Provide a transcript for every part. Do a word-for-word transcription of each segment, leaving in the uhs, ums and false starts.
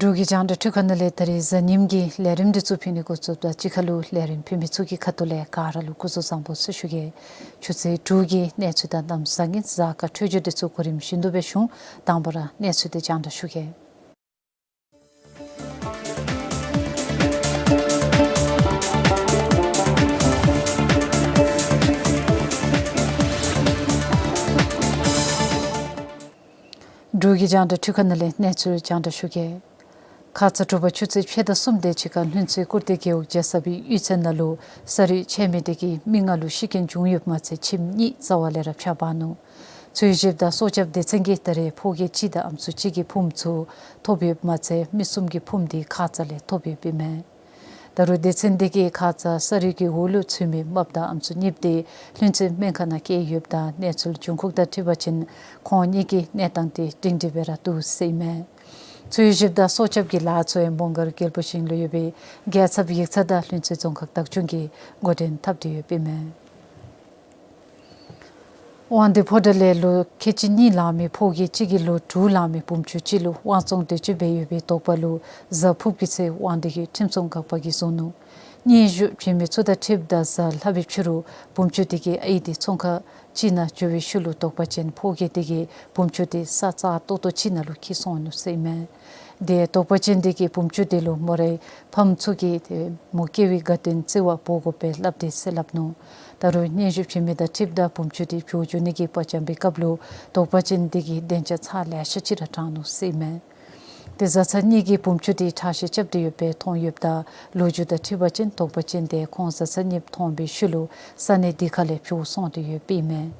འབྲུག་གི་རྒྱང་བསྒྲགས་འཕྲུལ་ཁང་ནང་ལས་ད་རིས་གཟའ་ཉིམ་གྱི་ལས་རིམ་འདི་ཚུ་ཕུལ་ནི་འགོ་བཙུགསཔ་ད་གཅིག་ཁར་ལུ་ལས་རིམ་ཕུལ་མི་ཚུ་གི་ཁ་ཐུག་ལས་ག་ར་ལུ་སྐུ་གཟུགས་བཟང་པོ་ཟེར་ཞུ་གེ། ཆུ་ཚོད་དྲུག་གི་གནས་ཚུལ་དང་གནམ་བཟང་ངན་གཟའ་སྐར་འཕྲོད་སྦྱོར་འདི་ཚུ་གོ་རིམ་བཞིན་དུ་སྦེ་ཞུ། དང་པ་ར་གནས་ཚུལ་འདི་རྒྱང་བསྒྲགས་ཞུ་གེ། འབྲུག་གི་རྒྱང་བསྒྲགས་འཕྲུལ་ཁང་ནང་ལས་གནས་ཚུལ་རྒྱང་བསྒྲགས་ཞུ་གེ། ཁ་ཙ་དྲོ་པ་ཆུ་ཚོད་ཕྱེད་དང་གསུམ་དེ་ཅིག་ཁར་ལྷུན་རྩེ་ཀུར་སྟོད་རྒེད་འོག་རྒྱལ་ཚབ་ཀྱི་གཡུས་ཚན་ནང་ལུ་ས་རུད་ཆད་མི་དེ་གིས་མི་ལྔ་ལུ་ཤི་རྐྱེན་བྱུང་ཡོདཔ་མ་ཚད་ཁྱིམ་གཉིས་རྩ་བ་ལས་ར་ཕྱགས་འབག་ནུག། འཚོལ་ཞིབ་དང་སྲོག་སྐྱབས་སྡེ་ཚན་གྱིས་ད་རེས་ཕོ་སྐྱེས་གཅིག་དང་ཨམ་སྲུ་གཅིག་གི་ཕུངམ་ཚུ་ཐོབ་ཡོདཔ་མ་ཚད་མི་གསུམ་གྱི་ཕུངམ་དེ་ཁ་ཙ་ལས་ཐོབ་ཡོདཔ་ཨིན་མས། ད་རུང་སྡེ་ཚན་དེ་གིས་ཁ་ཙ་ས་རུད་ཀྱི་འོག་ལུ་ཚུད་མི་མ་པ་དང་ཨམ་སྲུ་གཉིས་པོ་དེ་ལྷུན་རྩེ་སྨན་ཁང་ནང་བསྐྱལ་ཡོདཔ་ད་གནས་ཚུལ་འབྱུང་ཁུངས་དང་འཁྲིལ་བ་ཅིན་ཁོང་གཉིས་ཀྱི་གནས་སྟངས་དེ་སྒྲིང་སྒྲི་སྦེ་ར་འདུག་ཟེར་ཨིན་མས། འཚོལ་ཞིབ་དང་སྲོག་སྐྱབས་ཀྱི་ལཱ་ཚུ་ཡང་སྦོམ་སྒར་རྒྱལ་པོ་ཞིང་ལུ་ཡོད་པའི་རྒྱལ་ཚབ་ཡིག་ཚང་དང་ལྷུན་རྩེ་རྫོང་ཁག་བདག་སྐྱོང་གིས་འགོ་འདྲེན་འཐབ་སྟེ་ཡོདཔ་ཨིན་མས། དབང་འདུས་ཕོ་བྲང་ལས་ལོ་ཁལ་གཅིག་གཉིས་ལང་མི་ཕོ་སྐྱེས་གཅིག་གིས་ལོ་དྲུག་ལང་མི་བུམོ་ཆུང་ཅིག་ལུ་དབང་བཙོང་འདོད་སྤྱོད་འབད་ཡོད་པའི་དོགས་པ་ལུ་གཟའ་ཕུརཔ་གི་ཚེ་དབང་འདུས་ཀྱི་ཁྲིམས་སྲུང་འགག་པ་གིས་བཟུང་ནུག། སྙན་ཞུ་བྱིན་མི་ཚུ་དང་འཁྲིལཝ་ད་གཟའ་ལྷག་པའི་ཕྱི་རུ་བུམོ་ཆུང་དེ་གིས་ཨའི་དེ་ཚོང་ཁང་ཅིག་ནང་འགྱོ་བའི་ཤུལ་ལུ་དོགས་པ་ཅན་ཕོ་སྐྱེས་དེ་གིས་བུམོ་ཆུང་དེ་ས་ཙ་ཏོག་ཏོ་ཅིག་ནང་ལུ་འཁྱིད་སོང་ནུག་ཟེར་ཨིན་མས། དེ་དོགས་པ་ཅན་དེ་གིས་བུམོ་ཆུང་དེ་ལུ་མོ་རའི་ཕམ་ཚུ་གིས་ཏེ་མོ་སྐྱེ་བའི་དགའ་སྟོན་བརྩི་བ་འབོ་དགོ་པས་སླབ་སྟེ་ཟེར་སླབ་ནུག། ད་རུང་སྙན་ཞུ་བྱིན་མི་དང་འཁྲིལཝ་ད་བུམོ་ཆུང་དེ་བྱོག་འགྱོ་ནི་གི་པར་འཇམ་པའི་སྐབས་ལུ་དོགས་པ་ཅན་དེ་གིས་སྡིངས་ཆ་ཚར་ལེ་ཤ་ཅིག་ར་དྲངས་ནུག་ཟེར་ཨིན་མས། ཏེ་བཟའ་ཚང་གཉིས་ཀྱིས་བུམོ་ཆུང་དེ་ཁྲག་ཤེད་རྐྱབ་སྟེ་ཡོདཔ་སྦེ་མཐོང་ཡོདཔ་ད་ལོ་རྒྱུས་དང་འཁྲིལ་བ་ཅིན་དོགས་པ་ཅན་དེ་ཁོང་བཟའ་ཚང་གཉིས་མཐོང་བའི་ཤུལ་ལུ་ས་གནས་དེ་ཁ་ལས་བྱོག་སོང་སྟེ་ཡོདཔ་ཨིན་མས།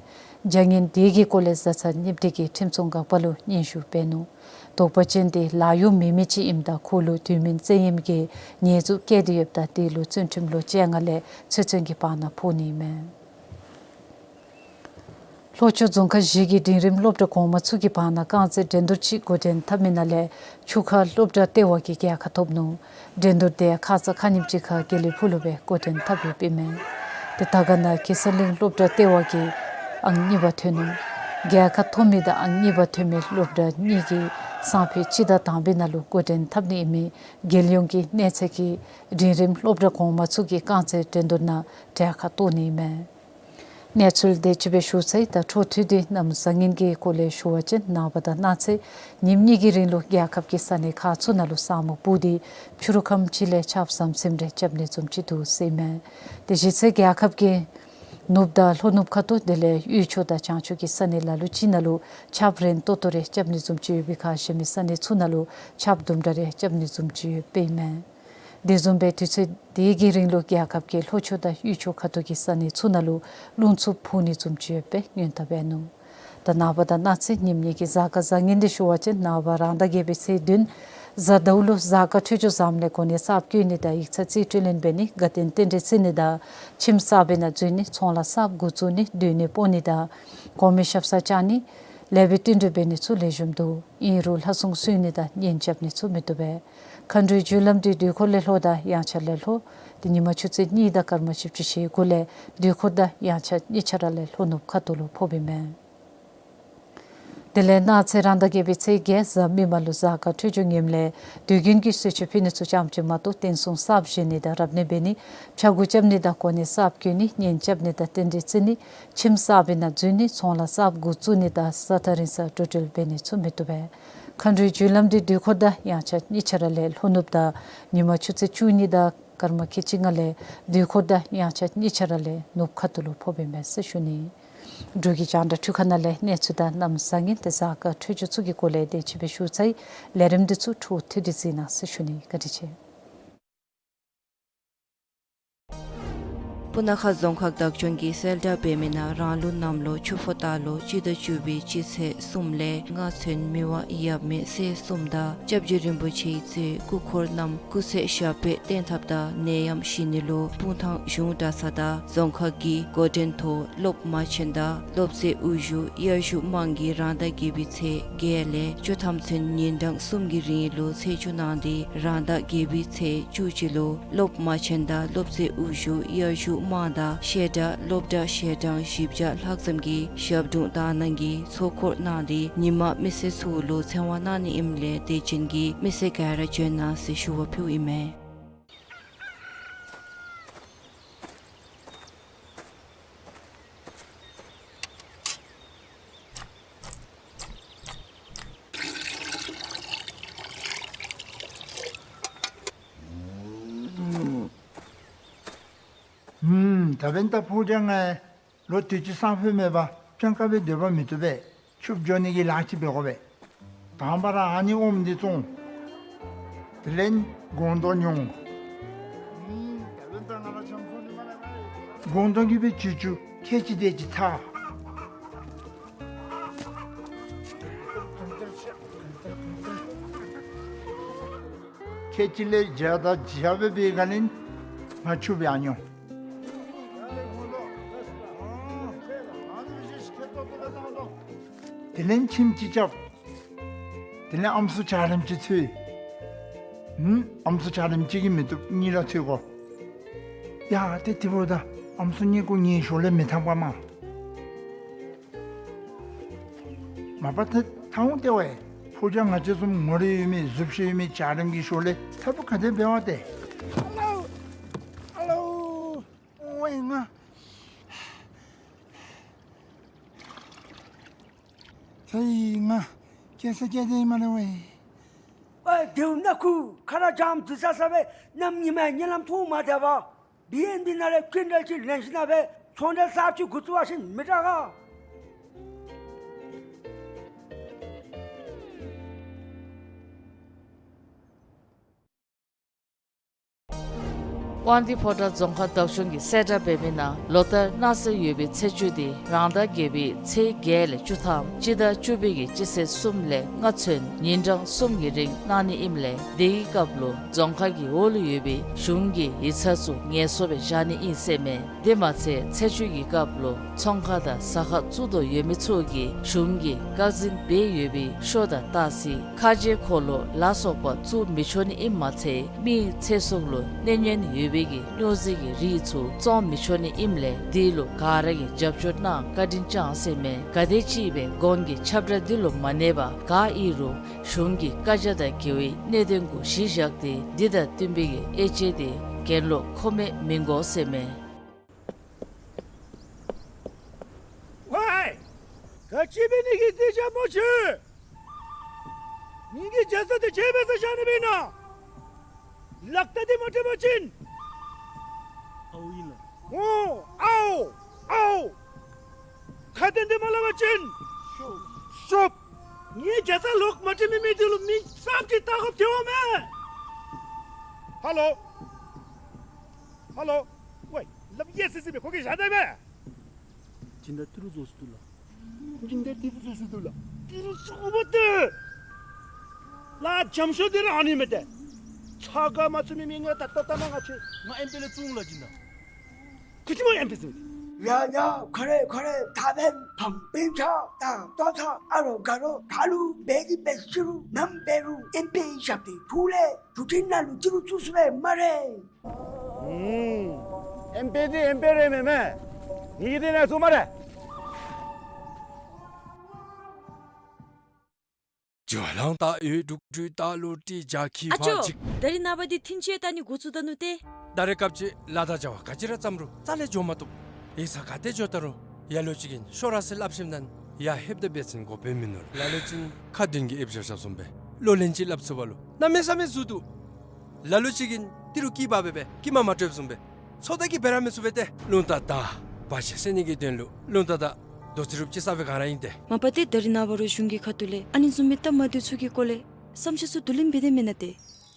བྱ་ངན་དེ་གི་སྐོར་ལས་བཟའ་ཚང་གཉིས་དེ་གིས་ཁྲིམས་སྲུང་འགག་པ་ལུ་སྙན་ཞུ་འབད་ནུག། དོགས་པ་ཅན་དེ་ལཱ་གཡོག་མེད་མི་ཅིག་ཨིནམ་ད་ཁོ་ལུ་དུས་མིན་བཙན་གཡེམ་གྱི་ཉེས་འཛུགས་བཀལ་ཏེ་ཡོདཔ་ད་དེ་ལུ་བཙོན་ཁྲིམས་ལོ་བཅོ་ལྔ་ལས་ཚེ་བཙོན་གྱི་བར་ན་ཕོག་ནི་ཨིན་མས། ལྷོ་ཕྱོགས་རྫོང་ཁག་བཞི་གི་འབྲིང་རིམ་སློབ་གྲྭ་གོང་མ་ཚུ་གི་བར་ན་རྐང་རྩེད་འགྲན་བསྡུར་ཅིག་འགོ་འདྲེན་འཐབ་མི་ནང་ལས་ཆུ་ཁ་སློབ་གྲྭ་ལྟེ་བ་གིས་རྒྱལ་ཁ་ཐོབ་ནུག། འགྲན་བསྡུར་དེ་ཁ་ཙ་ཁ་ཉིནམ་ཅིག་ཁར་དགེ་ལེགས་ཕུག་ལུ་སྦེ་འགོ་འདྲེན་འཐབ་ཡོདཔ་ཨིན་མས། ཏེ་ད་ག་ནང་གེ་སར་གླིང་སློབ་གྲྭ་ལྟེ་བ་གིས་ཨང་གཉིས་པ་ཐོན་ནུག། རྒྱལ་ཁ་ཐོབ་མི་དང་ཨང་གཉིས་པ་ཐོན་མི་སློབ་གྲྭ་གཉིས་ཀྱིས་སང་ཕོད་སྤྱི་ཟླ་དང་པའི་ནང་ལུ་འགོ་འདྲེན་འཐབ་ནི་ཨིན་མི་རྒྱལ་ཡོངས་ཀྱི་གནས་ཚད་ཀྱི་འབྲིང་རིམ་སློབ་གྲྭ་གོང་མ་ཚུ་གི་རྐང་རྩེད་འགྲན་བསྡུར་ནང་གྲལ་ཁར་གཏོགས་ནི་ཨིན་མས། གནས་ཚུལ་དེ་ཅིག་སྦེ་ཞུ་ཚར་ཡི། ད་འཕྲོ་མཐུད་དེ་གནམ་བཟང་ངན་གྱི་སྐོར་ལས་ཞུ་བ་ཅིན་ནངས་པ་དང་གནངས་ཚེ་ཉིནམ་གཉིས་ཀྱི་རིང་ལུ་རྒྱལ་ཁབ་ཀྱི་ས་གནས་ཁག་ཚུ་ནང་ལུ་ས་སྨུག་སྤུབས་ཏེ་ཕྱི་རུ་ཁམས་ཅིག་ལས་ཆརཔ་ཟམ་ཟིམ་རེ་རྐྱབ་ནི་བཟུམ་ཅིག་འདུག་ཟེར་ཨིན་མས། དེ་གཞི་རྩའི་རྒྱལ་ཁབ་ཀྱི་ནུབ་དང་ལྷོ་ནུབ་ཁ་ཐུག་དེ་ལས་དབུས་ཕྱོགས་དང་བྱང་ཕྱོགས་ཀྱི་ས་གནས་ལ་ལུ་ཅིག་ནང་ལུ་ཆརཔ་རན་ཏོག་ཏོ་རེ་རྐྱབ་ནི་བཟུམ་ཅིག་ཡོད་པའི་ཁར་གཞན་མི་ས་གནས་ཚུ་ནང་ལུ་ཆརཔ་དུམ་གྲ་རེ་རྐྱབ་ནི་བཟུམ་ཅིག་ཡོདཔ་ཨིན་མས། དེ་བཟུམ་སྦེ་དུས་ཚོད་དེ་གི་རིང་ལུ་རྒྱལ་ཁབ་ཀྱི་ལྷོ་ཕྱོགས་དང་དབུས་ཕྱོགས་ཁ་ཐུག་གི་ས་གནས་ཚུ་ནང་ལུ་རླུང་འཚུབ་འཕུ་ནི་བཟུམ་ཅིག་ཡོདཔ་སྦེ་སྔོན་བརྡ་འབད་ནུག། ད་ནངས་པ་དང་གནངས་ཚེ་ཉིནམ་གཉིས་ཀྱི་གཟའ་སྐར་བཟང་ངན་འདི་ཞུ་བ་ཅིན་ནངས་པ་རང་ཟླ་བརྒྱད་པའི་ཚེས་བདུན་གཟའ་ཟླཝ་ལུ་གཟའ་སྐར་འཕྲོད་སྦྱོར་བཟངམ་ལས་གོ་གནས་གསརཔ་བསྐོ་ནི་དང་ཡིག་ཚང་རྩིས་སྤྲོད་ལེན་འབད་ནི་དགའ་སྟོན་རྟེན་འབྲེལ་བརྩི་ནི་དང་ཁྱིམ་གསར་པའི་ནང་འཛུལ་ནི་ཚོང་ལཱ་གསརཔ་འགོ་བཙུགས་ནི་སྡོད་གནས་སྤོ་ནི་དང་གོང་མའི་ཞབས་སར་བཅར་ནི་ལེགས་པའི་རྟེན་འབྲེལ་འབད་ནི་ཚུ་ལེགས་ཤོམ་འདུག། ཨིན་རུང་ལྷ་སྲུང་གསོལ་ནི་དང་གཉེན་རྐྱབ་ནི་ཚུ་མི་བཏུབ་པས། མཁའ་འགྲོའི་རྒྱུ་ལམ་འདི་དུས་འཁོར་ལས་ལྷོ་དང་དབྱངས་འཆར་ལས་ལྷོ། དེ་ཉིན་མ་ཆུ་ཚོད་གཉིས་དང་སྐར་མ་བཞི་བཅུ་ཞེ་དགུ་ལས་དུས་འཁོར་དང་དབྱངས་འཆར་གཉིས་ཆ་ར་ལས་ལྷོ་ནུབ་ཁ་ཐུག་ལུ་ཕོགཔ་ཨིན་མས། དེ་ལས་གནངས་ཚེ་རང་ཟླ་བརྒྱད་པའི་ཚེས་བརྒྱད་གཟའ་མིག་དམར་ལུ་གཟའ་སྐར་འཕྲོད་སྦྱོར་ངནམ་ལས་དུས་རྒྱུན་གྱི་གསོལ་མཆོད་ཕུལ་ནི་ཚུ་ཙམ་ཅིག་མ་གཏོགས་རྟེན་གསུམ་གསརཔ་བཞེངས་ནི་དང་རབ་གནས་འབད་ནི་ཕྱྭ་འགུགས་རྐྱབ་ནི་དང་གོ་གནས་གསརཔ་བསྐོ་ནི་གཉེན་རྐྱབ་ནི་དང་རྟེན་འབྲེལ་བརྩི་ནི་ཁྱིམ་གསར་པའི་ནང་འཛུལ་ནི་ཚོང་ལཱ་གསརཔ་འགོ་བཙུགས་ནི་དང་གཟའ་ཐང་རིང་སར་འགྲོ་འགྲུལ་འབད་ནི་ཚུ་མི་བཏུབ་པས། མཁའ་འགྲོའི་རྒྱུ་ལམ་འདི་དུས་འཁོར་དང་དབྱངས་འཆར་གཉིས་ཆ་ར་ལས་ལྷོ་ནུབ་དང་ཉིན་མ་ཆུ་ཚོད་བཅུ་གཉིས་དང་སྐར་མ་ཁལ་གཅིག་ལྔ་ལས་དུས་འཁོར་དང་དབྱངས་འཆར་གཉིས་ཆ་ར་ལས་ནུབ་ཁ་ཐུག་ལུ་ཕོགཔ་ཨིན་པས་ཟེར་ཞུ་ནི། འབྲུག་གི་རྒྱང་བསྒྲགས་འཕྲུལ་ཁང་ནང་ལས་གནས་ཚུལ་དང་གནམ་བཟང་ངན་དེ་གཟའ་སྐར་འཕྲོད་སྦྱོར་ཚུ་གི་སྐོར་ལས་དེ་ཅིག་སྦེ་ཞུ་ཚར་ཡི། ལས་རིམ་འདི་ཚུ་འཕྲོ་མཐུད་དེ་གཟིགས་གནང་ཟེར་ཞུ་ནི། བཀའ་དྲིན་ཆེ། སྤུ་ན་ཁ་རྫོང་ཁག་བདག་སྐྱོང་གིས་གསལ་བསྒྲགས་འབད་མི་ནང་རང་ལུགས་གནམ་ལོ་ཆུ་ཕོ་སྟག་ལོ་སྤྱི་ཟླ་བཅུ་པའི་སྤྱི་ཚེས་གསུམ་ལས་ལྔ་ཚུན་མི་དབང་ཡབ་མེས་སྲས་གསུམ་དང་སྐྱབས་རྗེ་རིན་པོ་ཆེ་གཙོས་སྐུ་འཁོར་རྣམས་སྐུ་ཚེ་ཞབས་པད་བརྟན་ཐབས་དང་ནད་ཡམས་ཞི་ནི་ལུ་སྤུངས་ཐང་གཞུང་གྲྭ་ཚང་དང་རྫོང་ཁག་གི་འགོ་འདྲེན་ཐོག་སློབ་མ་ཆེན་དང་སློབ་སྤྱི་དབུ་བཞུགས་དབྱར་བཞུགས་དམངས་ཀྱིས་རང་ཟླ་བརྒྱད་པའི་ཚེས་བརྒྱད་ལས་བཅུ་ཐམ་ཚུན་ཉིན་གྲངས་གསུམ་གྱི་རིང་ལུ་ཚེས་བཅུ་གནང་སྟེ་རང་ཟླ་བརྒྱད་པའི་ཚེས་བཅུ་གཅིག་ལུ་སློབ་མ་ཆེན་དང་སློབ་སྤྱི་དབུ་བཞུགས་དབྱར་བཞུགས་ དམངས་དང་བཤད་གྲྭ་སློབ་གྲྭ་ཞལ་གྲངས་བཞི་བརྒྱ་ལྷག་ཙམ་གྱིས་ཞབས་དྲུང་དག་སྣང་གིས་ཚོགས་འཁོར་གནང་སྟེ་ཉིན་མ་མི་སེར་ཚུ་ལུ་ཚེ་དབང་གནང་ནི་ཨིནམ་ལས་དད་ཅན་གྱི་མི་སེར་ག་ར་བྱོན་གནང་ཟེར་ཞུ་བ་ཕུལཝ་ཨིན་མས། ཨུམ། ད་འབདན་ད་ཕོ་རྒྱས་ང་ལོ་དུས་ཅི་སང་ཕོད་མེད་པར་སྤྱང་ཀ་སྦེ་སྡོད་པ་མི་བཏུབ་པས། ཕྱུགཔོ་འགྱོ་ནི་གི་ལཱ་ཅིག་འབད་དགོ་པས། དང་པ་ར་ཨ་ནི་ཨོམ་འདི་བཙོང་། དེ་ལས་སྒོང་རྡོག་ཉོ། སྒོང་རྡོག་གིས་སྦེ་ཅུ་ཅུ་ཁལ་གཅིག་དེ་ཅིག་ཚ། ཁལ་གཅིག་ལས་བརྒྱ་དང་བརྒྱད་སྦེ་འབད་ག་ལས་ང་ཕྱུགཔོ་ཡང་ཉོ། དེ་ལས་ཁྱིམ་ཅིག་རྐྱབ། དེ་ལས་ཨམ་སྲུ་འཇའ་རིསམོ་ཅིག་འཚོལ། ཨུམ། ཨམ་སྲུ་འཇའ་རིསམོ་གཅིག་གིས་མི་བཏུབ། གཉིས་ར་འཚོལ་དགོ། ཡ་ཏེ་དེ་འབདཝ་ད་ཨམ་སྲུ་གཉིས་ཀོ་ངེའི་ཞོར་ལས་མི་འཐབ་ག་མས། མ་པ་ཏེ་ཐང་ཏེ་ཝའི་ཕོ་རྒྱས་ང་བཅས་བཟུམ་ངོ་རིས་ཡོད་མི་གཟུགས་བྱད་ཡོད་མི་འཇའ་རིསམོ་གི་ཞོར་ལས་འཐབ་པ་ག་དེ་འབད་བ་ཏེ། ཨ་ལོ། ཨ་ལོ། ཝའི་ང་། ཚེ་ཡི་ང་། སྐྱེ་ས་སྐྱེ་དེ་མ་རེད་ཝའི། ཨ་དེའུ་ནག་ཁུ་ཁ་ར་འཇམ་འདི་ས་ས་སྦེ་གནམ་ཉི་མའི་གཉིད་ལམ་མཐོང་མ་བསྡད་པར། བི་ཨེན་བི་ནང་ལས་སྐྱིན་འགྲུལ་ཅིག་ལེན་ཞིན་ན་སྦེ་ཚོང་འབྲེལ་གསརཔ་ཅིག་འགོ་བཙུགས་པ་ཅིན་མི་དྲག་ག། དབང་འདུས་ཕོ་བྲང་རྫོང་ཁག་བདག་སྐྱོང་གིས་གསལ་བསྒྲགས་འབད་མི་ནང་ལོ་ལྟར་གནང་སྲོལ་ཡོད་པའི་ཚེས་བཅུ་དེ་རང་ཟླ་བརྒྱད་པའི་ཚེས་བརྒྱད་ལས་བཅུ་ཐམ་སྤྱི་ཟླ་བཅུ་པའི་གི་སྤྱི་ཚེས་གསུམ་ལས་ལྔ་ཚུན་ཉིན་གྲངས་གསུམ་གྱི་རིང་གནང་ནི་ཨིནམ་ལས་དེའི་སྐབས་ལུ་རྫོང་ཁག་གི་འོག་ལུ་ཡོད་པའི་གཞུང་གི་ཡིག་ཚང་ཚུ་ངལ་གསོ་སྦེ་བཞག་ནི་ཨིན་ཟེར་མས། དེ་མ་ཚད་ཚེས་བཅུ་གི་སྐབས་ལུ་ཚོང་ཁང་དང་ཟ་ཁང་བཙུགས་དོ་ཡོད་མི་ཚུ་གིས་གཞུང་གིས་བཀག་འཛིན་འབད་ཡོད་པའི་ཤོ་དང་ཏ་སི་ཁ་རྗེ་འཁོར་ལོ་ལ་སོགས་པ་བཙུགས་མི་ཆོག་ནི་ཨིནམ་མ་ཚད་མིའི་ཚེ་སྲོག་ལུ་གནོད་ཉེན་ཡོད་པའི་གི་སྨྱོ་རྫས་ཀྱི་རིགས་ཚུ་བཙོང་མི་ཆོག་ནི་ཨིནམ་ལས་དེ་ལུ་ག་ར་གིས་རྒྱབ་སྐྱོར་གནང་བཀའ་དྲིན་བསྐྱང་ཟེར་མས། ག་དེ་ཅིག་སྦེ་གོང་གི་ཁྱབ་བསྒྲགས་འདི་ལུ་མ་གནས་པར་ག་ཨིན་རུང་གཞུང་གི་བཀའ་རྒྱ་དང་འགལ་བའི་གནད་དོན་གུ་གཞི་བཞག་སྟེ་འདི་དང་བསྟུན་པའི་གི་དབྱེ་དཔྱད་དེ་གྱེན་ལོག་མཁོ་མེད་མི་དགོ་ཟེར་མས། ཝའི། ག་ཅི་འབད་ནི་གི་རྩིས་རྐྱབ་སྨོ་ཁྱོད། ངེ་གི་རྒྱ་ཚ་དེ་ཁྱོད་འབད་སར་བཞག་ནི་མེན་ན། ལག་རྟགས་འདི་མ་སྤྲོད་པ་ཅིན། ཨའོ་ཨིན་ལགས། ཨོ། ཨའོ། ཨའོ། ཁ་བཏོན་ཏེ་མ་སླབ་པ་ཅིན། ཤོབ། ཤོབ། ངེ་རྒྱ་ཚ་ལོག་མ་སྤྲོད་མི་མི་འདི་ལུ་མི་གསརཔ་ཅིག་བལྟ་དགོཔ་ཐལཝ་མས། ཧ་ལོ། ཧ་ལོ། ཝའི། ལགཔ་གཡས་བསིལ་བསིལ་སྦེ་ཁོ་གིས་བཞག་ད་མས། སྦྱིན་བདག་ཏི་རུ་བཟོ་སུ་འདུག་ལགས། སྦྱིན་བདག་ཏི་རུ་བཟོ་སུ་འདུག་ལགས། ཏི་རུ་བཟོ་སུ་འདུག་ལགས། འཇམ་ཤོས་འདི་ར་ཨ་ནི་མས་ཏེ། ཚ་ག་མ་ཚུད་མི་མི་ངལ་ད་ལྟོ་ལྟ་ན་ང་ཆེ། ང་ཨེམ་པེ་ལས་བཙུགས་ལགས་སྦྱིན་བདག། ཁུ་ཅི་མོ་ཨེམ་པེ་བཙུགས། ཡ་ཡ་ཁ་རེ་ཁ་རེ་ད་འབདན་ཕམ་སྤུན་ཆ་དང་ཏོ་ཚ་ཨ་རོགས་དགའ་རོགས་ག་ལུ་འབད་གི་འབད་ཤི་རུང་ནམ་འབད་རུང་ཨེམ་པེ་ཞབས་ཏོག་ཕུལ་ལས་བརྒྱུད་འཕྲིན་ནང་ལུ་ཅི་རུང་བཙུགས་ཚུགས་པས་སྨ་རེ། ཨུམ། ཨེམ་པེ་འདི་ཨེམ་པེ་རེ་མེན་མས། ངེ་གི་འདི་ནང་བཙུགས་སྨ་རེ། ཨ་ཅོ། ད་རིས་ནངས་པ་འདི་ཐིན་ཅི་ཡང་བལྟ་ནི་འགོ་བཙུགས་ད་ནུག་ཏེ། ད་རེས་སྐབས་ཅིག་ལཱ་དང་བྱ་བ་ག་ཅི་ར་བརྩམ་རུང་རྩ་ལས་འགྱོ་མ་བཏུབ། ཡིག་ཚང་ག་ཏེ་འགྱོ་ད་རུང་ཡར་ལོ་ཅིག་གིས་ཤོག་ར་ཟེར་སླབ་ཞིནམ་ད་ཡར་ལྷོདཔ་ད་འབད་བ་ཅིན་དགོཔ་མིན་ནུག། ལ་ལུ་ཅིག་ཁ་བདུན་གྱིས་ཨེབ་བཞག་བཞགཔ་བཟུམ་སྦེ་ལོ་ལན་ཅིག་སླབ་ཚུགས་པ་ལུ་གནམ་མེད་ས་མེད་ཟུག་འདུག། ལ་ལུ་ཅིག་གིས་ཏི་རུ་སྐྱི་འབག་སྦེ་སྦེ་སྐྱི་མ་མ་སྤྲོདཔ་བཟུམ་སྦེ་ཚོད་ལྟ་གིས་འབད་ར་མི་ཚུགས་པས་ཏེ། རླུང་རྟ་དང་བར་ཆད་སེལ་ནི་གི་དོན་ལུ་རླུང་རྟ་དང་རྡོ་རྩེག་རུབ་ཅིག་རྩ་བའི་ག་ར་ཨིན་ཏེ། མ་པ་ཏེ་ད་རིས་ནངས་པ་རུང་གཞུང་གི་ཁ་ཐུག་ལས་ཨ་ནི་བཟུམ་མའི་སྟབས་མ་བདེཝ་ཚུ་གི་སྐོར་ལས་བསམ་འཆར་ཚུ་བསྡུ་ལེན་འབད་དེ་མེན་ན་ཏེ།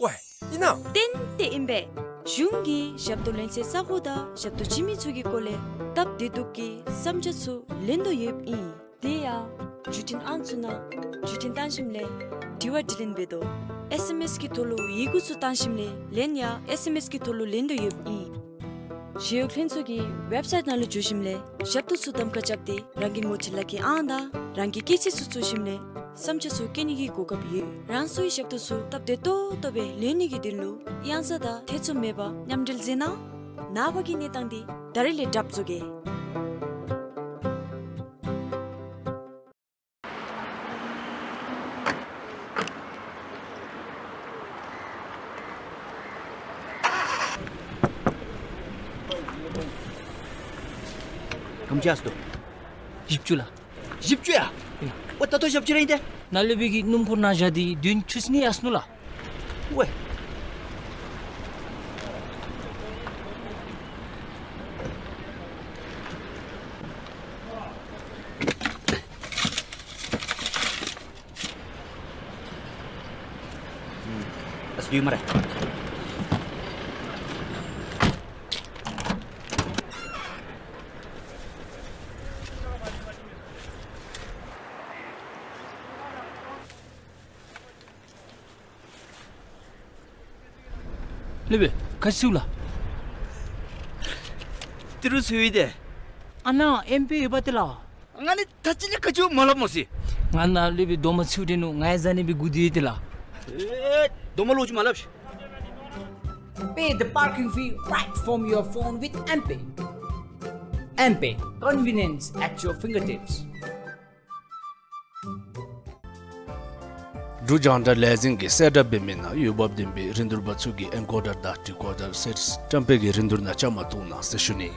ཝའི་ཨིན་ན། ཏན་ཏན་ཨིན་པས། གཞུང་གིས་ཞབས་ཏོག་ལེན་སའི་ས་གོ་དང་ཞབས་ཏོག་བྱིན་མི་ཚུ་གི་སྐོར་ལས་སྟབས་བདེ་སྡུག་གི་བསམ་འཆར་ཚུ་ལེན་དོ་ཡོདཔ་ཨིན། དེ་ཡང་བརྒྱུད་འཕྲིན་ཨང་ཚུ་ནང་བརྒྱུད་འཕྲིན་བཏང་ཞིནམ་ལས་དྲི་བ་དྲིས་ལན་འབད་དོ། ཨེས་ཨེམ་ཨེས་ཀྱི་ཐོག་ལུ་ཡི་གུ་ཚུ་བཏང་ཞིནམ་ལས་ལན་ཡང་ཨེས་ཨེམ་ཨེས་ཀྱི་ཐོག་ལུ་ལེན་དོ་ཡོདཔ་ཨིན། ཞི་གཡོག་ལྷན་ཚོགས་ཀྱི་ཝེབ་སའིཊ་ནང་ལུ་འཛུལ་ཞིནམ་ལས་ཞབས་ཏོག་ཚུ་གདམ་ཁ་རྐྱབ་སྟེ་རང་གི་ངོ་སྤྲོད་ལག་ཁྱེར་ཨང་དང་རང་གི་སྐྱེས་ཚེས་ཚུ་བཙུགས་ཞིནམ་ལས་བསམ་འཆར་ཚུ་བཀོད་ནི་གི་གོ་སྐབས་ཡོད། རང་སོའི་ཞབས་ཏོག་ཚུ་སྟབས་བདེ་ཏོག་ཏོ་སྦེ་ལེན་ནི་གི་དོན་ལུ་གཡང་ཟ་དང་ཐེ་ཚོམ་མེད་པར་མཉམ་འབྲེལ་མཛད་གནང་། ནངས་པ་གི་གནས་སྟངས་འདི་ད་རིས་ལས་སྒྲུབ་བཅུག་གེ། ཐམས་ཅད་ལུ་བཞི་བཅུ་ལགས། བཞི་བཅུ་ཡ། ཨིན། ཨོ་ད་ལྟོ་བཞི་བཅུ་ར་ཨིན་ཏེ། ནཱ་ལས་འབད་གི་སྣུམ་འཁོར་ནང་བཞག་སྟེ་བདུན་ཅུ་ནི་ཡར་སོ་ནུག་ལགས། ཝེ། ཨུམ། ཨ་ཙི་འདི་མ་རེད། ལེགས་པས། ག་ཅི་ལགས། ཏི་རུ་ཚུ་ཡོད་དེ། ཨ་ནཱ་ཨེམ་པེ་ཡོད་པ་ཏེ་ལགས། ང་ནི་ད་ཅི་ལས་ག་ཅི་མ་སླབ་མོ་ཟེར། ང་ནཱ་ལེགས་པས་རྡོག་མ་ཚུ་དེ་ནུག། ང་ཡང་བཟའ་ནི་སྦེ་སྒུག་སྟེ་ཡོད་ཏེ་ལགས། ཨེ་རྡོག་མ་ལོག་ཅིག་མ་སླབ་ཤིག། Pay the parking fee right from your phone with M-Pay. M-Pay, convenience at your fingertips. འབྲུག་རྒྱང་བསྒྲགས་ལས་འཛིན་གྱིས་གསལ་བསྒྲགས་འབད་མི་ནང་འོས་འབབ་ལྡན་པའི་རིན་བསྡུར་པ་ཚུ་གིས་ཨེན་ཀོ་ཌར་དང་ཌི་ཀོ་ཌར་སེཊསི་བཀྲམ་སྤེལ་གྱི་རིན་བསྡུར་ནང་བཅའ་མར་གཏོགས་གནང་ཟེར་ཞུ་ནི།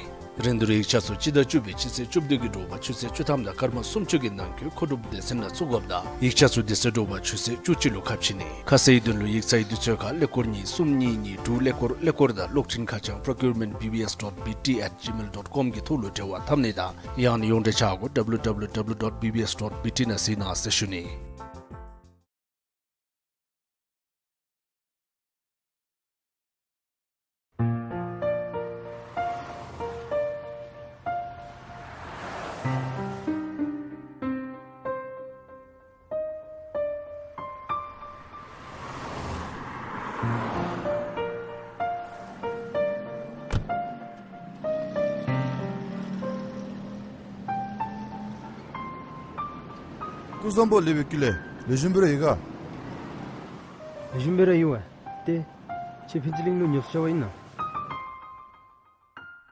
རིན་བསྡུར་ཡིག་ཆ་ཚུ་སྤྱི་ཟླ་བཅུ་པའི་སྤྱི་ཚེས་བཅུ་བདུན་གྱི་དྲོ་པ་ཆུ་ཚོད་བཅུ་ཐམ་དང་སྐར་མ་སུམ་ཅུ་གི་ནང་འཁོད་མཁོ་སྒྲུབ་སྡེ་ཚན་ནང་བཙུགས་དགོཔ་དང་ཡིག་ཆ་ཚུ་དེ་ཚེ་དྲོ་པ་ཆུ་ཚོད་བཅུ་གཅིག་ལུ་ཁ་ཕྱེ་ནི། ཁ་གསལ་ཡིག་དོན་ལུ་ཡིག་ཚང་གི་དུས་ཚོད་ཁར་ཀླད་ཀོར་གཉིས་གསུམ་གཉིས་གཉིས་དྲུག་ཀླད་ཀོར་ཀླད་ཀོར་དང་གློག་འཕྲིན་ཁ་བྱང་procurement B B S dot B T at gmail dot com གི་ཐོག་ལུ་འབྲེལ་བ་འཐབ་ནི་དང་ཡང་ན་ཡོངས་འབྲེལ་ཆ་སྒོ W W W dot B B S dot B T ནང་གཟིགས་གནང་ཟེར་ཞུ་ནི། སྐུ་གཟུགས་བཟང་པོ། ལེགས་པའི་སྐུ་ལས། ལེགས་ཤོམ་སྦེ་ར་ཡོད་ག། ལེགས་ཤོམ་སྦེ་ར་ཡོད་པས། ཏེ་ཁྱོད་ཕུན་ཚོགས་གླིང་ལུ་ཉོབ་སོང་ཡི་ན།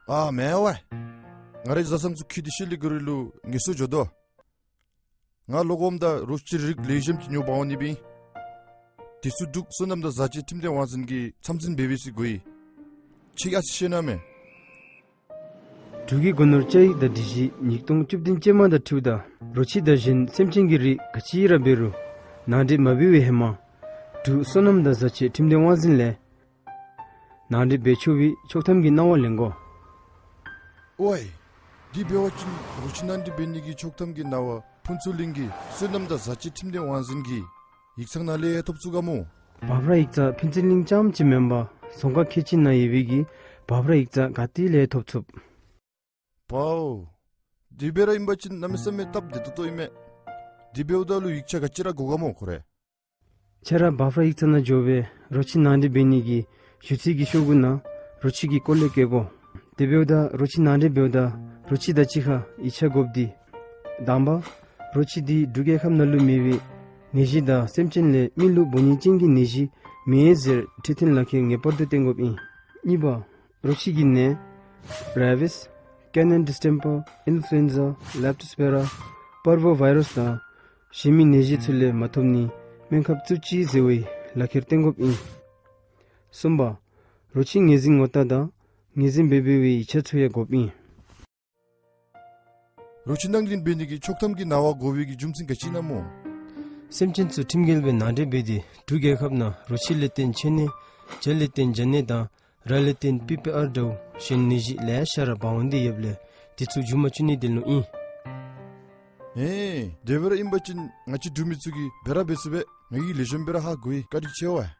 ཨ་མེན་པས། ང་རའི་བཟའ་ཚང་ཚུ་འཁྱིད་དེ་ཤུལ་ལས་གུ་རི་ལུ་ངལ་གསོ་འགྱོ་དོ། ང་ལོག་འོངམ་ད་རོ་ཁྱི་རིགས་ལེགས་ཤོམ་ཅིག་ཉོ་འབག་འོང་ནི་སྦེ་ཨིན། དེ་ཚུ་འབྲུག་སོ་ནམ་དང་བཟའ་བཅའི་ཁྲིམས་དོན་དབང་འཛིན་གྱིས་ཚམ་འཛིན་འབད་འབད་ས་དགོ་ཡི། ཁྱོད་ཨ་ཙི་ཤེས་ན་མེན། འབྲུག་གི་སྒོ་ནོར་བཅའ་ཡིག་དང་སྒྲིག་གཞི་ཉིས་སྟོང་བཅུ་བདུན་ཅན་མ་དང་འཁྲིལཝ་ད་རོ་ཁྱི་དང་གཞན་སེམས་ཅན་གྱི་རིགས་ག་ཅི་ར་འབད་རུང་ནང་འདྲེན་མ་འབད་བའི་ཧེ་མ་འབྲུག་སོ་ནམ་དང་བཟའ་བཅའི་ཁྲིམས་དོན་དབང་འཛིན་ལས་ནང་འདྲེན་འབད་ཆོག་པའི་ཆོག་ཐམ་གྱི་གནང་བ་ལེན་དགོ། ཝའི། དེ་འབད་བ་ཅིན་རོ་ཁྱི་ནང་འདྲེན་འབད་ནི་གི་ཆོག་ཐམ་གྱི་གནང་བ་ཕུན་ཚོགས་གླིང་གི་སོ་ནམ་དང་བཟའ་བཅའི་ཁྲིམས་དོན་དབང་འཛིན་གྱི་ཡིག་ཚང་ནང་ལས་ཡང་ཐོབ་ཚུགས་ག་མོ། འབབ་ར་ཡིག་ཚང་ཕུན་ཚོགས་གླིང་རྐྱངམ་ཅིག་མེན་པར་རྫོང་ཁག་ཁལ་གཅིག་ནང་ཡོད་པའི་གི་འབབ་ར་ཡིག་ཚང་ག་ཏེ་ལས་ཡང་ཐོབ་ཚུགས། པའོ། དེ་སྦེ་ར་ཨིན་པ་ཅིན་གནམ་མེད་ས་མེད་སྟབས་བདེ་ཏོག་ཏོ་ཨིན་མས། དེ་འབདཝ་ད་ལུ་ཡིག་ཆ་ག་ཅི་ར་དགོ་ག་མོ་ཁོ་རེ། ཁྱོད་ར་འབབ་ར་ཡིག་ཚང་ནང་འགྱོ་སྦེ་རོ་ཁྱི་ནང་འདྲེན་འབད་ནི་གི་ཞུ་ཚིག་གི་ཤོག་གུ་ནང་རོ་ཁྱི་གི་སྐོར་ལས་བཀོད་དགོ། དེ་འབདཝ་ད་རོ་ཁྱི་ནང་འདྲེན་འབདཝ་ད་རོ་ཁྱི་དང་གཅིག་ཁར་ཡིག་ཆ་དགོཔ་འདི། དང་པ། རོ་ཁྱི་འདི་འབྲུག་རྒྱལ་ཁབ་ནང་ལུ་མེད་པའི་ནད་གཞི་དང་སེམས་ཅན་ལས་མི་ལུ་འབོ་ཉེན་ཅན་གྱི་ནད་གཞི་མེན་ཟེར་འཕྲོད་བསྟེན་ལག་ཁྱེར་ངེས་པར་དུ་བསྟན་དགོཔ་ཨིན། གཉིས་པ། རོ་ཁྱི་གི་ནད། རེ་བིས། ཀེ་ནན་ཌིས་ཊེམ་པར། ཨིན་ཕུ་ལུ་ཨེན་ཛ། ལེབ་ཊོ་སྤེ་ར། པར་བོ་ཝའི་རཱས་དང་གཞན་མི་ནད་གཞི་ཚུ་ལས་མ་ཐོབ་ནི་སྨན་ཁབ་བཙུགས་ཅི་ཟེར་བའི་ལག་ཁྱེར་བསྟན་དགོཔ་ཨིན། གསུམ་པ། རོ་ཁྱི་ངོས་འཛིན་ངོ་རྟགས་དང་ངོས་འཛིན་འབད་འབད་བའི་ཡིག་ཆ་ཚུ་ཡང་དགོཔ་ཨིན། རོ་ཁྱི་ནང་འདྲེན་འབད་ནི་གི་ཆོག་ཐམ་གྱི་གནང་བ་དགོ་པའི་གི་རྒྱུ་མཚན་ག་ཅི་ཨིན་ན་མོ། སེམས་ཅན་ཚུ་ཁྲིམས་འགལ་སྦེ་ནང་འདྲེན་འབད་དེ་འབྲུག་རྒྱལ་ཁབ་ནང་རོ་ཁྱི་ལས་བརྟེན་མཆེར་ནད། བྱ་ལས་བརྟེན་བྱ་ནད་དང་ར་ལས་བརྟེན་པི་པི་ཨར་འདྲཝ་གཞན་ནད་གཞི་ལེ་ཤ་ར་འབག་འོང་སྟེ་ཡོདཔ་ལས་དེ་ཚུ་མཇུག་མ་བཅུག་ནི་དོན་ལུ་ཨིན། ཨེ་དེ་སྦེ་ར་ཨིན་པ་ཅིན་ང་བཅས་འབྲུག་མི་ཚུ་གིས་འབད་ར་འབད་ཚུགས་པས། ང་གིས་ལེགས་ཤོམ་སྦེ་ར་ཧ་གོ་ཡི། བཀའ་དྲིན་ཆེ་བས།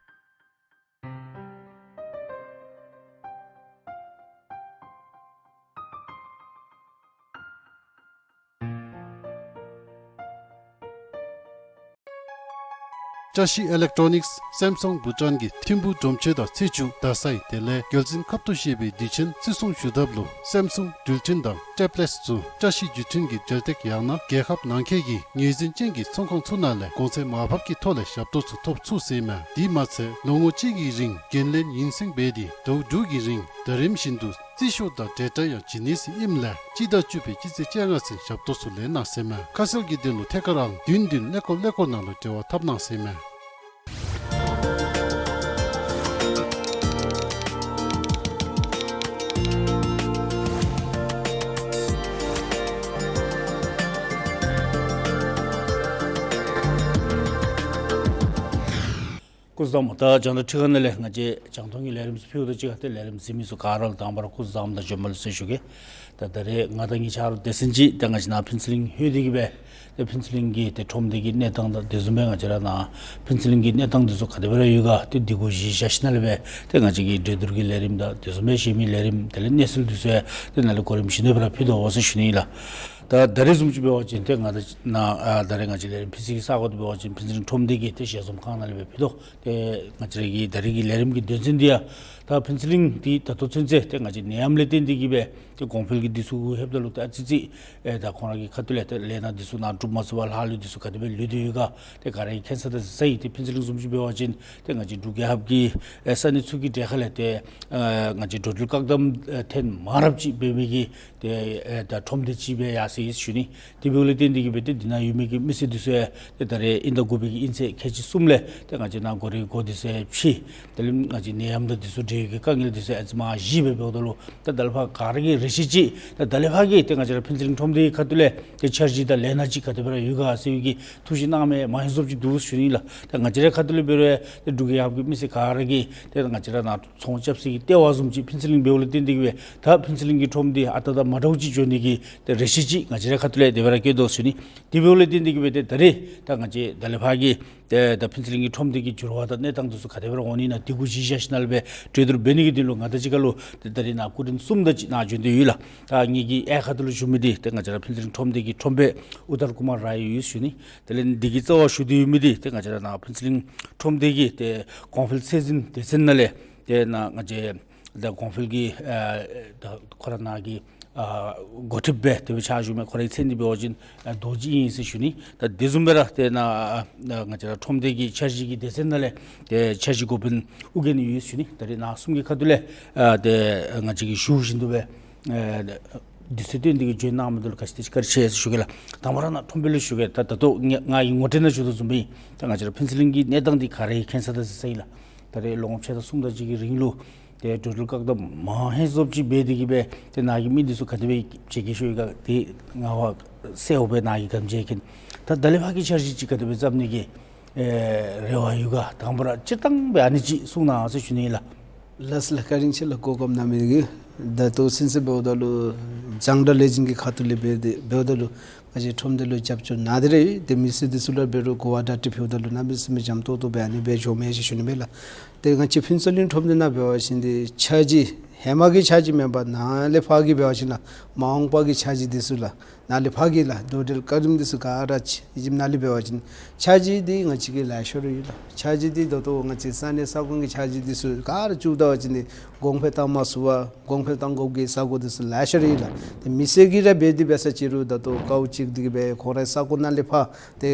བཀྲ་ཤིས་ཨི་ལེག་ཊོ་ནིགསི་སེམ་སུང་བུ་ཊཱན་གྱི་ཐིམ་ཕུག་སྒྲོམ་ཆེན་དང་ཚེས་བཅུ་དར་སའི་དེ་ལས་རྒྱལ་བཙུན་ཁབ་ཏུ་བཞེས་པའི་དུས་ཆེན་བརྩི་སྲུང་ཞུ་ཐབས་ལུ་སེམ་སུང་འགྲུལ་འཕྲིན་དང་ ཊེབ་ལེཊ་ཚུ་བཀྲ་ཤིས་བརྒྱུད་འཕྲིན་གྱི་འབྲེལ་སྟེགས་ཡང་ན་རྒྱལ་ཁབ་ནང་འཁོད་ཀྱི་ངོས་འཛིན་ཅན་གྱི་ཚོང་ཁང་ཚུ་ནང་ལས་གོང་ཚད་མར་ཕབ་ཀྱི་ཐོག་ལས་ཞབས་ཏོག་ཚུ་ཐོབ་ཚུགས་ཟེར་མས། དེ་མ་ཚད་ལོ་ངོ་གཅིག་གི་རིང་འགན་ལེན་ཡུན་བསྲིང་འབད་དེ་ཟླཝ་དྲུག་གི་རིང་ཟླ་རིམ་བཞིན་དུ་རྩིས་ཤོག་དང་འབྲེལ་སྒྲ་ཡང་བྱིན་ནི་ཟེར་ཨིནམ་ལས་སྤྱི་ཟླ་བཅུ་པའི་སྤྱི་ཚེས་བཅོ་ལྔ་ཚུན་ཞབས་ཏོག་ཚུ་ལེན་གནང་ཟེར་མས། ཁ་གསལ་གྱི་དོན་ལུ་ཐད་ཀར་རང་བདུན་བདུན་ཀླད་ཀོར་ཀླད་ཀོར་ནང་ལུ་འབྲེལ་བ་འཐབ་གནང་ཟེར་མས། སྐུ་གཟུགས་བཟང་པོ། ད་རྒྱང་བསྒྲགས་ཁྲི་ཁ་ནང་ལས་ང་བཅས་རྒྱང་མཐོང་གི་ལས་རིམ་ཚུ་ཕུལཝ་དང་གཅིག་ཁར་ཏེ་ལས་རིམ་གཟིགས་མི་ཚུ་ག་ར་ལུ་དང་པ་ར་སྐུ་གཟུགས་བཟང་པོ་དང་བྱོན་པ་ལེགས་སོ་ཞུ་གེ། ད་ད་རེས་ང་དང་ངེའི་ཆ་རོགས་སྡེ་ཚན་ཅིག་ད་ང་བཅས་ནཱ་ཕུན་ཚོགས་གླིང་ལྷོད་དེ་གི་སྦེ་ཏེ་ཕུན་ཚོགས་གླིང་གི་ཏེ་ཁྲོམ་སྡེ་གི་གནས་སྟངས་དང་དེ་བཟུམ་སྦེ་ང་བཅས་ར་ནཱ་ཕུན་ཚོགས་གླིང་གི་གནས་སྟངས་འདི་ཚུ་ག་དེ་སྦེ་ར་ཡོད་ག་ཏེ་འདི་གུ་གཞི་བཞག་ཞིནམ་ལས་སྦེ་ཏེ་ང་བཅས་ཀྱིས་གྲོས་བསྡུར་གྱི་ལས་རིམ་དང་དེ་བཟུམ་སྦེ་གཞན་མི་ལས་རིམ་དེ་ལས་གནས་ཚུལ་འདི་ཚུ་ཡང་ཏེ་ནཱ་ལས་གོ་རིམ་བཞིན་དུ་སྦེ་ར་ཕུལ་དོ་འོང་ཟེར་ཞུ་ནི་ཨིན་ལགས། ད་ད་རེས་བཟུམ་ཅིག་འབད་བ་ཅིན་ཏེ་ང་ད་ནཱ་ཨ་ད་རེས་ང་བཅས་ལས་རིམ་ཕུལ་སའི་ས་གོ་འདི་འབད་བ་ཅིན་ཕུན་ཚོགས་གླིང་ཁྲོམ་སྡེ་གི་ཏེ་ཞལ་འཛོམས་ཁང་ནང་ལས་སྦེ་ཕུལ་དོ། ཏེ་ང་བཅས་ར་གི་ད་རེས་ཀྱི་ལས་རིམ་གྱི་དོན་ཚན་འདི་ཡང་ད་ཕུན་ཚོགས་གླིང་འདི་ད་ལྟོ་ཚུན་ཚོད་ཏེ་ང་བཅས་ནད་ཡམས་ལས་བརྟེན་ཏེ་གི་སྦེ་ཏེ་གོང་འཕེལ་གྱི་འདི་ཚུ་གུ་ལྷོདཔ་ད་ལུ་ཏེ་ཨ་ཙི་ཙི་ཨེ་ད་ཁོང་ར་གི་ཁ་ཐུག་ལས་ཏེ་ལས་སྣ་འདི་ཚུ་ནཱ་གྲུབ་མ་ཚུགས་པར་ལྷག་ལུས་འདི་ཚུ་ག་དེ་སྦེ་ལུས་ཏེ་ཡོད་ག་ཏེ་ག་ར་གིས་མཁྱེན་ས་དང་གཟིགས་ས་ཨིན། ཏེ་ཕུན་ཚོགས་གླིང་བཟུམ་ཅིག་འབད་བ་ཅིན་ཏེ་ང་བཅས་འབྲུག་རྒྱལ་ཁབ་ཀྱི་ཨེ་ས་གནས་ཚུ་གི་གྲལ་ཁ་ལས་ཏེ་ཨེ་ང་བཅས་འགྲོ་འགྲུལ་བཀག་དམ་ཨེ་ཐེངས་མང་རབས་ཅིག་འབད་མི་གི་ཏེ་ཨེ་ད་ཁྲོམ་སྡེ་ཅིག་སྦེ་ཡར་སོ་ཡི་ཟེར་ཞུ་ནི། དེ་འབདཝ་ལས་བརྟེན་ཏེ་གི་སྦེ་ཏེ་འདི་ནང་ཡོད་མི་གི་མི་སེར་འདི་ཚུ་ཡང་ཏེ་ད་རེས་དབྱིན་ཟླ་དགུ་པའི་གི་དབྱིན་ཚེས་ཁལ་གཅིག་གསུམ་ལས་ཏེ་ང་བཅས་ནཱ་སྒོ་རའི་སྒོ་འདི་ཚུ་ཡང་ཕྱེ། དེ་ལས་ང་བཅས་ནད་ཡམས་དང་འདི་ཚུ་འབྲེལ་བའི་གི་དཀའ་ངལ་འདི་ཚུ་ཡང་ཨ་ཙི་མར་ཞི་སྦེ་འབདཝ་ད་ལུ་ཏེ་ད་ལས་ཕར་ག་ར་གིས་རེ་ཆེ་ཅིག་ཏེ་ད་ལས་ཕར་གྱི་ཏེ་ང་བཅས་ར་ཕུན་ཚོགས་གླིང་ཁྲོམ་སྡེའི་ཁ་ཐུག་ལས་ཏེ་འཆར་གཞི་དང་ལས་སྣ་ཅིག་ག་དེ་སྦེ་ར་ཡོད་ག་ཟེར་བའི་གི་ཐུགས་བཞེད་གནང་མི་མང་ཤོས་ཅིག་འདུག་ཟེར་ཞུ་ནི་ལགས། ཏེ་ང་བཅས་རའི་ཁ་ཐུག་ལས་འབད་རུང་ཏེ་འབྲུག་རྒྱལ་ཁབ་ཀྱི་མི་སེར་ག་ར་གིས་ཏེ་ང་བཅས་ར་ནཱ་ཚོང་རྐྱབ་སའི་གི་ལྟེ་བ་བཟུམ་ཅིག་ཕུན་ཚོགས་གླིང་འབདཝ་ལས་བརྟེན་ཏེ་གི་སྦེ་ད་ཕུན་ཚོགས་གླིང་གི་ཁྲོམ་འདི་ཨ་རྟག་དང་མ་འདྲཝ་ཅིག་འགྱོ་ནི་གི་ཏེ་རེ་ཆེ་ཅིག་ང་བཅས་རའི་ཁ་ཐུག་ལས་དེ་སྦེ་ར་བསྐྱེད་དོ་ཟེར་ཞུ་ནི། དེ་འབདཝ་ལས་བརྟེན་ཏེ་གི་སྦེ་ཏེ་ད་རེས་ད་ང་བཅས་ད་ལས་ཕར་གྱི་ཏེ་ད་ཕུན་ཚོགས་གླིང་གི་ཁྲོམ་སྡེ་གི་འགྱུར་བ་དང་གནས་སྟངས་འདི་ཚུ་ག་དེ་སྦེ་ར་འོང་ནི་ཨིན་ན་འདི་གུ་གཞི་བཞག་ཞིནམ་ལས་སྦེ་གྲོས་བསྡུར་འབད་ནི་གི་དོན་ལུ་ང་དང་གཅིག་ཁར་ལུ་ཏེ་ད་རེས་ནཱ་སྐུ་མགྲོན་གསུམ་དང་གཅིག་ནཱ་བྱོན་ཏེ་ཡོད་ལགས། ད་ངེ་གི་གཡས་ཁ་ཐུག་ལུ་བཞུགས་མི་འདི་ཏེ་ང་བཅས་ར་ཕུན་ཚོགས་གླིང་ཁྲོམ་སྡེ་གི་ཁྲོམ་དཔོན་ཨུ་ཏར་ཀུ་མར་རའི་ཡོད་ཟེར་ཞུ་ནི། དེ་ལས་འདི་གི་རྩ་བར་བཞུགས་ཏེ་ཡོད་མི་འདི་ཏེ་ང་བཅས་ར་ནཱ་ཕུན་ཚོགས་གླིང་ཁྲོམ་སྡེ་གི་ཏེ་གོང་འཕེལ་ཚད་འཛིན་སྡེ་ཚན་ནང་ལས་ཏེ་ནཱ་ང་བཅས་ད་གོང་འཕེལ་གྱི་ཨ་ད་ཁོ་ར་ནཱ་གི་ཨ་འགོ་ཁྲིདཔ་སྦེ་དེ་སྦེ་ཕྱག་ཞུ་མི་ཁོ་རའི་མཚན་འདི་འབད་བ་ཅིན་ཨ་རྡོ་རྗེ་ཨིན་ཟེར་ཞུ་ནི། ད་དེ་བཟུམ་སྦེ་ར་ཏེ་ནཱ་ཨ་ང་བཅས་ར་ཁྲོམ་སྡེ་གི་འཆར་གཞི་གི་སྡེ་ཚན་ནང་ལས་ཏེ་འཆར་གཞི་འགོ་དཔོན་ཨོ་རྒྱན་ཡོད་ཟེར་ཞུ་ནི། ད་རེས་ནཱ་གསུམ་གྱི་ཁ་ཐུག་ལས་ཨ་ཏེ་ང་བཅས་ཀྱིས་ཞུ་བཞིན་དུ་སྦེ་ཨ་དུས་ཚོད་བཏོན་ཏེ་གི་བྱོན་གནང་མི་འདི་ལུ་ག་ཅི་དེ་ཅིག་བཀའ་དྲིན་ཆེ་ཟེར་ཞུ་གེ་ལགས། དང་པ་ར་ནཱ་ཁྲོམ་དཔོན་ལུ་ཞུ་གེ། ད་ད་ལྟོ་ང་ང་གིས་ངོ་སྤྲོད་ནང་ཞུ་དོ་བཟུམ་སྦེ་ད་ང་བཅས་ར་ཕུན་ཚོགས་གླིང་གི་གནས་སྟངས་འདི་ག་ར་གིས་མཁྱེན་ས་དང་གཟིགས་ས་ཨིན་ལགས། ད་རེས་ལོ་ངོ་ཕྱེད་དང་གསུམ་དང་གཅིག་གི་རིང་ལུ་ཏེ་འགྲོ་འགྲུལ་བཀག་དམ་མང་ཧེང་སོབ་ཅིག་འབད་དེ་གི་སྦེ་ཏེ་ནཱ་གི་མི་འདི་ཚུ་ག་དེ་སྦེ་བྱེད་དགོཔ་ཡོད་ག་ཏེ་ང་བ་གསལ་བོ་སྦེ་ནཱ་གིས་ག་དེམ་ཅིག་མཁྱེན། ད་ད་ལས་ཕར་གྱི་འཆར་གཞི་ཅིག་ག་དེ་སྦེ་བརྩམ་ནི་གི་ཨེ་རེ་བ་ཡོད་ག། དང་པ་ར་སྤྱིར་བཏང་སྦེ་ཨ་ནི་ཅིག་གསུང་གནང་ཟེར་ཞུ་ནི་ཨིན་ལགས། ལགས་ལགས། བཀའ་དྲིན་ཆེ་ལགས། གོ་སྐབས་གནང་མི་གི། ད་ལྟོ་ཚུན་ཚོད་འབདཝ་ད་ལུ་རྒྱང་བསྒྲགས་ལས་འཛིན་གྱི་ཁ་ཐུག་ལས་འབད་དེ་འབདཝ་ད་ལུ་ང་བཅས་ཁྲོམ་སྡེ་ལུ་རྒྱབ་སྐྱོར་གནང་སྟེ་ར་ཡོད། ཏེ་མི་སེར་འདི་ཚུ་ལུ་འབད་རུང་གོ་བ་བརྡ་སྤྲོད་ཕུལཝ་ད་ལུ་གནམ་མེད་ས་མེད་འཇམ་ཏོག་ཏོ་སྦེ་ཨ་ནི་སྦེ་འགྱོཝ་མས་ཟེར་ཞུ་ནི་མས་ལགས། ཏེ་ང་བཅས་ཕུན་ཚོགས་གླིང་ཁྲོམ་སྡེ་ནང་འབད་བ་ཅིན་ཏེ་འཆར་གཞི་ཧེ་མ་གི་འཆར་གཞི་མེན་པར་ནཱ་ལས་ཕར་གྱི་འབད་བ་ཅིན་ལགས་མ་འོངས་པ་གི་འཆར་གཞི་འདི་ཚུ་ལགས་ནཱ་ལས་ཕར་གྱི་ལགས་འགྲོ་འགྲུལ་བཀག་དམ་འདི་ཚུ་ག་ར་ཅིག་ཨིན་ཅི་ནཱ་ལས་འབད་བ་ཅིན་འཆར་གཞི་འདི་ང་བཅས་ཀྱི་ལེ་ཤ་ར་ཡོད་ལགས། འཆར་གཞི་འདི་ད་ལྟོ་ང་བཅས་ས་གནས་ས་ཁོངས་ཀྱི་འཆར་གཞི་འདི་ཚུ་ག་ར་བཅུག་ད་བ་ཅིན་ཏེ་གོང་འཕེལ་བཏང་མ་ཚུགས་པར་གོང་འཕེལ་བཏང་དགོཔ་གི་ས་གོ་འདི་ཚུ་ལེ་ཤ་ར་ཡོད་ལགས། ཏེ་མི་སེར་གྱིས་ར་འབད་དེ་འབད་ས་ཅིག་རུང་ད་ལྟོ་དཀའཝ་སྤྱད་དེ་གི་སྦེ་ཁོང་རའི་ས་གོ་ནང་ལས་ཕར་ཏེ་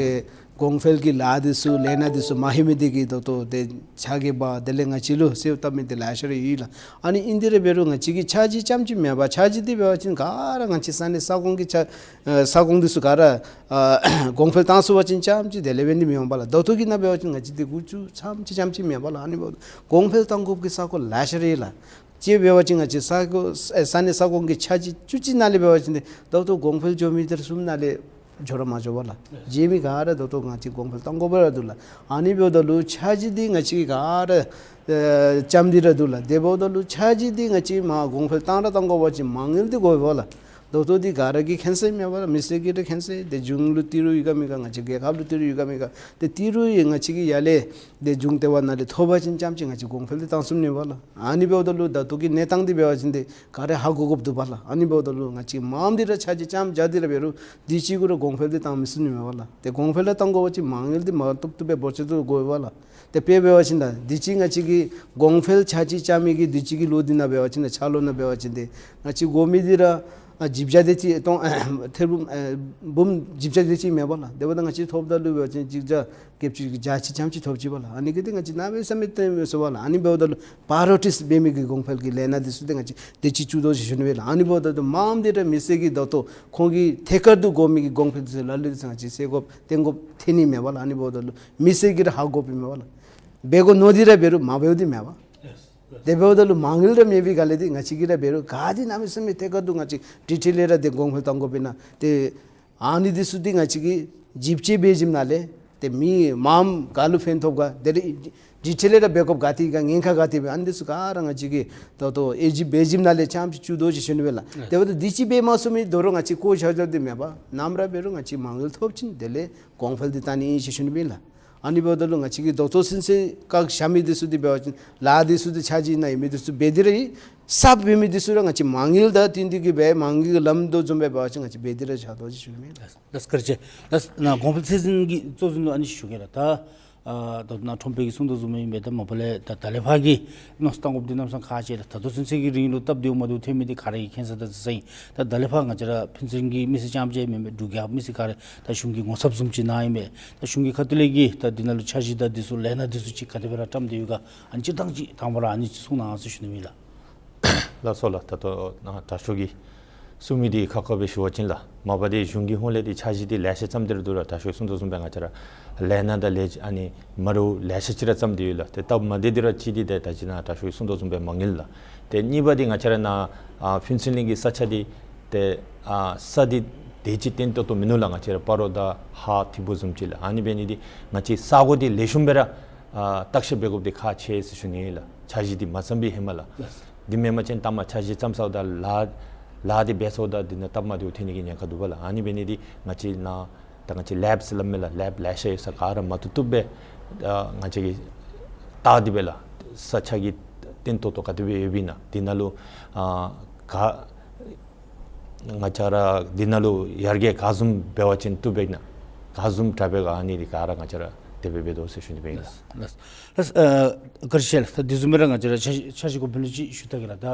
གོང་འཕེལ་གྱི་ལཱ་འདི་ཚུ་ལས་སྣ་འདི་ཚུ་མ་ལྷོད་མི་འདི་གིས་ད་ལྟོ་ཏེ་ཕྱག་གིས་འབག་དེ་ལས་ང་བཅས་ལུ་གསོལཝ་བཏབ་མི་འདི་ལེ་ཤ་ར་ཡོད་ལགས། ཨ་ནི་ཨིན་ཏེ་ར་འབད་རུང་ང་བཅས་ཀྱི་འཆར་གཞི་རྐྱངམ་ཅིག་མེན་པར་འཆར་གཞི་འདི་འབད་བ་ཅིན་ག་ར་ང་བཅས་ས་གནས་ས་ཁོངས་ཀྱི་འཆར་ཨ་ས་ཁོངས་འདི་ཚུ་ག་ར་ཨ་གོང་འཕེལ་བཏང་ཚུགས་པ་ཅིན་རྐྱངམ་ཅིག་དེ་ལས་འབད་ནི་མི་འོང་པ་ལགས། ད་ལྟོ་གི་ནང་འབད་བ་ཅིན་ང་བཅས་འདི་འགོ་བཙུགས་རྐྱངམ་ཅིག་རྐྱངམ་ཅིག་མེན་པ་ལགས། ཨ་ནི་འབདཝ་ད་གོང་འཕེལ་བཏང་དགོཔ་གི་ས་གོ་ལེ་ཤ་ར་ཡོད་ལགས། དཔྱེ་འབད་བ་ཅིན་ང་བཅས་ས་གོ་ས་ས་གནས་ས་ཁོངས་ཀྱི་འཆར་གཞི་བཅུ་གཅིག་ནང་ལས་འབད་བ་ཅིན་ཏེ་ད་ལྟོ་གོང་འཕེལ་འགྱོ་མི་འདི་ར་གསུམ་ནང་ལས་འགྱོ་ར་མ་འགྱོ་བས་ལགས། རྗེས་མི་ག་ར་ད་ལྟོ་ང་བཅས་གོང་འཕེལ་བཏང་དགོཔ་ར་འདུག་ལགས། ཨ་ནི་འབདཝ་ད་ལུ་འཆར་གཞི་འདི་ང་བཅས་ག་ར་ཨེ་རྐྱངམ་འདི་ར་འདུག་ལགས། དེ་འབདཝ་ད་ལུ་འཆར་གཞི་འདི་ང་བཅས་མར་གོང་འཕེལ་བཏང་ར་བཏང་དགོ་པ་ཅིན་མ་དངུལ་འདི་དགོ་པས་ལགས། ད་ལྟོ་འདི་ག་ར་གིས་མཁྱེན་གསལ་མས་པ་ལགས། མི་སེར་གྱིས་ར་མཁྱེན་གསལ། ཏེ་གཞུང་ལུ་ཏི་རུ་ཡོད་ག་མེད་ག་ང་བཅས་རྒྱལ་ཁབ་ལུ་ཏི་རུ་ཡོད་ག་མེད་ག། ཏེ་ཏི་རུ་ཡང་ང་བཅས་ཀྱིས་ཡར་ལས་ཏེ་གཞུང་ལྟེ་བ་ནང་ལས་ཐོབ་པ་ཅིན་རྐྱངམ་ཅིག་ང་བཅས་གོང་འཕེལ་འདི་བཏང་ཚུགས་ནི་པ་ལགས། ཨ་ནི་འབདཝ་ད་ལུ་ད་ལྟོ་གི་གནས་སྟངས་འདི་འབད་བ་ཅིན་ཏེ་ག་ར་ཧ་གོ་དགོཔ་འདུག་པ་ལགས། ཨ་ནི་འབདཝ་ད་ལུ་ང་བཅས་མངམ་འདི་ར་འཆར་གཞི་རྐྱངམ་བཞག་སྟེ་ར་འབད་རུང་དུས་ཅི་གུ་ར་གོང་འཕེལ་འདི་བཏང་མི་ཚུགས་ནི་མས་པ་ལགས། ཏེ་གོང་འཕེལ་ར་བཏང་དགོ་པ་ཅིན་མ་དངུལ་འདི་མ་ཏོག་ཏོ་སྦེ་འབོར་ཆེ་ཏོག་ཏོ་དགོ་པས་ལགས། ཏེ་དཔེ་འབད་བ་ཅིན་ད་དུས་ཅི་ང་བཅས་ཀྱི་གོང་འཕེལ་འཆར་གཞི་རྐྱབ་མི་གི་དུས་ཅི་གི་ལོ་འདི་ནང་འབད་བ་ཅིན་ད་འཆར་ལོ་ནང་འབད་བ་ཅིན་ཏེ་ང་བཅས་དགོ་མི་འདི་ར་ ཨ་བཞི་བརྒྱ་དེ་ཅིག་སྟོང་ཨ་ཐེར་འབུམ་ཨ་འབུམ་བཞི་བརྒྱ་དེ་ཅིག་མེན་པ་ལགས། དེ་འབདཝ་ད་ང་བཅས་ཐོབ་ད་ལུ་འབད་བ་ཅིན་གཅིག་བརྒྱ་བརྒྱད་ཅུ་གྱ་གཅིག་ཙམ་ཅིག་ཐོབ་ཅི་པ་ལགས། ཨ་ནི་གིས་ཏེ་ང་བཅས་གནམ་མེད་ས་མེད་བཏོན་མི་ཚུགས་པ་ལགས། ཨ་ནི་འབདཝ་ད་ལུ་པ་རོ་ཊིས་འབད་མི་གི་གོང་འཕེལ་གྱི་ལས་སྣ་འདི་ཚུ་ཏེ་ང་བཅས་དེ་ཅིག་བཙུགས་དོ་ཟེར་ཞུ་ནི་སྦེ་ལགས། ཨ་ནི་འབདཝ་ད་ལུ་མངམ་འདི་ར་མི་སེར་གྱིས་ད་ལྟོ་ཁོང་གིས་ཐད་ཀར་དུ་དགོ་མི་གི་གོང་འཕེལ་འདི་ཚུ་ལ་ལུ་ཏེ་ང་བཅས་སེལ་དགོཔ་བཏོན་དགོཔ་ཐོན་ནི་མེད་པ་ལགས། ཨ་ནི་འབདཝ་ད་ལུ་མི་སེར་གྱིས་ར་ཧ་གོ་དགོཔ་ཨིན་མས་པ་ལགས། འབད་དགོ་མནོ་སྟེ་ར་འབད་རུང་མ་འབདཝ་འདི་མེད་པ། དེ་འབདཝ་ད་ལུ་མ་དངུལ་ར་མེད་པའི་སྒང་ལས་འདི་ང་བཅས་ཀྱིས་ར་འབད་རུང་ག་དེ་གནམ་མེད་ས་མེད་ཐད་ཀར་དུ་ང་བཅས་ཌི་ཊེལ་ལས་ར་ཏེ་གོང་འཕེལ་གཏང་དགོཔ་ཨིན་ན། ཏེ་ཨ་ནི་འདི་ཚུ་འདི་ང་བཅས་ཀྱིས་ཞིབ་དཔྱད་འབད་ཞིནམ་ལས་ཏེ་མི་མངམ་ག་ལུ་ཕན་ཐོགས་ག་དེ་ར་ཌི་ཊེལ་ལས་ར་འབད་དགོཔ་ག་ཏེ་ག་ཉེན་ཁ་ག་ཏེ་འབད་ཨ་ནི་འདི་ཚུ་ག་ར་ང་བཅས་ཀྱིས་ད་ལྟོ་ཨེ་ཞིབ་འབད་ཞིནམ་ལས་རྐྱངམ་ཅིག་བཙུགས་དོ་ཟེར་ཞུ་ནི་སྦེ་ལགས། དེ་འབདཝ་ད་འདི་ཅིག་འབད་མ་ཚུགས་མི་དོ་རུང་ང་བཅས་བཀོ་བཞག་བཞགཔ་འདི་མེད་པ། ནམ་ར་འབད་རུང་ང་བཅས་མ་དངུལ་ཐོབ་ཅིན་དེ་ལས་གོང་འཕེལ་འདི་བཏང་ནི་ཨིན་ཟེར་ཞུ་ནི་སྦེ་ལགས། ཨ་ནི་འབདཝ་ད་ལུ་ང་བཅས་ཀྱིས་ད་ལྟོ་ཚུན་ཚོད་བཀག་བཞག་མི་འདི་ཚུ་འདི་འབད་བ་ཅིན་ལཱ་འདི་ཚུ་འདི་འཆར་གཞི་ནང་ཡོད་མི་འདི་ཚུ་འབད་དེ་ར་ཨིན། གསརཔ་འབད་མི་འདི་ཚུ་ར་ང་བཅས་མ་དངུལ་དང་བསྟུན་ཏེ་གིས་འབད་མ་དངུལ་གྱི་ལམ་དོ་བཟུམ་སྦེ་འབད་བ་ཅིན་ང་བཅས་འབད་དེ་ར་བཞག་དོ་ཟེར་ཞུ་ནི་མས། ལགས་སོ། ལགས་སོ། བཀའ་དྲིན་ཆེ། ལགས་སོ། ནཱ་གོང་འཕེལ་ཚད་འཛིན་གྱི་གཙོ་འཛིན་ལུ་ཨ་ནི་ཞུ་གེ་ལགས། ད་ཨ་ད་ནཱ་ཁྲོམ་དཔོན་གྱིས་གསུང་དོ་བཟུམ་ཨིན་པས། ད་མ་པ་ལས་ད་ད་ལས་ཕར་གྱི་མནོ་བསམ་བཏང་དགོཔ་འདི་གནམ་མེད་ས་མེད་ཁག་ཆེ་ལགས། ད་ལྟོ་ཚུན་ཚོད་ཀྱི་རིང་ལུ་སྟབས་བདེཝ་མ་བདེཝ་ཐོན་མི་འདི་ག་ར་གིས་མཁྱེན་ས་དང་གཟིགས་ས་ཨིན། ད་ད་ལས་ཕར་ང་བཅས་ར་ཕུན་ཚོགས་གླིང་གི་མི་སེར་རྐྱངམ་ཅིག་མེན་པར་འབྲུག་རྒྱལ་ཁབ་མི་སེར་ག་ར་ད་གཞུང་གི་ངོ་ཚབ་བཟུམ་ཅིག་ནང་ཨིན་པས། ད་གཞུང་གི་ཁ་ཐུག་ལས་ཀྱི་ད་འདི་ནང་ལུ་འཆར་གཞི་དང་འདི་ཚུ་ལས་སྣ་འདི་ཚུ་ཅིག་ག་དེ་སྦེ་ར་བཀྲམ་སྟེ་ཡོད་ག། ཨ་ནི་སྤྱིར་བཏང་ཅིག་དང་པ་ར་ཨ་ནི་ཅིག་གསུང་གནང་ཟེར་ཞུ་ནི་ཨིན་ལགས། ལགས་སོ་ལགས། ད་ལྟོ་ནཱ་དྲག་ཤོས་ཀྱིས་གསུང་མི་འདི་ཁག་ཁ་སྦེ་ཞུ་བ་ཅིན་ལགས། མ་པ་འདི་གཞུང་གི་ཧོངས་ལས་འདི་འཆར་གཞི་འདི་ལེ་ཤ་བརྩམས་ཏེ་ར་འདུག་ལགས། དྲག་ཤོས་ཀྱིས་གསུང་དོ་བཟུམ་སྦེ་ང་བཅས་ར་ལས་སྣ་དང་ལས་ཨ་ནི་མ་འདྲཝ་ལེ་ཤ་ཅིག་ར་བརྩམས་ཏེ་ཡོད་ལགས། ཏེ་སྟབས་མ་བདེ་འདི་ར་ཅིག་འདི་ཏེ་ད་ཅི་ནཱ་དྲག་ཤོས་ཀྱིས་གསུང་དོ་བཟུམ་སྦེ་མ་དངུལ་ལགས། ཏེ་གཉིས་པ་འདི་ང་བཅས་ར་ནཱ་ཨ་ཕུན་ཚོགས་གླིང་གི་ས་ཆ་འདི་ཏེ་ཨ་ས་འདི་དེ་ཅིག་བརྟན་ཏོག་ཏོ་མིན་ནུག་ལགས། ང་བཅས་ར་སྤ་རོ་དང་ཧཱ་ཐིམ་ཕུ་བཟུམ་ཅིག་ལགས། ཨ་ནི་འབད་ནི་འདི་ང་བཅས་ས་གོ་འདི་ལེགས་ཤོམ་སྦེ་ར་ཨ་བརྟག་ཞིབ་འབད་དགོཔ་འདི་ཁག་ཆེ་ཟེར་ཞུ་ནི་ཨིན་ལགས། འཆར་གཞི་འདི་མ་བརྩམས་པའི་ཧེ་མ་ལགས། འདི་མེན་པ་ཅིན་ལྟ་མ་འཆར་གཞི་བརྩམས་ཚརཝ་ད་ལཱ་ལཱ་འདི་འབད་ཚརཝ་ད་འདི་ནང་སྟབས་མ་བདེཝ་ཐོན་ནི་གི་ཉེན་ཁ་འདུག་པ་ལགས། ཨ་ནི་འབད་ནི་འདི་ང་བཅས་ནཱ་ད་ང་བཅས་ལེབ་ཟེར་སླབ་མས་ལགས། ལེབ་ལེ་ཤ་ཡོད་ས་ག་ར་མ་བཏུབ་བཏུབ་སྦེ་ཨ་ང་བཅས་ཀྱིས་བལྟ་སྟེ་སྦེ་ལགས། ས་ཆ་གི་བརྟན་ཏོག་ཏོ་ག་དེ་སྦེ་ཡོདཔ་ཨིན་ན་འདི་ནང་ལུ་ཨ་ག་ང་བཅས་ར་འདི་ནང་ལུ་ཡར་རྒྱས་ག་བཟུམ་འབད་བ་ཅིན་བཏུབ་པས་ན་ག་བཟུམ་དྲག་པས་ག་ཨ་ནི་འདི་ག་ར་ང་བཅས་ར་དེ་སྦེ་འབད་དོ་ཟེར་ཞུ་ནི་སྦེ་ཨིན་ལགས། ལགས་ལགས། ཨ་བཀའ་དྲིན་ཆེ་ལགས། ད་དེ་བཟུམ་སྦེ་ར་ང་བཅས་ར་འཆར་གཞི་འཆར་གཞི་གོང་འཕེལ་ཅིག་ཞུ་ད་གེ་ལགས། ད་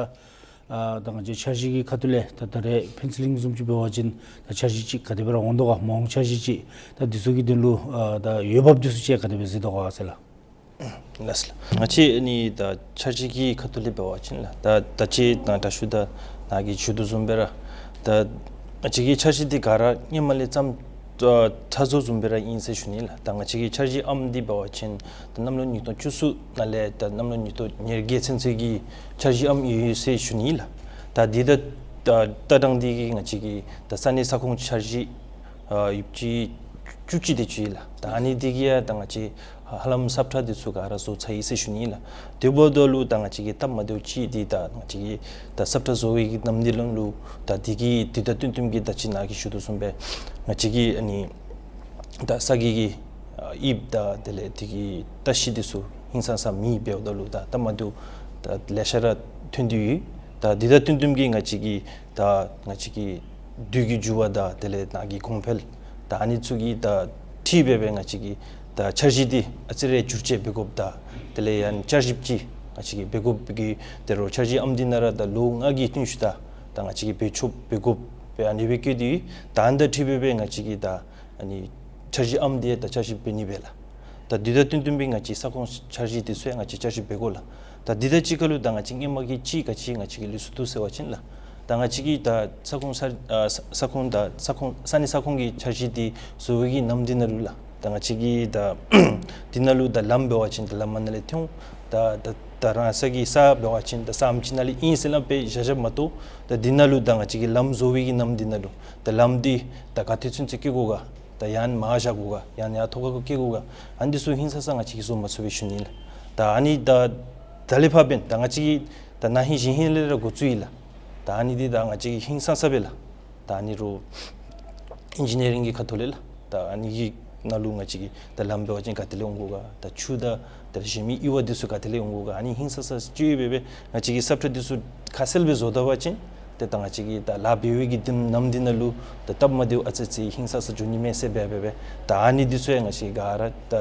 ཨ་ད་ང་བཅས་འཆར་གཞི་གི་ཁ་ཐུག་ལས་ད་ད་རེས་ཕུན་ཚོགས་གླིང་བཟུམ་ཅིག་འབད་བ་ཅིན་ད་འཆར་གཞི་ཅིག་ག་དེ་སྦེ་ར་འོང་དོ་ག། མ་འོངས་འཆར་གཞི་ཅིག་ད་འདི་ཚུ་གི་དོན་ལུ་ཨ་ད་འོས་འབབ་འདི་ཚུ་ཅིག་ག་དེ་སྦེ་གཟིགས་དོ་ག་ཟེར་ལགས། ལགས་སོ་ལགས། ང་བཅས་ཨ་ནི་ད་འཆར་གཞི་གི་ཁ་ཐུག་ལས་འབད་བ་ཅིན་ལགས། ད་ད་ཅི་ད་དྲག་ཤོས་ད་ནཱ་གིས་ཞུ་དོ་བཟུམ་སྦེ་ར་ད་ང་བཅས་ཀྱི་འཆར་གཞི་འདི་ག་ར་སྔོན་མ་ལས་བརྩམས་ཨ་ཚར་སོངམ་བཟུམ་སྦེ་ར་ཨིན་ཟེར་ཞུ་ནི་ལགས། ད་ང་བཅས་ཀྱི་འཆར་གཞིའམ་འདི་འབད་བ་ཅིན་ད་གནམ་ལོ་ཉིས་སྟོང་བཅུ་གསུམ་ནང་ལས་ད་གནམ་ལོ་ཉིས་སྟོང་ཉེར་བརྒྱད་ཚུན་ཚོད་ཀྱི་འཆར་གཞིའམ་ཡོད་ཡོད་ཟེར་ཞུ་ནི་ལགས། ད་འདི་ད་ད་ལྟ་དང་འདི་གི་ང་བཅས་ཀྱི་ད་ས་གནས་ས་ཁོངས་འཆར་གཞི་ཨ་ཡོདཔ་ཅིག་བཅུ་གཅིག་དེ་ཅིག་ལགས། ད་ཨ་ནི་འདི་གིས་ཡང་ད་ང་བཅས་ཧ་ལམ་ས་ཁྲ་འདི་ཚུ་ག་ར་བཟོ་ཚར་ཡི་ཟེར་ཞུ་ནི་ལགས། དེ་འབདཝ་ད་ལུ་ད་ང་བཅས་ཀྱི་སྟབས་མ་བདེཝ་ཅིག་འདི་ད་ང་བཅས་ཀྱི་ད་ས་ཁྲ་བཟོ་བའི་གི་ནམ་དུས་ལུ་ད་འདི་གི་དུས་དང་བསྟུན་བསྟུནམ་གྱི་ད་ཅི་ནཱ་གིས་ཞུ་དོ་བཟུམ་སྦེ་ང་བཅས་ཀྱི་ཨ་ནི་ད་ས་གི་གི་ཨ་དབྱིབས་དང་དེ་ལས་འདི་གི་ལྟ་བཤལ་འདི་ཚུ་ཧིང་སང་ས་མེད། འབདཝ་ད་ལུ་ད་སྟབས་མ་བདེཝ་ད་ལེ་ཤ་ར་ཐོན་ཏེ་ཡོད། ད་འདི་དང་བསྟུན་བསྟུནམ་གྱི་ང་བཅས་ཀྱི་ད་ང་བཅས་ཀྱི་དུས་ཀྱི་འགྱུར་བ་དང་དེ་ལས་ནཱ་གི་གོང་འཕེལ་ད་ཨ་ནི་ཚུ་གི་ད་འཁྲིལ་སྦེ་སྦེ་ང་བཅས་ཀྱི་ད་འཆར་གཞི་འདི་ཨ་ཙི་རེ་བསྒྱུར་བཅོས་འབད་དགོཔ་དང་དེ་ལས་ཡང་བསྐྱར་ཞིབ་ཅིག་ང་བཅས་ཀྱིས་འབད་དགོཔ་གི་དེ་རུ་འཆར་གཞིའམ་འདི་ནང་ར་ད་ལོ་ལྔ་གི་བརྟན་བཞུགས་ད་ད་ང་བཅས་ཀྱིས་འབད་ཆོགཔ་འབད་དགོཔ་སྦེ་ཨ་ནི་སྦེ་བཀོད་དེ་ད་ཨ་ནི་དང་འཁྲིལ་སྦེ་སྦེ་ང་བཅས་ཀྱི་ད་ཨ་ནི་འཆར་གཞིའམ་འདི་ད་བསྐྱར་ཞིབ་འབད་ནི་སྦེ་ལགས། ད་འདི་དང་བསྟུན་བསྟུན་སྦེ་ང་བཅས་ས་ཁོངས་འཆར་གཞི་འདི་ཚུ་ཡང་ང་བཅས་བསྐྱར་ཞིབ་འབད་དགོ་ལགས། ད་འདི་དང་གཅིག་ཁར་ལུ་ད་ང་བཅས་སྔོན་མ་གི་ཅིག་ག་ཅི་ང་བཅས་ཀྱི་ལུགས་སྲོལ་འདུག་ཟེར་བ་ཅིན་ལགས། ད་ང་བཅས་ཀྱི་ད་ས་ཁོངས་ས་ཨ་ས་ས་ཁོངས་ད་ས་ཁོངས་ས་གནས་ས་ཁོངས་ཀྱི་འཆར་གཞི་འདི་བཟོ་བའི་གི་ནམ་འདི་ནང་ལུ་ལགས། ད་ང་བཅས་ཀྱི་ད་འདི་ནང་ལུ་ད་ལམ་འབད་བ་ཅིན་ད་ལམ་ནང་ལས་ཐོན། ད་ད་ད་རང་ས་གི་ས་འབད་བ་ཅིན་ད་ས་ཨམ་ཅིག་ནང་ལས་ཨིན་ཟེར་སླབ་སྦེ་བཞག་བཞགཔ་མ་གཏོགས་ད་འདི་ནང་ལུ་ད་ང་བཅས་ཀྱི་ལམ་བཟོ་བའི་གི་ནམ་འདི་ནང་ལུ་ད་ལམ་འདི་ད་ག་ཏེ་ཚུན་ཚོད་བསྐྱལ་དགོ་ག། ད་ཡང་མར་བཞག་དགོ་ག། ཡང་ཡར་ཐོག་ཁར་བསྐྱལ་དགོ་ག། ཨ་ནི་འདི་ཚུ་ཧིང་སང་ས་ང་བཅས་ཀྱིས་བཟོ་མ་ཚུགས་པས་ཞུ་ནི་ལགས། ད་ཨ་ནི་ད་ད་ལས་ཕར་འབདན་ད་ང་བཅས་ཀྱིས་ད་ན་ཧིང་གཞེས་ཧིང་ལས་ར་འགོ་བཙུགས་ཡི་ལགས། ད་ཨ་ནི་འདི་ད་ང་བཅས་ཀྱིས་ཧིང་སང་ས་སྦེ་ལགས། ད་ཨ་ནི་རུ་ཨིན་ཇི་ནི་ཡ་རིང་གི་ཁ་ཐུག་ལས་ལགས། ད་ཨ་ནི་གི་ནང་ལུ་ང་བཅས་ཀྱིས་ད་ལམ་འབད་བ་ཅིན་ག་ཏེ་ལས་འོང་དགོ་ག། ད་ཆུ་དང་ད་གཞན་མི་གཡུར་བ་འདི་ཚུ་ག་ཏེ་ལས་འོང་དགོ་ག། ཨ་ནི་ཧིང་སང་ས་ཅིག་སྦེ་སྦེ་ང་བཅས་ཀྱིས་ས་ཁྲ་འདི་ཚུ་ཁ་གསལ་སྦེ་བཟོ་ད་པ་ཅིན་ཏེ་ད་ང་བཅས་ཀྱིས་ད་ལཱ་འབད་བའི་གི་དེ་ནམ་འདི་ནང་ལུ་ད་སྟབས་མ་བདེཝ་ཨ་ཙི་ཅིག་ཧིང་སང་ས་འགྱོ་ནི་མས་ཟེར་སྦེ་སྦེ་སྦེ་ད་ཨ་ནི་འདི་ཚུ་ཡང་ང་བཅས་ག་ར་ད་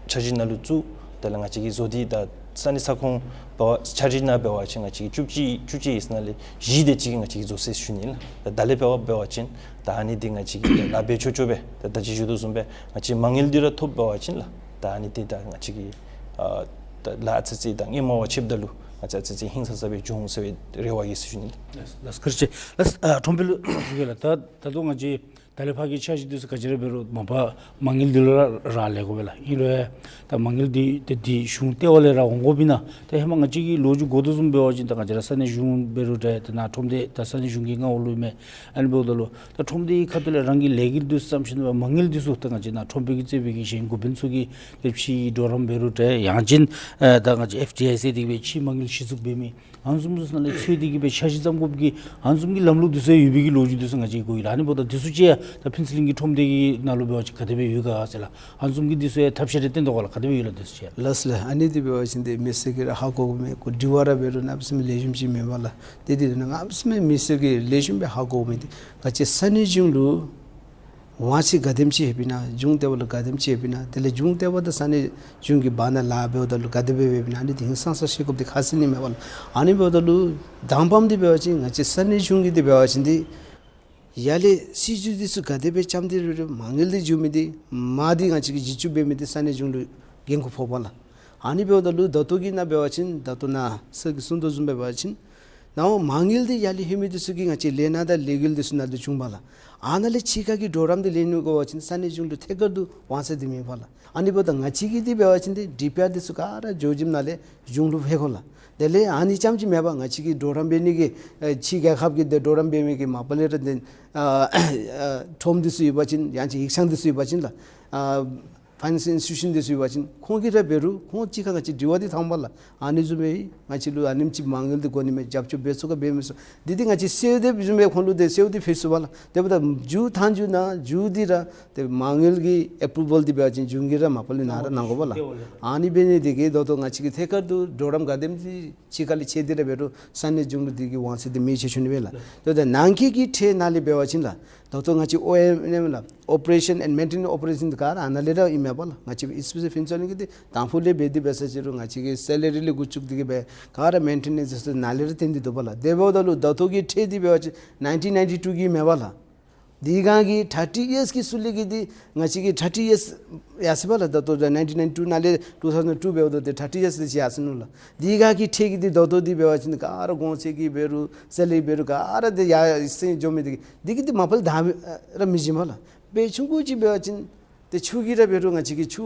འཆར་གཞི་ནང་ལུ་བཙུགས། དེ་ལས་ང་བཅས་ཀྱིས་བཟོ་སྟེ་ད་ ས་གནས་ས་ཁོངས་འབད་བ་ཆ་རིགས་ནང་འབད་བ་ཅིན་ང་བཅས་ཀྱིས་བཅུ་གཅིག་བཅུ་གཅིག་ཨིན་ན་ལས་བཞི་དེ་ཅིག་ང་བཅས་ཀྱིས་རྫོགས་ཟེར་ཞུ་ནི་ལགས། ད་ད་ལས་འབད་བ་འབད་བ་ཅིན་ད་ཨ་ནི་འདི་ང་བཅས་ཀྱིས་ལཱ་འབད་ཆོག་ཆོག་སྦེ་ད་ད་ཅི་ཞུ་དོ་བཟུམ་སྦེ་ང་བཅས་མ་དངུལ་འདི་ར་ཐོབ་འབད་བ་ཅིན་ལགས། ད་ཨ་ནི་འདི་ད་ང་བཅས་ཀྱིས་ཨ་ད་ལཱ་ཨ་ཙི་ཙི་ད་སྔོན་མ་བ་ཕྱདཔ་ད་ལུ་ང་བཅས་ཨ་ཙི་ཙི་ཧིང་སངས་ས་སྦེ་འགྱོ་འོང་ཟེར་བའི་རེ་བ་ཡོད་ཟེར་ཞུ་ནི་ལགས། ལགས་ལགས་བཀའ་དྲིན་ཆེ། ལགས་ཨ་ཁྲོམ་དཔོན་ལུ་ཞུ་གེ་ལགས། ད་ད་ལྟོ་ང་བཅས་ད་ལས་ཕར་གྱི་འཆར་གཞི་འདི་ཚུ་ག་ཅི་ར་འབད་རུང་མ་པ་མ་དངུལ་འདི་ལུ་ར་རག་ལས་དགོ་པས་ལགས། ཨིན་རུང་ད་མ་དངུལ་འདི་ཏེ་འདི་གཞུང་ལྟེ་བ་ལས་ར་འོང་དགོཔ་ཨིན་ན། ད་ཧེ་མ་ང་བཅས་ཀྱིས་ལོ་རྒྱུས་གོ་དོ་བཟུམ་འབད་བ་ཅིན་ད་ང་བཅས་ར་ས་གནས་གཞུང་འབད་རུང་འདྲ་ད་ནཱ་ཁྲོམ་སྡེ་ད་ས་གནས་གཞུང་གི་མངའ་འོག་ལུ་ཨིན་མས། ཨ་ནི་འབདཝ་ད་ལུ་ད་ཁྲོམ་སྡེ་གི་ཁ་ཐུག་ལས་རང་གི་ལས་འགུལ་འདི་ཚུ་བརྩམས་ཞིནམ་ལས་མ་དངུལ་འདི་ཚུ་ད་ང་བཅས་ནཱ་ཁྲོམ་དཔོན་གྱིས་གཙོས་པའི་གི་གཞན་འགོ་དཔོན་ཚུ་གིས་ཏེ་ཕྱིའི་གྲོགས་རམ་འབད་རུང་འདྲ་ཡང་ཅིན་ཨེ་ད་ང་བཅས་ཨེཕ་ཌི་ཨའི་ཟེར་དེ་གིས་སྦེ་ཕྱིའི་མ་དངུལ་གཞི་བཙུགས་འབད་མི་ཨ་ནི་བཟུམ་ཚུ་ནང་ལས་འཚོལ་ཏེ་གིས་སྦེ་འཆར་གཞི་བརྩམ་དགོཔ་གི་ཨ་ནི་བཟུམ་གྱི་ལམ་ལུགས་འདི་ཚུ་ཡོད་པའི་གི་ལོ་རྒྱུས་འདི་ཚུ་ང་བཅས་གོ་ཡི་ལགས། ཨ་ནི་འབདཝ་ད་འདི་ཚུ་ཅིག་ཡང་ད་ཕུན་ཚོགས་གླིང་གི་ཁྲོམ་སྡེ་གི་ནང་ལུ་འབད་བ་ཅིན་ག་དེ་སྦེ་ཡོད་ག་ཟེར་ལགས། ཨ་ནི་བཟུམ་གྱི་འདི་ཚུ་ཡང་ཐབས་ཤེས་རེ་བཏོན་དོ་ག་ལགས། ག་དེ་སྦེ་ཡོད་ལགས་འདི་ཚུ་ཅིག་ཡང་། ལགས་ལགས། ཨ་ནི་འདི་འབད་བ་ཅིན་འདི་མི་སེར་གྱིས་ར་ཧ་གོ་དགོ་མི་གོ་དྲི་བ་ར་འབད་རུང་གནམ་མེད་ས་མེད་ལེགས་ཤོམ་ཅིག་མེད་པ་ལགས། དེ་འདི་ནང་གནམ་མེད་ས་མེད་མི་སེར་གྱིས་ལེགས་ཤོམ་སྦེ་ཧ་གོ་དགོ་མི་འདི་ང་བཅས་ས་གནས་གཞུང་ལུ་དབང་ཚད་ག་དེམ་ཅིག་ཡོདཔ་ཨིན་ན། གཞུང་ལྟེ་བ་ལུ་ག་དེམ་ཅིག་ཡོདཔ་ཨིན་ན། དེ་ལས་གཞུང་ལྟེ་བ་དང་ས་གནས་གཞུང་གི་བར་ན་ལཱ་འབདཝ་ད་ལུ་ག་དེ་སྦེ་འབདཝ་ཨིན་ན། ཨ་ནི་འདི་ཧིང་སངས་ས་ཤེས་དགོཔ་འདི་ཁག་ཆེ་ནི་མས་པ་ལགས། ཨ་ནི་འབདཝ་ད་ལུ་དང་པམ་འདི་འབད་བ་ཅིན་ང་བཅས་ས་གནས་གཞུང་གི་འདི་འབད་བ་ཅིན་འདི་ཡར་ལས་སྲིད་བྱུས་འདི་ཚུ་ག་དེ་སྦེ་བརྩམས་ཏེ་རུང་རུང་མ་དངུལ་འདི་འགྱོ་མི་འདི་མ་འདི་ང་བཅས་ཀྱིས་བརྒྱུད་བཅུག་འབད་མི་འདི་ས་གནས་གཞུང་ལུ་འགན་ཁུར་ཕོག་པ་ལགས། ཨ་ནི་འབདཝ་ད་ལུ་ད་ལྟོ་གི་ནང་འབད་བ་ཅིན་ད་ལྟོ་ནཱ་སར་གྱིས་གསུང་དོ་བཟུམ་སྦེ་འབད་བ་ཅིན་ནཱ་མ་དངུལ་འདི་ཡར་ལས་ལྷོད་མི་འདི་ཚུ་གིས་ང་བཅས་ལས་སྣ་དང་ལས་འགུལ་འདི་ཚུ་ནང་ལུ་བྱུང་བ་ལགས། ཨ་ནཱ་ལས་ཕྱི་ཁ་གི་གྲོགས་རམ་འདི་ལེན་ནི་དགོ་པ་ཅིན་ས་གནས་གཞུང་ལུ་ཐད་ཀར་དུ་དབང་ཚད་འདི་མེད་པ་ལགས། ཨ་ནི་འབདཝ་ད་ང་བཅས་ཀྱི་འདི་འབད་བ་ཅིན་འདི་ཌི་པི་ཨར་འདི་ཚུ་ག་ར་འགྱོ་བྱིནམ་ནང་ལས་གཞུང་ལུ་ཕུལ་དགོ་ལགས། དེ་ལས་ཨ་ནི་རྐྱངམ་ཅིག་མེན་པར་ང་བཅས་ཀྱིས་གྲོགས་རམ་འབད་ནི་གི་ཨེ་ཕྱི་རྒྱལ་ཁབ་ཀྱི་འདི་གྲོགས་རམ་འབད་མི་གི་མ་པ་ལས་ར་འདི་ཨ་ཨ་ཁྲོམ་འདི་ཚུ་ཡོད་པ་ཅིན་ཡང་ཅིན་ཡིག་ཚང་འདི་ཚུ་ཡོད་པ་ཅིན་ལགས། ཨ་ཕའི་ནཱནསི་ཨིནསི་ཊི་ཊུ་ཤཱན་འདི་ཚུ་ཡོད་པ་ཅིན་ཁོང་གིས་ར་འབད་རུང་ཁོང་གཅིག་ཁར་ང་བཅས་དྲི་བ་འདི་བཏང་པ་ལགས། ཨ་ནི་བཟུམ་སྦེ་ང་བཅས་ལུ་ཨ་ནེམ་ཅིག་མ་དངུལ་འདི་དགོ་ནི་མས། རྒྱབ་སྐྱོར་འབད་ཚུགས་ག་འབད་མི་ཚུགས། འདི་འདི་ང་བཅས་གསལ་འདེབས་བཟུམ་སྦེ་ཁོང་ལུ་འདི་གསལ་འདེབས་ཕུལ་ཚུགས་པ་ལགས། དེ་འབདཝ་ད་མཇུག་མཐའ་མཇུག་ནང་མཇུག་འདི་ར་ཏེ་མ་དངུལ་གྱི་ཨེ་པུ་རུ་བཱལ་འདི་འབད་བ་ཅིན་གཞུང་གིས་ར་མ་པ་ལས་ནཱ་ར་གནང་དགོ་པ་ལགས། ཨ་ནི་འབད་ནི་འདི་གིས་ད་ལྟོ་ང་བཅས་ཀྱིས་ཐད་ཀར་དུ་གྲོགས་རམ་ག་དེམ་ཅིག་ཕྱི་ཁ་ལས་བྱས་ཏེ་ར་འབད་རུང་ས་གནས་གཞུང་ལུ་འདི་གི་དབང་ཚད་འདི་མེད་ཟེར་ཞུ་ནི་མས་ལགས། དེ་འབདཝ་ད་ནང་འཁོད་ཀྱི་ཁྲལ་ནང་ལས་འབད་བ་ཅིན་ལགས། ད་ལྟོ་ང་བཅས་ཨོ་ཨེན་ཨེམ་ལགས། ཨོ་པ་རེ་ཤཱན་ཨེནཌ་མེན་ཊེ་ནེནསི་ཨོ་པ་རེ་ཤཱན་འདི་ག་ར་ཨ་ནཱ་ལས་ར་ཨིན་མས་པ་ལགས། ང་བཅས་ཨིསི་པི་སི་ཕུན་ཚོགས་གླིང་གི་འདི་དང་ཕུ་ལས་འབད་དེ་འབད་ས་ཅི་རུང་ང་བཅས་ཀྱི་སེ་ལ་རི་ལས་འགོ་བཙུགས་ཏེ་གིས་སྦེ་ག་ར་མེན་ཊེ་ནེནསི་འདི་ཚུ་ནཱ་ལས་ར་བཏོན་ཏེ་འདུག་པ་ལགས། དེ་འབདཝ་ད་ལུ་ད་ལྟོ་གི་ཁྲལ་འདི་འབད་བ་ཅིན་ནའིན་ཊིན་ནའིན་ཊི་ཊུ་གི་མས་པ་ལགས། དེ་སྒང་གི་ཐར་ཊི་ཡརསི་གི་ཚུ་ལས་ཀྱི་འདི་ང་བཅས་ཀྱི་ཐར་ཊི་ཡརསི་ཡར་སོ་པ་ལགས། ད་ལྟོ་ནའིན་ཊིན་ནའིན་ཊི་ཊུ་ནང་ལས་ཊུ་ཐའུ་ཟེན་ཊུ་འབདཝ་ད་འདི་ཐར་ཊི་ཡརསི་འདི་ཅིག་ཡར་སོ་ནུག་ལགས། དེ་སྒང་གི་ཁྲལ་གྱི་འདི་ད་ལྟོ་འདི་འབད་བ་ཅིན་ག་ར་གོང་ཚད་ཀྱི་འབད་རུང་སེ་ལ་རི་འབད་རུང་ག་ར་འདི་ཡར་སེང་འགྱོ་མི་འདི་གིས་འདི་གིས་འདི་མ་པ་ལས་ད་ར་མི་བྱིན་པ་ལགས། དཔེ་ཆུང་ཀུ་ཅིག་འབད་བ་ཅིན་ཏེ་ཆུ་གི་ར་འབད་རུང་ང་བཅས་ཀྱིས་ཆུ་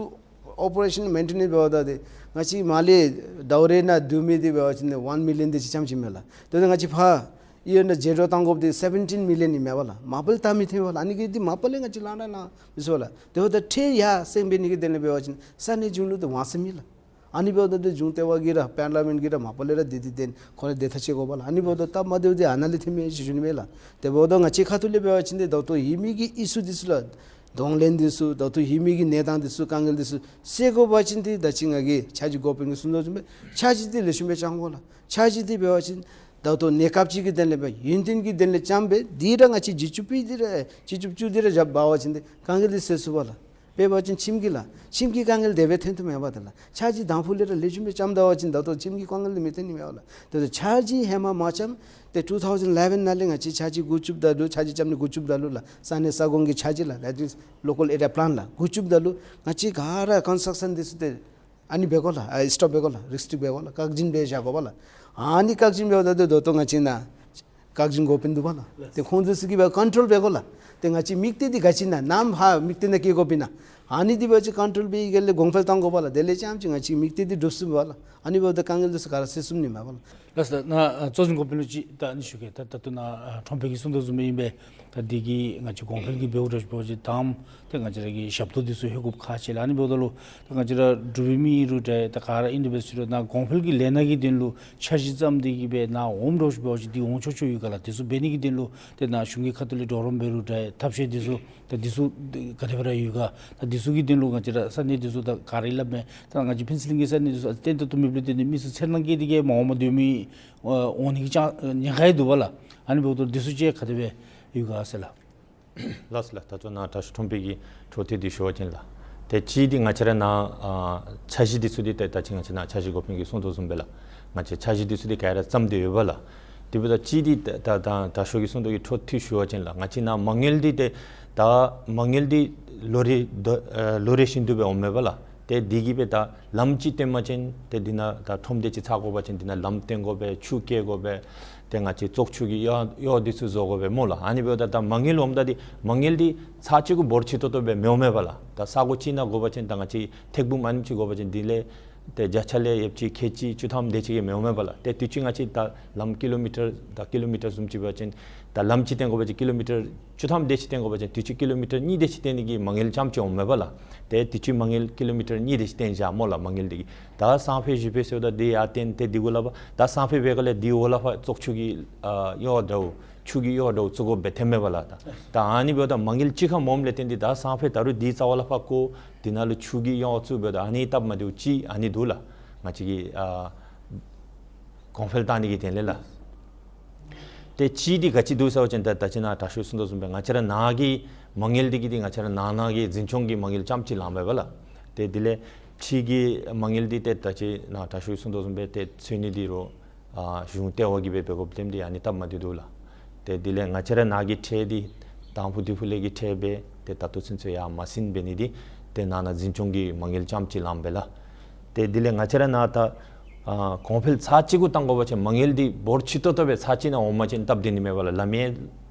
ཨོ་པ་རེ་ཤཱན་མེན་ཊེ་ནེནསི་འབདཝ་ད་འདི་ང་བཅས་མར་ལས་ཟླཝ་རེ་ནང་བསྡུ་མི་འདི་འབད་བ་ཅིན་ཝན་མི་ལི་ཡཱན་འདི་ཅིག་རྐྱངམ་ཅིག་མས་ལགས། དེ་འབདཝ་ད་ང་བཅས་ཕར་ཡར་ནཱ་བརྗེ་འགྲོ་གཏང་དགོཔ་འདི་སེ་བེན་ཊིན་མི་ལི་ཡཱན་ཨིན་མས་པ་ལགས། མ་པ་ལས་ད་མི་ཐོན་པ་ལགས། ཨ་ནི་གིས་འདི་མ་པ་ལས་ང་བཅས་ལགས་ནཱ་མི་ཚུགས་པ་ལགས། དེ་འབདཝ་ད་ཁྲལ་ཡར་སེང་འབད་ནི་གི་དོན་ལས་འབད་བ་ཅིན་ས་གནས་གཞུང་ལུ་འདི་དབང་ཚད་མེད་ལགས། ཨ་ནི་འབདཝ་ད་འདི་གཞུང་ལྟེ་བ་གིས་ར་པར་ལི་མེནཊ་གིས་ར་མ་པ་ལས་ར་འདི་འདི་འདི་ཁོ་ར་འདི་ཐག་བཅད་དགོ་པ་ལགས། ཨ་ནི་འབདཝ་ད་སྟབས་མ་བདེཝ་འདི་ཨ་ནཱ་ལས་ཐོན་མས་ཟེར་ཞུ་ནི་མས་ལགས། དེ་འབདཝ་ད་ང་བཅས་ཁ་ཐུག་ལས་འབད་བ་ཅིན་འདི་ད་ལྟོ་ཡོད་མི་གི་ཨི་ཤུ་འདི་ཚུ་ལགས། གདོང་ལེན་འདི་ཚུ་ད་ལྟོ་ཡོད་མི་གི་གནས་སྟངས་འདི་ཚུ་དཀའ་ངལ་འདི་ཚུ་སེལ་དགོ་པ་ཅིན་འདི་ད་ཅི་ང་གིས་འཆར་གཞི་འགོ་དཔོན་གྱིས་གསུང་དོ་བཟུམ་སྦེ་འཆར་གཞི་འདི་ལེགས་ཤོམ་སྦེ་བརྩམ་དགོ་ལགས། འཆར་གཞི་འདི་འབད་བ་ཅིན་ད་ལྟོ་གནས་སྐབས་ཅིག་གི་དོན་ལས་སྦེ་ཡུན་བརྟན་གྱི་དོན་ལས་བརྩམས་སྦེ་འདི་ར་ང་བཅས་བརྗེ་བཅོས་སྤེལ་ཏེ་ར་བརྗེ་བཅོས་བཅུག་སྟེ་ར་བཞག་འབད་བ་ཅིན་འདི་དཀའ་ངལ་འདི་སེལ་ཚུགས་པ་ལགས། དཔེ་འབད་བ་ཅིན་ཁྱིམ་གྱི་ལགས། ཁྱིམ་གྱི་དཀའ་ངལ་དེ་སྦེ་ཐོན་ཐོནམ་མས་པ་ཏེ་ལགས། འཆར་གཞི་དང་ཕུ་ལས་ར་ལེགས་ཤོམ་སྦེ་བརྩམས་ད་པ་ཅིན་ད་ལྟོ་ཁྱིམ་གྱི་དཀའ་ངལ་འདི་མི་ཐོན་ནི་མས་པ་ལགས། ཏེ་འཆར་གཞི་ཧེ་མ་མ་བརྩམས་ཏེ་ཊུ་ཐའུ་ཟེན་ཨི་ལེ་བེན་ནང་ལས་ང་བཅས་འཆར་གཞི་འགོ་བཙུགསཔ་ད་ལུ་འཆར་གཞི་བརྩམ་ནི་འགོ་བཙུགསཔ་ད་ལུ་ལགས། ས་གནས་ས་ཁོངས་ཀྱི་འཆར་གཞི་ལགས། That is local area plan ལགས། འགོ་བཙུགསཔ་ད་ལུ་ང་བཅས་ག་ར་ཀོན་སི་ཊག་ཤཱན་འདི་ཚུ་ཏེ་ཨ་ནི་འབད་དགོ་ལགས། ཨ་སི་ཊོབ་འབད་དགོ་ལགས། རི་སི་ཊིག་འབད་དགོ་ལགས། བཀག་འཛིན་འབད་བཞག་དགོ་པ་ལགས། ཨ་ནི་བཀག་འཛིན་འབདཝ་ད་ཏེ་ད་ལྟོ་ང་བཅས་ནཱ་བཀག་འཛིན་འགོ་དཔོན་འདུག་པ་ལགས། ཏེ་ཁོང་ཚུ་ཚུ་གིས་སྦེ་ཀོན་ཊོལ་འབད་དགོ་ལགས། ཏེ་ང་བཅས་དམིགས་གཏད་འདི་ག་ཅི་ཨིན་ན་ནམ་ཕར་དམིགས་གཏད་ནང་བཀལ་དགོཔ་ཨིན་ན། ཨ་ནི་འདི་འབད་བ་ཅིན་ཀོན་ཊོལ་འབད་བའི་སྒང་ལས་གོང་འཕེལ་གཏང་དགོ་པ་ལགས། དེ་ལས་རྐྱངམ་ཅིག་ང་བཅས་དམིགས་གཏད་འདི་འགྲུབ་ཚུགས་པ་ལགས། ཨ་ནི་འབདཝ་ད་དཀའ་ངལ་འདི་ཚུ་ག་ར་སེལ་ཚུགས་ནི་མས་པ་ལགས། ལགས་སོ། ནཱ་ཨ་གཙོ་འཛིན་འགོ་དཔོན་ལུ་ཅིག་ད་ཨ་ནི་ཞུ་གེ། ད་ད་ལྟོ་ནཱ་ཨ་ཁྲོམ་དཔོན་གྱིས་གསུང་དོ་བཟུམ་སྦེ་ཨིན་པས། ད་འདི་གིས་ང་བཅས་གོང་འཕེལ་གྱི་འབདཝ་ད་ཞུ་བ་ཅིན་དང་པ་ཏེ་ང་བཅས་ར་གི་ཞབས་ཏོག་འདི་ཚུ་ལྷོད་དགོཔ་ཁག་ཆེ་ལགས། ཨ་ནི་འབདཝ་ད་ལུ་ད་ང་བཅས་ར་འབྲུག་པའི་མི་ཨིན་རུང་འདྲ་ད་ག་ར་ཨིན་རུང་འབད་ཟེར་རུང་ནཱ་གོང་འཕེལ་གྱི་ལས་སྣ་གི་དོན་ལུ་འཆར་གཞི་བརྩམས་ཏེ་གིས་སྦེ་ནཱ་འོངམ་འདྲཝ་ཅིག་འབད་བ་ཅིན་འདི་འོང་ཆོག་ཆོག་ཡོད་ག་ལགས། འདི་ཚུ་འབད་ནི་གི་དོན་ལུ་ཏེ་ནཱ་གཞུང་གི་ཁ་ཐུག་ལས་གྲོགས་རམ་འབད་རུང་འདྲ་ཐབས་ཤེས་འདི་ཚུ་ད་འདི་ཚུ་ག་དེ་སྦེ་ར་ཡོད་ག། ད་འདི་ཚུ་གི་དོན་ལུ་ང་བཅས་ར་ས་གནས་འདི་ཚུ་ད་ག་ར་སླབ་མས། ད་ང་བཅས་ཕུན་ཚོགས་གླིང་གི་ས་གནས་འདི་ཚུ་ཨ་ཙི་བརྟན་ཏོག་ཏོ་མེདཔ་ལས་བརྟེན་ཏེ་མི་ཚུ་འཚེར་སྣང་སྐྱེས་ཏེ་གིས་མ་འོངམ་འདོད་མི་ཨ་འོང་ནི་གི་ཅ་ཉེན་ཁ་ཡང་འདུག་པ་ལགས། ཨ་ནི་འབདཝ་ད་འདི་ཚུ་ཅིག་ག་དེ་སྦེ་ཡོད་ག་ཟེར་ལགས། ལགས་སོ་ལགས། ད་ལྟོ་ནཱ་དྲག་ཤོས་ཁྲོམ་དཔོན་གྱི་འཕྲོ་མཐུད་དེ་ཞུ་བ་ཅིན་ལགས། ཏེ་གཅིག་འདི་ང་བཅས་ར་ནཱ་ཨ་འཆར་གཞི་འདི་ཚུ་འདི་ཏེ་ད་ཅི་ང་བཅས་ནཱ་འཆར་གཞི་འགོ་དཔོན་གྱིས་གསུངས་དོ་བཟུམ་སྦེ་ལགས། ང་བཅས་འཆར་གཞི་འདི་ཚུ་འདི་ག་ར་བརྩམས་ཏེ་ཡོད་པ་ལགས། དེ་འབདཝ་ད་གཅིག་འདི་ད་ད་ད་དྲག་ཤོས་ཀྱིས་གསུངས་དོ་གི་འཕྲོ་མཐུད་ཞུ་བ་ཅིན་ལགས། ང་བཅས་ནཱ་མ་དངུལ་འདི་ཏེ་ད་མ་དངུལ་འདི་ལོ་རེ་ད་ཨ་ལོ་རེ་བཞིན་དུ་སྦེ་འོངམ་མས་པ་ལགས། ཏེ་འདི་གིས་སྦེ་ད་ལམ་ཅིག་བཏོན་པ་ཅིན་ཏེ་འདི་ནང་ད་ཁྲོམ་སྡེ་ཅིག་ཚར་དགོ་པ་ཅིན་འདི་ནང་ལམ་བཏོན་དགོ་པས། ཆུ་བཀལ་དགོ་པས། ཏེ་ང་བཅས་བཙོག་ཆུ་གི་གཡོག་གཡོག་འདི་ཚུ་བཟོ་དགོ་པས་སྨོ་ལགས། ཨ་ནི་འབདཝ་ད་ད་མ་དངུལ་འོངམ་ད་འདི་མ་དངུལ་འདི་ཚར་གཅིག་གུ་འབོར་ཆེ་ཏོག་ཏོ་སྦེ་མི་འོང་མས་པ་ལགས། ད་ས་གོ་ཅིག་ནང་དགོ་པ་ཅིན་ད་ང་བཅས་ཐེག་དཔུང་ཨ་ནེམ་ཅིག་དགོ་པ་ཅིན་འདི་ལས་ཏེ་བརྒྱ་ཆ་ལས་ཡོདཔ་ཅིག་ཁལ་གཅིག་བཅུ་ཐམ་དེ་ཅིག་གིས་མི་འོང་མས་པ་ལགས། ཏེ་དུས་ཅི་ང་བཅས་ད་ལམ་ཀི་ལོ་མི་ཊར་ད་ཀི་ལོ་མི་ཊར་བཟུམ་ཅིག་འབད་བ་ཅིན་ད་ལམ་ཅིག་བཏོན་དགོ་པ་ཅིན་ཀི་ལོ་མི་ཊར་བཅུ་ཐམ་དེ་ཅིག་བཏོན་དགོ་པ་ཅིན་དུས་ཅི་ཀི་ལོ་མི་ཊར་གཉིས་དེ་ཅིག་བཏོན་ནི་གི་མ་དངུལ་རྐྱངམ་ཅིག་འོང་མས་པ་ལགས། ཏེ་དུས་ཅི་མ་དངུལ་ཀི་ལོ་མི་ཊར་གཉིས་དེ་ཅིག་བཏོན་བཞག་སྨོ་ལགས། མ་དངུལ་འདི་གིས་ད་སང་ཕོད་གཞེས་ཕོད་ཟེརཝ་ད་འདི་ཡར་བཏོན་ཏེ་འདི་གུ་ལས་ཕར་ད་སང་ཕོད་འབད་ག་ལས་འདི་འོག་ལས་ཕར་བཙོག་ཆུ་གི་ཨ་གཡོག་འདྲཝ་ཆུ་གི་གཡོག་འདྲཝ་བཙུགས་དགོ་པས་ཐོནམ་མས་པ་ལགས། ད་ད་ཨ་ནི་འབདཝ་ད་མ་དངུལ་གཅིག་ཁར་མངམ་ལས་བརྟེན་ཏེ་ད་སང་ཕོད་ད་རུང་འདི་རྩ་བ་ལས་ཕར་བརྐོ་འདི་ནང་ལུ་ཆུ་གི་གཡོག་བཙུགས་འབདཝ་ད་ཨ་ནི་སྟབས་མ་བདེཝ་ཅིག་ཨ་ནི་འདུག་ལགས། ང་བཅས་ཀྱིས་ཨ་གོང་འཕེལ་བཏང་ནི་གི་དོན་ལས་ལགས། ཏེ་གཅིག་འདི་ག་ཅི་འདུག་ཟེར་བ་ཅིན་ད་ད་ཅི་ནཱ་དྲག་ཤོས་གསུངས་དོ་བཟུམ་སྦེ་ང་བཅས་ར་ནཱ་གི་མ་དངུལ་འདི་གིས་འདི་ང་བཅས་ར་ནང་ན་གི་འཛིན་སྐྱོང་གི་མ་དངུལ་རྐྱངམ་ཅིག་ལངམ་མས་པ་ལགས། ཏེ་དེ་ལས་ཕྱི་གི་མ་དངུལ་འདི་ཏེ་ད་ཅི་ནཱ་དྲག་ཤོས་གསུངས་དོ་བཟུམ་སྦེ་ཏེ་འཚོལ་ནི་འདི་རུང་ཨ་གཞུང་ལྟེ་བ་གིས་སྦེ་འབད་དགོཔ་འདི་ཨ་ནི་སྟབས་མ་བདེཝ་འདུག་ལགས། ཏེ་དེ་ལས་ང་བཅས་ར་ནཱ་གི་ཁྲལ་འདི་དང་ཕུ་དེ་ཕུ་ལས་ཀྱི་ཁྲལ་འབད་ཏེ་ད་ལྟོ་ཚུན་ཚོད་ཡར་མ་ཟིན་འབད་ནི་འདི་ཏེ་ནང་ན་འཛིན་སྐྱོང་གི་མ་དངུལ་རྐྱངམ་ཅིག་ལངམ་མས་ལགས། ཏེ་དེ་ལས་ང་བཅས་ར་ནཱ་ད་ཨ་གོང་འཕེལ་ཚར་གཅིག་གུ་བཏང་དགོ་པ་ཅིན་མ་དངུལ་འདི་འབོར་ཆེ་ཏོག་ཏོ་སྦེ་ཚར་གཅིག་ནང་འོང་པ་ཅིན་སྟབས་བདེ་ནི་མས་པ་ལགས། ལམ་ཡང་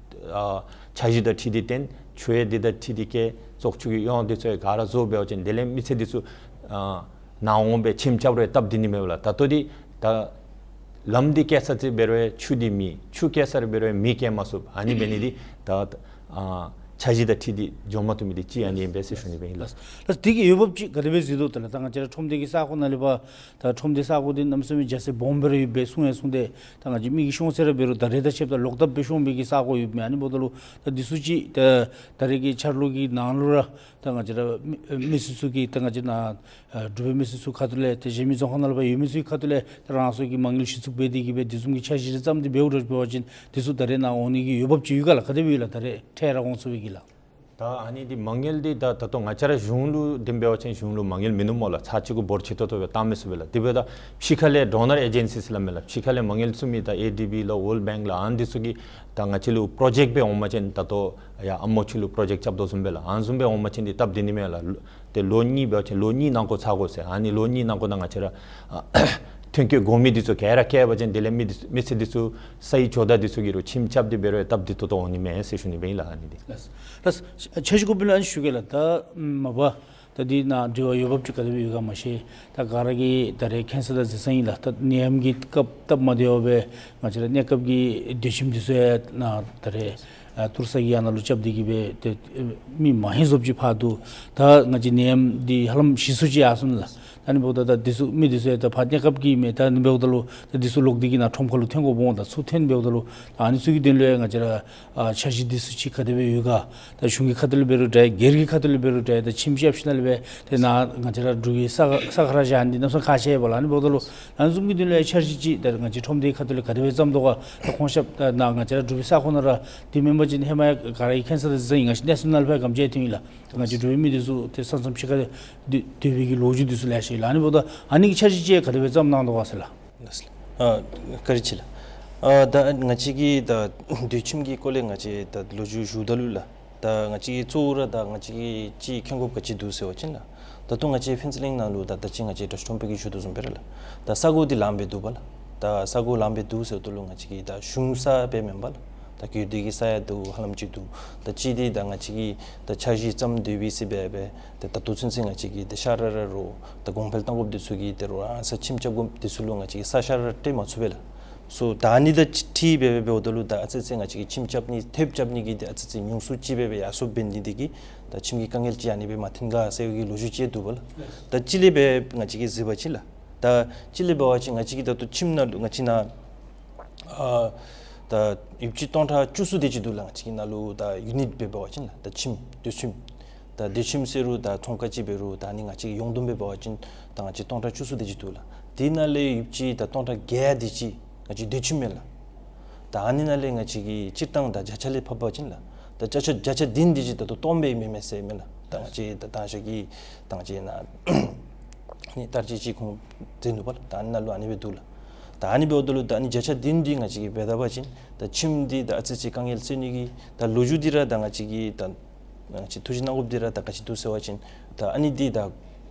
ཨ་འཆར་གཞི་དང་འཁྲིལ་ཏེ་བཏོན། ཆུ་ཡང་འདི་དང་འཁྲིལ་ཏེ་བཀལ། བཙོག་ཆུ་གི་གཡོག་འདི་ཚུ་ཡང་ག་ར་བཟོ་འབད་བ་ཅིན་དེ་ལས་མི་སེར་འདི་ཚུ་ཨ་ནཱ་འོང་སྦེ་ཁྱིམ་རྐྱབ་རུང་སྟབས་བདེ་ནི་མས་པ་ལགས། ད་ལྟོ་འདི་ད་ལམ་འདི་བཀལ་ཚར་ཏེ་འབད་རུང་ཆུ་འདི་མེད། ཆུ་བཀལ་ཚར་འབད་རུང་མེ་བཀལ་མ་ཚུགས། ཨ་ནི་འབད་ནི་འདི་ད་ཨ་འཆར་གཞི་དང་འཁྲིལ་ཏེ་འགྱོ་མ་བཏུབ་མི་འདི་གཅིག་ཨ་ནི་ཨིན་པས་ཟེར་ཞུ་ནི་སྦེ་ཨིན་ལགས། ལགས། དེ་གི་འོས་འབབ་ཅིག་ག་དེ་སྦེ་གཟིགས་དོ་ད་ལགས། ད་ང་བཅས་ར་ཁྲོམ་སྡེ་གི་ས་ཁོངས་ནང་ལས་ཕར་ད་ཁྲོམ་སྡེ་ས་ཁོངས་འདི་གནམ་མེད་ས་མེད་རྒྱ་ཆེ་སྦོམ་སྦེ་ར་ཡོད་པའི་གསུང་ཡང་གསུངས་ཏེ་ད་ང་བཅས་མི་གིས་ཤོང་ས་ར་འབད་རུང་ད་རེས་དང་ཕྱདཔ་ད་ལོག་ལྟབ་སྦེ་ཤོང་མི་གི་ས་ཁོངས་ཡོད་མི་ཨ་ནི་འབདཝ་ད་ལུ་ད་འདི་ཚུ་ཅིག་ད་ད་རེས་ཀྱི་འཆར་ལོ་གི་ནང་ལུ་ར་ད་ང་བཅས་ར་མི་མི་སེར་ཚུ་གིས་ད་ང་བཅས་ནཱ་ཨ་འབྲུག་པའི་མི་སེར་ཚུ་ཁ་ཐུག་ལས་ཏེ་གཞན་མི་རྫོང་ཁག་ནང་ལུ་ཕར་ཡོད་མི་ཚུ་གི་ཁ་ཐུག་ལས་ད་རང་སོ་གི་མ་དངུལ་གཞི་བཙུགས་འབད་དེ་གིས་སྦེ་དེ་བཟུམ་གྱི་འཆར་གཞི་རེ་བརྩམས་ཏེ་འབདཝ་འདྲཝ་འབད་བ་ཅིན་དེ་ཚུ་ད་རེས་ནཱ་འོང་ནི་གི་འོས་འབབ་ཅིག་ཡོད་ག་ལགས། ག་དེ་སྦེ་ཡོད་ལགས། ད་རེས་ཁྲལ་ར་འོང་ཚུགས་པའི་གི་ལགས། ད་ཨ་ནི་འདི་མ་དངུལ་འདི་ད་ད་ལྟོ་ང་བཅས་ར་གཞུང་ལུ་དེ་སྦེ་འབད་བ་ཅིན་གཞུང་ལུ་མ་དངུལ་མིན་ནུག་སྨོ་ལགས། ཚར་གཅིག་གུ་འབོར་ཆེ་ཏོག་ཏོ་སྦེ་བཏང་མི་ཚུགས་པས་ལགས། དེ་འབདཝ་ད་ཕྱི་ཁ་ལས་ཌོ་ནར་ཨེ་ཇེན་སིས་ལགས་མས་ལགས། ཕྱི་ཁ་ལས་མ་དངུལ་བཙུགས་མི་ད་ཨེ་ཌི་བི་ལགས་ཝཱརལཌ་བེངཀ་ལགས་ཨ་ནི་འདི་ཚུ་གིས་ད་ང་བཅས་ལུ་པྲོ་ཇེཀཊ་སྦེ་འོང་པ་ཅིན་ད་ལྟོ་ཡར་ཨ་མོ་ཆུ་ལུ་པྲོ་ཇེཀཊ་རྐྱབ་དོ་བཟུམ་སྦེ་ལགས། ཨ་ནི་བཟུམ་སྦེ་འོང་པ་ཅིན་འདི་སྟབས་བདེ་ནི་མས་ལགས། ཏེ་ལོ་གཉིས་འབད་བ་ཅིན་ལོ་གཉིས་ནང་འཁོད་ཚར་དགོ་ཟེར། ཨ་ནི་ལོ་གཉིས་ནང་འཁོད་ད་ང་བཅས་ར་ཨ་ཐོན་སྐྱེད་དགོ་མི་འདི་ཚུ་ག་ར་བཀལ་བ་ཅིན་དེ་ལས་མི་འདི་མི་སེར་འདི་ཚུ་སའི་ཇོ་བདག་འདི་ཚུ་གིས་རུང་ཁྱིམ་རྐྱབ་སྟེ་འབད་རུང་སྟབས་བདེ་ཏོག་ཏོ་འོང་ནི་མས་ཟེར་ཞུ་ནི་སྦེ་ཨིན་ལགས། ཨ་ནི་འདི་ལགས། ལགས། འཆར་གཞི་འགོ་དཔོན་ལུ་ཨ་ནི་ཞུ་གེ་ལགས། ད་མ་པ་ད་འདི་ནང་འབྲེལ་བ་འོས་འབབ་ཅིག་ག་དེ་སྦེ་ཡོད་ག་མ་ཤེས། ད་ག་ར་གིས་ད་རེས་མཁྱེན་གསལ་དང་གཟིགས་གསལ་ཨིན་ལགས། ད་ནད་ཡམས་ཀྱི་སྐབས་སྟབས་མ་བདེཝ་སྦེ་ང་བཅས་ར་གནས་སྐབས་ཀྱི་སྡོད་ཁྱིམ་འདི་ཚུ་ཡང་ནཱ་ད་རེས་ཨ་ཏུར་ས་གི་ཡར་ནང་ལུ་རྐྱབ་སྟེ་གིས་སྦེ་ཏེ་མི་མ་ཧེ་བཟོཔ་ཅིག་ཕར་འདུག། ད་ང་བཅས་ནད་ཡམས་འདི་ཧ་ལམ་ཞི་སུ་ཅིག་ཡར་སོང་ལགས། ད་ཨ་ནི་འབདཝ་ད་ད་འདི་ཚུ་མི་འདི་ཚུ་ཡང་ད་ཕར་གནས་སྐབས་ཀྱི་མི་ད་ཨ་ནི་འབདཝ་ད་ལུ་ད་འདི་ཚུ་ལོག་སྟེ་གིས་ནཱ་ཁྲོམ་ཁ་ལུ་ཐོན་དགོཔ་འོང་། ད་ཚུར་ཐོན་འབདཝ་ད་ལུ་ད་ཨ་ནི་ཚུ་གི་དོན་ལུ་ཡང་ང་བཅས་ར་ཨ་འཆར་གཞི་འདི་ཚུ་ཅིག་ག་དེ་སྦེ་ཡོད་ག། ད་གཞུང་གི་ཁ་ཐུག་ལས་འབད་རུང་འདྲ་སྒེར་གྱི་ཁ་ཐུག་ལས་འབད་རུང་འདྲ་ད་ཁྱིམ་རྐྱབ་ཞིནམ་ལས་སྦེ་ཏེ་ནཱ་ང་བཅས་ར་འབྲུག་གི་ས་ས་ཁར་བཞག་ནི་འདི་གནམ་མེད་ས་མེད་ཁག་ཆེ་བས་ལགས། ཨ་ནི་འབདཝ་ད་ལུ་ཨ་ནི་བཟུམ་གྱི་དོན་ལུ་ཡང་འཆར་གཞི་ཅིག་ད་ང་བཅས་ཁྲོམ་སྡེའི་ཁ་ཐུག་ལས་ག་དེ་སྦེ་བརྩམ་དོ་ག། ད་ཁོང་ཞབས་ད་ནཱ་ང་བཅས་ར་འབྲུག་པའི་ས་ཁོངས་ནང་ར་དེ་མེན་པ་ཅིན་ཧེ་མ་ཡང་ག་ར་གིས་མཁྱེན་གསལ་དང་གཟིགས་གསལ་ཨིན། ང་བཅས་གནས་ཚུལ་ནང་ལུ་ཕར་ག་དེམ་ཅིག་ཐོན་ཡི་ལགས། ད་ང་བཅས་འབྲུག་པའི་མི་འདི་ཚུ་ཏེ་ས་མཚམས་ཕྱི་ཁར་སྡོད་སྡོད་པའི་གི་ལོ་རྒྱུས་འདི་ཚུ་ལེ་ཤ་ཡོད་ལགས། ཨ་ནི་འབདཝ་ད་ཨ་ནི་གི་འཆར་གཞི་ཅིག་ག་དེ་སྦེ་བརྩམས་གནང་དོ་ག་ཟེར་ལགས། ལགས་སོ། ཨ་བཀའ་དྲིན་ཆེ་ལགས། ཨ་ད་ང་བཅས་ཀྱིས་ད་སྡོད་ཁྱིམ་གྱི་སྐོར་ལས་ང་བཅས་ད་ལོ་རྒྱུས་ཞུཝ་ད་ལུ་ལགས། ད་ང་བཅས་ཀྱིས་གཙོ་བོ་ར་ད་ང་བཅས་ཀྱིས་ཅིག་མཁྱེན་དགོཔ་ག་ཅི་འདུག་ཟེར་བ་ཅིན་ལགས། ད་ལྟོ་ང་བཅས་ཕུན་ཚོགས་གླིང་ནང་ལུ་ད་ད་ཅི་ང་བཅས་དྲག་ཤོས་ཁྲོམ་དཔོན་གྱིས་ཞུ་དོ་བཟུམ་སྦེ་ར་ལགས། ད་ས་གོ་འདི་ལངམ་སྦེ་འདུག་པ་ལགས། ད་ས་གོ་ལངམ་སྦེ་འདུག་ཟེརཝ་ད་ལུ་ང་བཅས་ཀྱིས་ད་གཞུང་ས་སྦེ་མེན་པ་ལགས། ད་གྱོད་དོན་གྱི་ས་ཡང་འདུག། ཧ་ལམ་ཅིག་འདུག། ད་ཅི་འདི་ད་ང་བཅས་ཀྱིས་ད་འཆར་གཞི་བརྩམས་སྡོད་པའི་ཟེར་སྦེ་སྦེ་ད་ད་ལྟོ་ཚུན་ཚོད་ང་བཅས་ཀྱིས་ད་ཤ་ར་ར་རུང་ད་གོང་འཕེལ་གཏང་དགོཔ་འདི་ཚུ་གི་ད་རུང་ཨ་ས་ཁྱིམ་རྐྱབ་དགོཔ་འདི་ཚུ་ལུ་ང་བཅས་ཀྱིས་ས་ཤ་ར་ར་སྤྲོད་མ་ཚུགས་པས་ལགས། སོ་ད་ཨ་ནི་དང་འཁྲིལ་སྦེ་སྦེ་འབདཝ་ད་ལུ་ད་ཨ་ཙི་ཙི་ང་བཅས་ཀྱིས་ཁྱིམ་རྐྱབ་ནི་ཐེབས་རྐྱབ་ནི་གི་ད་ཨ་ཙི་ཙི་ཉུང་སུ་ཅིག་སྦེ་སྦེ་ཡར་སོངམ་འབད་ནི་འདི་གིས་ད་ཁྱིམ་གྱི་དཀའ་ངལ་ཅིག་ཨ་ནི་སྦེ་མ་ཐོན་ག་ཟེར་བའི་གི་ལོ་རྒྱུས་ཅིག་འདུག་པ་ལགས། ད་སྤྱི་ལས་སྦེ་ང་བཅས་ཀྱིས་གཟིགས་པ་ཅིན་ལགས། ད་སྤྱི་ལས་འབད་བ་ཅིན་ང་བཅས་ཀྱིས་ད་ལྟོ་ཁྱིམ་ནང་ལུ་ང་བཅས་ནང་ཨ་ད་ཡོདཔ་ཅིག་སྟོང་ཕྲག་བཅུ་གསུམ་དེ་ཅིག་འདུག་ལགས། ང་བཅས་ཀྱི་ནང་ལུ་ད་ཡུ་ནིཊ་སྦེ་འབད་བ་ཅིན་ལགས། ད་ཁྱིམ་སྡོད་ཁྱིམ་ད་སྡོད་ཁྱིམ་ཟེར་རུང་ད་ཚོང་ཁང་ཅིག་འབད་རུང་ད་ཨ་ནི་ང་བཅས་ཀྱི་ཡོངས་བསྡོམས་སྦེ་འབད་བ་ཅིན་ད་ང་བཅས་སྟོང་ཕྲག་བཅུ་གསུམ་དེ་ཅིག་འདུག་ལགས། དེ་ནང་ལས་ཡོདཔ་ཅིག་ད་སྟོང་ཕྲག་བརྒྱད་དེ་ཅིག་ང་བཅས་སྡོད་ཁྱིམ་མས་ལགས། ད་ཨ་ནི་ནང་ལས་ང་བཅས་ཀྱིས་སྤྱིར་བཏང་ད་བརྒྱ་ཆ་ལས་ཕབ་པ་ཅིན་ལགས། ད་བརྒྱ་ཆ་བརྒྱ་ཆ་བདུན་དེ་ཅིག་ད་ལྟོ་སྟོངམ་སྦེ་མེན་མས་ཟེར་མས་ལགས། ད་ང་བཅས་ད་དང་ཤོས་ཀྱི་ད་ང་བཅས་ནཱ་ནི་བསྟར་སྤྱོད་ཅིག་ཁོང་མཛད་ནུག་པ་ལགས། ད་ཨ་ནཱ་ལུ་ཨ་ནི་སྦེ་འདུག་ལགས། ད་ཨ་ནི་འབདཝ་ད་ལུ་ད་ཨ་ནི་བརྒྱ་ཆ་བདུན་འདི་ང་བཅས་ཀྱིས་འབད་ད་པ་ཅིན་ད་ཁྱིམ་འདི་ད་ཨ་ཙི་ཅིག་དཀའ་ངལ་སེལ་ནི་གི་ད་ལོ་རྒྱུས་འདི་ར་ད་ང་བཅས་ཀྱིས་ད་ང་བཅས་ཐུགས་བཞེད་གནང་དགོཔ་འདི་ར་ད་ག་ཅི་འདུག་ཟེར་བ་ཅིན་ད་ཨ་ནི་འདི་ད་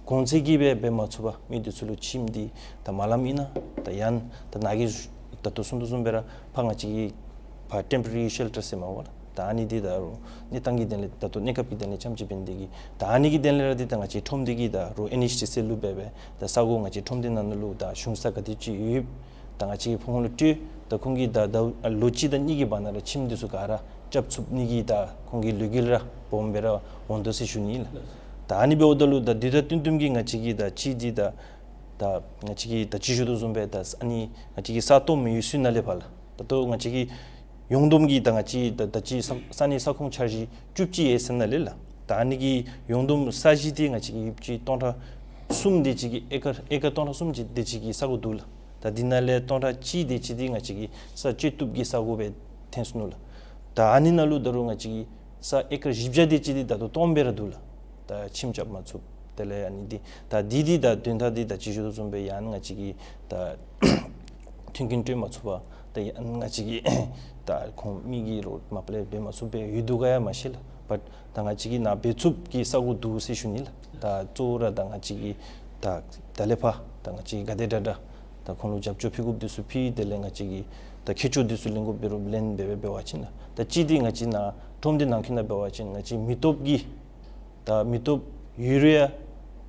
གོང་ཚད་ཀྱི་སྦེ་འབད་མ་ཚུགས་པར་མི་འདི་ཚུ་ལུ་ཁྱིམ་འདི་ད་མ་ལངམ་ཨིན་ན་ད་ཡང་ད་ནཱ་གིས་ད་ལྟོ་གསུང་དོ་བཟུམ་སྦེ་ར་ཕར་ང་བཅས་ཀྱིས་ཕར་ཊེམ་པོ་ར་རི་ཤེལ་ཊར་ཟེར་མས་པ་ལགས། ད་ཨ་ནི་འདི་ད་རུང་གནས་སྟངས་ཀྱི་དོན་ལས་ད་ལྟོ་གནས་སྐབས་ཀྱི་དོན་ལས་རྐྱངམ་ཅིག་འབད་ནི་དེ་གིས་ད་ཨ་ནི་གི་དོན་ལས་ར་འདི་ད་ང་བཅས་ཁྲོམ་སྡེ་གིས་ད་རུང་ཨེན་ཨེཆ་ཌི་སི་ལུ་འབད་སྦེ་ད་ས་གོ་ང་བཅས་ཁྲོམ་སྡེ་ནང་ན་ལུ་ད་གཞུང་ས་ག་དེ་ཅིག་ཡོད་ད་ང་བཅས་ཀྱིས་ཕར་ཁོང་ལུ་སྤྲོད། ད་ཁོང་གིས་ད་ད་ལོ་གཅིག་དང་གཉིས་ཀྱི་བར་ན་ར་ཁྱིམ་འདི་ཚུ་ག་ར་རྐྱབ་ཚུགས་ནི་གི་ད་ཁོང་གི་ལུས་འགེལ་ར་སྦོམ་སྦེ་ར་འོང་དོ་ཟེར་ཞུ་ནི་ལགས། ད་ཨ་ནི་འབདཝ་ད་ལུ་ད་འདི་ད་བསྟུན་བསྟུན་གྱིས་ང་བཅས་ཀྱིས་ད་གཅིག་འདི་ད་ད་ང་བཅས་ཀྱིས་ད་ཅི་ཞུ་དོ་བཟུམ་སྦེ་ད་ཨ་ནི་ང་བཅས་ཀྱི་ས་སྟོངམ་ཡོད་ཚད་ནང་ལས་ཕར་ལགས། ད་ལྟོ་ང་བཅས་ཀྱི་ཡོངས་བསྡོམས་ཀྱི་ད་ང་བཅས་ད་ད་ཅི་ས་ས་གནས་ས་ཁོངས་འཆར་གཞི་བཅུ་གཅིག་ཡོད་ཟེར་ནང་ལས་ལགས། ད་ཨ་ནི་གི་ཡོངས་བསྡོམས་ས་གཞི་འདི་ང་བཅས་ཀྱི་ཡོདཔ་ཅིག་སྟོང་ཕྲག་གསུམ་དེ་ཅིག་གི་ཨེ་ཀར་ཨེ་ཀར་སྟོང་ཕྲག་གསུམ་ཅིག་དེ་ཅིག་གི་ས་གོ་འདུག་ལགས། ད་འདི་ནང་ལས་སྟོང་ཕྲག་གཅིག་དེ་ཅིག་འདི་ང་བཅས་ཀྱིས་ས་སྤྱོད་བཏུབ་ཀྱི་ས་གོ་སྦེ་ཐོན་སོ་ནུག་ལགས། ད་ཨ་ནི་ནང་ལུ་ད་རུང་ང་བཅས་ཀྱིས་ས་ཨེ་ཀར་བཞི་བརྒྱ་དེ་ཅིག་འདི་ད་ལྟོ་སྟོངམ་སྦེ་ར་འདུག་ལགས། ད་ཁྱིམ་རྐྱབ་མ་ཚུགས། དེ་ལས་ཨ་ནི་འདི་ད་འདི་འདི་ད་དོན་དག་འདི་ད་ཅི་ཞུ་དོ་བཟུམ་སྦེ་ཡང་ང་བཅས་ཀྱིས་ད་མཐུན་རྐྱེན་སྤྲོད་མ་ཚུགས་པར་ད་ཡང་ང་བཅས་ཀྱིས་ད་ཁོང་མི་གིས་རོགས་མ་པ་ལས་འབད་མ་ཚུགས་པས་ཡོད་འདུག་ག་ཡང་མ་ཤེས་ལགས། བཊ་ད་ང་བཅས་ཀྱིས་ནཱ་འབད་ཚུགསཔ་ཀྱི་ས་གོ་འདུག་ཟེར་ཞུ་ནི་ལགས། ད་གཙོ་བོ་ར་ད་ང་བཅས་ཀྱིས་ད་ད་ལས་ཕར་ད་ང་བཅས་ཀྱིས་ག་དེ་དྲག་དྲག་ད་ཁོང་ལུ་རྒྱབ་སྐྱོར་ཕུལ་དགོཔ་འདི་ཚུ་ཕུལ། དེ་ལས་ང་བཅས་ཀྱིས་ད་མཁས་མཆོག་འདི་ཚུ་ལེན་དགོཔ་འབད་རུང་ལེན་འབད་འབད་བ་ཅིན་ལགས། ད་གཅིག་འདི་ང་བཅས་ནཱ་ཁྲོམ་སྡེ་ནང་འཁོད་ནང་འབད་བ་ཅིན་ང་བཅས་མི་སྟོབས་ཀྱི་ད་མི་སྟོབས་ཡོད་རུང་ཡང་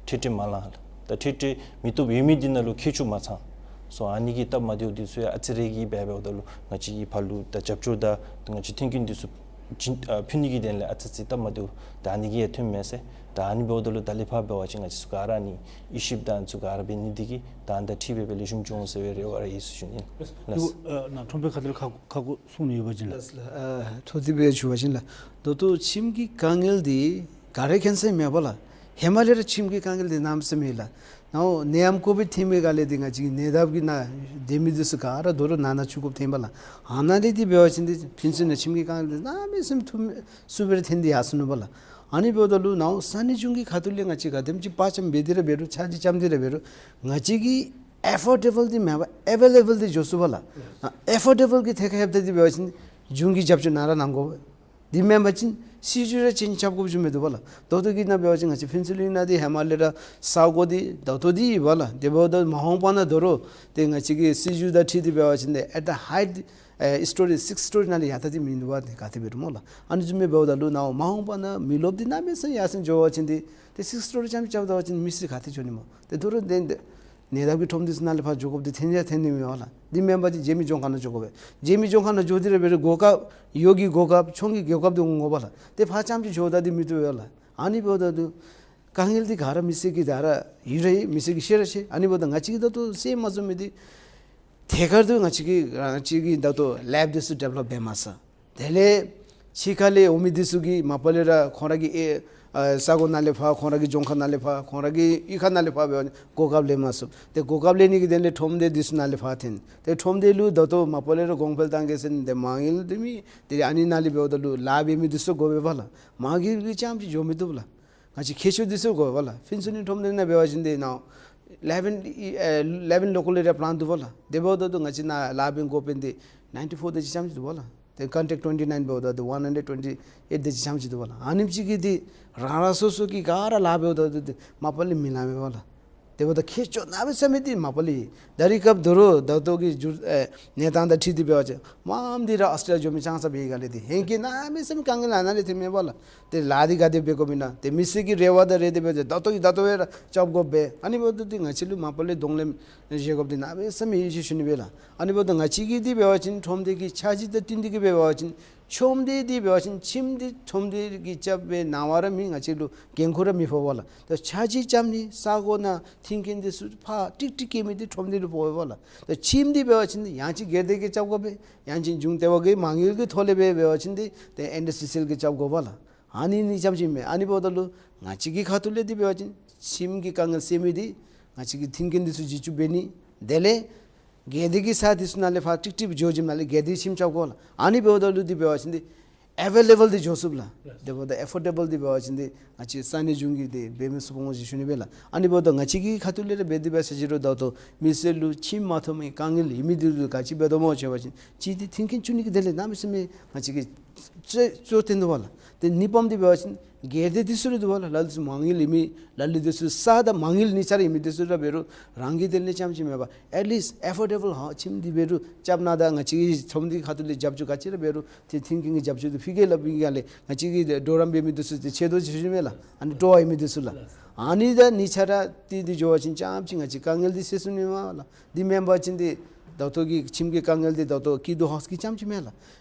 ཁྲིད་ཁྲིད་མ་ལང་ལགས། ད་ཁྲིད་ཁྲིད་མི་སྟོབས་ཡོད་མི་འདི་ནང་ལུ་མཁས་མཆོག་མ་ཚང་སོང་། ཨ་ནི་གི་སྟབས་མ་བདེཝ་འདི་ཚུ་ཡང་ཨ་ཙི་རེ་གིས་འབད་འབདཝ་ད་ལུ་ང་བཅས་ཀྱིས་ཕར་ལུ་ད་རྒྱབ་སྐྱོར་དང་ང་བཅས་མཐུན་རྐྱེན་འདི་ཚུ་བྱིན་ཨ་ཕུལ་ནི་གི་དོན་ལས་ཨ་ཙི་ཙི་སྟབས་མ་བདེཝ་ད་ཨ་ནི་གིས་ཡང་ཐོནམ་མས་ཟེར། ད་ཨ་ནི་འབདཝ་ད་ལུ་ད་ལས་ཕར་འབད་བ་ཅིན་ང་བཅས་ཚུ་ག་ར་ཨ་ནི་དབྱེ་ཞིབ་དང་ཚུ་ག་ར་འབད་ནི་འདི་གིས་ད་ཨ་ནི་ད་ཁྲིད་འབད་བ་ལེགས་ཤོམ་འགྱོ་འོང་ཟེར་བའི་རེ་བ་ར་ཡོད་ཟེར་ཞུ་ནི་ལགས། ལགས། ཨ་ནཱ་ཁྲོམ་དཔོན་ཁ་ཐུག་ལས་ཁ་ཁ་ཁུ་གསུང་ནི་ཡོད་པ་ཅིན་ལགས། ལགས་ལགས། ཨ་ཐུགས་ཏེ་འབད་ཞུ་བ་ཅིན་ལགས། ད་ལྟོ་ཁྱིམ་གྱི་དཀའ་ངལ་འདི་ག་ར་མཁྱེན་གསལ་མས་པ་ལགས། ཧེ་མ་ལས་ར་ཁྱིམ་གྱི་དཀའ་ངལ་འདི་གནམ་མེད་ས་མེད་ལགས། ནཱ་ནད་ཡམས་ཀོ་བིཌ་ཐོན་པའི་སྒང་ལས་འདི་ང་བཅས་ཀྱི་ནད་བརྟག་གི་ནང་སྡོད་མི་འདི་ཚུ་ག་ར་དོ་རུང་ནང་ན་བཅུག་དགོཔ་ཐོན་པ་ལགས། ཨ་ནཱ་ལས་འདི་འབད་བ་ཅིན་འདི་ཕན་ཚུན་ནང་ཁྱིམ་གྱི་དཀའ་ངལ་འདི་གནམ་མེད་ས་མེད་ཐུང་སུ་སྦེ་ར་ཐོན་ཏེ་ཡར་སོ་ནུག་པ་ལགས། ཨ་ནི་འབདཝ་ད་ལུ་ནཱ་ས་གནས་གཞུང་གི་ཁ་ཐུག་ལས་ང་བཅས་ག་དེམ་ཅིག་དཔའ་བཅམ་འབད་དེ་ར་འབད་རུང་ཆ་འཇོག་བཅམ་སྟེ་ར་འབད་རུང་ང་བཅས་ཀྱིས་ཨེ་ཕོར་ཌེ་བཱལ་འདི་མེན་པར་ཨེ་ཝེ་ལེ་བཱལ་འདི་འགྱོ་ཚུགས་པ་ལགས། ཨ་ཨེ་ཕོར་ཌེ་བཱལ་གྱི་ཐད་ཁར་ལྷོདཔ་ད་འདི་འབད་བ་ཅིན་གཞུང་གིས་རྒྱབ་སྐྱོར་ནང་ར་གནང་དགོ། འདི་མེན་པ་ཅིན་སྲིད་བྱུས་ར་ཅིན་རྐྱབ་དགོཔ་བཟུམ་མིན་འདུག་པ་ལགས། ད་ལྟོ་གི་ནང་འབད་བ་ཅིན་ང་བཅས་ཕུན་ཚོགས་གླིང་ནང་འདི་ཧེ་མ་ལས་ར་ས་གོ་འདི་ད་ལྟོ་འདི་ཡོད་པ་ལགས། དེ་འབདཝ་ད་མ་འོངས་པ་ནང་དོ་རུང་ཏེ་ང་བཅས་ཀྱི་སྲིད་བྱུས་དང་འཁྲིལ་ཏེ་འབད་བ་ཅིན་ཏེ་ཨེཊ་ད་ཧའི་ཨེ་སི་ཊོ་རི་སིགསི་སི་ཊོ་རི་ནང་ལས་ཡར་ད་འདི་མིན་འདུག་པ་ཏེ་ག་དེ་འབད་རུང་སྨོ་ལགས། ཨ་ནི་བཟུམ་མའི་འབདཝ་ད་ལུ་ནཱ་མ་འོངས་པ་ནང་མི་རློབས་འདི་གནམ་མེད་ས་མེད་ཡར་སེང་འགྱོ་བ་ཅིན་འདི་ཏེ་སིགསི་སི་ཊོ་རི་རྐྱངམ་རྐྱབ་ད་པ་ཅིན་མི་སེར་ག་ཏེ་འགྱོ་ནི་སྨོ། ཏེ་དོ་རུང་ཏེ་ནད་བརྟག་གི་ཁྲོམ་འདི་ཚུ་ནང་ལས་ཕར་འགྱོ་དགོཔ་འདི་ཐོན་ཡང་ཐོན་ནི་མེད་པ་ལགས། འདི་མེན་པ་ཅིན་རྗེས་མའི་ལྗོངས་མཁར་ནང་འགྱོ་དགོ་པས། རྗེས་མའི་ལྗོངས་མཁར་ནང་འགྱོ་སྟེ་ར་འབད་རུང་གོ་སྐབས་ཡོད་ཀྱི་གོ་སྐབས་ཆུང་ཀྱི་གོ་སྐབས་འདི་འོང་དགོ་པ་ལགས། ཏེ་ཕར་རྐྱངམ་ཅིག་འགྱོཝ་ད་འདི་མི་བཏུབ་པས་ལགས། ཨ་ནི་འབདཝ་ད་ལུ་དཀའ་ངལ་འདི་ག་ར་མི་སེར་གྱིས་ད་ར་ཡོད་ར་ཡོད། མི་སེར་གྱིས་ཤེས་ར་ཤེས། ཨ་ནི་འབདཝ་ད་ང་བཅས་ཀྱིས་ད་ལྟོ་ཟེར་མ་ཚུགས་མི་འདི་ཐད་ཀར་དུ་ང་བཅས་ཀྱིས་ང་བཅས་ཀྱིས་ད་ལྟོ་ལེབ་འདི་ཚུ་ཌི་ཝེ་ལོབ་འབད་མ་ཚར། དེ་ལས་ཕྱི་ཁ་ལས་འོང་མི་འདི་ཚུ་གིས་མ་པ་ལས་ར་ཁོང་ར་གི་ཨེ་ཨ་ས་གོ་ནང་ལས་ཕར་ཁོང་ར་གི་ལྗོངས་མཁར་ནང་ལས་ཕར་ཁོང་ར་གི་གཡུས་ཁ་ནང་ལས་ཕར་འབད་བ་ཅིན་གོ་སྐབས་ལེན་མ་ཚུགས། ཏེ་གོ་སྐབས་ལེན་ནི་གི་དོན་ལས་ཁྲོམ་སྡེ་འདི་ཚུ་ནང་ལས་ཕར་ཐོན། ཏེ་ཁྲོམ་སྡེ་ལུ་ད་ལྟོ་མ་པ་ལས་ར་གོང་འཕེལ་གཏང་གེ་ཟེར་ཏེ་མ་དངུལ་འདི་མེད། ཏེ་ཨ་ནི་ནང་ལས་འབདཝ་ད་ལུ་ལཱ་འབད་མི་འདི་ཚུ་དགོ་པས་པ་ལགས། མ་དངུལ་གྱིས་རྐྱངམ་ཅིག་འགྱོ་མི་བཏུབ་ལགས། ང་བཅས་མཁས་མཆོག་འདི་ཚུ་དགོ་པས་ལགས། ཕུན་ཚོགས་གླིང་ཁྲོམ་སྡེ་ནང་འབད་བ་ཅིན་ཏེ་ནཱ་ལེབ་ཨིན་ཨེ་ལེབ་ཨིན་ལོ་ཀཱལ་ཨེ་རི་ཡ་པ་ལཱནཊ་འདུག་པ་ལགས། དེ་འབདཝ་ད་ལུ་ང་བཅས་ནཱ་ལཱ་འབད་དགོ་པའི་འདི་ནའིན་ཊི་ཕོར་དེ་ཅིག་རྐྱངམ་ཅིག་འདུག་པ་ལགས། ཏེ་ཀོན་ཊེཀཊ་ཊུ་ཝེན་ཊི་ནའིན་འབདཝ་ད་ཏེ་ཝན་ཧན་ཌེཌ་ཊུ་ཝེན་ཊི་ཨེཊ་དེ་ཅིག་རྐྱངམ་ཅིག་འདུག་པ་ལགས། ཨ་ནེམ་ཅིག་གིས་འདི་རང་རང་སོ་སོ་གིས་ག་ར་ལཱ་འབདཝ་ད་ཏེ་མ་པ་ལས་མི་ལང་པས་པ་ལགས། དེ་འབདཝ་ད་མཁས་མཆོག་གནམ་མེད་ས་མེད་འདི་མ་པ་ལས་ད་རེས་སྐབས་དོ་རུང་ད་ལྟོ་གི་འགྱུར་ཨེ་གནས་སྟངས་དང་འཁྲིལ་ཏེ་འབད་བ་ཅིན་མངམ་འདི་ར་ཨཱོས་ཊེ་ལི་ཡ་འགྱོ་མི་ཅང་ས་འབད་བའི་སྒང་ལས་འདི་ཧེང་སྐལ་གནམ་མེད་ས་མེད་དཀའ་ངལ་ཨ་ནཱ་ལས་ཐོནམ་མས་པ་ལགས། ཏེ་ལཱ་འདི་ག་དེ་འབད་དགོཔ་ཨིན་ན་ཏེ་མི་སེར་གྱི་རེ་བ་དང་རེ་འདོད་འབད་དེ་ད་ལྟོ་གི་ད་ལྟོ་སྦེ་ར་རྐྱབ་དགོ་པས། ཨ་ནི་འབདཝ་ད་ཏེ་ང་བཅས་ལུ་མ་པ་ལས་གདོང་ལེན་བཞེས་དགོཔ་འདི་གནམ་མེད་ས་མེད་ཡོད་ཟེར་ཞུ་ནི་པས་ལགས། ཨ་ནི་འབདཝ་ད་ང་བཅས་ཀྱིས་འདི་འབད་བ་ཅིན་ཁྲོམ་སྡེ་གི་འཆར་གཞི་དང་བསྟུན་ཏེ་གིས་འབད་བ་ཅིན་ཁྲོམ་སྡེ་འདི་འབད་བ་ཅིན་ཁྱིམ་འདི་ཁྲོམ་སྡེ་གིས་རྐྱབ་པའི་གནང་བ་ར་མེད། ང་བཅས་ལུ་འགན་ཁུར་ར་མི་ཕོག་པས་ལགས། ད་འཆར་གཞི་རྐྱབ་ནི་ས་གོ་ནང་མཐུན་རྐྱེན་འདི་ཚུ་ཕར་ཀྲིག་ཀྲི་བཀལ་མི་འདི་ཁྲོམ་སྡེ་ལུ་ཕོག་པས་ལགས། ད་ཁྱིམ་འདི་འབད་བ་ཅིན་ཡང་ཅིན་སྒེར་སྡེ་གིས་རྐྱབ་དགོ་པས། ཡང་ཅིན་གཞུང་ལྟེ་བ་གིས་མ་དངུལ་གྱི་ཐོག་ལས་འབད་འབད་བ་ཅིན་འདི་ཏེ་ཨེན་ཌི་སི་སི་ཨེལ་གིས་རྐྱབ་དགོ་པས་ལགས། ཨ་ནི་གཉིས་རྐྱངམ་ཅིག་མས། ཨ་ནི་འབདཝ་ད་ལུ་ང་བཅས་ཀྱི་ཁ་ཐུག་ལས་འདི་འབད་བ་ཅིན་ཁྱིམ་གྱི་དཀའ་ངལ་སེལ་མི་འདི་ང་བཅས་ཀྱིས་མཐུན་རྐྱེན་འདི་ཚུ་བརྒྱུད་བཅུག་འབད་ནི། དེ་ལས་སྒེར་སྡེ་གི་ས་འདི་ཚུ་ནང་ལས་ཕར་ཀྲིག་ཀྲི་འགྱོ་བཅུགཔ་ནང་ལས་སྒེར་སྡེ་ཁྱིམ་རྐྱབ་དགོ་ལགས། ཨ་ནི་འབདཝ་ད་ལུ་འདི་འབད་བ་ཅིན་འདི་ ཨེ་བེ་ལེ་བཱལ་འདི་འགྱོ་ཚུགས་ལགས། དེ་འབདཝ་ད་ཨེ་ཕོར་ཌེ་བཱལ་འདི་འབད་བ་ཅིན་འདི་ང་བཅས་ས་གནས་གཞུང་གིས་འདི་འབད་མི་ཚུགས་པས་ཟེར་ཞུ་ནི་སྦེ་ལགས། ཨ་ནི་འབདཝ་ད་ང་བཅས་ཀྱི་ཁ་ཐུག་ལས་ར་འབད་དེ་འབད་ས་ཅིག་རུང་ད་ལྟོ་མི་སེར་ལུ་ཁྱིམ་མ་ཐོབ་མི་དཀའ་ངལ་ཡོད་མི་འདི་ལུ་ག་ཅི་འབད་དོ་སྨོ་ཟེར་བ་ཅིན་གཅིག་འདི་མཐུན་རྐྱེན་བསྐྲུན་ནི་གི་དོན་ལས་གནམ་མེད་ས་མེད་ང་བཅས་ཀྱིས་གཙོ་གཙོ་བཏོན་དོ་བ་ལགས། ཏེ་གཉིས་པམ་འདི་འབད་བ་ཅིན་སྒེར་སྡེ་འདི་ཚུ་ར་འདུག་པ་ལགས། ལ་ལུ་ཚུ་མ་དངུལ་ཡོད་མི་ལ་ལུ་འདི་ཚུ་ས་དང་མ་དངུལ་གཉིས་ཆ་ར་ཡོད་མི་འདི་ཚུ་ར་འབད་རུང་རང་གི་དོན་ལས་ཙམ་ཅིག་མེན་པར་ཨེཊ་ལིསཊ་ཨེ་ཕོར་ཌེ་བཱལ་ཧ་ཁྱིམ་འདི་འབད་རུང་རྐྱབ་གནང་ད། ང་བཅས་ཀྱི་ཁྲོམ་སྡེ་ཁ་ཐུག་ལས་རྒྱབ་སྐྱོར་ག་ཅི་ར་འབད་རུང་ཏེ་མཐུན་རྐྱེན་གྱི་རྒྱབ་སྐྱོར་འདི་ཕུལ་གེ་སླབ་ཨིན་ག་ལགས། ང་བཅས་ཀྱི་གྲོགས་རམ་འབད་མི་འདི་ཚུ་ཏེ་ཆད་དོ་ཟེར་ཞུ་ནི་མས་ལགས། ཨ་ནི་སྤྲོ་བ་ཡོད་མི་འདི་ཚུ་ལགས། ཨ་ནི་དང་གཉིས་ཆ་ར་ཏེ་འདི་འགྱོ་བ་ཅིན་ཙམ་ཅིག་ང་བཅས་དཀའ་ངལ་འདི་སེལ་ཚུགས་ནི་མས་ལགས། འདི་མེན་པ་ཅིན་འདི་ད་ལྟོ་གི་ཁྱིམ་གྱི་དཀའ་ངལ་འདི་ད་ལྟོ་སྐྱིད་སྡུག་ཧའུསི་གི་ཙམ་ཅིག་མེན་ལགས།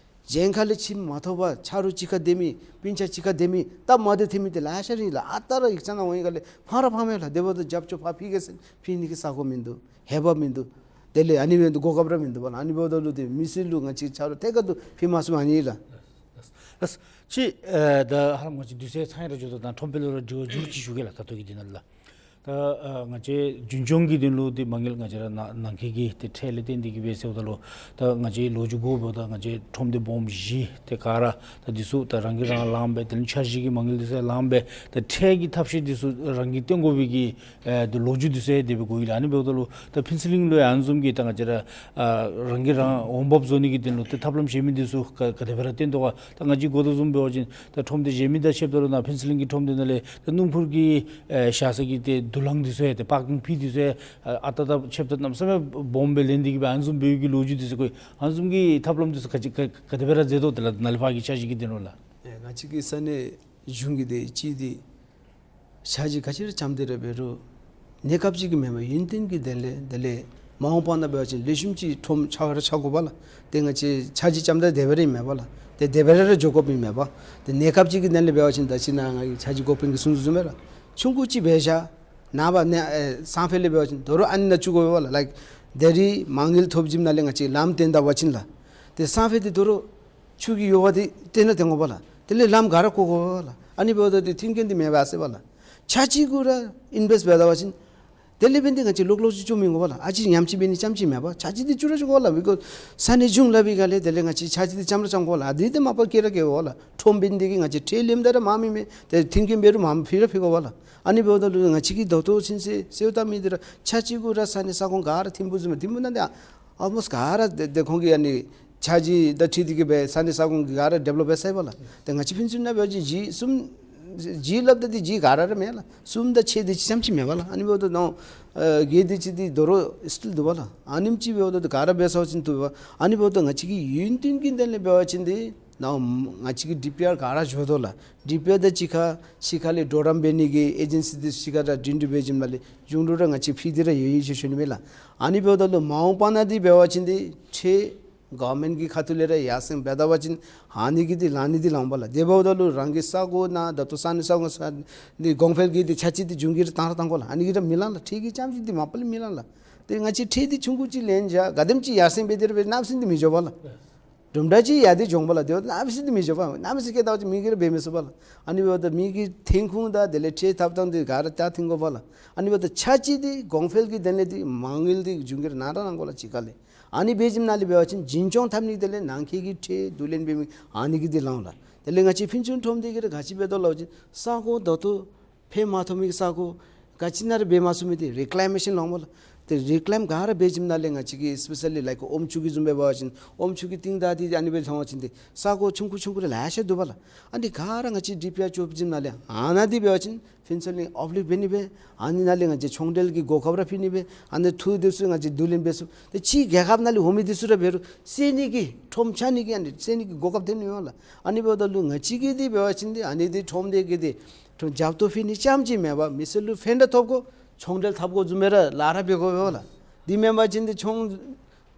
གཞན་ཁ་ལས་ཁྱིམ་མ་ཐོབ་པར་ཆ་རོགས་གཅིག་ཁར་སྡོད་མི་སྤུན་ཆ་གཅིག་ཁར་སྡོད་མི་སྟབས་མ་བདེཝ་ཐོན་མི་འདི་ལེ་ཤ་ར་ཨིན་ལགས། ཨ་རྟག་ར་ཡིག་ཚང་ནང་འོང་ཡི་ག་ལགས། ཕངས་ར་ཕངས་མས་ལགས། དེ་འབདཝ་ད་རྒྱབ་སྐྱོར་ཕར་ཕུལ་གེ་ཟེར་ཕུལ་ནི་གི་ས་གོ་མིན་འདུག། འོས་འབབ་མིན་འདུག། དེ་ལས་ཨ་ནི་འབདཝ་ད་གོ་སྐབས་ར་མིན་འདུག་པ་ལགས། ཨ་ནི་འབདཝ་ད་ལུ་ཏེ་མི་སེར་ལུ་ང་བཅས་ཆ་རོགས་ཐད་ཀར་དུ་ཕུལ་མ་ཚུགས་ཨ་ནི་ལགས། ལགས། ཅིག་ཨེ་ད་ཧ་ལམ་ང་བཅས་དུས་ཚོད་ཚང་ཡི་ར་འགྱོ་དོ། ད་ཁྲོམ་དཔོན་ལུ་ར་དྲི་བ་མཇུག་ཅིག་ཞུ་གེ་ལགས། ད་ལྟོ་གི་འདི་ནང་ལུ་ལགས། ད་ཨ་ང་བཅས་རྒྱུན་སྐྱོང་གི་དོན་ལུ་ཏེ་མ་དངུལ་ང་བཅས་ར་ནང་ནང་འཁོད་ཀྱི་ཏེ་ཁྲལ་ལས་བརྟེན་ཏེ་གིས་འབད་ཟེརཝ་ད་ལུ་ད་ང་བཅས་ལོ་རྒྱུས་གོཝ་ད་ང་བཅས་ཁྲོམ་སྡེ་སྦོམ་བཞི་ཏེ་ག་ར་ད་འདི་ཚུ་ད་རང་གིས་རང་ལངམ་སྦེ་དེ་ལས་འཆར་གཞི་གི་མ་དངུལ་འདི་ཚུ་ལངམ་སྦེ་ད་ཁྲལ་གྱི་ཐབས་ཤེས་འདི་ཚུ་རང་གིས་བཏོན་དགོ་པའི་གི་ཨེ་ད་ལོ་རྒྱུས་འདི་ཚུ་ཡང་དེ་སྦེ་གོ་ཡི་ལགས། ཨ་ནི་འབདཝ་ད་ལུ་ད་ཕུན་ཚོགས་གླིང་ལུ་ཡང་ཨ་ནི་བཟུམ་གྱི་ད་ང་བཅས་ར་ཨ་རང་གིས་རང་འོང་འབབ་བཟོ་ནི་གི་དོན་ལུ་ཏེ་ཐབས་ལམ་གཞན་མི་འདི་ཚུ་ག་ག་དེ་སྦེ་ར་བཏོན་དོ་ག། ད་ང་བཅས་གོ་དོ་བཟུམ་འབད་བ་ཅིན་ད་ཁྲོམ་སྡེ་གཞན་མི་དང་ཕྱདཔ་ད་ལུ་ནཱ་ཕུན་ཚོགས་གླིང་གི་ཁྲོམ་སྡེ་ནང་ལས་ད་སྣུམ་འཁོར་གྱི་ཨེ་བཞག་ས་གི་ཏེ་དུག་རླངས་འདི་ཚུ་ཡང་ཏེ་པར་ཀིང་ཕི་འདི་ཚུ་ཡང་ཨ་ཨ་རྟག་རྟག་ཕྱདཔ་ད་གནམ་མེད་ས་མེད་སྦོམ་སྦེ་ལེན་ཏེ་གིས་སྦེ་ཨ་ནི་བཟུམ་འབད་བའི་གི་ལོ་རྒྱུས་འདི་ཚུ་གོ་ཡི། ཨ་ནི་བཟུམ་གྱི་ཐབས་ལམ་འདི་ཚུ་ག་ཅི་ག་ག་དེ་སྦེ་ར་མཛད་དོ། དེ་ལས་ནཱ་ལས་ཕར་གྱི་འཆར་གཞི་གི་དོན་ལུ་ལགས། ཨེ་ང་བཅས་ཀྱི་ས་གནས་གཞུང་གིས་ཏེ་གཅིག་འདི་འཆར་གཞི་ག་ཅི་ར་བརྩམས་ཏེ་ར་འབད་རུང་གནས་སྐབས་ཅིག་གི་མེན་པར་ཡུན་བརྟན་གྱི་དོན་ལས་དེ་ལས་མ་འོངས་པ་ནང་འབད་བ་ཅིན་ལེགས་ཤོམ་ཅིག་ཁྲོམ་ཆགས་ར་ཆགས་དགོ་པ་ལགས། ཏེ་ང་བཅས་འཆར་གཞི་བརྩམས་ད་དེ་སྦེ་ར་ཨིན་མས་པ་ལགས། ཏེ་དེ་སྦེ་ར་ར་འགྱོ་དགོཔ་ཨིན་མས་པ། ཏེ་གནས་སྐབས་ཅིག་གི་དོན་ལས་འབད་བ་ཅིན་ད་ཅི་ནཱ་ང་གི་འཆར་གཞི་འགོ་དཔོན་གྱིས་གསུངས་དོ་བཟུམ་སྦེ་ར་ཆུང་ཀུ་ཅིག་འབད་བཞག། ནངས་པ་ནཱ་ཨེ་སང་ཕོད་ལས་འབད་བ་ཅིན་དོ་རུང་ཨ་ནི་ནང་བཙུགས་དགོ་པ་ལགས། ལའིཀ་ད་རིས་མ་དངུལ་ཐོབ་བྱིནམ་ནང་ལས་ང་བཅས་ལམ་བཏོན་ད་པ་ཅིན་ལགས། ཏེ་སང་ཕོད་འདི་དོ་རུང་ཆུ་གི་ཡོལ་བ་འདི་བཏོན་ན་བཏོན་དགོ་པ་ལགས། དེ་ལས་ལམ་ག་ར་བཀོ་དགོ་པ་ལགས། ཨ་ནི་འབདཝ་ད་འདི་མཐུན་རྐྱེན་འདི་མེད་པས་ཟེར་བ་ལགས། ཆ་གཅིག་གུ་ར་ཨིན་བེསཊ་འབད་ད་པ་ཅིན་དེ་ལས་འབད་ནི་འདི་ང་བཅས་ལོག་ལོག་ཅིག་བཙུགས་མི་དགོ་པ་ལགས། ཨ་ཙི་ཉམས་ཅིག་འབད་ནི་ཙམ་ཅིག་མེན་པར་ཆ་གཅིག་འདི་བཙུགས་ར་བཙུགས་དགོ་ལགས། བི་ཀོསི་ས་གནས་གཞུང་སླབ་པའི་སྒང་ལས་དེ་ལས་ང་བཅས་ཆ་གཅིག་འདི་བརྩམ་ར་བརྩམ་དགོ་ལགས། ཨ་འདི་འདི་མ་པ་སྐྱེ་ར་སྐྱེ་དགོ་ལགས། ཁྲོམ་དཔོན་འདི་གིས་ང་བཅས་ཁྲལ་ལེནམ་ད་ར་མངམ་ཨིན་མས། ཏེ་མཐུན་རྐྱེན་འབད་རུང་མངམ་ཕུལ་ར་ཕུལ་དགོ་པ་ལགས། ཨ་ནི་འབདཝ་ད་ལུ་ང་བཅས་ཀྱིས་ད་ལྟོ་ཚུན་ཚོད་གསོལཝ་བཏབ་མི་འདི་ར་ཆ་གཅིག་གུ་ར་ས་གནས་ས་ཁོངས་ག་ར་ཐིམ་ཕུག་བཟུམ་སྦེ་ཐིམ་ཕུག་ནང་འདི་ཨཱོལ་མོསཊ་ག་ར་ཏེ་ཏེ་ཁོང་གི་ཨ་ནི་འཆར་གཞི་དང་འཁྲིལ་ཏེ་གིས་སྦེ་ས་གནས་ས་ཁོངས་ག་ར་ཌི་ཝེ་ལོབ་འབད་ཚར་ཡི་པ་ལགས། ཏེ་ང་བཅས་ཕུན་ཚོགས་ནང་འབད་བ་ཅིན་ཇི་གསུམ་ཇི་སླབ་ད་འདི་ཇི་ག་ར་ར་མེད་ལགས། གསུམ་དང་ཕྱེད་དེ་ཅིག་ཙམ་ཅིག་མེད་པ་ལགས། ཨ་ནི་འབདཝ་ད་ནཱ་ཨེ་བརྒྱད་དེ་ཅིག་འདི་དོ་རུང་སི་ཊིལ་འདུག་པ་ལགས། ཨ་ནེམ་ཅིག་འབདཝ་ད་འདི་ག་ར་འབད་ཚརཝ་ཅིག་འདུག་པ། ཨ་ནི་འབདཝ་ད་ང་བཅས་ཀྱི་ཡུན་བརྟན་གྱི་དོན་ལས་འབད་བ་ཅིན་འདི་ནཱ་ང་བཅས་ཀྱི་ཌི་པི་ཨར་ག་ར་འགྱོ་དོ་ལགས། ཌི་པི་ཨར་དང་གཅིག་ཁར་གཅིག་ཁར་ལས་གྲོགས་རམ་འབད་ནི་གི་ཨེ་ཇེན་སི་འདི་ཚུ་གཅིག་ཁར་ར་སྒྲིང་སྒྲི་འབད་བྱིནམ་ལས་གཞུང་ལུ་ར་ང་བཅས་ཕུལ་ཏེ་ར་ཡོད་ཡོད་ཟེར་ཞུ་ནི་མས་ལགས། ཨ་ནི་འབདཝ་ད་ལུ་མ་འོངས་པ་ནང་འདི་འབད་བ་ཅིན་འདི་ཁྲལ་གོ་ཝར་མེནཊ་གི་ཁ་ཐུག་ལས་ར་ཡར་སེང་འབད་ད་པ་ཅིན་ཨ་ནི་གི་འདི་ལང་ནི་འདི་ལང་པ་ལགས། དེ་འབདཝ་ད་ལུ་རང་གི་ས་གོ་ནང་ད་ལྟོ་ས་གནས་ས་ཁོངས་ས་འདི་གོང་འཕེལ་གྱི་འདི་འཆར་གཞི་འདི་གཞུང་གིས་ར་བཏང་ར་བཏང་དགོ་ལགས། ཨ་ནི་གིས་ར་མི་ལང་ལགས། ཁྲལ་གྱི་རྐྱངམ་ཅིག་འདི་མ་པ་ལས་མི་ལང་ལགས། ཏེ་ང་བཅས་ཁྲལ་འདི་ཆུང་ཀུ་ཅིག་ལེན་བཞག་ག་དེམ་ཅིག་ཡར་སེང་འབད་དེ་ར་འབད་གནམ་མེད་ས་མེད་འདི་མི་འགྱོ་བ་ལགས། དུམ་གྲ་ཅིག་ཡར་འདི་འགྱོ་བ་ལགས། གནམ་མེད་ས་མེད་འདི་མི་འགྱོ་བ། གནམ་མེད་ས་མེད་སྐྱེ་ད་པ་ཅིན་མི་གིས་ར་འབད་མི་ཚུགས་པ་ལགས། ཨ་ནི་འབདཝ་ད་མི་གི་ཐོན་ཁུངས་དང་དེ་ལས་ཁྲལ་ཐོབ་ཐངས་འདི་ག་ར་ད་མཐུན་དགོ་པ་ལགས། ཨ་ནི་འབདཝ་ད་འཆར་གཞི་འདི་གོང་འཕེལ་གྱི་དོན་ལས་འདི་མ་དངུལ་འདི་གཞུང་གིས་ར་གནང་ར་གནང་དགོ་ལགས། གཅིག་ཁར་ལས་ཨ་ནི་འབད་བྱིནམ་ནང་ལས་འབད་བ་ཅིན་རྒྱུན་སྐྱོང་འཐབ་ནི་དེ་ལས་ནང་འཁོད་ཀྱི་ཁྲལ་བསྡུ་ལེན་འབད་མི་ཨ་ནི་གི་འདི་ལང་ལགས། དེ་ལས་ང་བཅས་ཕུན་ཚོགས་ཁྲོམ་སྡེ་གིས་ར་ག་ཅི་འབད་དོ་ལབ་པ་ཅིན་ས་གོ་ད་ལྟོ་ཕོག་མ་ཐོབ་མི་གི་ས་གོ་ག་ཅི་ནང་ར་འབད་མ་ཚུགས་མི་འདི་རི་ཀ་ལེ་མེ་ཤཱན་ལང་པ་ལགས། ཏེ་རི་ཀ་ལེམ་ག་ར་འབད་བྱིནམ་ནང་ལས་ང་བཅས་ཀྱི་སི་པེ་ཤལ་ལི་ལའིཀ་ཨོམ་ཆུ་གི་བཟུམ་སྦེ་འབད་བ་ཅིན་ཨོམ་ཆུ་གི་གཏིང་བདག་འདི་ཨ་ནི་སྦེ་ལང་པ་ཅིན་འདི་ས་གོ་ཆུང་ཀུ་ཆུང་ཀུ་ར་ལེ་ཤ་འདུག་པ་ལགས། ཨ་ནི་ག་ར་ང་བཅས་ཌི་པི་ཨར་ཅོག་བྱིནམ་ནང་ལས་ཨ་ནཱ་འདི་འབད་བ་ཅིན་ཕུན་ཚོགས་གླིང་ཨོབ་ལིཀ་འབད་ནི་སྦེ་ཨ་ནི་ནང་ལས་ང་བཅས་ཚོང་འབྲེལ་གྱི་གོ་སྐབས་ར་ཕུལ་ནི་སྦེ་ཨ་ནི་འཐུ་འདི་ཚུ་ང་བཅས་བསྡུ་ལེན་འབད་ཚུགས། ཏེ་ཕྱི་རྒྱལ་ཁབ་ནང་ལས་འོང་མི་འདི་ཚུ་ར་འབད་རུང་སེལ་ནི་གི་ཁྲོམ་ཆགས་ནི་གི་ཨ་ནི་སེལ་ནི་གི་གོ་སྐབས་ཐོན་ནི་ཡོད་ལགས། ཨ་ནི་འབདཝ་ད་ལུ་ང་བཅས་ཀྱིས་འདི་འབད་བ་ཅིན་འདི་ཨ་ནི་འདི་ཁྲོམ་སྡེ་གི་འདི་ཁྲོམ་རྒྱབ་ཏོ་ཕུལ་ནི་རྐྱངམ་ཅིག་མེན་པར་མི་སེར་ལུ་ཕན་ར་ཐོབ་དགོ། ཚོང་འབྲེལ་འཐབ་དགོ་བཟུམ་སྦེ་ར་ལཱ་ར་འབད་དགོ་པས་ལགས། འདི་མེན་པ་ཅིན་འདི་ཚོང་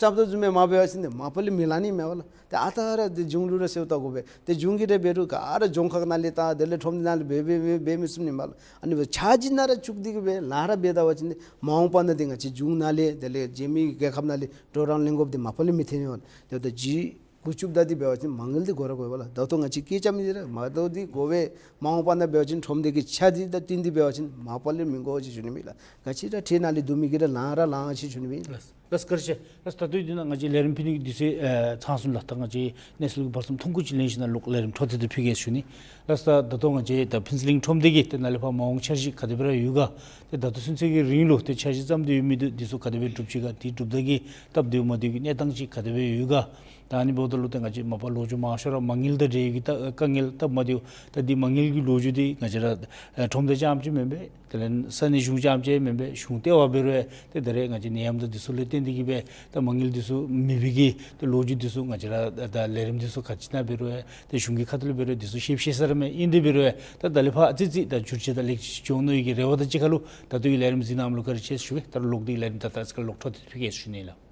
རྐྱབ་དོ་བཟུམ་སྦེ་མ་འབད་བ་ཅིན་འདི་མ་པ་ལས་མི་ལང་ནི་མས་པ་ལགས། ཏེ་ཨ་རྟག་ར་འདི་གཞུང་ལུ་ར་གསོལཝ་བཏབ་དགོ་པས། ཏེ་གཞུང་གིས་ར་འབད་རུང་ག་ར་རྫོང་ཁག་ནང་ལས་དང་དེ་ལས་ཁྲོམ་སྡེ་ནང་ལས་འབད་འབད་འབད་འབད་མི་ཚུགས་ནི་མས་ལགས། ཨ་ནི་འབད་འཆར་གཞི་ནང་ར་བཅུག་སྟེ་གིས་སྦེ་ལཱ་ར་འབད་ད་པ་ཅིན་འདི་མ་འོངས་པ་ནང་འདི་ང་བཅས་གཞུང་ནང་ལས་དེ་ལས་རྒྱལ་མི་རྒྱལ་ཁབ་ནང་ལས་གྲོགས་རམ་ལེན་དགོཔ་འདི་མ་པ་ལས་མི་ཐོན་ནི་མས་ལགས། དེ་འབདཝ་ད་ཇི་ འགོ་བཙུགསཔ་ད་འདི་འབད་བ་ཅིན་མ་དངུལ་འདི་དགོ་ར་དགོ་པས་ལགས། ད་ལྟོ་ང་བཅས་ཀྱིས་རྐྱབ་མི་འདི་ར་མ་ད་འདི་དགོ་པས། མ་འོངས་པ་ནང་འབད་བ་ཅིན་ཁྲོམ་སྡེ་གི་ཆ་འདི་དང་བསྟུན་ཏེ་འབད་བ་ཅིན་མ་པ་ལས་མི་དགོ་ཟེར་ཞུ་ནི་མས་ལགས། ག་ཅི་ར་ཁྲལ་ནང་ལས་བསྡུ་མི་གིས་ར་ལང་ར་ལང་ཟེར་ཞུ་ནི་མས་ལགས། ལགས་སོ་བཀའ་དྲིན་ཆེ། ལགས་སོ་ད་ལྟོ་འདི་ནང་ང་བཅས་ལས་རིམ་ཕུལ་ནི་གི་དུས་ཚོད་ཨེ་ཚང་སོང་ལགས། ད་ང་བཅས་གནས་ཚུལ་གྱི་བར་མཚམས་ཐུང་ཀུ་ཅིག་ལེན་ཞིནམ་ལས་ལོག་ལས་རིམ་འཕྲོ་མཐུད་དེ་ཕུལ་གེ་ཞུ་ནི། ལགས་སོ་ད་ལྟོ་ང་བཅས་ད་ཕུན་ཚོགས་གླིང་ཁྲོམ་སྡེ་གི་ཏེ་ནཱ་ལས་ཕར་མ་འོངས་འཆར་གཞི་ག་དེ་སྦེ་ར་ཡོད་ག། ཏེ་ད་ལྟོ་ཚུན་ཚོད་ཀྱི་རིང་ལུ་ཏེ་འཆར་གཞི་བརྩམས་ཏེ་ཡོད་མི་འདི་འདི་ཚུ་ག་དེ་སྦེ་འགྲུབ་ཅི་ག། དེ་འགྲུབ་ད་གི་སྟབས་བདེཝ་མ་བདེཝ་གི་གནས་སྟངས་ཅིག་ག་དེ་སྦེ་ཡོད་ག། ད་ཨ་ནི་འབདཝ་ད་ལུ་ཏེ་ང་བཅས་མ་པ་ལོ་རྒྱུས་མང་ཤོས་ར་མ་དངུལ་དང་འབྲེལ་ཡོད་ཀྱི་ད་དཀའ་ངལ་སྟབས་མ་བདེཝ། ད་འདི་མ་དངུལ་གྱི་ལོ་རྒྱུས་འདི་ང་བཅས་ར་ཨེ་ཁྲོམ་སྡེ་རྐྱངམ་ཅིག་མེན་པས། དེ་ལས་ས་གནས་གཞུང་རྐྱངམ་ཅིག་མེན་པས། གཞུང་ལྟེ་བ་འབད་རུང་ཏེ་ད་རེས་ང་བཅས་ནད་ཡམས་དང་འདི་ཚུ་ལུ་བརྟེན་ཏེ་གིས་སྦེ་ད་མ་དངུལ་འདི་ཚུ་མེད་པའི་གི་ཏེ་ལོ་རྒྱུས་འདི་ཚུ་ང་བཅས་ར་ད་ལས་རིམ་འདི་ཚུ་ག་ཅི་ནང་འབད་རུང་ཏེ་གཞུང་གི་ཁ་ཐུག་ལས་འབད་རུང་འདི་ཚུ་ཤེས་ཤེས་ས་ར་མས། ཨིན་ཏེ་འབད་རུང་ད་ད་ལས་ཕར་ཨ་ཙི་ཙི་ད་འགྱུར་བཅོས་དང་ལེགས་བཅོས་འབྱུང་ནི་གི་རེ་བ་དང་གཅིག་ཁར་ལུ་ད་ལྟོ་གི་ལས་རིམ་གཟིགས་གནང་མི་ལུ་བཀའ་དྲིན་ཆེ་ཞུ་གེ། ད་རུང་ལོག་སྟེ་ལས་རིམ་ད་ད་ཅིག་ཁར་ལོག་འཕྲོ་མཐུད་ཕུལ་གེ་ཞུ་ནི་ལགས།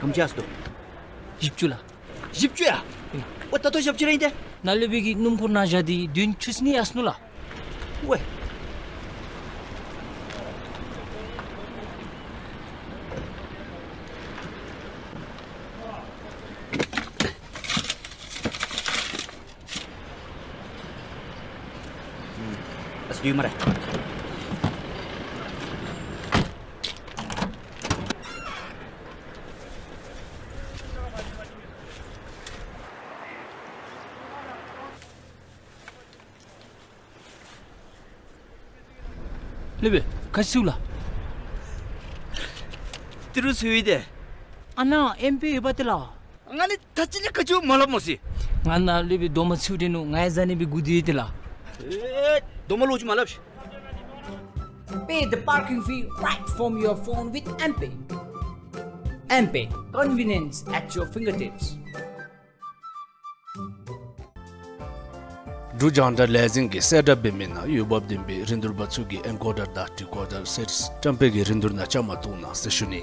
ཐམས་ཅད་ཨ་སྟོ། བཞི་བཅུ་ལགས། བཞི་བཅུ་ཡ། ཨོ་ད་ལྟོ་བཞི་བཅུ་ར་ཨིན་ཏེ། ནཱ་ལས་འབད་གི་སྣུམ་འཁོར་ནང་བཞག་སྟེ་བདུན་ཅུ་ནི་ཨ་སོ་ནུག་ལགས། ཝའེ། ཨ་སི་ཡུ་མ་རེ། ལེགས་པས། ག་ཅི་ལགས། ཏི་རུ་ཚུ་ཡོད་དེ། ཨ་ནཱ་ཨེམ་པེ་ཡོད་པ་ཏེ་ལགས། ང་ནི་ད་ཅི་ལས་ག་ཅི་མ་སླབ་མོ་ཟེར། ང་ནཱ་ལས་འབད་རྡོག་མ་ཚུ་དེ་ནུག། ང་ཡང་བཟའ་ནི་སྦེ་སྒུག་སྟེ་ཡོད་ཏེ་ལགས། ཨེ་རྡོག་མ་ལོག་ཅིག་མ་སླབ་ཤིག། Pay the parking fee right from your phone with M-Pay. M-Pay, convenience at your fingertips. འབྲུག་རྒྱང་བསྒྲགས་ལས་འཛིན་གྱིས་གསལ་བསྒྲགས་འབད་མི་ནང་འོས་འབབ་ལྡན་པའི་རིན་བསྡུར་པ་ཚུ་གིས་ཨེན་ཀོ་ཌར་དང་ཌི་ཀོ་ཌར་སེཊསི་བཀྲམ་སྤེལ་གྱི་རིན་བསྡུར་ནང་བཅའ་མར་གཏོགས་གནང་ཟེར་ཞུ་ནི།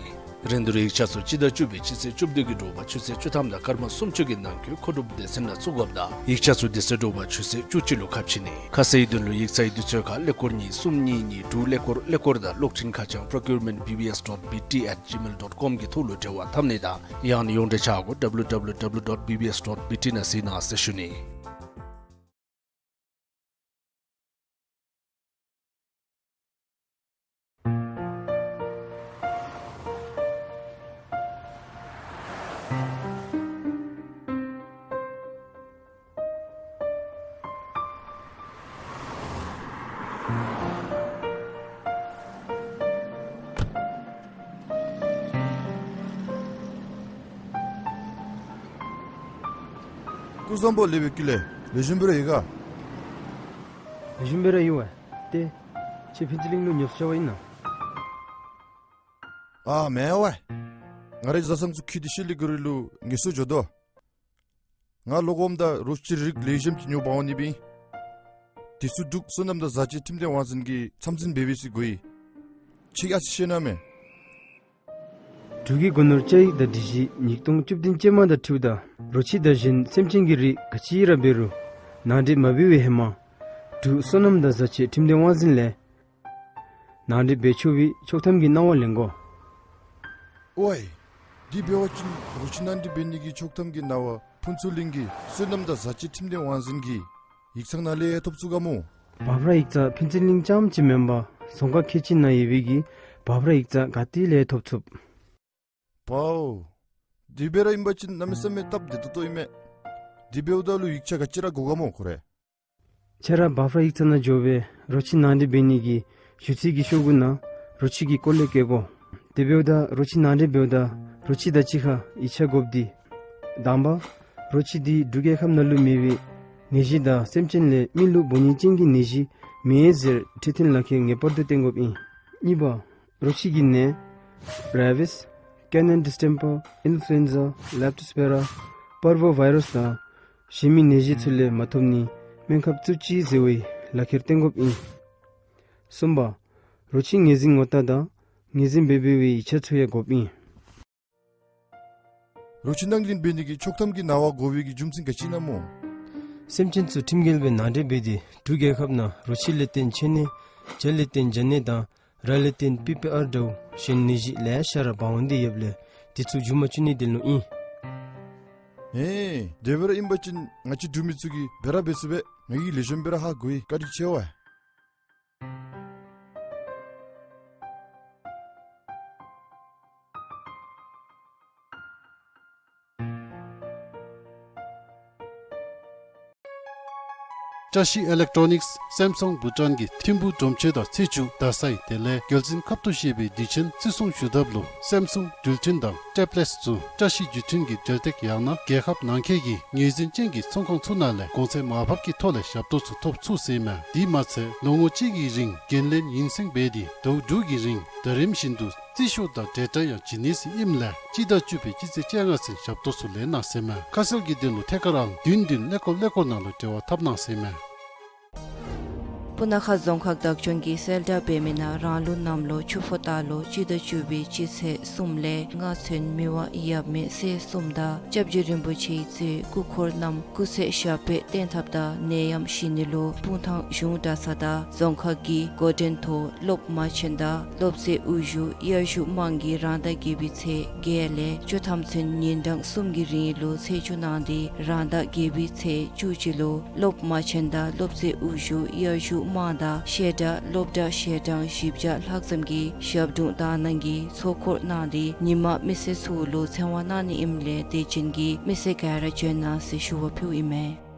རིན་བསྡུར་ཡིག་ཆ་ཚུ་སྤྱི་ཟླ་བཅུ་པའི་སྤྱི་ཚེས་བཅུ་བདུན་གྱི་དྲོ་པ་ཆུ་ཚོད་བཅུ་ཐམ་དང་སྐར་མ་སུམ་ཅུ་གི་ནང་འཁོད་མཁོ་སྒྲུབ་སྡེ་ཚན་ནང་བཙུགས་དགོཔ་དང་ཡིག་ཆ་ཚུ་དེ་ཚེ་དྲོ་པ་ཆུ་ཚོད་བཅུ་གཅིག་ལུ་ཁ་ཕྱེ་ནི། ཁ་གསལ་ཡིག་དོན་ལུ་ཡིག་ཚང་གི་དུས་ཚོད་ཁར་ཀླད་ཀོར་གཉིས་གསུམ་གཉིས་གཉིས་དྲུག་ཀླད་ཀོར་ཀླད་ཀོར་དང་གློག་འཕྲིན་ཁ་བྱང་procurement B B S dot B T at gmail dot com གི་ཐོག་ལུ་འབྲེལ་བ་འཐབ་ནི་དང་ཡང་ན་ཡོངས་འབྲེལ་ཆ་སྒོ W W W dot B B S dot B T ནང་གཟིགས་གནང་ཟེར་ཞུ་ནི། སྐུ་གཟུགས་བཟང་པོ། ལེགས་པའི་ཀུན་ལེགས། ལེགས་ཤོམ་སྦེ་ར་ཡོད་ག། ལེགས་ཤོམ་སྦེ་ར་ཡོད་པས། ཏེ་ཁྱོད་ཕུན་ཚོགས་གླིང་ལུ་ཉོབ་སོང་ཡི་ན། ཨ་མེན་པས། ང་རའི་བཟའ་ཚང་ཚུ་ཁྱིད་དེ་ཤུལ་ལས་གུ་རི་ལུ་ངལ་གསོ་འགྱོ་དོ། ང་ལོག་འོངམ་ད་རོ་ཁྱི་རིགས་ལེགས་ཤོམ་ཅིག་ཉོ་འབག་འོང་ནི་སྦེ་ཨིན། དེ་ཚུ་འབྲུག་སོ་ནམ་དང་བཟའ་བཅའི་ཁྲིམས་དོན་དབང་འཛིན་གྱིས་མཚམས་འཛིན་འབད་འབད་ས་དགོ་ཡི། ཁྱོད་ཨ་ཙི་ཤེས་ན་མེན། འབྲུག་གི་སྒོ་ནོར་བཅའ་ཡིག་དང་སྒྲིག་གཞི་ཉིས་སྟོང་བཅུ་བདུན་ཅན་མ་དང་འཁྲིལཝ་ད་རོ་ཁྱི་དང་གཞན་སེམས་ཅན་གྱི་རིགས་ག་ཅི་ར་འབད་རུང་ནང་འགྲིག་མ་འབད་བའི་ཧེ་མ་འབྲུག་སོ་ནམ་དང་བཟའ་བཅའི་ཁྲིམས་དོན་དབང་འཛིན་ལས་ནང་འགྲིག་འབད་ཆོག་པའི་ཆོག་ཐམ་གྱི་གནང་བ་ལེན་དགོ། ཝའེ། དེ་འབད་བ་ཅིན་རོ་ཁྱི་ནང་འགྲིག་འབད་ནི་གི་ཆོག་ཐམ་གྱི་གནང་བ་ཕུན་ཚོགས་གླིང་གི་སོ་ནམ་དང་བཟའ་བཅའི་ཁྲིམས་དོན་དབང་འཛིན་གྱི་ཡིག་ཚང་ནང་ལས་ཐོབ་ཚུགས་ག་མོ། འབབ་ར་ཡིག་ཚང་ཕུན་ཚོགས་གླིང་རྐྱངམ་ཅིག་མེན་པར་རྫོང་ཁག་ཁལ་གཅིག་ནང་ཡོད་པའི་གི་འབབ་ར་ཡིག་ཚང་ག་ཏེ་ལས་ཐོབ་ཚུགས། པའོ། དེ་སྦེ་ར་ཨིན་པ་ཅིན་གནམ་མེད་ས་མེད་སྟབས་བདེ་ཏོག་ཏོ་ཨིན་མས། དེ་འབདཝ་ད་ལུ་ཡིག་ཆ་ག་ཅི་ར་དགོ་ག་མོ་ཁོ་རེ། ཁྱོད་ར་འབབ་ར་ཡིག་ཚང་ནང་འགྱོ་སྦེ་རོ་ཁྱི་ནང་འགྲིག་འབད་ནི་གི་ཞུ་ཚིག་གི་ཤོག་གུ་ནང་རོ་ཁྱི་གི་སྐོར་ལས་བཀོད་དགོ། དེ་འབདཝ་ད་རོ་ཁྱི་ནང་འགྲིག་འབདཝ་ད་རོ་ཁྱི་དང་གཅིག་ཁར་ཡིག་ཆ་དགོཔ་འདི། དང་པ། རོ་ཁྱི་འདི་འབྲུག་རྒྱལ་ཁབ་ནང་ལུ་མེད་པའི་ནད་གཞི་དང་སེམས་ཅན་ལས་མི་ལུ་འབོ་ནི་ཅན་གྱི་ནད་གཞི་མེན་ཟེར་འཕྲོད་བསྟེན་ལག་ཁྱེར་ངེས་པར་དུ་བསྟན་དགོཔ་ཨིན། གཉིས་པ། རོ་ཁྱི་གི་ནད། རེ་བིས། ཀེ་ནན་ཌིས་ཊེམ་པར། ཨིན་ཕུ་ལུ་ཨེན་ཛ། ལེབ་ཊོ་སྤེ་ར། པར་བོ་ཝའི་རཱསི་དང་ གཞན་མི་ནད་གཞི་ཚུ་ལས་མ་ཐོབ་ནི་སྨན་ཁབ་བཙུགས་ཅི་ཟེར་བའི་ལག་ཁྱེར་བསྟན་དགོཔ་ཨིན། གསུམ་པ། རོ་ཁྱི་ངོས་འཛིན་ངོ་རྟགས་དང་ངོས་འཛིན་འབད་འབད་བའི་ཡིག་ཆ་ཚུ་ཡང་དགོཔ་ཨིན། རོ་ཁྱི་ནང་ལེན་འབད་ནི་གི་ཆོག་ཐམ་གྱི་གནང་བ་དགོ་པའི་གི་རྒྱུ་མཚན་ག་ཅི་ཨིན་ན་སྨོ། སེམས་ཅན་ཚུ་ཁྲིམས་འགལ་སྦེ་ནང་འདྲེན་འབད་དེ་འབྲུག་རྒྱལ་ཁབ་ནང་རོ་ཁྱི་ལས་བརྟེན་མཆོད་ནད། བྱ་ལས་བརྟེན་བྱ་ནད་དང་ར་ལས་བརྟེན་པི་པི་ཨར་འདྲཝ་གཞན་ནད་གཞི་ལེ་ཤ་ར་འབག་འོང་སྟེ་ཡོདཔ་ལས་དེ་ཚུ་འགྱུར་མ་བཅུག་ནི་དེ་ལུ་ཨིན། ཨེ་དེ་སྦེ་ར་ཨིན་པ་ཅིན་ང་བཅས་འབྲུག་མི་ཚུ་གིས་འབད་ར་འབད་ཚུགས་པས། ང་གིས་ལེགས་ཤོམ་སྦེ་ར་ཧ་གོ་ཡི། བཀའ་དྲིན་ཆེ་བས། བཀྲ་ཤིས་ཨི་ལེག་ཊོ་ནིགསི་སེམ་སུང་བྷུ་ཊཱན་གྱི་ཐིམ་ཕུག་སྒྲོམ་ཆེན་དང་ཚེས་བཅུ་རྡ་སའི་དེ་ལས་རྒྱལ་འཛིན་ཁབ་ཏུ་བཞེས་པའི་དུས་ཆེན་བརྩི་སྲུང་ཞུ་ཐབས་ལུ་སེམ་སུང་འགྲུལ་འཕྲིན་དང་ཊེབ་ལེཊསི་ཚུ་བཀྲ་ཤིས་བརྒྱུད་འཕྲིན་གྱི་འབྲེལ་སྟེགས་ཡང་ན་རྒྱལ་ཁབ་ནང་འཁོད་ཀྱི་ངོས་འཛིན་ཅན་གྱི་ཚོང་ཁང་ཚུ་ནང་ལས་གོང་ཚད་མར་ཕབ་ཀྱི་ཐོག་ལས་ཞབས་ཏོག་ཚུ་ཐོབ་ཚུགས་ཟེར་མས། དེ་མ་ཚད་ལོ་ངོ་གཅིག་གི་རིང་འགན་ལེན་ཡུན་སེང་འབད་དེ་ཟླཝ་དྲུག་གི་རིང་ཟླ་རིམ་བཞིན་དུ་རྩིས་ཤོག་དང་འབྲེལ་སྒྲ་ཡང་བྱིན་ནི་ཟེར་ཨིནམ་ལས་སྤྱི་ཟླ་བཅུ་པའི་སྤྱི་ཚེས་བཅོ་ལྔ་ཚུན་ཞབས་ཏོག་ཚུ་ལེན་གནང་ཟེར་མས། ཁ་གསལ་གྱི་དོན་ལུ་ཐད་ཀར་ཨང་བདུན་བདུན་ཀླད་ཀོར་ཀླད་ཀོར་ནང་ལུ་འབྲེལ་བ་འཐབ་གནང་ཟེར་མས། སྤུ་ན་ཁ་རྫོང་ཁག་བདག་སྐྱོང་གིས་གསལ་བསྒྲགས་འབད་མི་ནང་རང་ལུགས་གནམ་ལོ་ཆུ་ཕོ་སྟག་ལོ་སྤྱི་ཟླ་བཅུ་པའི་སྤྱི་ཚེས་གསུམ་ལས་ལྔ་ཚུན་མི་དབང་ཡབ་མེས་སྲས་གསུམ་དང་སྐྱབས་རྗེ་རིན་པོ་ཆེ་གཙོས་སྐུ་འཁོར་རྣམས་སྐུ་ཚེ་ཞབས་པད་བརྟན་ཐབས་དང་ནད་ཡམས་ཞི་ནི་ལུ་སྤུངས་ཐང་གཞུང་གྲྭ་ཚང་དང་རྫོང་ཁག་གི་འགོ་འདྲེན་ཐོག་སློབ་མ་ཆེན་དང་སློབ་སྤྱི་དབུ་བཞུགས་དབྱར་བཞུགས་དམངས་ཀྱིས་རང་ཟླ་བརྒྱད་པའི་ཚེས་བརྒྱད་ལས་བཅུ་ཐམ་ཚུན་ཉིན་གྲངས་གསུམ་གྱི་རིང་ལུ་ཚེས་བཅུ་གནང་སྟེ་རང་ཟླ་བརྒྱད་པའི་ཚེས་བཅུ་གཅིག་ལུ་སློབ་མ་ཆེན་དང་སློབ་སྤྱི་དབུ་བཞུགས་དབྱར་བཞུགས་དམངས་དང་བཤད་གྲྭ་སློབ་གྲྭ་ཞལ་གྲངས་བཞི་བརྒྱ་ལྷག་ཙམ་གྱིས་ཞབས་དྲུང་དག་སྣང་གིས་ཚོགས་འཁོར་གནང་སྟེ་ཉིན་མ་མི་སེར་ཚུ་ལུ་ཚེ་དབང་གནང་ནི་ཨིནམ་ལས་དད་ཅན་གྱི་མི་སེར་ག་ར་བྱོན་གནང་ཟེར་ཞུ་བ་ཕུལཝ་ཨིན་མས།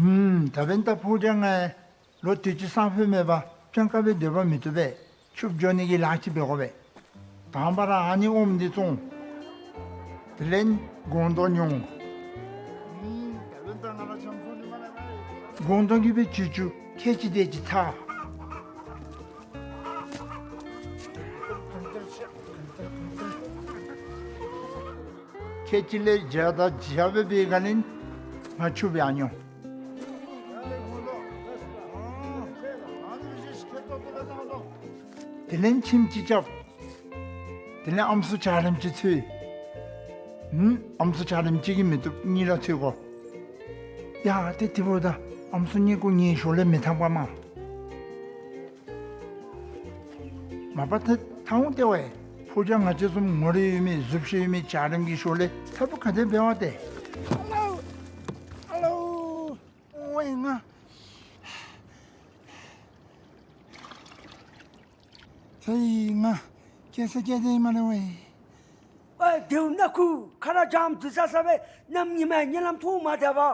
ཨུམ། ད་འབདན་ད་ཕོ་རྒྱས་ང་ལོ་དུས་ཅི་སང་ཕོད་མེད་པར་སྤྱང་ཀ་སྦེ་སྡོད་པ་མི་བཏུབ་པས། ཕྱུགཔོ་འགྱོ་ནི་གི་ལཱ་ཅིག་འབད་དགོ་པས། དང་པ་ར་ཨ་ནི་ཨོམ་འདི་བཙོང་། དེ་ལས་སྒོང་རྡོག་ཉོ། སྒོང་རྡོག་གིས་སྦེ་ཅི་བྱུ་ཁལ་གཅིག་དེ་ཅིག་འཐག། ཁལ་གཅིག་ལས་བརྒྱ་དང་བརྒྱད་སྦེ་འབད་ག་ལས་ང་ཕྱུགཔོ་ཡང་ཉོ། དེ་ལས་ཁྱིམ་ཅིག་རྐྱབ། དེ་ལས་ཨམ་སྲུ་འཇའ་རིསམོ་ཅིག་འཚོལ། ཨུམ། ཨམ་སྲུ་འཇའ་རིསམོ་ཅིག་གིས་མི་བཏུབ། གཉིས་ར་འཚོལ་དགོ། ཡ་ཏེ་དེ་འབདཝ་ད་ཨམ་སྲུ་གཉིས་ཀོ་ངེའི་ཞོར་ལས་མི་འཐབ་ག་མས། མ་པ་ཏེ་ཐང་ཏེ་ཝའི་ཕོ་རྒྱས་ང་བཅས་བཟུམ་ངོ་རིས་ཡོད་མི་གཟུགས་བྱད་ཡོད་མི་འཇའ་རིསམོ་གི་ཞོར་ལས་འཐབ་པོ་ག་དེ་འབད་བ་ཏེ། ཨ་ལོ། ཨ་ལོ། ཝའི་ང་། ཚེ་ཡི་ང་། སྐྱེ་ས་སྐྱེ་དེ་མ་རེད་ཝའི། ཨེ་དེའུ་ནག་ཁུ་ཁ་ར་འཇམ་འདི་ས་ས་བའི་གནམ་ཉི་མའི་གཉིད་ལམ་ཐུང་མ་བསྡད་པ།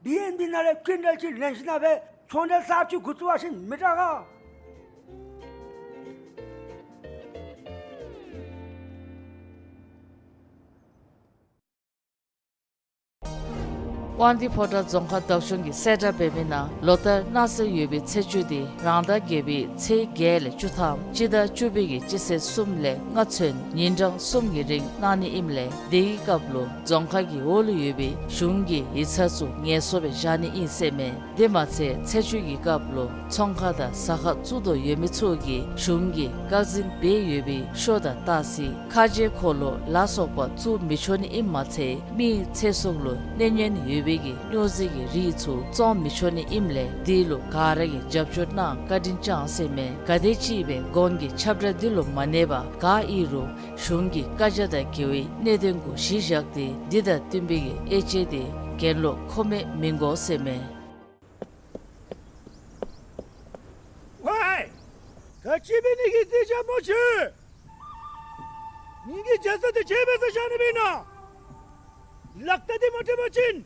བི་ཨེན་བི་ནང་ལས་ཀུན་ཏལ་གཅིག་ལེན་ཞིན་ན་སྦེ་ཚོང་འབྲེལ་གསརཔ་ཅིག་འགོ་བཙུགས་པ་ཅིན་མི་དྲག་ག། དབང་འདུས་ཕོ་བྲང་རྫོང་ཁག་བདག་སྐྱོང་གིས་གསལ་བསྒྲགས་འབད་མི་ནང་ལོ་ལྟར་གནང་སྲོལ་ཡོད་པའི་ཚེས་བཅུ་དེ་རང་ཟླ་བརྒྱད་པའི་ཚེས་བརྒྱད་ལས་བཅུ་ཐམ་སྤྱི་ཟླ་བཅུ་པའི་གི་སྤྱི་ཚེས་གསུམ་ལས་ལྔ་ཚུན་ཉིན་གྲངས་གསུམ་གྱི་རིང་གནང་ནི་ཨིནམ་ལས་དེ་གི་སྐབས་ལུ་རྫོང་ཁག་གི་འོག་ལུ་ཡོད་པའི་གཞུང་གི་ཡིག་ཚང་ཚུ་ངལ་གསོ་སྦེ་བཞག་ནི་ཨིན་ཟེར་མས། དེ་མ་ཚད་ཚེས་བཅུ་གི་སྐབས་ལུ་ཚོང་ཁང་དང་ཟ་ཁང་བཙུགས་དོ་ཡོད་མི་ཚུ་གིས་གཞུང་གིས་བཀག་འཛིན་འབད་ཡོད་པའི་ཤོ་དང་སྟག་གཟིག་ཁ་རྗེ་འཁོར་ལོ་ལ་སོགས་པ་བཙུགས་མི་ཆོག་ནི་ཨིནམ་མ་ཚད་མིའི་ཚེ་སྲོག་ལུ་གནོད་ཉེན་ཡོད་པའི་གི་སྨྱོ་རྫས་ཀྱི་རིགས་ཚུ་བཙོང་མི་ཆོག་ནི་ཨིནམ་ལས་དེ་ལུ་ག་ར་གིས་རྒྱབ་སྐྱོར་གནང་བཀའ་དྲིན་བསྐྱང་ཟེར་མས། ག་དེམ་ཅིག་སྦེ་གོང་གི་ཁྱབ་བསྒྲགས་འདི་ལུ་མ་གནས་པར་ག་ཨིན་རུང་གཞུང་གི་བཀའ་རྒྱ་དང་འགལ་བའི་གནད་དོན་གུ་གཞི་བཞག་སྟེ་འདི་དང་བསྟུན་པའི་གི་དབྱེ་དཔྱད་དེ་གྱེན་ལོག་མཁོ་མེད་མི་དགོ་ཟེར་མས། ཝའི། ག་ཅི་འབད་ནི་གི་རྩིས་རྐྱབ་མོ་ཆེ། ངེ་གི་རྒྱ་ཚ་དེ་ཅིག་འབད་ས་བཞག་ནི་མེན་ན། ལག་རྟགས་འདི་མ་སྤྲོད་པ་ཅིན།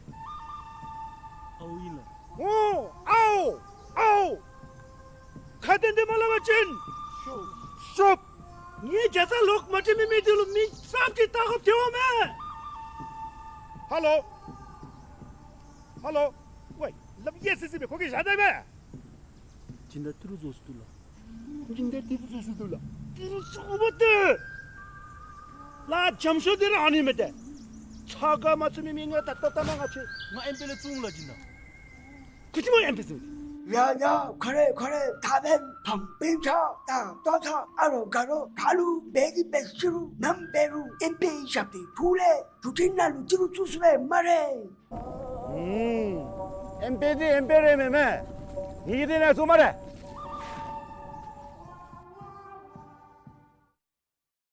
ཨའོ་ཨིན་ལགས། ཨོ་ཨའོ་ཨའོ། ཁ་དན་འདི་མ་སླབ་པ་ཅིན། ཤོབ། ངེ་རྒྱ་ཚ་ལོག་མ་སྤྲོད་མི་མི་འདི་ལུ་མིང་གསརཔ་ཅིག་བཏགས་དགོཔ་འདུག་མས། ཧ་ལོ། ཧ་ལོ། ཝའི་ལགཔ་གཡས་སི་སི་སྦེ་ཁོ་གིས་བཞག་ད་ཨིན་པས། སྦྱིན་བདག་ཏི་རུ་བཟོ་སུ་འདུག་ལགས། སྦྱིན་བདག་ཏི་རུ་བཟོ་སུ་འདུག་ལགས། ཏི་རུ་བཟོ་སུ་འདུག་ལགས། འཇམ་ཤོས་འདི་ར་ཨ་ནི་མས་ཏེ། ཚ་ག་མ་ཚུད་མི་མི་ངོ་ད་ལྟོ་ལྟ་ན་ང་ཆོས། ང་ཨེམ་པེ་ལས་བཙུགས་ལགས་སྦྱིན་བདག། ཁུ་ཅི་མོ་ཨེམ་པེ་བཙུགས། ཡ་ཡ་ཁོ་རེ་ཁོ་རེ་ད་བན་བང་པིན་ཆ་ད་ཏོ་ཚ་ཨ་རོ་ག་རོ་ག་ལུ་བེ་རི་བེ་ཤི་རུ་ནམ་བེ་རུ་ཨེམ་པེ་ཞབས་ཏེ་ཕུ་ལེ་དུ་ཏིན་ན་ལུ་ཏི་རུ་བཙུགས་སུ་བས་སྨ་རེ། ཨུམ། ཨེམ་པེ་འདི་ཨེམ་པེ་རེ་མེན་མས། ངེ་གི་འདི་ནང་བཙུགས་སྨ་རེ།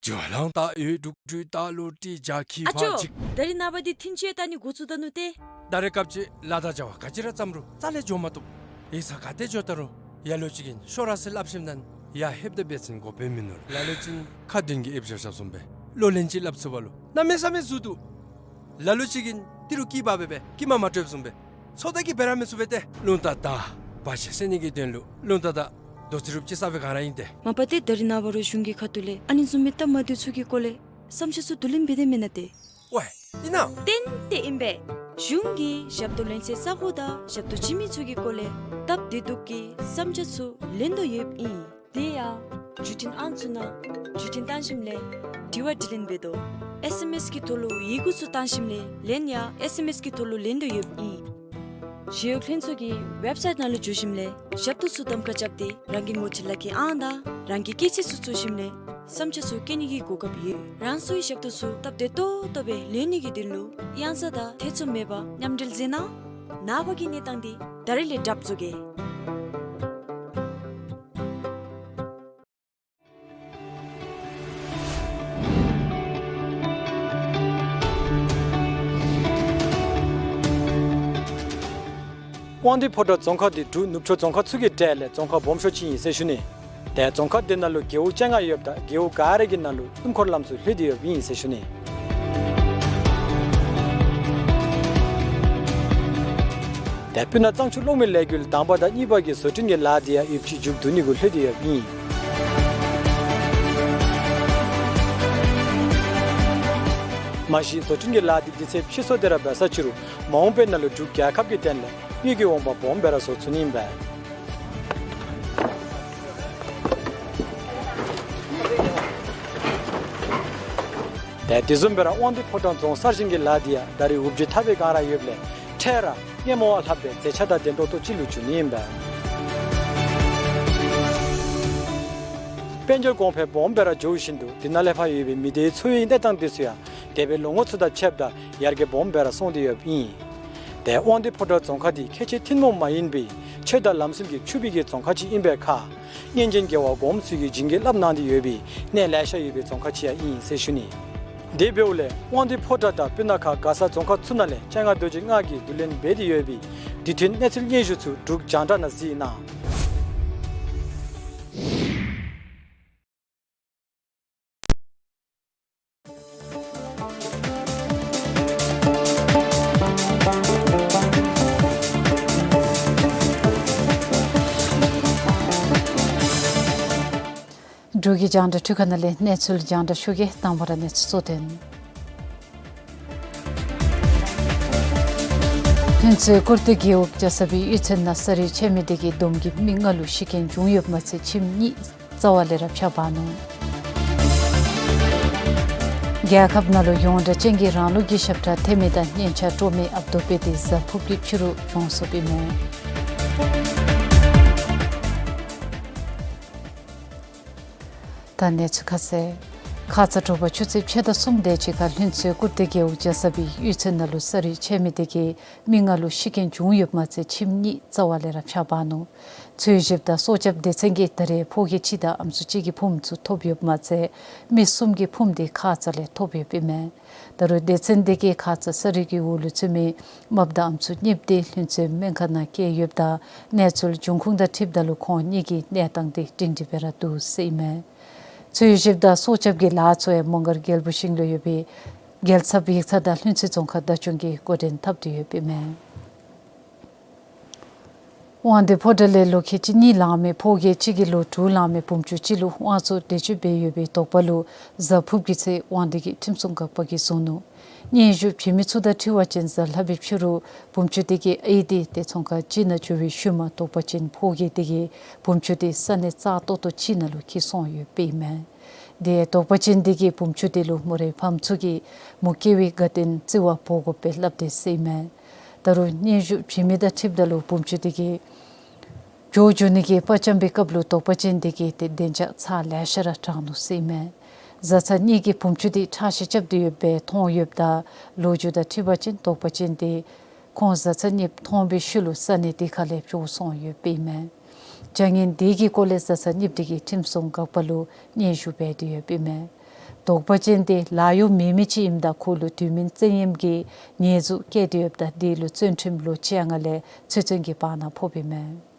ཇོ་ལང་ད་ཡོད་དུག་དུས་ད་ལོ་ཏི་ཇ་ཁི་ཨ་ཅོ། ཕ་ཅིག་ད་རིས་ནངས་པ་འདི་ཐིན་ཆེ་ད་ནི་འགོ་བཙུགས་ད་ནུག་ཏེ། ད་རེས་སྐབས་ཅིག་ལཱ་དང་བྱ་བ་ག་ཅི་ར་བརྩམ་རུང་རྩ་ལས་འགྱོ་མ་བཏུབ། ཡིག་ཚང་ག་ཏེ་འགྱོ་ད་རུང་ཡ་ལོ་ཅིག་གིས་ཤོ་ར་ཟེར་སླབ་ཞིནམ་ད་ཡ་ལྷོདཔ་ད་འབད་བ་ཅིན་གོ་བརྡ་མིན་ནུག། ལ་ལོ་ཅིག་ཁ་འདོན་གྱི་ཨེབ་ཞབས་ཞབས་སོང་པས། ལོ་ལན་ཅིག་སླབ་ཚུགས་པ་ལུ་གནམ་མེད་ས་མེད་ཟུག་འདུག། ལ་ལོ་ཅིག་གིས་ཏི་རུ་སྐྱི་བ་འབད་བས་སྐྱི་མ་མ་སྤྲོདཔ་བཟུམ་སྦེ་ཚོད་ལྟ་གིས་འབད་ར་མི་ཚུགས་པས་ཏེ། རླུང་རྟ་དང་བ་ཅིན་བསད་ནི་གི་དོན་ལུ་རླུང་རྟ་དང་རྡོ་རྩེགཔ་ཅིག་ས་སྦེ་ག་ར་ཨིན་ཏེ། མ་པ་ཏེ་ད་རིས་ནངས་པ་རོགས་གཞུང་གི་ཁ་ཐུག་ལས་ཨ་ནི་བཟུམ་མའི་སྟབས་མ་བདེཝ་ཚུ་གི་སྐོར་ལས་བསམ་འཆར་ཚུ་བསྡུ་ལེན་འབད་དེ་མེན་ན་ཏེ། ཝའི་ཨིན་ན། ཏན་ཏན་ཨིན་པས། གཞུང་གིས་ཞབས་ཏོག་ལེན་སའི་ས་གོ་དང་ཞབས་ཏོག་བྱིན་མི་ཚུ་གི་སྐོར་ལས་སྟབས་བདེ་སྡུག་གི་བསམ་འཆར་ཚུ་ལེན་དོ་ཡོདཔ་ཨིན། དེ་ཡང་བརྒྱུད་འཕྲིན་ཨང་ཚུ་ནང་བརྒྱུད་འཕྲིན་བཏང་ཞིནམ་ལས་དྲི་བ་དྲིས་ལན་འབད་དོ། ཨེས་ཨེམ་ཨེས་ཀྱི་ཐོག་ལུ་ཡི་གུ་ཚུ་བཏང་ཞིནམ་ལས་ལན་ཡང་ཨེས་ཨེམ་ཨེས་ཀྱི་ཐོག་ལུ་ལེན་དོ་ཡོདཔ་ཨིན། ཞི་གཡོག་ལྷན་ཚོགས་ཀྱི་ཝེབ་སའིཊ་ནང་ལུ་འཛུལ་ཞིནམ་ལས་ཞབས་ཏོག་ཚུ་གདམ་ཁ་རྐྱབ་སྟེ་རང་གི་ངོ་སྤྲོད་ལག་ཁྱེར་ཨང་དང་རང་གི་སྐྱེས་ཚེས་ཚུ་བཙུགས་ཞིནམ་ལས་བསམ་འཆར་ཚུ་བཀོད་ནི་གི་གོ་སྐབས་ཡོད། རང་སོའི་ཞབས་ཏོག་ཚུ་སྟབས་བདེ་ཏོག་ཏོ་སྦེ་ལེན་ནི་གི་དོན་ལུ་གཡང་ས་དང་ཐེ་ཚོམ་མེད་པར་མཉམ་འབྲེལ་མཛད་གནང་། ནངས་པ་གི་གནས་སྟངས་འདི་ད་རིས་ལས་གྲབས་བཟོ་གེ། དབང་འདུས་ཕོ་བྲང་རྫོང་ཁག་འདི་འབྲུག་ནུབ་ཕྱོགས་རྫོང་ཁག་ཚུ་གི་གྲས་ལས་རྫོང་ཁག་སྦོམ་ཤོས་ཅིག་ཨིན་ཟེར་ཞུ་ནི། ཏེ་རྫོང་ཁག་འདི་ནང་ལུ་རྒེད་འོག་བཅོ་ལྔ་ཡོདཔ་ད་རྒེད་འོག་ག་ར་གི་ནང་ལུ་སྣུམ་འཁོར་ལམ་ཚུ་ལྷོད་དེ་ཡོདཔ་ཨིན་ཟེར་ཞུ་ནི། ཏེ་སྤུ་ན་གཙང་ཆུ་གློག་མེ་ལས་འགུལ་དང་པ་དང་གཉིས་པ་གི་བཟོ་སྐྲུན་གྱི་ལཱ་འདི་ཡང་ཡོདཔ་ཅིག་མཇུག་བསྡུ་ནི་གུ་ལྷོད་དེ་ཡོདཔ་ཨིན། མ་གཞི་བཟོ་སྐྲུན་གྱི་ལཱ་འདི་དུས་ཚོད་ཕྱིས་སོང་སྟེ་ར་འབད་ས་ཅིག་རུང་མ་འོངས་པའི་ནང་ལུ་འབྲུག་རྒྱལ་ཁབ་ཀྱི་དོན་ལས་དངུལ་གྱི་འོང་འབབ་སྦོམ་སྦེ་ར་བཟོ་ཚུགས་ནི་ཨིན་པས། ཏེ་དེ་བཟུམ་སྦེ་ར་དབང་འདུས་ཕོ་བྲང་རྫོང་གསར་བཞེངས་ཀྱི་ལཱ་འདི་ཡང་ད་རེས་འུབ་བརྗིད་ཐག་པའི་སྒང་ར་ཡོདཔ་ལས་འཕྲལ་ར་སྔོན་མ་བ་ལྷགཔ་སྦེ་མཛེས་ཆ་དང་ལྡན་ཏོག་ཏོ་ཅིག་ལུ་འགྱུར་ནི་ཨིན་པས། དཔལ་འབྱོར་གོང་འཕེལ་སྦོམ་སྦེ་ར་འགྱོ་བཞིན་དུ་དེ་ནང་ལས་ཕར་ཡོད་པའི་མི་སྡེའི་འཚོ་བའི་གནས་སྟངས་འདི་ཚུ་ཡང་འདས་པའི་ལོ་ངོ་ཚུ་དང་ཕྱདཔ་ད་ཡར་རྒྱས་སྦོམ་སྦེ་ར་སོང་སྟེ་ཡོདཔ་ཨིན། ཏེ་དབང་འདུས་ཕོ་བྲང་རྫོང་ཁག་འདི་ཁལ་གཅིག་ཐུན་མོང་མ་ཡིན་པའི་ཆོས་དང་ལམ་སྲོལ་གྱིས་ཕྱུག་པའི་གི་རྫོང་ཁག་ཅིག་ཨིན་པའི་ཁར་སྔོན་བྱོན་རྒྱལ་བ་གོངམ་ཚུ་གིས་བྱིན་གྱིས་བརླབས་གནང་སྟེ་ཡོད་པའི་གནས་ལེ་ཤ་ཡོད་པའི་རྫོང་ཁག་ཅིག་ཡང་ཨིན་ཟེར་ཞུ་ནི། དེ་འབདཝ་ལས་དབང་འདུས་ཕོ་བྲང་དང་སྤུ་ན་ཁ་མགར་ས་རྫོང་ཁག་ཚུ་ནང་ལས་སྤྱན་སྔ་རྡོ་རྗེ་ལྔ་གིས་བསྡུ་ལེན་འབད་དེ་ཡོད་པའི་དུས་མཐུན་གནས་ཚུལ་སྙན་ཞུ་ཚུ་འབྲུག་རྒྱང་བསྒྲགས་ནང་གཟིགས་གནང་། འབྲུག་གི་རྒྱང་བསྒྲགས་འཕྲུལ་ཁང་ནང་ལས་གནས་ཚུལ་རྒྱང་བསྒྲགས་ཞུ་གེ། དང་པ་ར་གནས་ཚུལ་གཙོ་དོན། ལྷུན་རྩེ་ཀུར་སྟོད་རྒེད་འོག་རྒྱ་ཚ་པའི་གཡུས་ཚན་ནང་ས་རུད་ཆད་མི་དེ་གིས་བསྡོམས་ཀྱིས་མི་ལྔ་ལུ་ཤི་རྐྱེན་བྱུང་ཡོདཔ་མ་ཚད་ཁྱིམ་གཉིས་རྩ་བ་ལས་ར་ཕྱག་འབག་ནུག། རྒྱལ་ཁབ་ནང་ལུ་ཡོངས་གྲགས་ཅན་གྱི་རང་ལུགས་ཀྱི་ཞབས་ཁྲ་ཐེམ་དང་སྙན་ཆ་དཀྲོལ་མི་ཨཔ་རྡོ་པེ་དེ་གཟའ་ཕུརཔ་གི་ཕྱི་རུ་གྱོངས་སོཔ་ཨིན་མས། ད་གནས་ཚུལ་ཁ་གསལ། ཁ་ཙ་དྲོ་པ་ཆུ་ཚོད་ཕྱེད་དང་གསུམ་དེ་ཅིག་ཁར་ལྷུན་རྩེ་ཀུར་སྟོད་རྒེད་འོག་རྒྱ་ཚ་པའི་གཡུས་ཚན་ནང་ལུ་ས་རུད་ཆད་མི་དེ་གིས་མི་ལྔ་ལུ་ཤི་རྐྱེན་བྱུང་ཡོདཔ་མ་ཚད་ཁྱིམ་གཉིས་རྩ་བ་ལས་ར་ཕྱག་འབག་ནུག། འཚོལ་ཞིབ་དང་སྲོག་སྐྱབས་སྡེ་ཚན་གྱིས་ད་རེས་ཕོ་སྐྱེས་གཅིག་དང་ཨམ་སྲུ་གཅིག་གི་ཕུངམ་ཚུ་ཐོབ་ཡོདཔ་མ་ཚད་མི་གསུམ་གྱི་ཕུངམ་དེ་ཁ་ཙ་ལས་ཐོབ་ཡོདཔ་ཨིན་མས། ད་རུང་སྡེ་ཚན་དེ་གིས་ཁ་ཙ་ས་རུད་ཀྱི་འོག་ལུ་ཚུད་མི་རྨགཔ་དང་ཨམ་སྲུ་གཉིསཔོ་དེ་ལྷུན་རྩེ་སྨན་ཁང་ནང་བསྐྱལ་ཡོདཔ་ད་གནས་ཚུལ་འབྱུང་ཁུངས་དང་འཁྲིལཝ་ད་ལུ་ཁོང་གཉིས་ཀྱི་གནས་སྟངས་དེ་སྒྲིང་སྒྲི་སྦེ་ར་འདུག་ཟེར་ཨིན་མས། འཚོལ་ཞིབ་དང་སྲོག་སྐྱབས་ཀྱི་ལཱ་ཚུ་ཡང་མོང་སྒར་རྒྱལ་པོ་ཞིང་ལུ་ཡོད་པའི་རྒྱལ་ཚབ་ཡིག་ཚང་དང་ལྷུན་རྩེ་རྫོང་ཁག་བརྡ་བརྒྱུད་ཀྱིས་འགོ་འདྲེན་འཐབ་སྟེ་ཡོདཔ་ཨིན་མས། དབང་འདུས་ཕོ་བྲང་ལས་ལོ་ཁལ་གཅིག་གཉིས་ལང་མི་ཕོ་སྐྱེས་གཅིག་གིས་ལོ་དྲུག་ལང་མི་བུམོ་ཆུང་གཅིག་ལུ་དབང་གཙོ་འདྲེ་གཅོད་འབད་ཡོད་པའི་དོགས་པ་ལུ་གཟའ་ཕུརཔ་གི་ཚེ་དབང་འདུས་ཀྱི་ཁྲིམས་སྲུང་འགག་པ་གིས་བཟུང་ནུག། སྙན་ཞུ་བྱིན་མི་ཚུ་དང་འཁྲིལ་བ་ཅིན་གཟའ་ལྷག་པའི་ཕྱི་རུ་བུམ་ཆུ་དེ་གིས་ཨའི་དེ་ཏེ་ཚོང་ཁང་ཅིག་ནང་འགྱོ་བའི་ཤུལ་མ་དོགས་པ་ཅན་ཕོ་རྒྱས་དེ་གིས་བུམ་ཆུ་དེ་ས་གནས་རྩ་ཏོག་ཏོ་ཅིག་ནང་ལུ་འཁྱིད་སོང་ཡོདཔ་ཨིན་མས། དེ་དོགས་པ་ཅན་དེ་གིས་བུམ་ཆུ་དེ་ལུ་མོ་རའི་ཕམ་ཚུ་གིས་མོ་སྐྱེ་བའི་དགའ་སྟོན་བརྩི་བ་འབོ་དགོཔ་སྦེ་སླབ་དེས་ཟེར་ཨིན་མས། ད་རུང་སྙན་ཞུ་བྱིན་མི་དང་འཁྲིལཝ་ད་ལུ་བུམ་ཆུ་དེ་གིས་འགྱོ་འགྱོ་ནི་གི་དཔའ་བཅམ་པའི་སྐབས་ལུ་དོགས་པ་ཅན་དེ་གིས་ཏེ་བདེ་འཇགས་ཚར་ལེ་ཤ་ར་དྲངས་ནུག་ཟེར་ཨིན་མས། བཟའ་ཚང་གཉིས་ཀྱིས་བུམ་ཆུ་དེ་ཁྲག་ཤེད་རྐྱབ་སྟེ་ཡོདཔ་སྦེ་མཐོང་ཡོདཔ་ད་ལོ་རྒྱུས་དང་འཁྲིལ་བ་ཅིན་དོགས་པ་ཅན་དེ་ཁོང་བཟའ་ཚང་གཉིས་མཐོང་བའི་ཤུལ་ལུ་ས་གནས་དེ་ཁ་ལས་བྱོག་སོང་ཡོདཔ་ཨིན་མས། བྱ་ངན་དེ་གི་སྐོར་ལས་བཟའ་ཚང་གཉིས་དེ་གིས་ཁྲིམས་སྲུང་འགག་པ་ལུ་སྙན་ཞུ་འབད་དེ་ཡོདཔ་ཨིན་མས། དོགས་པ་ཅན་དེ་ལཱ་གཡོག་མེད་མི་ཅིག་ཨིནམ་ད་ཁོ་ལུ་དུས་མིན་བཙན་གཡེམ་གྱི་ཉེས་འཛུགས་བཀལ་ཏེ་ཡོདཔ་ད་དེ་ལུ་བཙོན་ཁྲིམས་ལོ་བཅོ་ལྔ་ལས་ཆོས་བཙོན་གྱི་བར་ན་ཕོགཔ་ཨིན་མས།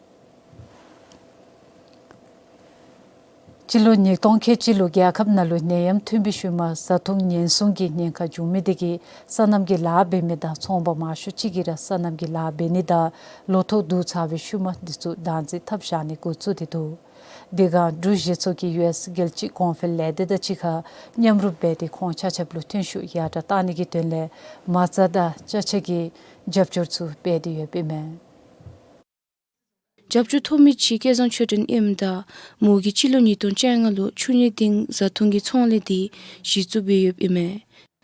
སྤྱི་ལོ་ཉིས་སྟོང་ཁལ་གཅིག་ལུ་རྒྱལ་ཁབ་ནང་ལུ་ནད་ཡམས་ཐོན་པའི་ཤུལ་མ་བཟའ་འཐུང་ཉེན་སྲུང་གི་ཉེན་ཁ་བྱུང་མི་དེ་གིས་སོ་ནམ་གྱི་ལཱ་འབད་མི་དང་ཚོང་པ་མང་ཤོས་ཅིག་གིས་ར་སོ་ནམ་གྱི་ལཱ་འབད་ནི་དང་ལོ་ཐོག་བསྡུ་ཚར་བའི་ཤུལ་མ་དེ་ཚུ་བདག་འཛིན་འཐབ་བཞག་ནི་འགོ་བཙུགས་ཏེ་འདུག། དེ་སྒང་འབྲུག་གཞི་ཚོགས་ཀྱིས་ཡུ་ཨེསི་རྒྱལ་སྤྱིའི་གོང་འཕེལ་ལས་སྡེ་དང་གཅིག་ཁར་མཉམ་རུབ་འབད་དེ་ཁོང་ཆ་ཁྱབ་ལུ་ཐོན་ཤུགས་ཡར་དྲག་བཏང་ནི་གི་དོན་ལས་མ་རྩ་དང་ཅ་ཆས་ཀྱི་རྒྱབ་སྐྱོར་ཚུ་འབད་དེ་ཡོདཔ་ཨིན་མས། རྒྱབ་སྐྱོར་ཐོབ་མི་ཅིག་སྐལ་བཟང་ཆོས་སྒྲོན་ཨིནམ་ད་མོ་གིས་སྤྱི་ལོ་ཉིས་སྟོང་བཅོ་ལྔ་ལུ་ཆུ་སྙིང་ལྡན་བཟའ་འཐུང་གི་ཚོང་ལས་དེ་གཞི་བཙུགས་འབད་ཡོདཔ་ཨིན་མས།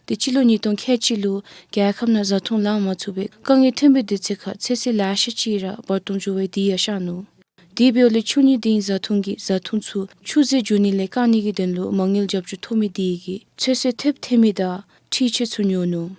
དེ་སྤྱི་ལོ་ཉིས་སྟོང་ཁལ་གཅིག་ལུ་རྒྱལ་ཁབ་ནང་བཟའ་འཐུང་ལང་མ་ཚུགས་པའི་དཀའ་ངལ་ཐོན་པའི་དུས་ཚོད་ཁར་ཚོད་བསྲེ་ལེ་ཤ་ཅིག་ར་བར་སྟོང་འགྱོ་བའི་དེ་ཡང་ཤར་ནུག། དེ་འབདཝ་ལས་ཆུ་སྙིང་ལྡན་བཟའ་འཐུང་གི་བཟའ་འཐུང་ཚུ་ཆུ་རྫས་འགྱོ་ནི་ལས་བཀག་ནི་གི་དོན་ལུ་མ་དངུལ་རྒྱབ་སྐྱོར་ཐོབ་མི་དེ་གིས་ཚོད་བསྲེ་ཐེབས་ཐེབས་མི་དང་འཕྲུལ་ཆས་ཚུ་ཉོ་ནུག།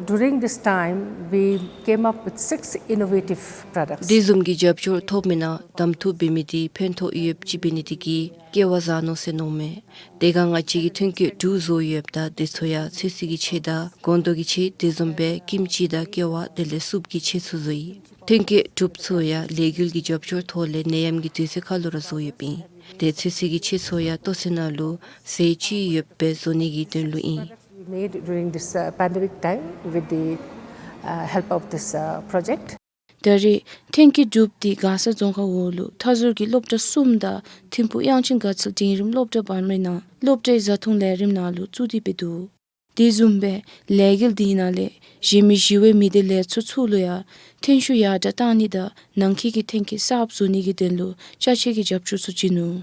During this time, we came up with six innovative products. དེ་བཟུམ་གྱི་རྒྱབ་སྐྱོར་ཐོབ་མི་ནང་གདམ་འཐུ་འབད་མི་དེ་ཕན་ཐོགས་ཡོདཔ་ཅིག་འབད་ནི་དེ་གིས་སྐལ་བ་བཟང་ནུག་ཟེར་མནོཝ་མས། དེ་སྒང་ང་བཅས་ཀྱིས་ཐོན་སྐྱེད་འབྲུ་བཟོ་ཡོདཔ་ད་དེ་ཚུ་ཡང་ཚོད་བསྲེ་གི་ཆས་དང་སྒོང་རྡོག་གི་ཆས་དེ་བཟུམ་སྦེ་ཀིམ་ཅི་དང་ཀེ་བ་དེ་ལས་སུབ་ཀྱི་ཆས་ཚུ་བཟོ་ཡི། ཐོན་སྐྱེད་གྲུབ་ཚུ་ཡང་ལས་འགུལ་གྱི་རྒྱབ་སྐྱོར་ཐོག་ལས་ནད་ཡམས་ཀྱི་དུས་ཚོད་ཁར་ལུ་ར་བཟོ་ཡོདཔ་ཨིན། དེ་ཚོད་བསྲེ་གི་ཆས་ཚུ་ཡང་ལྟོ་ཚང་ནང་ལུ་ཟས་ཅིག་ཡོདཔ་སྦེ་བཟོ་ནི་གི་དོན་ལུ་ཨིན། We made during this, uh, pandemic time with the, uh, help of this, uh, project. ད་རེས་ཐོན་སྐྱེད་གྲུབ་དེ་མགར་ས་རྫོང་ཁག་འོག་ལུ་མཐའ་ཟུར་གྱི་སློབ་གྲྭ་གསུམ་དང་ཐིམ་ཕུག་དབྱངས་ཅན་དགའ་ཚལ་འབྲིང་རིམ་སློབ་གྲྭ་བར་མའི་ནང་སློབ་གྲྭའི་བཟའ་འཐུང་ལས་རིམ་ནང་ལུ་བཙུགས་ཏེ་འབད་འདུག། དེ་བཟུམ་སྦེ་ལས་འགུལ་དེ་ནང་ལས་གཞན་མི་ཞི་བའི་མི་སྡེ་ལས་ཚོགས་ཚུ་ལུ་ཡང་ཐོན་ཤུགས་ཡར་དྲག་བཏང་ནི་དང་ནང་འཁོད་ཀྱི་ཐོན་སྐྱེད་གསརཔ་བཟོ་ནི་གི་དོན་ལུ་ཅ་ཆས་ཀྱི་རྒྱབ་སྐྱོར་ཚུ་བྱིན་ནུག།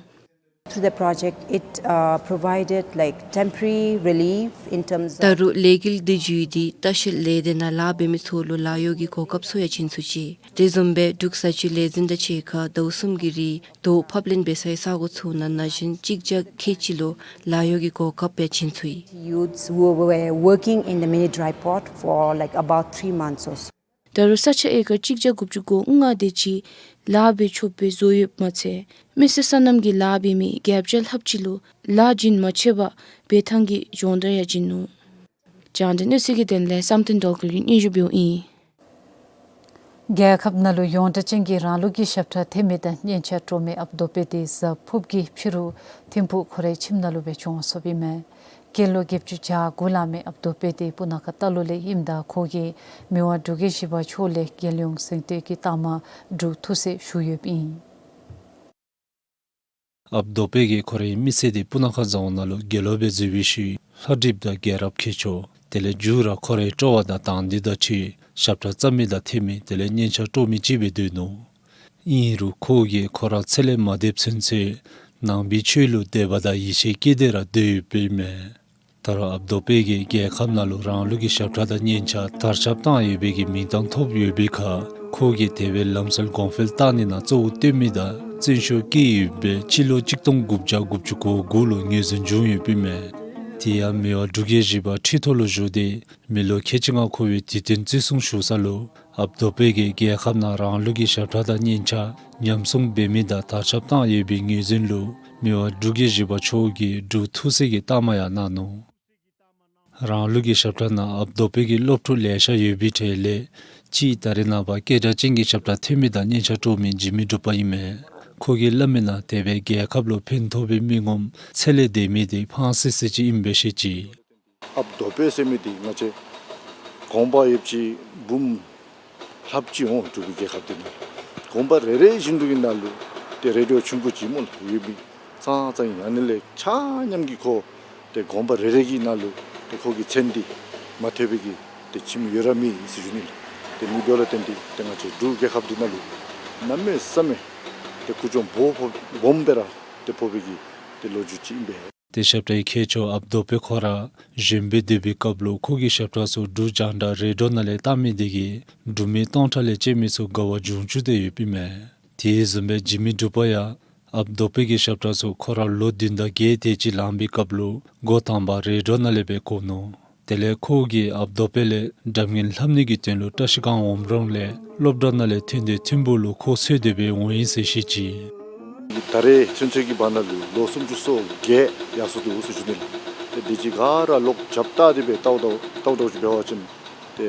Through the project, it, uh, provided, like, temporary relief in terms of ད་རུང་ལས་འགུལ་དེ་བརྒྱུད་དེ་ལྟ་བཤལ་ལས་སྡེ་ནང་ལཱ་འབད་མི་ཚུ་ལུ་ལཱ་གཡོག་གི་གོ་སྐབས་ཚུ་ཡང་བྱིན་ཚུགས་ཅི། དེ་བཟུམ་སྦེ་འབྲུག་ས་ཆུ་ལས་འཛིན་དང་གཅིག་ཁར་ཟླཝ་གསུམ་གྱི་རིང་རྡོ་ཕབ་ལེན་འབད་སའི་ས་གོ་ཚུ་ནང་ན་གཞོན་གཅིག་བརྒྱ་ཁལ་གཅིག་ལུ་ལཱ་གཡོག་གི་གོ་སྐབས་ཡང་བྱིན་ཚུགས་ཡི། Youths who were working in the mini dry port for, like, about three months or so. ད་རུང་ས་ཆ་ཨེ་ཀར་གཅིག་བརྒྱ་དགུ་བཅུ་གོ་ལྔ་དེ་ཅིག་ལཱ་འབད་ཆོགཔ་སྦེ་བཟོ་ཡོདཔ་མ་ཚད་མི་སེར་སོ་ནམ་གྱི་ལཱ་འབད་མི་བརྒྱད་བརྒྱ་ལྷགཔ་ཅིག་ལུ་ལཱ་བྱིན་མ་ཆད་པར་འབད་ཐངས་ཀྱི་སྦྱོང་བརྡར་ཡང་བྱིན་ནུག། རྒྱང་བསྒྲགས་གནས་ཚུལ་གྱི་དོན་ལས་བསམ་གཏན་སྒྲོལ་དཀར་གྱིས་སྙན་ཞུ་འབདཝ་ཨིན། རྒྱལ་ཁབ་ནང་ལུ་ཡོངས་གྲགས་ཅན་གྱི་རང་ལུགས་ཀྱི་ཞབས་ཁྲ་འཐེན་མི་དང་སྙན་ཆ་དཀྲོལ་མི་ཨཔ་རྡོ་པེ་དེ་གཟའ་ཕུརཔ་གི་ཕྱི་རུ་ཐིམ་ཕུག་ཁོ་རའི་ཁྱིམ་ནང་ལུ་སྦེ་གྱོངས་སོཔ་ཨིན་མས། སྐྱེས་ལོ་བརྒྱད་ཅུ་གྱ་དགུ་ལང་མི་ཨཔ་རྡོ་པེ་དེ་སྤུ་ན་ཁ་རྟ་ལོག་ལས་ཨིནམ་ད་ཁོ་གིས་མི་དབང་འབྲུག་རྒྱལ་བཞི་པ་མཆོག་ལས་རྒྱལ་ཡོངས་གཟེངས་བསྟོད་ཀྱི་རྟགས་མ་འབྲུག་ཐུགས་སྲས་ཞུ་ཡོདཔ་ཨིན། ཨཔ་རྡོ་པེ་གིས་ཁོ་རའི་མི་ཚེ་དེ་སྤུ་ན་ཁ་རྫོང་ནང་ལུ་དགེ་སློང་སྦེ་འཛུལ་བའི་ཤུལ་ལྷ་བྲིཔ་དང་རྒྱལ་རབས་མཁས་མཆོག་དེ་ལས་མཇུག་ར་ཁོ་རའི་སྤྲོ་བ་དང་དང་འདོད་དང་འཁྲིལ་ཞབས་ཁྲ་རྩོམ་མི་དང་འཐེན་མི་དེ་ལས་སྙན་ཆ་དཀྲོལ་མི་ཅིག་སྦེ་སྡོད་ནུག། ཨིན་རུང་ཁོ་གིས་ཁོ་ར་ཚེ་ལས་མ་འདས་ཚུན་ཚོད་ནང་པའི་ཆོས་ལུ་དད་པ་དང་ཡིད་ཆེས་བསྐྱེད་དེ་ར་སྡོད་ཡོདཔ་ཨིན་མས། ད་རུང་ཨཔ་རྡོ་པེ་གིས་རྒྱལ་ཁབ་ནང་ལུ་རང་ལུགས་ཀྱི་ཞབས་ཁྲ་དང་སྙན་ཆ་དར་ཁྱབ་བཏང་ཡོད་པའི་གི་མིང་གཏམ་ཐོབ་ཡོད་པའི་ཁར་ཁོ་གིས་དེ་སྦེ་ལམ་སྲོལ་གོང་འཕེལ་བཏང་ནི་ནང་གཙོ་བོ་བཏོན་མི་དང་བརྩོན་ཤུགས་བསྐྱེད་ཡོདཔ་སྦེ་སྤྱི་ལོ་གཅིག་སྟོང་དགུ་བརྒྱ་དགུ་བཅུ་གོ་དགུ་ལུ་ངོས་འཛིན་བྱུང་ཡོདཔ་ཨིན་མས། དེ་ཡང་མི་དབང་འབྲུག་རྒྱལ་བཞི་པ་ཁྲི་ཐོག་ལུ་བཞུགས་ཏེ་མི་ལོ་ཁལ་གཅིག་ལྔ་འཁོར་བའི་དུས་སྟོན་བརྩི་སྲུང་ཞུ་ས་ལུ་ཨཔ་རྡོ་པེ་གིས་རྒྱལ་ཁབ་ནང་རང་ལུགས་ཀྱི་ཞབས་ཁྲ་དང་སྙན་ཆ་ཉམས་སྲུང་འབད་མི་དང་དར་ཁྱབ་བཏང་ཡོད་པའི་ངོས་འཛིན་ལུ་མི་དབང་འབྲུག་རྒྱལ་བཞི་པ་མཆོག་གིས་འབྲུག་ཐུགས་སྲས་ཀྱི་རྟགས་མ་ཡང་གནང་ནུག། རང་ལུགས་ཀྱི་ཞབས་ཁྲ་ནང་ཨཔ་རྡོ་པེ་གི་སློབ་ཕྲུག་ལེ་ཤ་ཡོད་པའི་གྲས་ལས་གཅིག་ད་རེས་ནངས་པ་སྐད་གྲགས་ཅན་གྱི་ཞབས་ཁྲ་འཐེན་མི་དང་སྙན་ཆ་དཀྲོལ་མི་འཇིགས་མེད་གྲུབ་པ་ཨིན་མས། ཁོ་གིས་སླབ་མི་ནང་དེ་སྦེ་རྒྱལ་ཁབ་ལུ་ཕན་ཐོགས་པའི་མི་ངོམ་ཚད་ལས་འདས་མི་དེ་ཕངས་སི་སི་ཅིག་ཨིན་པས་ཤེས་ཅི། ཨཔ་རྡོ་པེ་ཟེར་མི་དེ་ང་བཅས་གོང་པ་ཡོདཔ་ཅིག་འབུམ་ལྷགཔ་ཅིག་འོང་འབྲུག་པའི་རྒྱལ་ཁབ་འདི་ནང་ལུ་གོང་པ་རེ་རེ་བཞིན་དུ་གི་ནང་ལུ་ཏེ་རེ་ཌི་ཡོ་ཆུང་ཀུ་ཅིག་སྨོ་ལགས་ཡོད་མི་ཙང་ཙང་ཨིན། ཨ་ནི་ལས་ཆ་མཉམ་གྱིས་ཁོ་ཏེ་གོང་པ་རེ་རེ་གི་ནང་ལུ་ཏེ་ཁོ་གི་མཚན་འདི་ མ་ཐེག་པའི་གི་ཏེ་ཁྱིམ་ཡོད་ར་མེད་ཟེར་ཞུ་ནི་ལགས། ཏེ་ཨ་ནི་འབདཝ་ལས་བརྟེན་ཏེ་ཏེ་ང་བཅས་འབྲུག་རྒྱལ་ཁབ་འདི་ནང་ལུ་གནམ་མེད་ས་མེད་ཏེ་ཀུ་ཅོ་སྦོམ་སྦོམ་སྦེ་ར་ཏེ་ཕོག་པའི་གི་ཏེ་ལོ་རྒྱུས་ཅིག་ཨིན་པས། ཏེ་ཞབས་ཁྲའི་མཁས་མཆོག་ཨཔ་རྡོ་པེ་ཁོ་ར་གཞོནམ་སྦེ་སྡོད་པའི་སྐབས་ལུ་ཁོ་གི་ཞབས་ཁྲ་ཚུ་འབྲུག་རྒྱང་བསྒྲགས་རེ་ཌིའོ་ནང་ལས་བཏང་མི་དེ་གིས་འབྲུག་མི་སྟོང་ཕྲག་ལས་བཅད་མི་ཚུ་དགའ་བ་འབྱུང་བཅུག་སྟེ་ཡོདཔ་ཨིན་མས། དེ་བཟུམ་སྦེ་འཇིགས་མེད་འབྲུག་པ་ཡང་ཨཔ་རྡོ་པེ་གི་ཞབས་ཁྲ་ཚུ་ཁོ་ར་ལོ་བདུན་དང་བརྒྱད་དེ་ཅིག་ལང་པའི་སྐབས་ལུ་འགོ་དང་པ་རེ་ཌིའོ་ནང་ལས་སྦེ་གོ་ནུག། དེ་ལས་ཁོ་གིས་ཨཔ་རྡོ་པེ་ལས་སྒྲ་སྙན་ལྷབ་ནི་གི་དོན་ལུ་བཀྲ་ཤིས་སྒང་འོམ་རོང་ལས་སློབ་གྲྭ་ནང་ལས་ཐོན་ཏེ་ཐིམ་ཕུག་ལུ་ཁོ་འཚོལ་ཏེ་སྦེ་འོང་ཡི་ཟེར་བཤད་ཅི། ད་རེས་ཚུན་ཚོད་ཀྱི་བར་ན་ལུ་ལོ་སུམ་ཅུ་སོ་བརྒྱད་ཡར་སོ་ནུག་ཟེར་ཞུ་ནི་ལགས། ཏེ་དེ་ཅིག་ག་ར་ལོག་རྒྱབ་བལྟ་སྟེ་སྦེ་བལྟཝ་ད་བལྟཝ་ད་ཅིག་འབད་བ་ཅིན་ཏེ་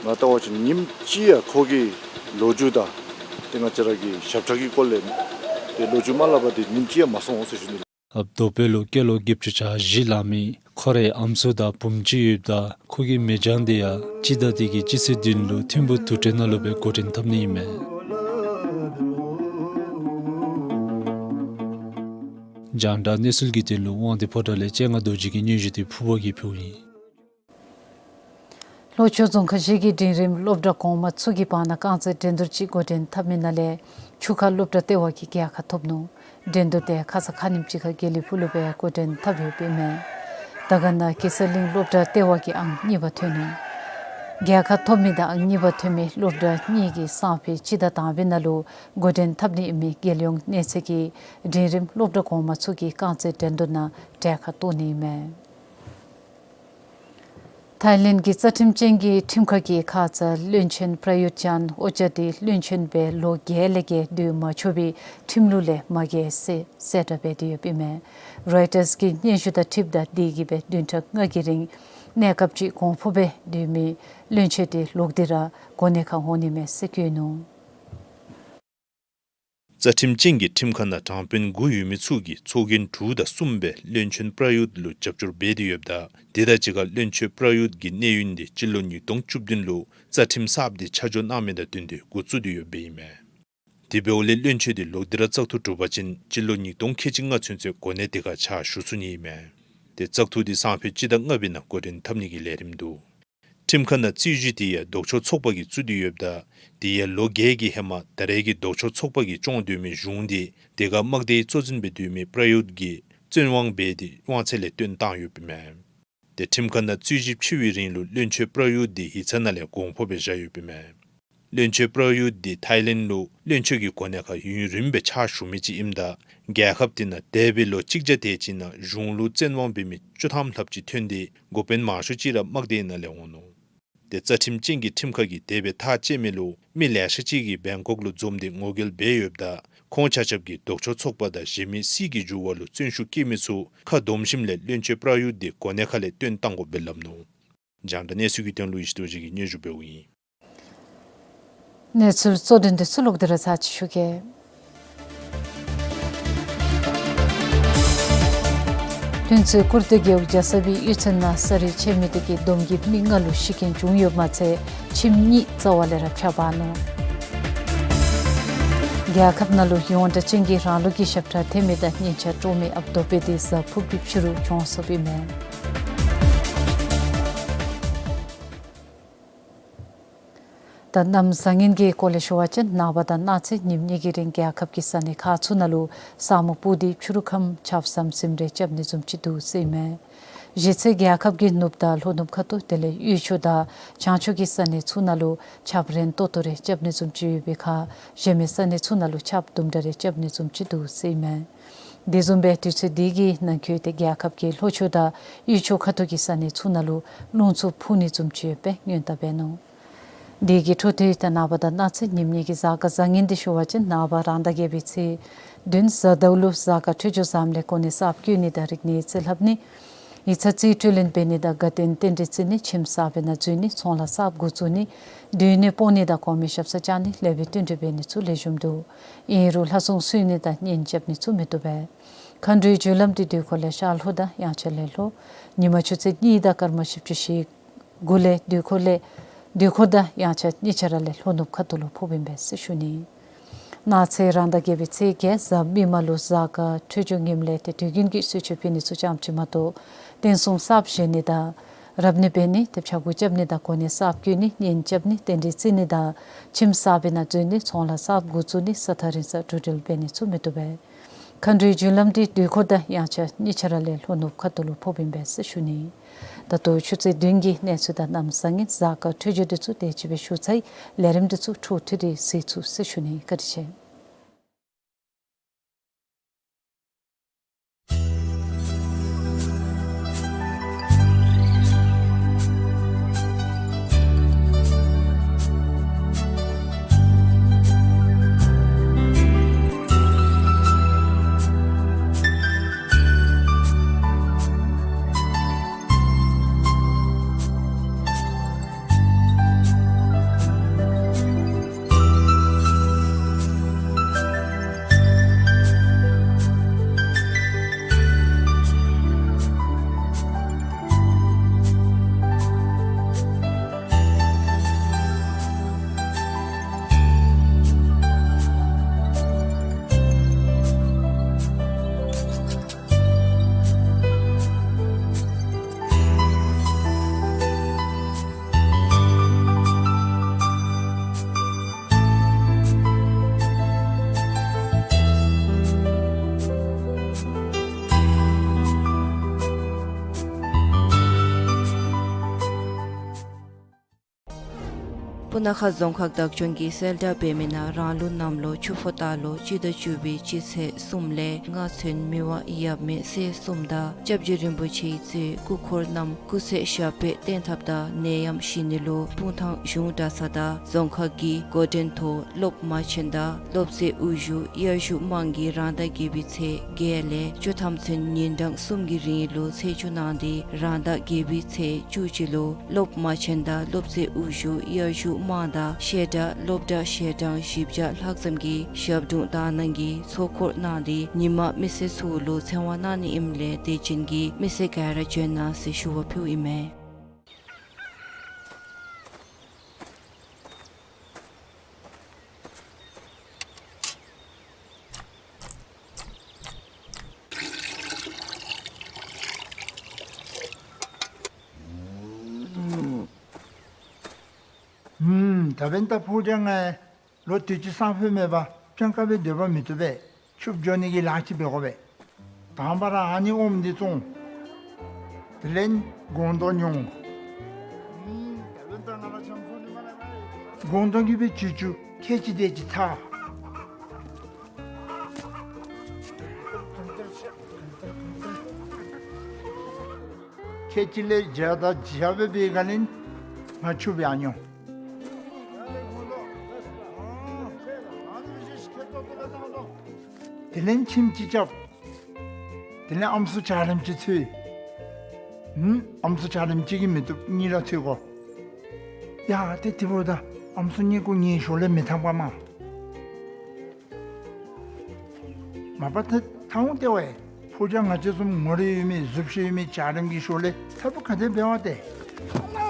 ང་བལྟ་བ་ཅིན་ཉིནམ་གཅིག་ཡང་ཁོ་གི་ལོ་རྒྱུས་དང་ཏེ་ང་བཅས་ར་གི་ཞབས་ཁྲ་གི་སྐོར་ལས་ཏེ་ལོ་རྒྱུས་མ་སླབ་པ་དེ་ཉིནམ་གཅིག་ཡང་མ་སོང་ཟེར་ཞུ་ནི་ལགས། ཨཔ་རྡོ་པེ་ལུ་སྐྱེས་ལོ་བརྒྱད་ཅུ་གྱ་བཞི་ལང་མི་ཁོ་རའི་ཨམ་སྲུ་དང་བུམོ་ཅིག་ཡོདཔ་ད་ཁོ་གི་མེ་སྦྱང་དེ་ཡང་སྤྱི་ཟླ་འདི་གི་སྤྱི་ཚེས་བདུན་ལུ་ཐིམ་ཕུག་དུར་ཁྲོད་ནང་ལུ་སྦེ་འགོ་འདྲེན་འཐབ་ནི་ཨིན་མས། རྒྱང་བསྒྲགས་གནས་ཚུལ་གྱི་དོན་ལུ་དབང་འདུས་ཕོ་བྲང་ལས་སྤྱན་སྔ་རྡོ་རྗེ་གི་སྙན་ཞུ་དེ་ཕུར་པ་གིས་ཕུལཝ་ཨིན། ལྷོ་ཕྱོགས་རྫོང་ཁག་བཞི་གི་འབྲིང་རིམ་སློབ་གྲྭ་གོང་མ་ཚུ་གི་བར་ན་རྐང་རྩེད་འགྲན་བསྡུར་ཅིག་འགོ་འདྲེན་འཐབ་མི་ནང་ལས་ཆུ་ཁ་སློབ་གྲྭ་ལྟེ་བ་གིས་རྒྱལ་ཁ་ཐོབ་ནུག། འགྲན་བསྡུར་དེ་ཁ་ཙ་ཁ་ཉིནམ་ཅིག་ཁར་དགེ་ལེགས་ཕུག་ལུ་སྦེ་འགོ་འདྲེན་འཐབ་ཡོདཔ་ཨིན་མས། ད་ག་ནང་གེ་སར་གླིང་སློབ་གྲྭ་ལྟེ་བ་གིས་ཨང་གཉིས་པ་ཐོན་ནུག། རྒྱལ་ཁ་ཐོབ་མི་དང་ཨང་གཉིས་པ་ཐོན་མི་སློབ་གྲྭ་གཉིས་ཀྱིས་སང་ཕོད་སྤྱི་ཟླ་དང་པའི་ནང་ལུ་འགོ་འདྲེན་འཐབ་ནི་ཨིན་མི་རྒྱལ་ཡོངས་གནས་ཚད་ཀྱི་འབྲིང་རིམ་སློབ་གྲྭ་གོང་མ་ཚུ་གི་རྐང་རྩེད་འགྲན་བསྡུར་ནང་གྲལ་ཁར་གཏོགས་ནི་ཨིན་མས། ཐའི་ལེནཌ་གི་རྩ་ཁྲིམས་ཅན་གྱི་ཁྲིམས་ཁང་གིས་ཁ་ཙ་བློན་ཆེན་པྲ་ཡུདཔ་ཅཱན་ཨོ་ཅཱ་དེ་བློན་ཆེན་སྦེ་ལོ་བརྒྱད་ལས་བརྒལ་སྡོད་མ་ཆོག་པའི་ཁྲིམས་ལུགས་ལས་མ་འགལ་ཟེར་གསལ་བསྒྲགས་འབད་དེ་ཡོདཔ་ཨིན་མས། རོའི་ཊརསི་གི་སྙན་ཞུ་དང་འཁྲིལཝ་ད་དེ་གིས་སྦེ་བདུན་ཕྲག་ལྔ་གི་རིང་གནས་སྐབས་ཅིག་གོང་འཕོ་སྦེ་སྡོད་མི་བློན་ཆེན་དེ་ལོག་སྟེ་ར་གོ་གནས་ཁར་འོང་ནི་མས་ཟེར་བཀོད་ནུག། རྩ་ཁྲིམས་ཅན་གྱི་ཁྲིམས་ཁང་ནང་དྲང་དཔོན་དགུ་ཡོད་མི་ཚུ་གིས་ཚོགས་རྒྱན་དྲུག་དང་གསུམ་སྦེ་བློན་ཆེན་པྲ་ཡུདཔ་ལུ་རྒྱབ་སྐྱོར་འབད་དེ་ཡོདཔ་ད་དེ་དང་གཅིག་ཁར་བློན་ཆེན་པྲ་ཡུདཔ་གི་གནས་ཡུན་དེ་སྤྱི་ལོ་ཉིས་སྟོང་བཅུ་བདུན་ལུ་རྩ་ཁྲིམས་གསརཔ་དེ་ཆ་འཇོག་གནང་མི་དང་བསྟུན་ཏེ་འགོ་བཙུགས་ཏེ་ཡོདཔ་ཨིན་མས། དེ་འབདཝ་ལས་བློན་ཆེན་དེ་ལོག་སྟེ་ར་བཙག་འཐུ་གྲུབ་པ་ཅིན་སྤྱི་ལོ་ཉིས་སྟོང་ཁལ་གཅིག་ལྔ་ཚུན་ཚོད་གོ་གནས་དེ་ཁར་ཕྱག་ཞུ་ཚུགས་ནི་ཨིན་མས། དེ་བཙག་འཐུ་དེ་སང་ཕོད་སྤྱི་ཟླ་ལྔ་པའི་ནང་འགོ་འདྲེན་འཐབ་ནི་གི་ལས་རིམ་འདུག། ཁྲིམས་ཁང་ནང་རྩོད་གཞི་དེ་ཡང་ལྡོག་ཕྱོགས་ཚོགས་པ་གིས་བཙུགས་ཏེ་ཡོདཔ་ད་དེ་ཡང་ལོ་བརྒྱད་ཀྱི་ཧེ་མ་ད་རེས་ཀྱི་ལྡོག་ཕྱོགས་ཚོགས་པ་གིས་སྐྱོང་སྡོད་མི་གཞུང་དེ་དེ་ཁར་དམག་སྡེའི་གཙོ་འཛིན་སྦེ་སྡོད་མི་པྲ་ཡུདཔ་གིས་བཙོན་དབང་འབད་དེ་དབང་ཚད་ལས་བཏོན་བཏང་ཡོདཔ་ཨིན་མས། དེ་ཁྲིམས་ཁང་ནང་རྩོད་གཞི་ཕྱེ་བའི་རིང་ལུ་བློན་ཆེན་པྲ་ཡུདཔ་དེ་ཡིག་ཚང་ནང་ལས་གོང་འཕོ་སྦེ་བཞག་ཡོདཔ་ཨིན་མས། བློན་ཆེན་པྲ་ཡུདཔ་དེ་ཐའི་ལེནཌ་ལུ་བློན་ཆེན་གྱི་གོ་གནས་ཁར་ཡུན་རིངམོ་སྦེ་ཕྱག་ཞུ་མི་ཅིག་ཨིནམ་ད་རྒྱལ་ཁབ་དེ་ནང་འདས་པའི་ལོ་གཅིག་བརྒྱ་དེ་ཅིག་ནང་གཞུང་ལུ་བཙན་དབང་འབད་མི་བཅུ་ཐམ་ལྷགཔ་ཅིག་ཐོན་ཏེ་འགོ་དཔོན་མང་ཤོས་ཅིག་ར་དམག་སྡེའི་ནང་ལས་འོང་ནུག། དེ་རྩ་ཁྲིམས་ཅན་གྱི་ཁྲིམས་ཁང་གིས་དེ་སྦེ་ཐག་བཅད་མི་ལུ་མི་ལེ་ཤ་ཅིག་གིས་བེང་ཀོག་ལུ་འཛོམས་ཏེ་ངོ་རྒོལ་འབད་ཡོདཔ་ད་ཁོང་ཆ་ཁྱབ་ཀྱིས་ལྡོག་ཕྱོགས་ཚོགས་པ་དང་གཞན་མི་སྲིད་ཀྱི་འགྱུར་བ་ལུ་བརྩོན་ཤུགས་བསྐྱེད་མི་ཚུ་ཁ་སྡོམ་ཞིནམ་ལས་བློན་ཆེན་པྲ་ཡུདཔ་དེ་གོ་གནས་ཁ་ལས་བཏོན་བཏང་དགོཔ་སྦེ་སླབ་ནུག། རྒྱང་བསྒྲགས་གནས་ཚུལ་གྱི་དོན་ལུ་ཡེ་ཤེས་རྡོ་རྗེ་གིས་སྙན་ཞུ་འབདཝ་ཨིན། གནས་ཚུལ་གཙོ་དོན་དེ་ཚུ་ལོག་སྟེ་ར་ཚར་ཅིག་ཞུ་གེ། ལྷུན་རྩེ་ཀུར་སྟོད་རྒེད་འོག་རྒྱ་ཚ་པའི་གཡུས་ཚན་ནང་ས་རུད་ཆད་མི་དེ་གིས་སྡོམ་རྒྱབ་མི་ལྔ་ལུ་ཤི་རྐྱེན་བྱུང་ཡོདཔ་མ་ཚད་ཁྱིམ་གཉིས་རྩ་བ་ལས་ར་ཕྱག་འབག་ནུག། རྒྱལ་ཁབ་ནང་ལུ་ཡོངས་གྲགས་ཅན་གྱི་རང་ལུགས་ཀྱི་ཞབས་ཁྲ་འཐེན་མི་དང་སྙན་ཆ་དཀྲོག་མི་ཨཔ་རྡོ་པེ་དེ་གཟའ་ཕུར་བུའི་ཕྱི་རུ་གྱོངས་སོཔ་ཨིན་མས། ད་གནམ་བཟང་ངན་གྱི་སྐོར་ལས་ཞུ་བ་ཅིན་ནངས་པ་དང་གནངས་ཚེ་ཉིནམ་གཉིས་ཀྱི་རིང་རྒྱལ་ཁབ་ཀྱི་ས་གནས་ཁག་ཚུ་ནང་ལུ་ས་སྨུག་སྤུབས་ཏེ་ཕྱི་རུ་ཁམས་ཆརཔ་ཟམ་ཟིམ་རེ་རྐྱབ་ནི་བཟུམ་ཅིག་འདུག་ཟེར་ཨིན་མས། གཞེས་ཚེ་རྒྱལ་ཁབ་ཀྱི་ནུབ་དང་ལྷོ་ནུབ་ཁ་ཐུག་དེ་ལས་དབུས་ཕྱོགས་དང་བྱང་ཕྱོགས་ཀྱི་ས་གནས་ཚུ་ནང་ལུ་ཆརཔ་རན་ཏོག་ཏོ་རེ་རྐྱབ་ནི་བཟུམ་ཅིག་ཡོད་པའི་ཁར་གཞན་མི་ས་གནས་ཚུ་ནང་ལུ་ཆརཔ་དུམ་གྲ་རེ་རྐྱབ་ནི་བཟུམ་ཅིག་འདུག་ཟེར་ཨིན་མས། དེ་བཟུམ་སྦེ་དུས་ཚོད་དེ་གི་ནང་འཁོད་དེ་རྒྱལ་ཁབ་ཀྱི་ལྷོ་ཕྱོགས་དང་དབུས་ཕྱོགས་ཁ་ཐུག་གི་ས་གནས་ཚུ་ནང་ལུ་རླུང་འཚུབ་འཕུ་ནི་བཟུམ་ཅིག་ཡོད་པའི་སྔོན་བརྡ་འབད་ནུག། དེ་གི་འཕྲོ་མཐུད་དེ་ནངས་པ་དང་གནངས་ཚེ་ཉིནམ་གཉིས་ཀྱི་གཟའ་སྐར་བཟང་ངན་དེ་ཞུ་བ་ཅིན་ནངས་པ་རང་ཟླ་བརྒྱད་པའི་ཚེས་བདུན་གཟའ་ཟླཝ་ལུ་གཟའ་སྐར་འཕྲོད་སྦྱོར་བཟངམ་ལས་གོ་གནས་གསརཔ་བསྐོ་ནི་དང་རིག་གནས་རྩིས་ལྷབ་ནི། ཡིག་ཚང་རྩིས་སྤྲོད་ལེན་འབད་ནི་དང་དགའ་སྟོན་རྟེན་འབྲེལ་བརྩི་ནི། ཁྱིམ་གསརཔ་ནང་འཛུལ་ནི། ཚོང་ལཱ་གསརཔ་འགོ་བཙུགས་ནི། སྡོད་གནས་སྤོ་ནི་དང་གོང་མའི་ཞབས་སར་བཅར་ནི། ལེགས་པའི་བསྟུན་གྲོས་འབད་ནི་ཚུ་ལེགས་ཤོམ་འདུག། ཨིན་རུང་ལྷ་སྲུང་གསོལ་ནི་དང་གཉེན་རྐྱབ་ནི་ཚུ་མི་བཏུབ་པས། མཁའ་འགྲོའི་རྒྱུ་ལམ་དེ་དུས་འཁོར་ལས་ཤར་ལྷོ་དང་དབྱངས་འཆར་ལས་ལྷོ། ཉི་མ་ཆུ་ཚོད་གཉིས་དང་སྐར་མ་བཞི་བཅུ་ཞེ་དགུ་ལས་དུས་འཁོར་ལས་དུས་འཁོར་དང་དབྱངས་འཆར་གཉིས་ཆ་ར་ལས་ལྷོ་ནུབ་ཁ་ཐུག་ལུ་ཕོགཔ་ཨིན་པས་ཟེར་ཞུ་ནི། གནངས་ཚེ་རང་ཟླ་བརྒྱད་པའི་ཚེས་བརྒྱད་གཟའ་མིག་དམར་ལུ་གཟའ་སྐར་འཕྲོད་སྦྱོར་ངནམ་ལས་ཏེ་དུས་རྒྱུན་གྱི་གསོལ་མཆོད་ཕུལ་ནི་ཚུ་ཙམ་ཅིག་མ་གཏོགས་རྟེན་གསུམ་གསརཔ་བཞེངས་ནི་དང་ རབ་གནས་འབད་ནི་ཐེབས་ཆག་གུ་རྐྱབ་ནི་དང་གོ་གནས་གསརཔ་བསྐོ་ནི་གཉེན་རྐྱབ་ནི་རྟེན་འབྲེལ་བརྩི་ནི་དང་ཁྱིམ་གསརཔ་ནང་འཛུལ་ནི་ཚོང་ལཱ་གསརཔ་འགོ་བཙུགས་ནི་ས་ཐག་རིང་སར་འགྲོ་འགྲུལ་འབད་ནི་ཚུ་མི་བཏུབ་པས། མཁའ་འགྲོའི་རྒྱུན་ལམ་འདི་དུས་འཁོར་དང་དབྱངས་འཆར་གཉིས་ཆ་ར་ལས་ལྷོ་ནུབ་ཁ་ཐུག་ལུ་ཕོགཔ་ཨིན་པས་ཟེར་ཞུ་ནི། ད་ལྟོ་ཆུ་ཚོད་བདུན་གྱི་གནས་ཚུལ་དང་གནམ་བཟང་ངན་གཟའ་སྐར་འཕྲོད་སྦྱོར་འདི་ཚུ་དེ་ཅིག་སྦེ་ཞུ་ཚར་ཡི། ལས་རིམ་འདི་ཚུ་འཕྲོ་མཐུད་དེ་གཟིགས་ཚུགས་ཟེར་ཞུ་ནི། བཀའ་དྲིན་ཆེ། སྤུ་ན་ཁ་རྫོང་ཁག་བདག་སྐྱོང་གིས་གསལ་བསྒྲགས་འབད་མི་ནང་རང་ལུགས་གནམ་ལོ་ཆུ་ཕོ་སྟག་ལོ་སྤྱི་ཟླ་བཅུ་པའི་སྤྱི་ཚེས་གསུམ་ལས་ལྔ་ཚུན་མི་དབང་ཡབ་མེས་སྲས་གསུམ་དང་སྐྱབས་རྗེ་རིན་པོ་ཆེ་གཙོས་སྐུ་འཁོར་རྣམས་སྐུ་ཚེ་ཞབས་པད་བརྟན་ཐབས་དང་ནད་ཡམས་ཞི་ནི་ལུ་སྤུངས་ཐང་གཞུང་གྲྭ་ཚང་དང་རྫོང་ཁག་གི་འགོ་འདྲེན་ཐོག་སློབ་མ་ཆེན་དང་སློབ་སྤྱི་དབུ་བཞུགས་དབྱར་བཞུགས་དམངས་ཀྱིས་རང་ཟླ་བརྒྱད་པའི་ཚེས་བརྒྱད་ལས་བཅུ་ཐམ་ཚུན་ཉིན་གྲངས་གསུམ་གྱི་རིང་ལུ་ཚེས་བཅུ་གནང་སྟེ་རང་ཟླ་བརྒྱད་པའི་ཚེས་བཅུ་གཅིག་ལུ་སློབ་མ་ཆེན་དང་སློབ་སྤྱི་དབུ་བཞུགས་དབྱར་བཞུགས་དམངས་དང་བཤད་གྲྭ་སློབ་གྲྭ་ཞལ་གྲངས་བཞི་བརྒྱ་ལྷག་ཙམ་གྱིས་ཞབས་དྲུང་དག་སྣང་གིས་ཚོགས་འཁོར་གནང་སྟེ་ཉིན་མ་མི་སེར་ཚུ་ལུ་ཚེ་དབང་གནང་ནི་ཨིནམ་ལས་དད་ཅན་གྱི་མི་སེར་ག་ར་བྱོན་གནང་ཟེར་ཞུ་བ་ཕུལཝ་ཨིན་མས། ཨུམ། ད་འབདན་ད་ཕོ་རྒྱས་ང་ལོ་དུས་ཅི་སང་ཕོད་མེད་པར་སྤྱང་ཀ་སྦེ་སྡོད་པ་མི་བཏུབ་པས། ཆུ་འགྱོ་ནི་གི་ལཱ་ཅིག་འབད་དགོ་པས། དང་པ་ར་ཨ་ནི་ཨོམ་འདི་བཙོང་། དེ་ལས་སྒོང་རྡོག་ཉོ། སྒོང་རྡོག་གིས་སྦེ་ཆུ་ཆུ་ཁལ་གཅིག་དེ་ཅིག་འཐག། ཁལ་གཅིག་ལས་བརྒྱ་དང་བརྒྱད་སྦེ་འབད་ག་ལས་ང་ཆུ་སྦེ་ཨ་ཉོ། དེ་ལས་ཁྱིམ་ཅིག་རྐྱབ། དེ་ལས་ཨམ་སྲུ་འཇའ་རིསམོ་ཅིག་འཚོལ། ཨུམ། ཨམ་སྲུ་འཇའ་རིསམོ་གཅིག་གིས་མི་བཏུབ། གཉིས་ར་འཚོལ་དགོ། ཡ་ཏེ་དེ་འབདཝ་ད་ཨམ་སྲུ་གཉིས་ཀོ་ངེའི་ཞོར་ལས་མི་འཐབ་ག་མས། མ་པ་ཏེ་ཐང་ཏེ་བས། ཕོ་རྒྱས་ང་བཅས་བཟུམ་ངོ་རིས་ཡོད་མི་གཟུགས་བྱད་ཡོད་མི་འཇའ་རིསམོ་གི་ཞོར་ལས་འཐབ་པ་ག་དེ་འབད་བ་ཏེ། ཨ་ལོ།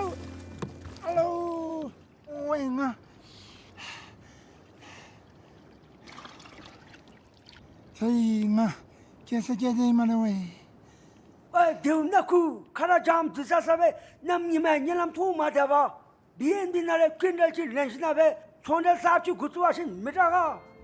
ཨ་ལོ། ཝའེ་ང་། ཚེ་ཡི་ང་། སྐྱེ་ས་སྐྱེ་དེ་མ་རེད་ཝའེ། ཨེ་དེའུ་ནག་ཁུ་ཁ་ར་འཇམ་འདི་ས་ས་སྦེ་གནམ་ཉི་མ་གཉིད་ལམ་ཐུང་མ་བསྡད་པར་བི་ཨེན་བི་ནང་ལས་ཀུན་དལ་གྱི་ལེན་ཞིན་ན་སྦེ་ཚོང་འབྲེལ་གསརཔ་ཅིག་འགོ་བཙུགས་པ་ཅིན་མི་དྲག་ག།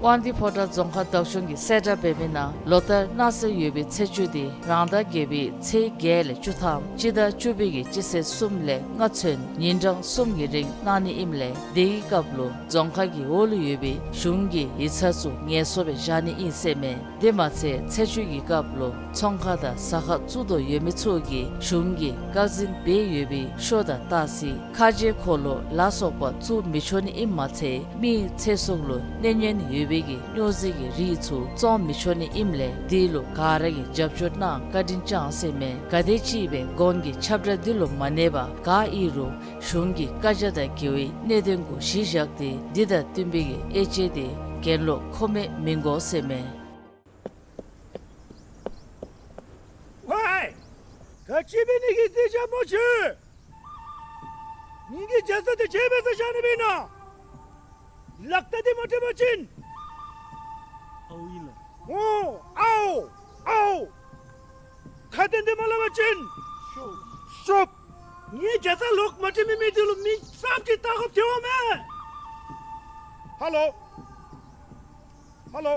དབང་འདུས་ཕོ་བྲང་རྫོང་ཁག་བདག་སྐྱོང་གིས་གསལ་བསྒྲགས་འབད་མི་ནང་ལོ་ལྟར་གནང་སྲོལ་ཡོད་པའི་ཚེས་བཅུ་དེ་རང་ཟླ་བརྒྱད་པའི་ཚེས་བརྒྱད་ལས་བཅུ་ཐམ་སྤྱི་ཟླ་བཅུ་པའི་གི་སྤྱི་ཚེས་གསུམ་ལས་ལྔ་ཚུན་ཉིན་གྲངས་གསུམ་གྱི་རིང་གནང་ནི་ཨིནམ་ལས་དེ་གི་སྐབས་ལུ་རྫོང་ཁག་གི་འོག་ལུ་ཡོད་པའི་གཞུང་གི་ཡིག་ཚང་ཚུ་ངལ་གསོ་སྦེ་བཞག་ནི་ཨིན་ཟེར་མས། དེ་མ་ཚད་ཚེས་བཅུ་གི་སྐབས་ལུ་ཚོང་ཁང་དང་ཟ་ཁང་བཙུགས་དོ་ཡོད་མི་ཚུ་གིས་གཞུང་གིས་བཀག་འཛིན་འབད་ཡོད་པའི་ཤོ་དང་ཏ་སི་ཁ་རྗེ་འཁོར་ལོ་ལ་སོགས་པ་བཙུགས་མི་ཆོག་ནི་ཨིནམ་མ་ཚད་མིའི་ཚེ་སྲོག་ལུ་གནོད་ཉེན་ཡོད་པའི་གི་སྨྱོ་རྫས་ཀྱི་རིགས་ཚུ་བཙོང་མི་ཆོག་ནི་ཨིནམ་ལས་དེ་ལུ་ག་ར་གིས་རྒྱབ་སྐྱོར་གནང་བཀའ་དྲིན་བསྐྱང་ཟེར་མས། ག་དེམ་ཅིག་སྦེ་གོང་གི་ཁྱབ་བསྒྲགས་འདི་ལུ་མ་གནས་པར་ག་ཨིན་རུང་གཞུང་གི་བཀའ་རྒྱ་དང་འགལ་བའི་གནད་དོན་གུ་གཞི་བཞག་སྟེ་འདི་དང་བསྟུན་པའི་གི་དབྱེ་དཔྱད་དེ་གྱེན་ལོག་མཁོ་མེད་མི་དགོ་ཟེར་མས། ཝའེ། ག་ཅི་འབད་ནི་གི་རྩིས་རྐྱབ་སྨོ་ཁྱོད། ངེ་གི་རྒྱ་ཚ་དེ་ཁྱོད་འབད་སར་བཞག་ནི་མེན་ན། ལག་རྟགས་འདི་མ་སྤྲོད་པ་ཅིན། ཨའོ་ཨིན་ལགས། ཨོ། ཨའོ། ཨའོ། ཁ་བཏོན་འདི་མ་སླབ་པ་ཅིན། ཤོབ། ཤོབ། ངེའི་རྒྱ་ཚ་ལོག་མ་སྤྲོད་མི་མི་འདི་ལུ་མི་གསུམ་གྱིས་བལྟ་དགོཔ་འདུག་མས། ཧ་ལོ། ཧ་ལོ།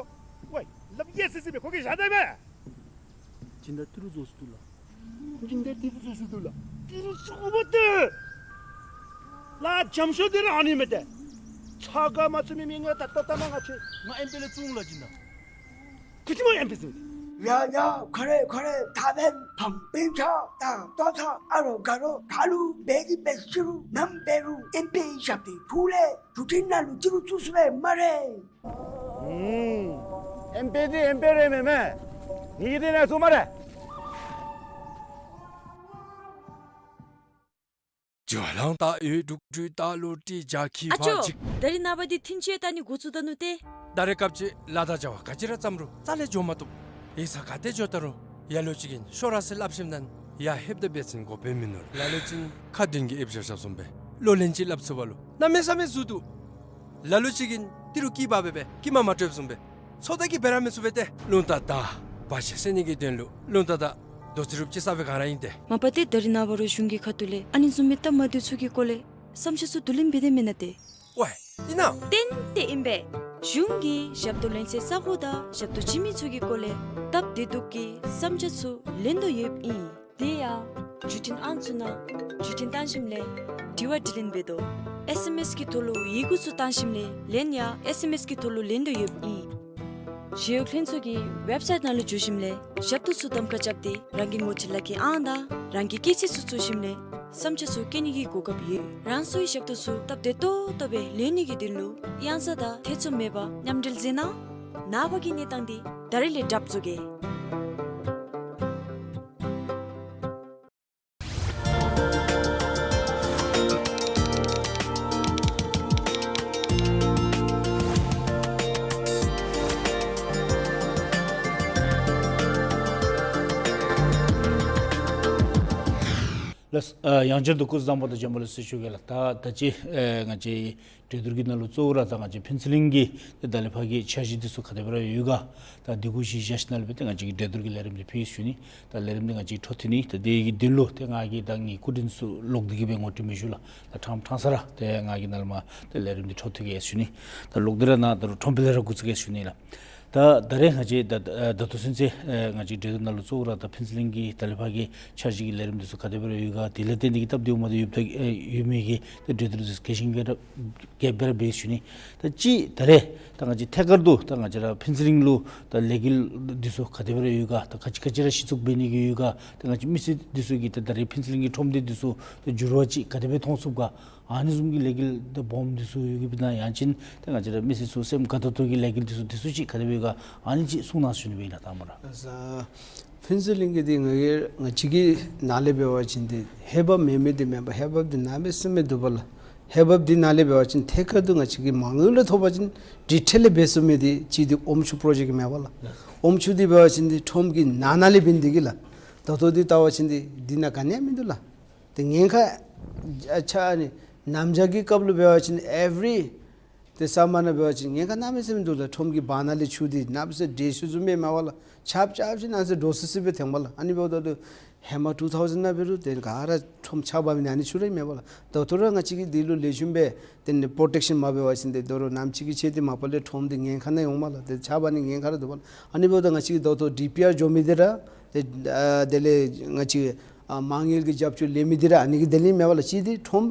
ཝའི། ལགཔ་ཡེ་སི་སི་སྦེ་ཁོ་གིས་བཞག་ད་ཡི་མས། སྦྱིན་བདག་ཏི་རུ་བཟོ་སུ་འདུག་ལགས། སྦྱིན་བདག་ཏི་རུ་བཟོ་སུ་འདུག་ལགས། ཏི་རུ་བཟོ་བ་ཏེ། ལགས་འཇམ་ཤོས་འདི་ར་ཨ་ནི་མས་ཏེ། ཚ་ག་མ་ཚུད་མི་མི་ངལ་ཏ་ཏ་ཏ་མ་ང་ཆེ། ང་ཨེམ་པེ་ལས་བཙུགས་ལགས་སྦྱིན་བདག། ཁུ་ཅི་མོ་ཨེམ་པེ་བཙུགས། ཡ་ཡ་ཁོ་རེ་ཁོ་རེ་ཐ་བེན་ཕམ་པིང་ཆ་ཏ་ཏོ་ཚ་ཨ་རོ་ག་རོ་ཁ་ལུ་བེ་རི་བེ་ཤི་རུ་ནམ་བེ་རུ་ཨེམ་པེ་ཞབས་ཏི་ཕུ་ལེ་ཞུ་ཁྲིན་ན་ལུ་ཅི་རུ་བཙུགས་སུ་བེ་མ་རེ། ཨུམ། ཨེམ་པེ་འདི་ཨེམ་པེ་རེ་མེན་མས། ངེ་གི་འདི་ནང་བཙུགས་མ་རེ། ཇོ་ལང་ཏ་ཡོད་དྲུག་དྲུག་ཏ་ལོ་ཏི་ཇ་ཁི་ཨ་ཅོ། ཕ་ཅིག་ད་རིས་ནངས་པ་འདི་ཐིན་ཅེ་ད་ནི་འགོ་བཙུགས་ད་ནུག་ཏེ། ད་རེས་སྐབས་ཅིག་ལཱ་དང་བྱ་བ་ག་ཅི་ར་བརྩམ་རུང་རྩ་ལས་འགྱོ་མ་བཏུབ། ཡིག་ཚང་ག་ཏེ་འགྱོ་ད་རུང་ཡ་ལོ་ཅིག་གིས་ཤོག་ར་ཟེར་སླབ་ཞིནམ་ད་ཡར་ལྷོདཔ་ད་འབད་བ་ཅིན་དགོཔ་སྦེ་མིན་ནུག། ལ་ལུ་ཅིག་ཁ་འདོན་གྱི་ཨེབ་ཤ་ཤབ་བཟུམ་སྦེ་ལོ་ལན་ཅིག་སླབ་ཚུགས་པ་ལུ་གནམ་མེད་ས་མེད་ཟུར་འདུག། ལ་ལུ་ཅིག་གིས་ཏི་རུ་སྐྱི་བ་སྦེ་སྦེ་སྐྱི་མ་མ་སྤྲོདཔ་བཟུམ་སྦེ་ཚོད་ལྟ་གིས་འབད་ར་མི་ཚུགས་པས་ཏེ། རླུང་རྟ་དང་བ་ཅིན་སེལ་ནི་གི་དོན་ལུ་རླུང་རྟ་དང་རྡོ་རྩེག་རུབ་ཅིག་ས་སྦེ་ག་ར་ཨིན་ཏེ། མ་པ་ཏེ་ད་རིས་ནངས་པ་ར་གཞུང་གི་ཁ་ཐུག་ལས་ཨ་ནི་བཟུམ་མའི་སྟབས་མ་བདེཝ་ཚུ་གི་སྐོར་ལས་བསམ་འཆར་ཚུ་བསྡུ་ལེན་འབད་དེ་མེན་ན་ཏེ། ཝའི་ཨིན་ན། ཏན་ཏན་ཨིན་པས། གཞུང་གིས་ཞབས་ཏོག་ལེན་སའི་ས་གོ་དང་ཞབས་ཏོག་བྱིན་མི་ཚུ་གི་སྐོར་ལས་སྟབས་བདེ་སྡུག་གི་བསམ་འཆར་ཚུ་ལེན་དོ་ཡོདཔ་ཨིན། དེ་ཡང་བརྒྱུད་འཕྲིན་ཨང་ཚུ་ནང་བརྒྱུད་འཕྲིན་བཏང་ཞིནམ་ལས་དྲི་བ་དྲིས་ལན་འབད་དོ། ཨེས་ཨེམ་ཨེས་ཀྱི་ཐོག་ལུ་ཡི་གུ་ཚུ་བཏང་ཞིནམ་ལས་ལན་ཡང་ཨེས་ཨེམ་ཨེས་ཀྱི་ཐོག་ལུ་ལེན་དོ་ཡོདཔ་ཨིན། ཞི་གཡོག་ལྷན་ཚོགས་ཀྱི་ཝེབ་སའིཊ་ནང་ལུ་འཛུལ་ཞིནམ་ལས་ཞབས་ཏོག་ཚུ་གདམ་ཁ་རྐྱབ་སྟེ་རང་གི་ངོ་སྤྲོད་ལག་ཁྱེར་ཨང་དང་རང་གི་སྐྱེས་ཚེས་ཚུ་བཙུགས་ཞིནམ་ལས་བསམ་འཆར་ཚུ་བཀོད་ནི་གི་གོ་སྐབས་ཡོད། རང་སོའི་ཞབས་ཏོག་ཚུ་སྟབས་བདེ་ཏོག་ཏོ་སྦེ་ལེན་ནི་གི་དོན་ལུ་གཡང་ས་དང་ཐེ་ཚོམ་མེད་པར་མཉམ་འབྲེལ་མཛད་གནང་། ནངས་པ་གི་གནས་སྟངས་འདི་ད་རིས་ལས་གྲབས་བཟོ་གེ། ལགས། ཨ་ཡང་བསྐྱར་དུ་སྐུ་གཟུགས་བཟང་པོ་དང་བྱོན་པ་ལེགས་སོ་ཞུ་གེ་ལགས། ད་ད་ཅི་ཨེ་ང་བཅས་གྲོས་བསྡུར་གྱི་ནང་ལུ་གཙོ་བོ་ར་ད་ང་བཅས་ཕུན་ཚོགས་གླིང་གི་ཏེ་ད་ལས་ཕར་གྱི་འཆར་གཞི་འདི་ཚུ་ག་དེ་སྦེ་ར་ཡོད་ག། ད་འདི་གུ་གཞི་བཞག་ཞིནམ་ལས་སྦེ་ཏེ་ང་བཅས་ཀྱིས་གྲོས་བསྡུར་གྱི་ལས་རིམ་འདི་ཕུལ་ཞུ་ནི། ད་ལས་རིམ་འདི་ང་བཅས་འཕྲོ་མཐུད་ནི། ད་དེ་གི་དོན་ལུ་ཏེ་ང་གིས་ད་ངེའི་སྐུ་མགྲོན་ཚུ་ལོག་སྟེ་གི་སྦེ་ངོ་སྤྲོད་མི་ཞུ་ལགས། ད་ཕྲང་ཕྲང་ས་ར་ཏེ་ང་གིས་ནཱ་ལས་མར་ཏེ་ལས་རིམ་འདི་འཕྲོ་མཐུད་གེ་ཞུ་ནི། ད་ལོག་སྟེ་ར་ནཱ་ད་རུང་ཁྲོམ་དཔོན་ལས་ར་འགོ་བཙུགས་གེ་ཞུ་ནི་ལགས། ད་ད་རེས་ང་བཅས་ད་ད་ད་ལྟོ་ཚུན་ཚོད་ཨེ་ང་བཅས་གྲོས་བསྡུར་ནང་ལུ་གཙོ་བོ་ར་ད་ཕུན་ཚོགས་གླིང་གི་ད་ལས་ཕར་གྱི་འཆར་གཞི་གི་ལས་རིམ་འདི་ཚུ་ག་དེ་སྦེ་ར་ཡོད་ག། དེ་ལས་བརྟེན་ཏེ་གི་སྟབས་བདེཝ་མ་བདེཝ་ཡོདཔ་ད་ཨེ་ཡོད་མེད་ཀྱི་ད་གྲོས་བསྡུར་འདི་ཚུ་ག་ཅི་ག་སྦེ་ར་འབད་ཞུ་ནི། ད་ཅི་ད་རེས་ད་ང་བཅས་ཐད་ཀར་དུ་ད་ང་བཅས་ར་ཕུན་ཚོགས་གླིང་ལུ་ད་ལས་འགུལ་འདི་ཚུ་ག་དེ་སྦེ་ར་ཡོད་ག། ད་ག་ཅི་ག་ཅི་ར་གཞི་བཙུགས་འབད་ནི་གི་ཡོད་ག། ད་ང་བཅས་མི་སེར་འདི་ཚུ་གིས་ད་ད་རེས་ཕུན་ཚོགས་གླིང་གི་ཁྲོམ་སྡེ་འདི་ཚུ་ད་འགྱུར་བ་ཅིག་ག་དེ་སྦེ་མཐོང་ཚུགས་ག། ཨ་ནི་བཟུམ་གྱི་ལས་འགུལ་ད་སྦོམ་འདི་ཚུ་ཡོད་གི་སྦེ་ན་ཡང་ཅིན་ཏེ་ང་བཅས་ར་མི་སེར་ཚུ་སེམས་དགའ་ཏོག་ཏོ་གི་ལས་འགུལ་འདི་ཚུ་འདི་ཚུ་ཅིག་ག་དེ་སྦེ་ཡོད་ག། ཨ་ནི་ཅིག་གསུང་གནང་ཞུ་ནི་སྦེ་ཨིན་ལགས། དང་པ་ར་ཨ་ཕུན་ཚོགས་གླིང་གི་འདི་ང་གིས་ང་བཅས་ཀྱི་ནང་ལས་འབད་བ་ཅིན་འདི་ཧེ་བག་མེད་མི་འདི་མེན་པར་ཧེ་བག་འདི་གནམ་མེད་ས་མེད་འདུག་པ་ལགས། ཧེ་བག་འདི་ནང་ལས་འབད་བ་ཅིན་ཐད་ཀར་དུ་ང་བཅས་ཀྱི་མ་དངུལ་ལས་ཐོབ་པ་ཅིན་ཌི་ཊེལ་ལས་འབད་ཚུགས་མི་འདི་གཅིག་འདི་ཨོམ་ཆུ་པྲོ་ཇེཀཊ་མེན་པ་ལགས། ཨོམ་ཆུ་འདི་འབད་བ་ཅིན་འདི་ཁྲོམ་གྱི་ནང་ན་ལས་འབད་ནི་འདི་གིས་ལགས། ད་ལྟོ་འདི་བལྟ་བ་ཅིན་འདི་འདི་ནང་ག་ནི་ཡང་མིན་འདུག་ལགས། ཏེ་ཉེན་ཁ་ཨ་ཆ་ཨ་ནི་གནམ་བྱཱར་གྱི་སྐབས་ལུ་འབད་བ་ཅིན་ཨེབ་རི་ཏེ་སམ་མར་ནང་འབད་བ་ཅིན་ཉེན་ཁ་གནམ་མེད་ས་མེད་འདུག་ལགས། ཁྲོམ་གྱི་བར་ན་ལས་ཆུ་འདི་གནམ་མེད་ས་མེད་འདྲེས་ཤུལ་བཟུམ་སྦེ་མེན་པ་ལགས། ཆརཔ་རྐྱབ་ཞིན་ན་ཟེར་འདྲོག་སི་སི་སྦེ་ཐོན་པ་ལགས། ཨ་ནི་འབདཝ་ད་ལུ་ཧེ་མ་ཊུ་ཐའུ་ཟེན་ནང་འབད་རུང་ཏེ་ག་ར་ཁྲོམ་ཆརཔ་འབག་མི་ཨ་ནི་ཆུ་ར་མེན་པ་ལགས། ད་ལྟོ་ར་ང་བཅས་ཀྱིས་འདི་ལུ་ལེགས་ཤོམ་སྦེ་ཏེ་ནི་པྲོ་ཊེཀ་ཤཱན་མ་འབད་བ་ཅིན་ཏེ་ད་རུང་ནམ་ཅིག་གི་ཚེ་འདི་མ་པ་ལས་ཁྲོམ་འདི་ཉེན་ཁ་ནང་འོང་མས་ལགས། ཏེ་ཆརཔ་འབག་ནི་ཉེན་ཁ་ར་འདུག་པ་ལགས། ཨ་ནི་འབདཝ་ད་ང་བཅས་ཀྱིས་ད་ལྟོ་ཌི་པི་ཨར་འགྱོ་མི་འདི་ར་ཏེ་ཨ་དེ་ལས་ང་བཅས་ཨ་མ་དངུལ་གྱི་རྒྱབ་སྐྱོར་ལེན་མི་འདི་ར་ཨ་ནི་གི་དོན་ལས་མེན་པ་ལགས། གཅིག་འདི་ཁྲོམ་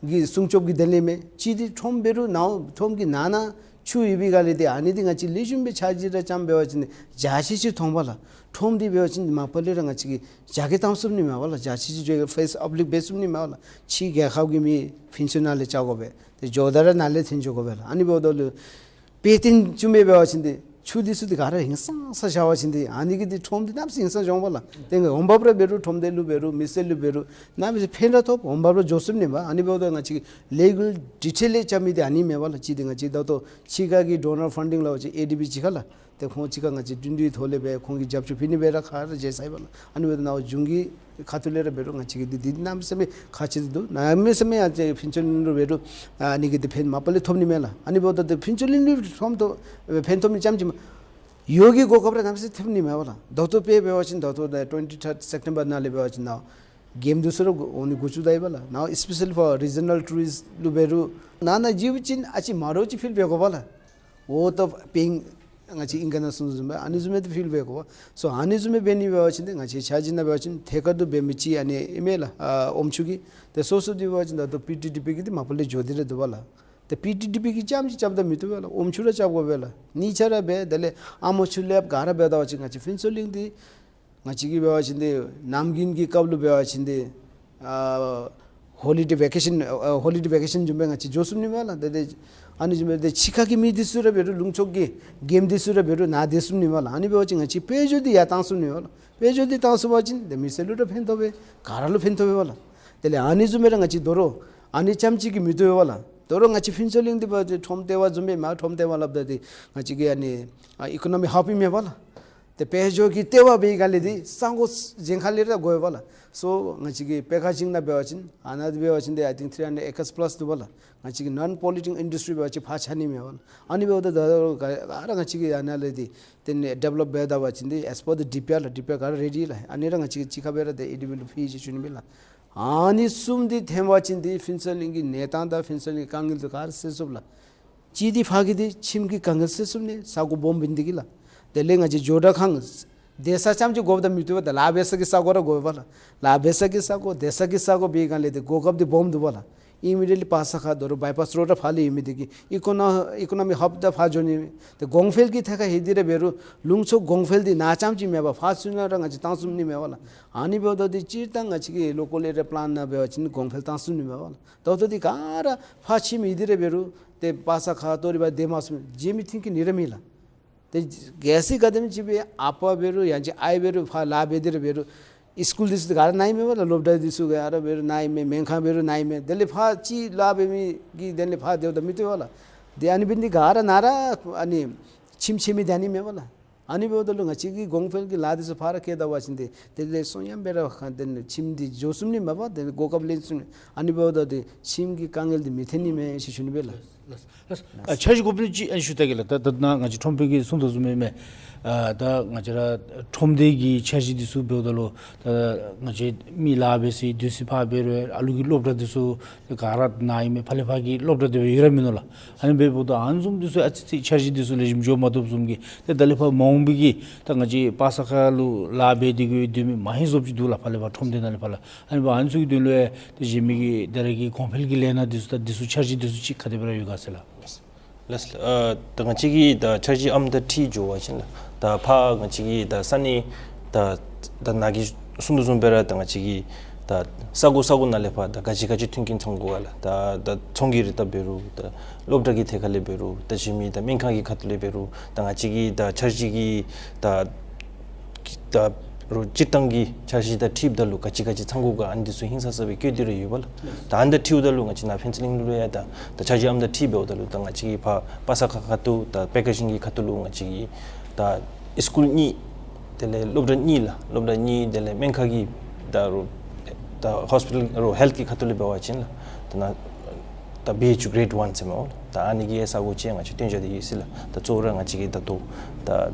གི་སྲུང་སྐྱོབ་ཀྱི་དོན་ལས་མས། གཅིག་འདི་ཁྲོམ་འབད་རུང་ནཱ་ཁྲོམ་གྱི་ནང་ན་ཆུ་ཡོད་པའི་སྒང་ལས་ཏེ་ཨ་ནི་འདི་ང་བཅས་ལེགས་ཤོམ་སྦེ་འཆར་གཞི་ར་བརྩམས་འབད་བ་ཅིན་འཇའ་ཆི་ཆི་མཐོང་པ་ལགས། ཁྲོམ་འདི་འབད་བ་ཅིན་མ་པ་ལས་ར་ང་བཅས་ཀྱིས་རྒྱ་སྐྱེད་གཏང་ཚུགས་ནི་མས་པ་ལགས། འཇའ་ཆི་ཆི་འགྱོ་ཕེས་ཨབ་ལིཕཊ་འབད་ཚུགས་ནི་མས་པ་ལགས། ཕྱི་རྒྱལ་ཁབ་ཀྱི་མི་ཕུན་ཚོགས་ནང་ལས་འགྱོ་དགོ་པས། ཏེ་འགྱོཝ་ད་ར་ནཱ་ལས་ཐོན་འགྱོ་དགོ་པས་ལགས། ཨ་ནི་འབདཝ་ད་ལུ་དཔེ་སྟོན་བཅུག་མི་འབད་བ་ཅིན་ཏེ་ཆུ་འདི་ཚུ་ཏེ་ག་ར་ཧིང་སངས་ས་བཞག་པ་ཅིན་ཏེ་ཨ་ནི་གིས་ཏེ་ཁྲོམ་འདི་གནམ་མེད་ས་མེད་ཧིང་སངས་འགྱོ་འོང་པ་ལགས། ཏེ་འོང་འབབ་ར་འབད་རུང་ཁྲོམ་སྡེ་ལུ་འབད་རུང་མི་སེར་ལུ་འབད་རུང་གནམ་མེད་ས་མེད་ཕན་ར་ཐོགས། འོང་འབབ་ར་འགྱོ་ཚུགས་ནི་མས། ཨ་ནི་འབདཝ་ད་ང་བཅས་ཀྱིས་ལས་འགུལ་ཌི་ཊེལ་ལས་རྐྱབ་མི་འདི་ཨ་ནི་མས་པ་ལགས། གཅིག་འདི་ང་བཅས་ད་ལྟོ་ཕྱི་ཁ་གི་ཌོ་ནར་ཕན་ཌིང་ལགས། ང་བཅས་ཨེ་ཌི་བི་ཕྱི་ཁ་ལགས། ཏེ་ཁོང་གཅིག་ཁར་ང་བཅས་བསྟུན་གྲོས་ཐོག་ལས་སྦེ་ཁོང་གིས་རྒྱབ་སྐྱོར་ཕུལ་ནི་སྦེ་ར་ག་ར་མཇལ་ཚར་ཡི་པ་ལགས། ཨ་ནི་འབདཝ་ད་ནཱ་གཞུང་གི་ཁ་ཐུག་ལས་ར་འབད་རུང་ང་བཅས་ཀྱིས་འདི་འདི་གནམ་མེད་ས་མེད་ཁག་ཆེ་འདུག། གནམ་མེད་ས་མེད་ཡང་ཏེ་ཕུན་ཚོགས་གླིང་ལུ་འབད་རུང་ཨ་ནི་གི་ཏེ་ཕན་མ་པ་ལས་ཐོབ་ནི་མས་ལགས། ཨ་ནི་འབདཝ་ད་ཏེ་ཕུན་ཚོགས་གླིང་ལུ་ཕན་ཐོགས་ཕན་ཐོགས་མི་རྐྱངམ་ཅིག་མ་ཡོད་ཀྱི་གོ་སྐབས་ར་གནམ་མེད་ས་མེད་ཐོབ་ནི་མས་པ་ལགས། ད་ལྟོ་དཔེ་འབད་བ་ཅིན་ད་ལྟོ་ད་ཊུ་ཝེན་ཊི་ཐརཌ་སེབ་ཊེམ་བར་ནང་ལས་འབད་བ་ཅིན་ནཱ་གེམ་འདི་ཚུ་ར་འོང་ནི་འགོ་བཙུགས་ད་ཡི་པ་ལགས། Now especially for regional tourist ལུ་འབད་རུང་ནཱ་ནཱ་འགྱོ་བ་ཅིན་ཨ་ཙི་མ་འདྲཝ་ཅིག་ཕིལ་འབད་དགོ་པ་ལགས། འོ་ད་དཔེ་ང་བཅས་ཨིང་སྐད་ནང་གསུངས་དོ་བཟུམ་སྦེ་ཨ་ནི་བཟུམ་སྦེ་ཏེ་ཕིལ་འབད་དགོ་པ། སོ་ཨ་ནི་བཟུམ་སྦེ་འབད་ནི་འབད་བ་ཅིན་ཏེ་ང་བཅས་འཆར་གཞི་ནང་འབད་བ་ཅིན་ཐད་ཀར་དུ་འབད་མི་ཅིག་ཨ་ནི་ཨིན་མས་ལགས། ཨ་ཨོམ་ཆུ་གི། ཏེ་སོ་སོ་འདི་འབད་བ་ཅིན་ད་ལྟོ་པི་ཊི་ཌི་པི་གིས་འདི་མ་པ་ལས་འགྱོ་སྟེ་ར་འདུག་པ་ལགས། ཏེ་པི་ཊི་ཌི་པི་གིས་རྐྱངམ་ཅིག་རྐྱབ་ད་མི་བཏུབ་པས་ལགས། ཨོམ་ཆུ་ར་རྐྱབ་དགོ་པས་ལགས། གཉིས་ཆ་ར་འབད། དེ་ལས་ཨ་མོ་ཆུ་ལེབ་ག་ར་འབད་ད་པ་ཅིན་ང་བཅས་ཕུན་ཚོགས་གླིང་འདི་ང་བཅས་ཀྱིས་འབད་བ་ཅིན་ཏེ་ནམ་རྒྱུན་གྱི་སྐབས་ལུ་འབད་བ་ཅིན་ཏེ་ཨ་ཧོ་ལི་ཌེ་ཝེ་ཀེ་ཤཱན་ཨ་ཧོ་ལི་ཌེ་ཝེ་ཀེ་ཤཱན་བཟུམ་སྦེ་ང་བཅས་འགྱོ་ཚུགས་ནི་མས་ལགས། ཏེ་ཏེ་ཨ་ནི་བཟུམ་སྦེ་ཏེ་ཕྱི་ཁ་གི་མི་འདི་ཚུ་ར་འབད་རུང་ལུང་ཕྱོགས་ཀྱི་གེམ་འདི་ཚུ་ར་འབད་རུང་ནཱ་སྡོད་ཚུགས་ནི་མས་ལགས། ཨ་ནི་འབད་བ་ཅིན་ང་བཅས་དཔལ་འབྱོར་འདི་ཡར་བཏང་ཚུགས་ནི་མས་ལགས། དཔལ་འབྱོར་འདི་བཏང་ཚུགས་པ་ཅིན་ཏེ་མི་སེར་ལུ་ར་ཕན་ཐོགས་པས། ག་ར་ལུ་ཕན་ཐོགས་པས་ལགས། དེ་ལས་ཨ་ནི་བཟུམ་སྦེ་ར་ང་བཅས་དོ་རུང་ཨ་ནི་རྐྱངམ་ཅིག་གིས་མི་བཏུབ་པས་ལགས། དོ་རུང་ང་བཅས་ཕུན་ཚོགས་གླིང་འདི་འབད་ཏེ་ཁྲོམ་ལྟེ་བ་བཟུམ་སྦེ་མ་ཁྲོམ་ལྟེ་བ་སླབ་ད་ཏེ་ང་བཅས་ཀྱི་ཨ་ནི་ཨ་ཨི་ཀོ་ནོ་མི་ཧབ་ཨིན་མས་པ་ལགས། ཏེ་དཔལ་འབྱོར་གྱི་ལྟེ་བ་འབད་བའི་སྒང་ལས་འདི་ས་གོ་གཞན་ཁ་ལས་ར་དགོ་པས་ལགས། སོ་ང་བཅས་ཀྱི་པེ་ཀེ་ཇིང་ནང་འབད་བ་ཅིན་ཨ་ནཱ་འདི་འབད་བ་ཅིན་ཏེ་I think three hundred acres plus འདུག་པ་ལགས། ང་བཅས་ཀྱི་ནཱོན་པོ་ལུ་ཊིང་ཨིན་ཌསི་ཊི་རི་འབད་བ་ཅིན་ཕར་ཆགས་ནི་མས་པ་ལགས། ཨ་ནི་འབདཝ་ད་ད་ག་ར་ང་བཅས་ཀྱི་ཨ་ནཱ་ལས་འདི་ཏེ་ནི་ཌི་ཝེ་ལོཔ་འབད་ད་པ་ཅིན་འདི་as per the ཌི་པི་ཨར་ལགས། ཌི་པི་ཨར་ག་ར་རེ་ཌི་ལགས། ཨ་ནི་ར་ང་བཅས་ཀྱིས་གཅིག་ཁར་སྦེ་ར་ཏེ་ཨེ་ཌི་བི་ལུ་ཕུལ་ཡི་ཟེར་ཞུ་ནི་མས་ལགས། ཨ་ནི་གསུམ་འདི་འཐེན་པ་ཅིན་འདི་ཕུན་ཚོགས་གླིང་གི་གནས་སྟངས་དང་ཕུན་ཚོགས་གླིང་གི་དཀའ་ངལ་འདི་ག་ར་སེལ་ཚུགས་ལགས། གཅིག་འདི་ཕར་གྱི་འདི་ཁྱིམ་གྱི་དཀའ་ངལ་སེལ་ཚུགས་ནི་ས་གོ་སྦོམ་འབད་ནི་འདི་གིས་ལགས། དེ་ལས་ང་བཅས་ཇོ་བྲག་ཁང་སྡོད་ས་རྐྱངམ་ཅིག་དགོཔ་ད་མི་བཏུབ་པས། ད་ལཱ་འབད་ས་གི་ས་གོ་ར་དགོ་པས་ལགས། ལཱ་འབད་ས་གི་ས་གོ་སྡོད་ས་གི་ས་གོ་འབད་བའི་སྒང་ལས་འདི་གོ་སྐབས་འདི་སྦོམ་འདུག་པ་ལགས། ཨི་མི་ཌི་ཡེཊ་ལི་པ་ས་ཁ་དོ་རུང་བའི་པཱསི་རོཌ་ར་ཕར་ལས་ཡོད་མི་འདི་གིས་ཨི་ཀོ་ནོ་ཨི་ཀོ་ནོ་མི་ཧབ་ད་ཕར་འགྱོ་ནི། ཏེ་གོང་འཕེལ་གྱི་ཐད་ཁར་ལྷོད་དེ་ར་འབད་རུང་ལུང་ཕྱོགས་གོང་འཕེལ་འདི་ནཱ་རྐྱངམ་ཅིག་མེན་པར་ཕར་ཚུར་ནང་ར་ང་བཅས་བཏང་ཚུགས་ནི་མས་པ་ལགས། ཨ་ནི་འབདཝ་ད་འདི་སྤྱིར་བཏང་ང་བཅས་ཀྱི་ལོ་ཀཱལ་ཨེ་རི་ཡ་པི་ལཱན་ནང་འབད་བ་ཅིན་གོང་འཕེལ་བཏང་ཚུགས་ནི་མས་པ་ལགས། ད་ལྟོ་འདི་ག་ར་ཕར་ཁྱིམ་ཡོད་དེ་ར་འབད་རུང་ཏེ་པ་ས་ཁ་ལྟོ་རི་བ་སྡོད་མ་ཚུགས་མི་བྱིན་མི་མཐུན་རྐྱེན་ནི་ར་མེད་ལགས། ཏེ་གལ་སྲིད་ག་དེམ་ཅིག་སྦེ་ཨ་པ་འབད་རུང་ཡང་ཅིན་ཨའི་འབད་རུང་ཕར་ལཱ་འབད་དེ་ར་འབད་རུང་ཨི་སི་ཀུལ་འདི་ཚུ་ག་ར་ནཱ་ཨིན་མས་པ་ལགས། སློབ་གྲྭ་འདི་ཚུ་ག་ར་འབད་རུང་ནཱ་ཨིན་མས། སྨན་ཁང་འབད་རུང་ནཱ་ཨིན་མས། དེ་ལས་ཕར་ཅིག་ལཱ་འབད་མི་གིས་དེ་ལས་ཕར་སྡོདཔ་ད་མི་བཏུབ་པས་ལགས། ཏེ་ཨ་ནི་འབད་ནི་འདི་ག་ར་ནཱ་ར་ཨ་ནི་ཁྱིམ་ཆད་མི་སྡོད་ནི་མས་པ་ལགས། ཨ་ནི་འབདཝ་ད་ལུ་ང་བཅས་ཀྱི་གོང་འཕེལ་གྱི་ལཱ་འདི་ཚུ་ཕར་ར་བཀལ་ད་པ་ཅིན་ཏེ་དེ་ལས་སོང་ཡང་འབད་ར་ཁ་དེ་ནི་ཁྱིམ་འདི་འགྱོ་ཚུགས་ནི་མས་པ། དེ་ནི་གོ་སྐབས་ལེན་ཚུགས་ནི། ཨ་ནི་འབདཝ་ད་ཏེ་ཁྱིམ་གྱི་དཀའ་ངལ་འདི་མི་འཐོན་ནི་མས་ཟེར་ཞུ་ནི་སྦེ་ལགས། ལགས། ཨ་འཆར་གཞི་དགོ་པ་ཅིག་ཨ་ཞུ་ད་གེ་ལགས། ད་ད་ནཱ་ང་བཅས་ཁྲོམ་དཔོན་གྱིས་གསུངས་དོ་བཟུམ་སྦེ་མས། ཨ་ད་ང་བཅས་ར་ཁྲོམ་སྡེ་གི་འཆར་གཞི་འདི་ཚུ་འབདཝ་ད་ལུ་ད་ང་བཅས་མི་ལཱ་འབད་སའི་སྡོད་སའི་ཕར་འབད་རུང་ཨ་ལུ་གི་སློབ་གྲྭ་འདི་ཚུ་ག་ར་ནཱ་ཨིན་མས། ཕར་ལས་ཕར་གྱི་སློབ་གྲྭ་འདི་སྦེ་ཡོད་ར་མིན་ནུག་ལགས། ཨ་ནི་འབདཝ་ད་ཨ་ནི་བཟུམ་འདི་ཚུ་ཨ་ཙི་ཅིག་འཆར་གཞི་འདི་ཚུ་ལེགས་ཤོམ་འགྱོ་མ་བཏུབ་བཟུམ་གྱི་ཏེ་ད་ལས་ཕར་མ་འོངས་པའི་གི་ད་ང་བཅས་པ་ས་ཁ་ལུ་ལཱ་འབད་དེ་གི་སྡོད་མི་མང་ཤོས་ཅིག་འདུག་ལགས། ཕར་ལས་ཕར་ཁྲོམ་སྡེ་ནང་ལས་ཕར་ལགས། ཨ་ནི་འབདཝ་ཨ་ནི་ཚུ་གི་དོན་ལུ་ཡང་ཏེ་གཞན་མི་གི་ད་རེས་ཀྱི་གོང་འཕེལ་གྱི་ལས་སྣ་འདི་ཚུ་ད་འདི་ཚུ་འཆར་གཞི་འདི་ཚུ་ཅིག་ག་དེ་སྦེ་ར་ཡོད་ག་ཟེར་ལགས། ལགས་སོ། ཨ་ད་ང་བཅས་ཀྱི་ད་འཆར་གཞི་ཨམ་ད་ཁྲིད་འགྱོ་བ་ཅིན་ལགས། ད་ཕར་ང་བཅས་ཀྱི་ད་ས་གནས་ད་ད་ནཱ་གིས་གསུངས་དོ་བཟུམ་སྦེ་ར་ད་ང་བཅས་ཀྱི་ད་ས་གོ་ས་གོ་ནང་ལས་ཕར་ད་ག་ཅི་ག་ཅི་མཐུན་རྐྱེན་ཚང་དགོ་ག་ལགས། ད་ད་ཚོང་གི་རིགས་ད་འབད་རུང་ད་སློབ་གྲྭ་གི་ཐད་ཁ་ལས་འབད་རུང་ད་གཞན་མི་ད་སྨན་ཁང་གི་ཁ་ཐུག་ལས་འབད་རུང་ད་ང་བཅས་ཀྱི་ད་འཆར་གཞི་གི་ད་ད་རུང་སྤྱིར་བཏང་གི་འཆར་གཞི་དང་འཁྲིལཝ་ད་ལུ་ག་ཅི་ག་ཅི་ཚང་དགོ་ག་ཨ་ནི་འདི་ཚུ་ཧིང་སངས་ས་སྦེ་བཀོད་དེ་ར་ཡོད་པ་ལགས། ད་ཨ་ནི་དང་འཁྲིལཝ་ད་ལུ་ང་བཅས་ནཱ་ཕུན་ཚོགས་གླིང་ལུ་ཡང་ད་ད་འཆར་གཞི་ཨམ་ད་ཁྲིད་འབདཝ་ད་ལུ་ད་ང་བཅས་ཀྱི་ཕར་པ་ས་ཁ་ཁ་ཐུག་ད་པེ་ཀེ་ཇིང་གི་ཁ་ཐུག་ལུ་ང་བཅས་ཀྱི་ད་ཨིས་ཀུལ་གཉིས་དེ་ལས་སློབ་གྲྭ་གཉིས་ལགས། སློབ་གྲྭ་གཉིས་དེ་ལས་སྨན་ཁང་གི་ད་རུང་ད་ཧོསི་པི་ཊལ་རུང་ཧེལཐ་གི་ཁ་ཐུག་ལས་འབད་བ་ཅིན་ལགས། ད་ནཱ་ད་བི་ཨེཆ་ཡུ་གེ་རེཌ་ཝན་ཟེར་མས་པ་ལགས། ད་ཨ་ནི་གི་ཡང་ས་གོ་ཅིག་ང་བཅས་བཏོན་བཞག་སྟེ་ཡོད་ཟེར་ལགས། ད་གཙོ་བོ་ར་ང་བཅས་ཀྱི་ད་ལྟོ་ད་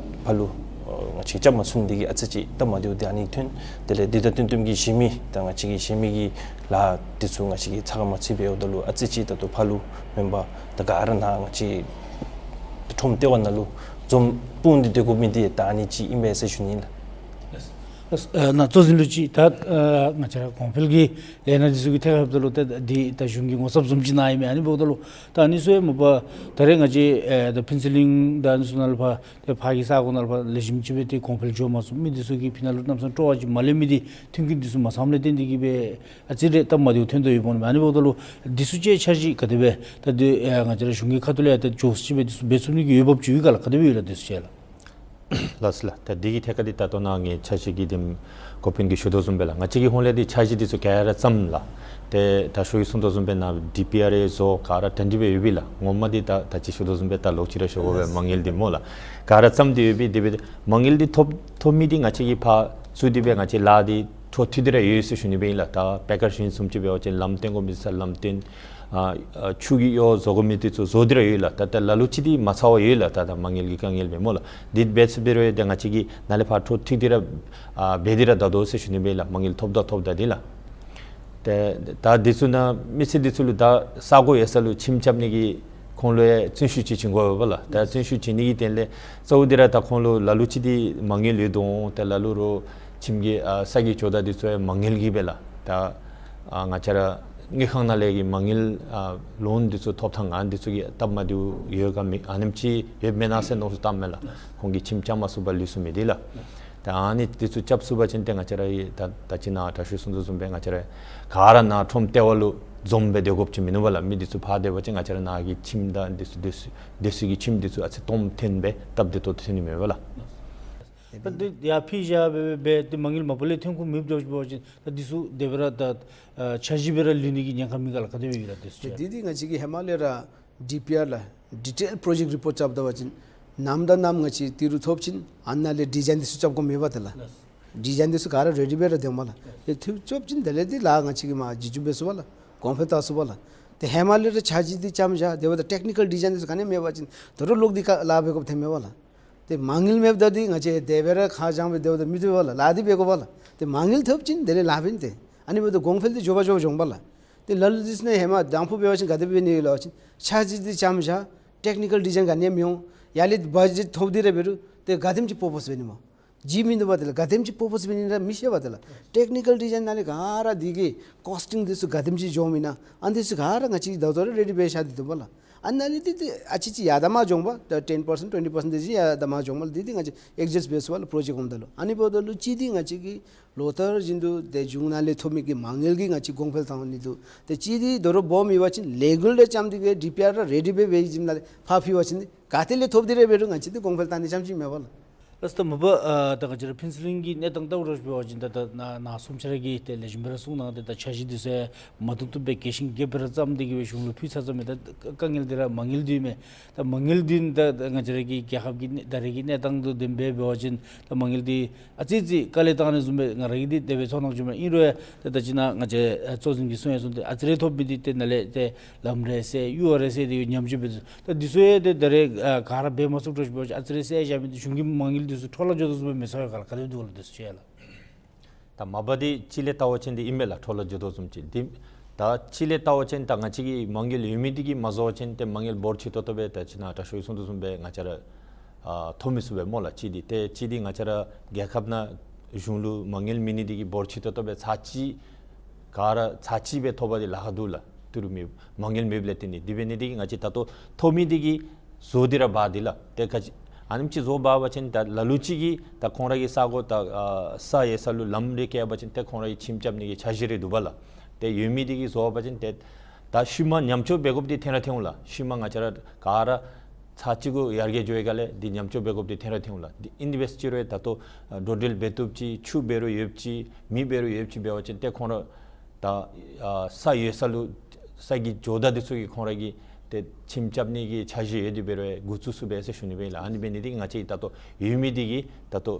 ཕར་ལུ་ང་བཅས་རྐྱབ་མ་ཚུགས་ནི་འདི་གིས་ཨ་ཙི་ཅིག་སྟབས་མ་བདེཝ་འདི་ཨ་ནི་ཐོན། དེ་ལས་འདི་དང་བསྟུན་བསྟུནམ་གྱི་གཞན་མི་ད་ང་བཅས་ཀྱི་གཞན་མི་གི་ལཱ་འདི་ཚུ་ང་བཅས་ཀྱིས་ཚ་ཁ་མ་ཚུད་པར་འབདཝ་ད་ལུ་ཨ་ཙི་ཅིག་ད་ལྟོ་ཕར་ལུ་མེན་པར་ད་ག་ར་ནཱ་ང་བཅས་ཁྲོམ་ལྟེ་བ་ནང་ལུ་འཛོམས་སྤུངས་ཏེ་སྡོད་དགོ་མི་འདི་ད་ཨ་ནི་ཅིག་ཨིན་པས་ཟེར་ཞུ་ནི་ལགས། ཨ་ནཱ་གཙོ་འཛིན་ལུ་ཅིག་ད་ཨ་ང་བཅས་ར་གོང་འཕེལ་གྱི་ལས་སྣ་འདི་ཚུ་གི་ཐད་ཁར་འབདཝ་ད་ལུ་ད་འདི་ད་གཞུང་གི་ངོ་ཚབ་བཟུམ་ཅིག་ནཱ་ཨིན་མས། ཨ་ནི་འབདཝ་ད་ལུ་ད་ཨ་ནི་ཚུ་ཡང་མ་པ་ད་རེས་ང་བཅས་ཨེ་ད་ཕུན་ཚོགས་གླིང་ད་ཨ་ནི་ཚུ་ནང་ལུ་ཕར་ཏེ་ཕར་གྱི་ས་གོ་ནང་ལུ་ཕར་ལེགས་ཤོམ་ཅིག་སྦེ་ཏེ་གོང་འཕེལ་འགྱོ་མ་ཚུགས་མི་འདི་ཚུ་གི་ཕི་ནང་ལུ་གནམ་མེད་ས་མེད་སྤྲོ་བ་ཅིག་མ་ལེན་མི་འདི་མཐུན་རྐྱེན་འདི་ཚུ་མ་ཚངམ་ལས་བརྟེན་ཏེ་གིས་སྦེ་ཨ་ཙི་རེ་སྟབས་མ་བདེཝ་ཐོན་དོ་ཡོདཔ་འོང་མས། ཨ་ནི་འབདཝ་ད་ལུ་འདི་ཚུ་ཅིག་འཆར་གཞི་ག་དེ་སྦེ་ད་འདི་ཨེ་ང་བཅས་ར་གཞུང་གི་ཁ་ཐུག་ལས་ཡང་ཏེ་འགྱོ་ཅིག་སྦེ་འདི་ཚུ་འབད་ཚུགས་ནི་གི་འོས་འབབ་ཅིག་ཡོད་ག་ལགས། ག་དེ་སྦེ་ཡོད་ལགས་འདི་ཚུ་ཅིག་ལགས། ལགས་སོ་ལགས། ད་འདི་གི་ཐད་ཁར་འདི་ད་ལྟོ་ནཱ་ངེའི་འཆར་གཞི་གི་འདི་འགོ་དཔོན་གྱིས་ཞུ་དོ་བཟུམ་སྦེ་ལགས། ང་བཅས་ཀྱི་ཧོངས་ལས་འདི་འཆར་གཞི་འདི་ཚུ་ག་ར་བརྩམས་ལགས། ཏེ་ད་ཞུ་ཡི་གསུང་དོ་བཟུམ་སྦེ་ནཱ་ཌི་པི་ཨར་ཡང་བཟོ་ག་ར་དོན་འགྲུབ་སྦེ་ཡོད་པས་ལགས། ངོ་མ་འདི་ད་ད་ཅི་ཞུ་དོ་བཟུམ་སྦེ་ད་ལོག་ཅི་ར་ཞུ་དགོ་པས། མ་དངུལ་འདི་སྨོ་ལགས། ག་ར་བརྩམས་ཏེ་ཡོད་པས། དེ་སྦེ་མ་དངུལ་འདི་ཐོབ་ཐོབ་མི་འདི་ང་བཅས་ཀྱིས་ཕར་བཙུགས་ཏེ་སྦེ་ང་བཅས་ལཱ་འདི་འཕྲོ་མཐུད་དེ་ར་ཡོད་ཟེར་ཞུ་ནི་སྦེ་ཨིན་ལགས། ད་པེ་ཀར་ཞུ་ནི་བཟུམ་ཅིག་འབད་བ་ཅིན་ལམ་སྟོན་དགོ་མི་ས་ལམ་སྟོན། ཨ་ཨ་ཆུ་གི་གཡོག་བཟོ་དགོ་མི་འདི་ཚུ་བཟོ་སྟེ་ར་ཡོད་ལགས། ད་ད་ལ་ལུ་ཅིག་འདི་མ་ཚར་བར་ཡོད་ལགས། ད་ད་མ་དངུལ་གྱི་དཀའ་ངལ་སྦེ་སྨོ་ལགས། འདི་འབད་ཚུགས་པའི་རེ་བ་ཏེ་ང་བཅས་ཀྱིས་ནཱ་ལས་ཕར་འཕྲོ་མཐུད་དེ་ར་ཨ་འབད་དེ་ར་ད་དོ་ཟེར་ཞུ་ནི་སྦེ་ལགས། མ་དངུལ་ཐོབ་ད་ཐོབ་ད་འདི་ལགས། ཏེ་ད་འདི་ཚུ་ནང་མི་སེར་འདི་ཚུ་ལུ་ད་ས་གོ་ཡོད་ས་ལུ་ཁྱིམ་རྐྱབ་ནི་གི་ཁོང་ལུ་ཡང་བརྩོན་ཤུགས་ཅིག་བྱིན་དགོ་པས་ལགས། ད་བརྩོན་ཤུགས་བྱིན་ནི་གི་དོན་ལས་གཙོ་བོ་འདི་ར་ད་ཁོང་ལུ་ལ་ལུ་ཅིག་འདི་མ་དངུལ་ཡོད་དོ་འོང་། ཏེ་ལ་ལུ་རོགས་ཁྱིམ་གྱི་ཨ་ས་གི་ཇོ་བདག་འདི་ཚུ་ཡང་མ་དངུལ་གྱིས་སྦེ་ལགས། ད་ཨ་ང་བཅས་ར་དངུལ་ཁང་ནང་ལས་ཀྱི་མ་དངུལ་ཨ་ལོན་འདི་ཚུ་ཐོབ་ཐངས་ཨ་འདི་ཚུ་གི་སྟབས་མ་བདེཝ་ཡོད་ག་མེད་ཨ་ནེམ་ཅིག་ཡོད་མེན་ན་ཟེར་མནོ་བསམ་བཏངམ་མས་ལགས། ཁོང་གིས་ཁྱིམ་རྐྱབ་མ་ཚུགས་པར་ལུས་སོང་མི་འདི་ལགས། ད་ཨ་ནི་འདི་ཚུ་རྐྱབ་ཚུགས་པ་ཅིན་ཏེ་ང་བཅས་ར་ཡང་ད་ད་ཅི་ནཱ་དྲག་ཤོས་གསུང་དོ་བཟུམ་སྦེ་ང་བཅས་ར་ག་ར་ནཱ་ཁྲོམ་ལྟེ་བ་ལུ་འཛོམས་སྦེ་སྡོད་དགོཔ་ཅིག་མིན་ནུག་པ་ལགས། མི་འདི་ཚུ་ཕར་སྡོད་པ་ཅིན་ང་བཅས་ར་ནཱ་གི་ཁྱིམ་དང་འདི་ཚུ་སྡོད་ས་སྡོད་ས་གི་ཁྱིམ་འདི་ཚུ་ཨ་ཙི་སྟོངམ་ཐོན་སྦེ་སྟབས་བདེ་ཏོག་ཏོ་ཐོན་ནི་མས་པ་ལགས། ད་འདི་ཡར་ཕུལ་བཞག་སྦེ་སྦེ་ཏེ་མ་དངུལ་མ་པ་ལས་ཐོན་ཁུངས་མེདཔ་འགྱོ་འགྱོ་བ་ཅིན་ད་འདི་ཚུ་དེ་སྦེ་ར་ད་ཨ་འཆར་གཞི་སྦེ་ར་ལུས་ནི་གི་ཉེན་ཁ་མེད་ག་ལགས། ག་དེ་སྦེ་ཡོད་ལགས་འདི་ཚུ། ཏེ་འདི་འདི་ང་བཅས་ཀྱིས་ཧེ་མ་ལས་ར་ཌི་པི་ཨར་ལགས་ཌི་ཊེལ་པྲོ་ཇེཀཊ་རི་པོཊ་རྐྱབ་ད་པ་ཅིན་ནམ་དང་ནམ་ང་བཅས་ཏི་རུ་ཐོབ་ཅིན་ཨ་ནཱ་ལས་ཌི་ཛའིན་འདི་ཚུ་རྐྱབ་དགོཔ་མེད་པ་ཏེ་ལགས། ཌི་ཛའིན་འདི་ཚུ་ག་ར་རེ་ཌི་སྦེ་ར་སྡོདཔ་མས་ལགས། ཏེ་ཐུབ་རྐྱབ་ཅིན་དེ་ལས་འདི་ལཱ་ང་བཅས་ཀྱིས་མར་བརྒྱུད་འཛིན་འབད་ཚུགས་པ་ལགས། གོང་འཕེལ་བཏང་ཚུགས་པ་ལགས། ཏེ་ཧེ་མ་ལས་ར་འཆར་གཞི་འདི་རྐྱབ་བཞག་དེ་འབདཝ་ད་ཊེཀ་ནི་ཀལ་ཌི་ཛའིན་འདི་ཚུ་ག་ནི་མེད་པ་ཅིན་ད་རུང་ལོག་སྟེ་ག་ལཱ་འབད་དགོཔ་ཐོནམ་མས་པ་ལགས། ཏེ་མ་དངུལ་མེདཔ་ད་འདི་ང་བཅས་དེ་སྦེ་ར་ཁ་བྱང་སྦེ་སྡོདཔ་ད་མི་བཏུབ་པ་ལགས། ལཱ་འདི་འབད་དགོ་པ་ལགས། ཏེ་མ་དངུལ་ཐོབ་ཅིན་དེ་ལས་ལཱ་འབད་ནི་ཏེ་ཨ་ནི་འབདཝ་ད་གོང་འཕེལ་འདི་མགྱོགས་པ་མགྱོགས་པ་འགྱོཝ་མས་པ་ལགས། ཏེ་ལ་ལུ་འདི་ཚུ་ནང་ཧེ་མ་དང་ཕུ་འབད་བ་ཅིན་ག་དེ་འབད་ནི་ཡོད་ལགས་པ་ཅིན་འཆར་གཞི་འདི་རྐྱབ་བཞག་ཊེཀ་ནི་ཀལ་ཌི་ཛའིན་ག་ནི་ཡང་མི་འོང་། ཡར་ལས་བ་ཇེཊ་ཐོབ་སྟེ་ར་འབད་རུང་ཏེ་ག་དེམ་ཅིག་པར་པོས་འབད་ནི་སྨོ། ཇི་མིན་འདུག་པ་དེ་ལགས། ག་དེམ་ཅིག་པར་པོས་འབད་ནི་ར་མི་ཤེས་པ་དེ་ལགས། ཊེཀ་ནི་ཀལ་ཌི་ཛའིན་ནང་ལས་ག་ར་འདི་གི་ཀོསི་ཊིང་འདི་ཚུ་ག་དེམ་ཅིག་འགྱོཝ་ཨིན་ན་ཨ་འདི་ཚུ་ག་ར་ང་བཅས་ཀྱིས་ད་ལྟོ་ར་རེ་ཌི་འབད་བཞག་སྟེ་འདུག་པ་ལགས། ཨ་ནཱ་ལས་འདི་འདི་ཨ་ཙི་ཅིག་ཡར་དྲག་མར་འགྱོཝ་མས་པ། ད་ཊེན་པར་སེནཊ་ཊུ་ཝེན་ཊི་པར་སེནཊ་དེ་ཅིག་ཡར་དྲག་མར་འགྱོཝ་མས་པ་ལགས། འདི་འདི་ང་བཅས་ཨེཌ་ཇསཊ་འབད་ཚུགས་པ་ལགས་པྲོ་ཇེཀཊ་གོངམ་ད་ལུ། ཨ་ནི་འབདཝ་ད་ལུ་གཅིག་འདི་ང་བཅས་ཀྱི་ལོ་ལྟར་བཞིན་དུ་དེ་གཞུང་ནང་ལས་ཐོབ་མི་གི་མ་དངུལ་གྱིས་ང་བཅས་གོང་འཕེལ་བཏང་ནི་འདུག། ཏེ་གཅིག་འདི་དོ་རུང་སྦོམ་ཡོད་པ་ཅིན་ལས་འགུལ་རེ་རྐྱབ་སྟེ་གི་ཌི་པི་ཨར་ར་རེ་ཌི་འབད་འབད་ཞིནམ་ལས་ཕར་ཕུལ་བ་ཅིན་ག་ཏེ་ལས་ཐོབ་སྟེ་ར་འབད་རུང་ང་བཅས་འདི་གོང་འཕེལ་བཏང་ནི་རྐྱངམ་ཅིག་མས་པ་ལགས། ལགས་སོ། ད་མ་པ་ཨ་ད་ང་བཅས་ར་ཕུན་ཚོགས་གླིང་གི་གནས་སྟངས་ལྟ་བུ་ར་འབད་བ་ཅིན་ད་ད་ནཱ་ནཱ་གསུམ་ཆ་ར་གིས་ཏེ་ལེགས་ཤོམ་སྦེ་ར་གསུངས་གནང་སྟེ་ད་འཆར་གཞི་འདི་ཚུ་མ་ཐུབ་ཐུབ་སྦེ་གལ་ཤིང་རྒྱབ་སྦེ་ར་བརྩམས་ཏེ་གི་སྦེ་གཞུང་ལུ་ཕུལ་ཚར་ཚརཝ་མས། ད་དཀའ་ངལ་འདི་ར་མ་དངུལ་འདི་མས། ད་མ་དངུལ་འདི་ད་ད་ང་བཅས་ར་གི་རྒྱལ་ཁབ་ཀྱི་གནས་ད་རེས་ཀྱི་གནས་སྟངས་དང་ལྡནམ་སྦེ་འབད་བ་ཅིན་ད་མ་དངུལ་འདི་ཨ་ཙི་ཅིག་དཀའ་ལས་བཏང་ནི་བཟུམ་སྦེ་ང་ར་གིས་འདི་དེ་སྦེ་ཚོར་སྣང་བྱུངམ་མས། ཨིན་རུང་ཡང་ད་ད་ཅི་ནཱ་ང་བཅས་ཨ་གཙོ་འཛིན་གྱིས་གསུངས་ཡང་གསུངས་ཏེ་ཨ་ཙི་རེ་ཐོབ་མི་འདི་ཏེ་ནཱ་ལས་ཏེ་ལམ་རེ་བསལ་གཡུར་བ་རེ་བསལ་ཏེ་ཉམས་བཅོས་འབད་དོ། ད་འདི་ཚུ་ཡང་ཏེ་ད་རེས་ཨ་ག་ར་འབད་མ་ཚུགསཔ་འདྲཝ་ཅིག་འབད་བ་ཅིན་ཨ་ཙི་རེ་བསལ་བཞག་མི་འདི་གཞུང་གི་མ་དངུལ་འདི་ཚུ་འཕྲོ་བརླག་འགྱོ་དོ་བཟུམ་སྦེ་མི་ཚོར་ག་ལགས། ག་དེ་འདུག་ག་ལགས་འདི་ཚུ་ཅིག་ལགས། ད་མ་པ་འདི་གཅིག་ལས་བལྟ་བ་ཅིན་འདི་ཨིན་མས་ལགས། འཕྲོ་བརླག་འགྱོ་དོ་བཟུམ་ཅིག་འདི། ད་གཅིག་ལས་བལྟ་བ་ཅིན་ད་ང་བཅས་ཀྱི་མ་དངུལ་ཡོད་མི་འདི་གིས་མ་བཟོ་བ་ཅིན་ཏེ་མ་དངུལ་འབོར་ཆེ་ཏོག་ཏོ་སྦེ་ད་ཅི་ནཱ་དྲག་ཤོས་ཀྱིས་གསུངས་དོ་བཟུམ་སྦེ་ང་བཅས་ར་ཨ་ཐོབ་མི་ཚུགས་པས་སྨོ་ལགས། གཅིག་འདི། ཏེ་གཅིག་འདི་ང་བཅས་ར་རྒྱལ་ཁབ་ནང་གཞུང་ལུ་མ་དངུལ་མེད་ནི་འདི་གིས་འབོར་ཆེ་ཏོག་ཏོ་སྦེ་ཚར་གཅིག་ག་ར་ཚར་གཅིག་སྦེ་ཐོབ་པ་འདི་ལཱ་ཁག་འདུག་ལགས། ཏི་རུ་མེད་མ་དངུལ་མེདཔ་ལས་བརྟེན་ཏེ། དེ་འབད་ནི་འདི་གིས་ང་བཅས་ད་ལྟོ་ཐོབ་མི་འདི་གིས་བཟོ་སྟེ་ར་འབག་སྟེ་ལགས། ཏེ་ག་ཅི་ཨ་ནེམ་ཅིག་བཟོ་འབག་པ་ཅིན་ད་ལ་ལུ་ཅིག་གིས་ད་ཁོང་ར་གི་ས་གོ་ད་ཨ་ས་ཡོད་ས་ལུ་ལམ་རེ་བཀལ་བ་ཅིན་ཏེ་ཁོང་ར་གི་ཁྱིམ་རྐྱབ་ནི་གི་འཆར་གཞི་རེ་འདུག་པ་ལགས། ཏེ་ཡོད་མི་འདི་གིས་བཟོ་བ་ཅིན་ཏེ་ད་ཤུལ་མ་ཉམས་བཅོས་འབད་དགོཔ་འདི་ཐོན་ར་ཐོན་འོང་ལགས། ཤུལ་མ་ང་བཅས་ར་ག་ར་ཚར་གཅིག་གུ་ཡར་རྒྱས་འགྱོ་བའི་སྒང་ལས་འདི་ཉམས་བཅོས་འབད་དགོཔ་འདི་ཐོན་ར་ཐོན་འོང་ལགས། འདི་ཨིན་ཏེ་འབད་ཅི་རུང་ད་ལྟོ་ཨ་འགྲོ་འགྲུལ་འབད་བཏུབ་ཅིག་ཆུ་འབད་རུང་ཡོདཔ་ཅིག་མེ་འབད་རུང་ཡོདཔ་ཅིག་འབད་བ་ཅིན་ཏེ་ཁོང་ར་ད་ཨ་ས་ཡོད་ས་ལུ་ས་གི་ཇོ་བདག་འདི་ཚུ་གིས་ཁོང་ར་གི་ཏེ་ཁྱིམ་རྐྱབ་ནི་གི་འཆར་གཞི་ཡོད་དེ་འབད་རུང་འགོ་བཙུགས་ཚུགས་པས་ཟེར་ཞུ་ནི་སྦེ་ཨིན་ལགས། ཨ་ནི་འབད་ནི་འདི་གིས་ང་བཅས་ད་ལྟོ་ཡོད་མི་འདི་གིས་ད་ལྟོ་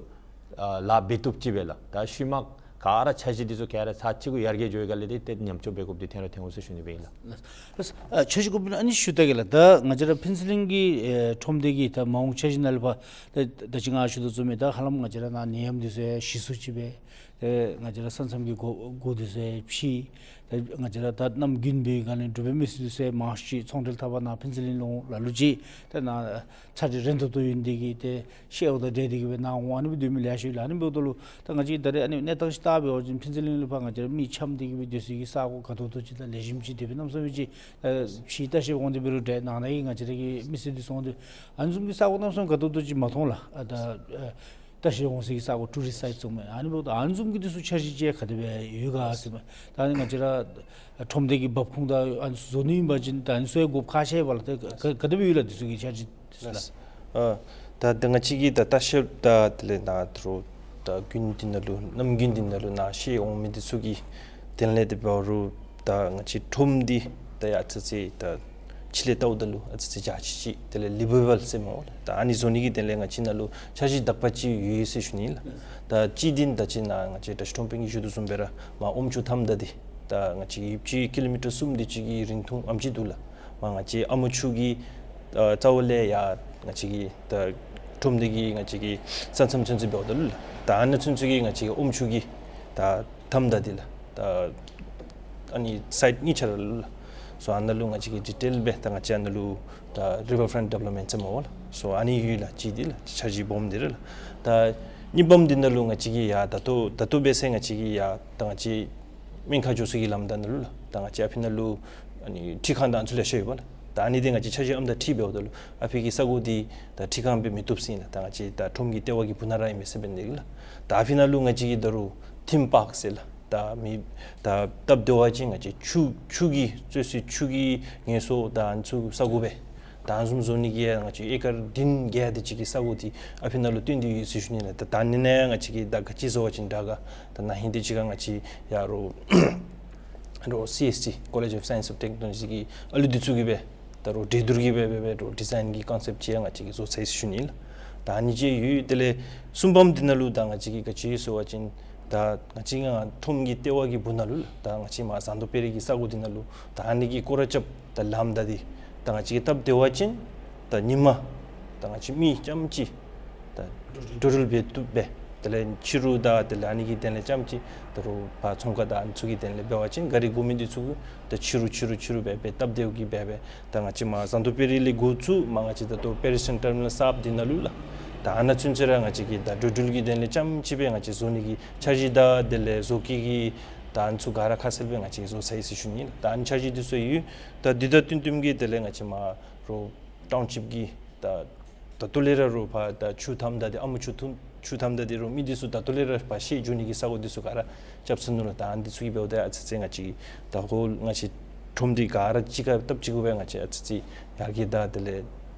ཨ་ལཱ་འབད་བཏུབ་ཅིག་སྦེ་ལགས། ད་ཤུལ་མ་ག་ར་འཆར་གཞི་འདི་ཚུ་ག་ར་ཚར་གཅིག་གུ་ཡར་རྒྱས་འགྱོ་བའི་སྒང་ལས་འདི་ཏེ་ཉམས་བཅོས་འབད་དགོཔ་འདི་ཐོན་ར་ཐོན་འོང་ཟེར་ཞུ་ནི་སྦེ་ཨིན་ལགས། ཨ་འཆར་གཞི་འགོ་དཔོན་ཨ་ནི་ཞུ་ད་གེ་ལགས། ད་ང་བཅས་ར་ཕུན་ཚོགས་གླིང་གི་ཨེ་ཁྲོམ་སྡེ་གི་ད་མ་འོངས་འཆར་གཞི་ནང་ལས་ཕར་ད་ད་ཅི་ང་ཞུ་དོ་བཟུམ་སྦེ་ད་ཧ་ལམ་ང་བཅས་ར་ནཱ་ནད་ཡམས་འདི་ཚུ་ཡང་ཞི་སུ་ཅིག་སྦེ་ཏེ་ང་བཅས་ར་ས་མཚམས་ཀྱི་སྒོ་སྒོ་འདི་ཚུ་ཡང་ཕྱེ། ཏེ་ང་བཅས་ར་ད་གནམ་དགུན་པའི་སྒང་ལས་འབྲུག་པའི་མི་སེར་འདི་ཚུ་ཡང་མང་ཤོས་ཅིག་ཚོང་འབྲེལ་འཐབ་པར་ནཱ་ཕུན་ཚོགས་གླིང་ལུ་འོང་། ལ་ལུ་ཅིག་ཏེ་ནཱ་ཚ་དྲོད་རན་ཏོག་ཏོ་ཡོད་ནི་འདི་གིས་ཏེ་ཤེལ་འོག་དང་འདྲེས་ཏེ་གི་སྦེ་ནཱ་འོང་། ཨ་ནི་སྦེ་སྡོད་མི་ལེ་ཤ་ཡོད་ལགས། ཨ་ནི་འབདཝ་ད་ལུ་ད་ང་བཅས་ད་རེས་ཨ་ནི་གནས་སྟངས་ཅིག་བལྟ་བ་ཅིན་ཕུན་ཚོགས་གླིང་ལུ་ཕར་ང་བཅས་ར་མི་འཁྱམས་ཏེ་གི་སྦེ་སྡོད་ས་གི་ས་གོ་ག་ཏོག་ཏོ་ཅིག་དང་ལེགས་ཤོམ་ཅིག་དེ་སྦེ་གནམ་མེད་ས་མེད་ཅིག་ཨེ་ཕྱེ་བལྟ་ཤེས་འོང་སྟེ་འབད་རུང་ནང་ན་གི་ང་བཅས་ར་གི་མི་སེར་འདི་ཚུ་འོང་སྟེ་ཨ་ནི་བཟུམ་གྱི་ས་གོ་གནམ་མེད་ས་མེད་ག་ཏོག་ཏོ་ཅིག་མ་མཐོང་ལགས། ཨ་ད་ཨེ་བལྟ་ཤེས་འོང་ས་གི་ས་གོ་ཊུ་རིསཊ་སའིཊ་ཚུ་མས། ཨ་ནི་འབདཝ་ད་ཨ་ནི་བཟུམ་གྱི་འདི་ཚུ་འཆར་གཞི་ཅིག་ག་དེ་སྦེ་ཡོད་ག་ཟེར་མས། ད་ཨ་ནི་ང་བཅས་ར་ཁྲོམ་སྡེ་གི་འབབ་ཁུངས་དང་ཨ་ནི་ཚུ་བཟོ་ནི་ཨིན་པ་ཅིན་ད་ཨ་ནི་ཚུ་ཡང་དགོཔ་ཁག་ཆེ་བས་ལགས། ཏེ་ག་ག་དེ་སྦེ་ཡོད་ལགས་འདི་ཚུ་གི་འཆར་གཞི་འདི་ཚུ་ལགས། ཨ་ ད་ད་ང་བཅས་ཀྱི་ད་ལྟ་ཤོབ་ད་དེ་ལས་ནཱ་དོ་རུང་ད་དགུན་འདི་ནང་ལུ་གནམ་དགུན་འདི་ནང་ལུ་ནཱ་བཤལ་འོང་མི་འདི་ཚུ་གི་དོན་ལས་དེ་འབད་རུང་ད་ང་བཅས་ཁྲོམ་འདི་ད་ཡང་ཨ་ཙི་ཅིག་ད་ཕྱི་ལས་བལྟཝ་ད་ལུ་ཨ་ཙི་ཅིག་འཇའ་ཆི་ཆི་དེ་ལས་ལི་བི་བེ་བཱལ་ཟེར་སྨོ་ལགས། ད་ཨ་ནི་བཟོ་ནི་གི་དོན་ལས་ང་བཅས་ནཱ་ལུ་འཆར་གཞི་དག་པ་ཅིག་ཡོད་ཟེར་ཞུ་ནི་ལགས། ད་གཅིག་འདི་ད་ཅི་ནཱ་ང་བཅས་བཀྲ་ཤིས་ཁྲོམ་དཔོན་གྱིས་ཞུ་དོ་བཟུམ་སྦེ་ར་མར་ཨོམ་ཆུ་མཐའམ་མདའ་འདི་ད་ང་བཅས་ཀྱི་ཡུདཔ་ཅིག་ཀི་ལོ་མི་ཊར་གསུམ་དེ་ཅིག་གི་རིང་ཐུང་ཨ་ནེམ་ཅིག་འདུག་ལགས། མར་ང་བཅས་ཨ་མོ་ཆུ་གི་ཨ་རྩ་བ་ལས་ཡར་ང་བཅས་ཀྱི་ད་ཁྲོམ་འདི་གི་ང་བཅས་ཀྱི་ས་མཚམས་ཚུན་ཚོད་འབདཝ་ད་ལུ་ལགས། ད་ཨ་ནཱ་ཚུན་ཚོད་ཀྱི་ང་བཅས་ཀྱི་ཨོམ་ཆུ་གི་ད་མཐའམ་མདའ་འདི་ལགས། ད་ཨ་ནི་སའིཌ་གཉིས་ཆ་ར་ལུ་ལགས། སོ་ཨ་ནཱ་ལུ་ང་བཅས་ཀྱིས་ཌི་ཊེལ་སྦེ་ད་ང་བཅས་ཨ་ནཱ་ལུ་ད་རི་ཝར་ཕྲོནཊ་ཌི་བེ་ལོབ་མེནཊ་ཟེར་སྨོ་ལགས། སོ་ཨ་ནི་ཡོད་ལགས། གཅིག་འདི་ལགས་འཆར་གཞི་སྦོམ་འདི་ར་ལགས། ད་གཉིས་པམ་འདི་ནང་ལུ་ང་བཅས་ཀྱིས་ཡར་ད་ལྟོ་ད་ལྟོ་འབད་ཟེར་ང་བཅས་ཀྱིས་ཡར་ད་ང་བཅས་སྨན་ཁང་འགྱོ་ས་གི་ལམ་བདའ་ནང་ལུ་ལགས། ད་ང་བཅས་ཨ་ཕི་ནང་ལུ་ཨ་ནི་འཕྲུལ་ཁང་དང་ཚུ་ལེ་ཤ་ཡོད་པ་ལགས། ད་ཨ་ནི་འདི་ང་བཅས་འཆར་གཞི་ཨམ་དང་འཁྲིལ་འབདཝ་ད་ལུ་ཨ་ཕི་གི་ས་གོ་འདི་ད་འཕྲུལ་ཁང་སྦེ་མི་བཏུབ་ཟེར་ཨིན་ལགས། ད་ང་བཅས་ད་ཁྲོམ་གྱི་ལྟེ་བ་གི་སྦུག་ན་ར་ཨིན་མས་ཟེར་འབད་ནི་འདི་གིས་ལགས། ད་ཨ་ཕི་ནང་ལུ་ང་བཅས་ཀྱིས་ད་རུང་ཐིམ་པཱརཀ་ཟེར་ལགས། ད་མི་ད་སྟབས་བདེ་བ་ཅིན་ང་བཅས་ཆུ་ཆུ་གི་རྩེ་སུ་ཆུ་གི་ངལ་གསོ་ད་ཨ་ནི་ཚུ་ས་གོ་སྦེ་ད་ཨ་ནི་བཟུམ་བཟོ་ནི་གི་ཡང་ང་བཅས་ཨེ་ཀར་བདུན་བརྒྱད་དེ་ཅིག་གི་ས་གོ་འདི་ཨ་ཕི་ནང་ལུ་བཏོན་ཏེ་ཡོད་ཟེར་ཞུ་ནི་ལགས། ད་ད་ནི་ནཱ་ང་བཅས་ཀྱིས་ད་ག་ཅི་བཟོ་བ་ཅིན་དྲག་ག། ད་ན་ཧིང་དེ་ཅིག་ཁར་ང་བཅས་ཡར་རོགས་རོགས་སི་ཨེསི་ཊི་College of Science of Technology གི་ཨ་ལུ་འདི་ཚུ་གིས་སྦེ་ད་རོགས་འགྲན་བསྡུར་གྱི་སྦེ་སྦེ་སྦེ་རོགས་ཌི་ཛའིན་གྱི་ཀོན་སེཔཊ་ཅིག་ཡང་ང་བཅས་ཀྱིས་བཟོ་ཚར་ཡི་ཟེར་ཞུ་ནི་ལགས། ད་ཨ་ནི་ཅིག་ཡོད། དེ་ལས་གསུམ་པམ་འདི་ནང་ལུ་ད་ང་བཅས་ཀྱིས་ག་ཅི་ཡོད་ཟེར་བ་ཅིན་ད་ང་བཅས་ང་ཁྲོམ་གྱི་ལྟེ་བ་གི་སྦུག་ན་ལུ་ལགས། ད་ང་བཅས་མར་ཟངས་མདོག་དཔལ་རི་གི་ས་གོ་འདི་ནང་ལུ་ད་ཨ་ནི་གི་སྐོར་ར་རྐྱབ་ད་ལམ་བདའ་སྟེ་ད་ང་བཅས་ཀྱིས་སྟབས་བདེ་བ་ཅིན་ད་ཉིན་མ་ད་ང་བཅས་མི་རྐྱངམ་ཅིག་ད་འགྲོ་འགྲུལ་འབད་བཏུབ་པས། དེ་ལས་ཕྱི་རུ་ད་དེ་ལས་ཨ་ནི་གི་དོན་ལས་རྐྱངམ་ཅིག་ད་རོགས་ཕར་ཚོང་ཁང་དང་ཨ་ནི་ཚུ་གི་དོན་ལས་འབད་བ་ཅིན་གཱ་རི་དགོ་མི་འདི་ཚུ་གིས་ད་ཕྱི་རུ་ཕྱི་རུ་ཕྱི་རུ་སྦེ་སྦེ་སྟབས་བདེཝ་གིས་སྦེ་སྦེ་ད་ང་བཅས་མར་ཟངས་མདོག་དཔལ་རི་ལས་འགོ་བཙུགས་མར་ང་བཅས་ད་ལྟོ་པེ་རི་སེན་ཊར་མི་ནཱལ་གསརཔ་འདི་ནང་ལུ་ལགས། ད་ཨ་ནཱ་ཚུན་ཚོད་ར་ང་བཅས་ཀྱིས་ད་འགྲོ་འགྲུལ་གྱི་དོན་ལས་རྐྱངམ་ཅིག་སྦེ་ང་བཅས་བཟོ་ནི་གི་འཆར་གཞི་དང་དེ་ལས་བཟོ་བཀོད་ཀྱི་ད་ཨ་ནི་ཚུ་ག་ར་ཁ་གསལ་སྦེ་ང་བཅས་བཟོ་ཚར་ཡི་ཟེར་ཞུ་ནི་ལགས། ད་ཨ་ནི་འཆར་གཞི་འདི་ཚུ་ཡོད། ད་འདི་དང་བསྟུན་བསྟུནམ་གྱི་དེ་ལས་ང་བཅས་མར་རོགས་ཊའུན་ཤིཔ་ཀྱི་ད་ད་ལྟོ་ལས་ར་རོགས་ཕར་ད་ཆུ་མཐའམ་བདའ་སྟེ་ཨ་མོ་ཆུ་ཐུམ་ཆུ་མཐའམ་བདའ་སྟེ་རོགས་མི་འདི་ཚུ་ད་ལྟོ་ལས་ར་ཕར་བཤལ་འགྱོ་ནི་གི་ས་གོ་འདི་ཚུ་ག་ར་རྐྱབ་ཚར་ནུག་ལགས། ད་ཨ་ནི་འདི་ཚུ་གིས་འབདཝ་ད་ཨ་ཙི་ཙི་ང་བཅས་ད་ཧོལ་ང་བཅས་ཁྲོམ་འདི་ག་ར་གཅིག་ཁར་སྟབས་གཅིག་གུ་སྦེ་ང་བཅས་ཨ་ཙི་ཙི་ཡར་རྒྱས་དང་དེ་ལས་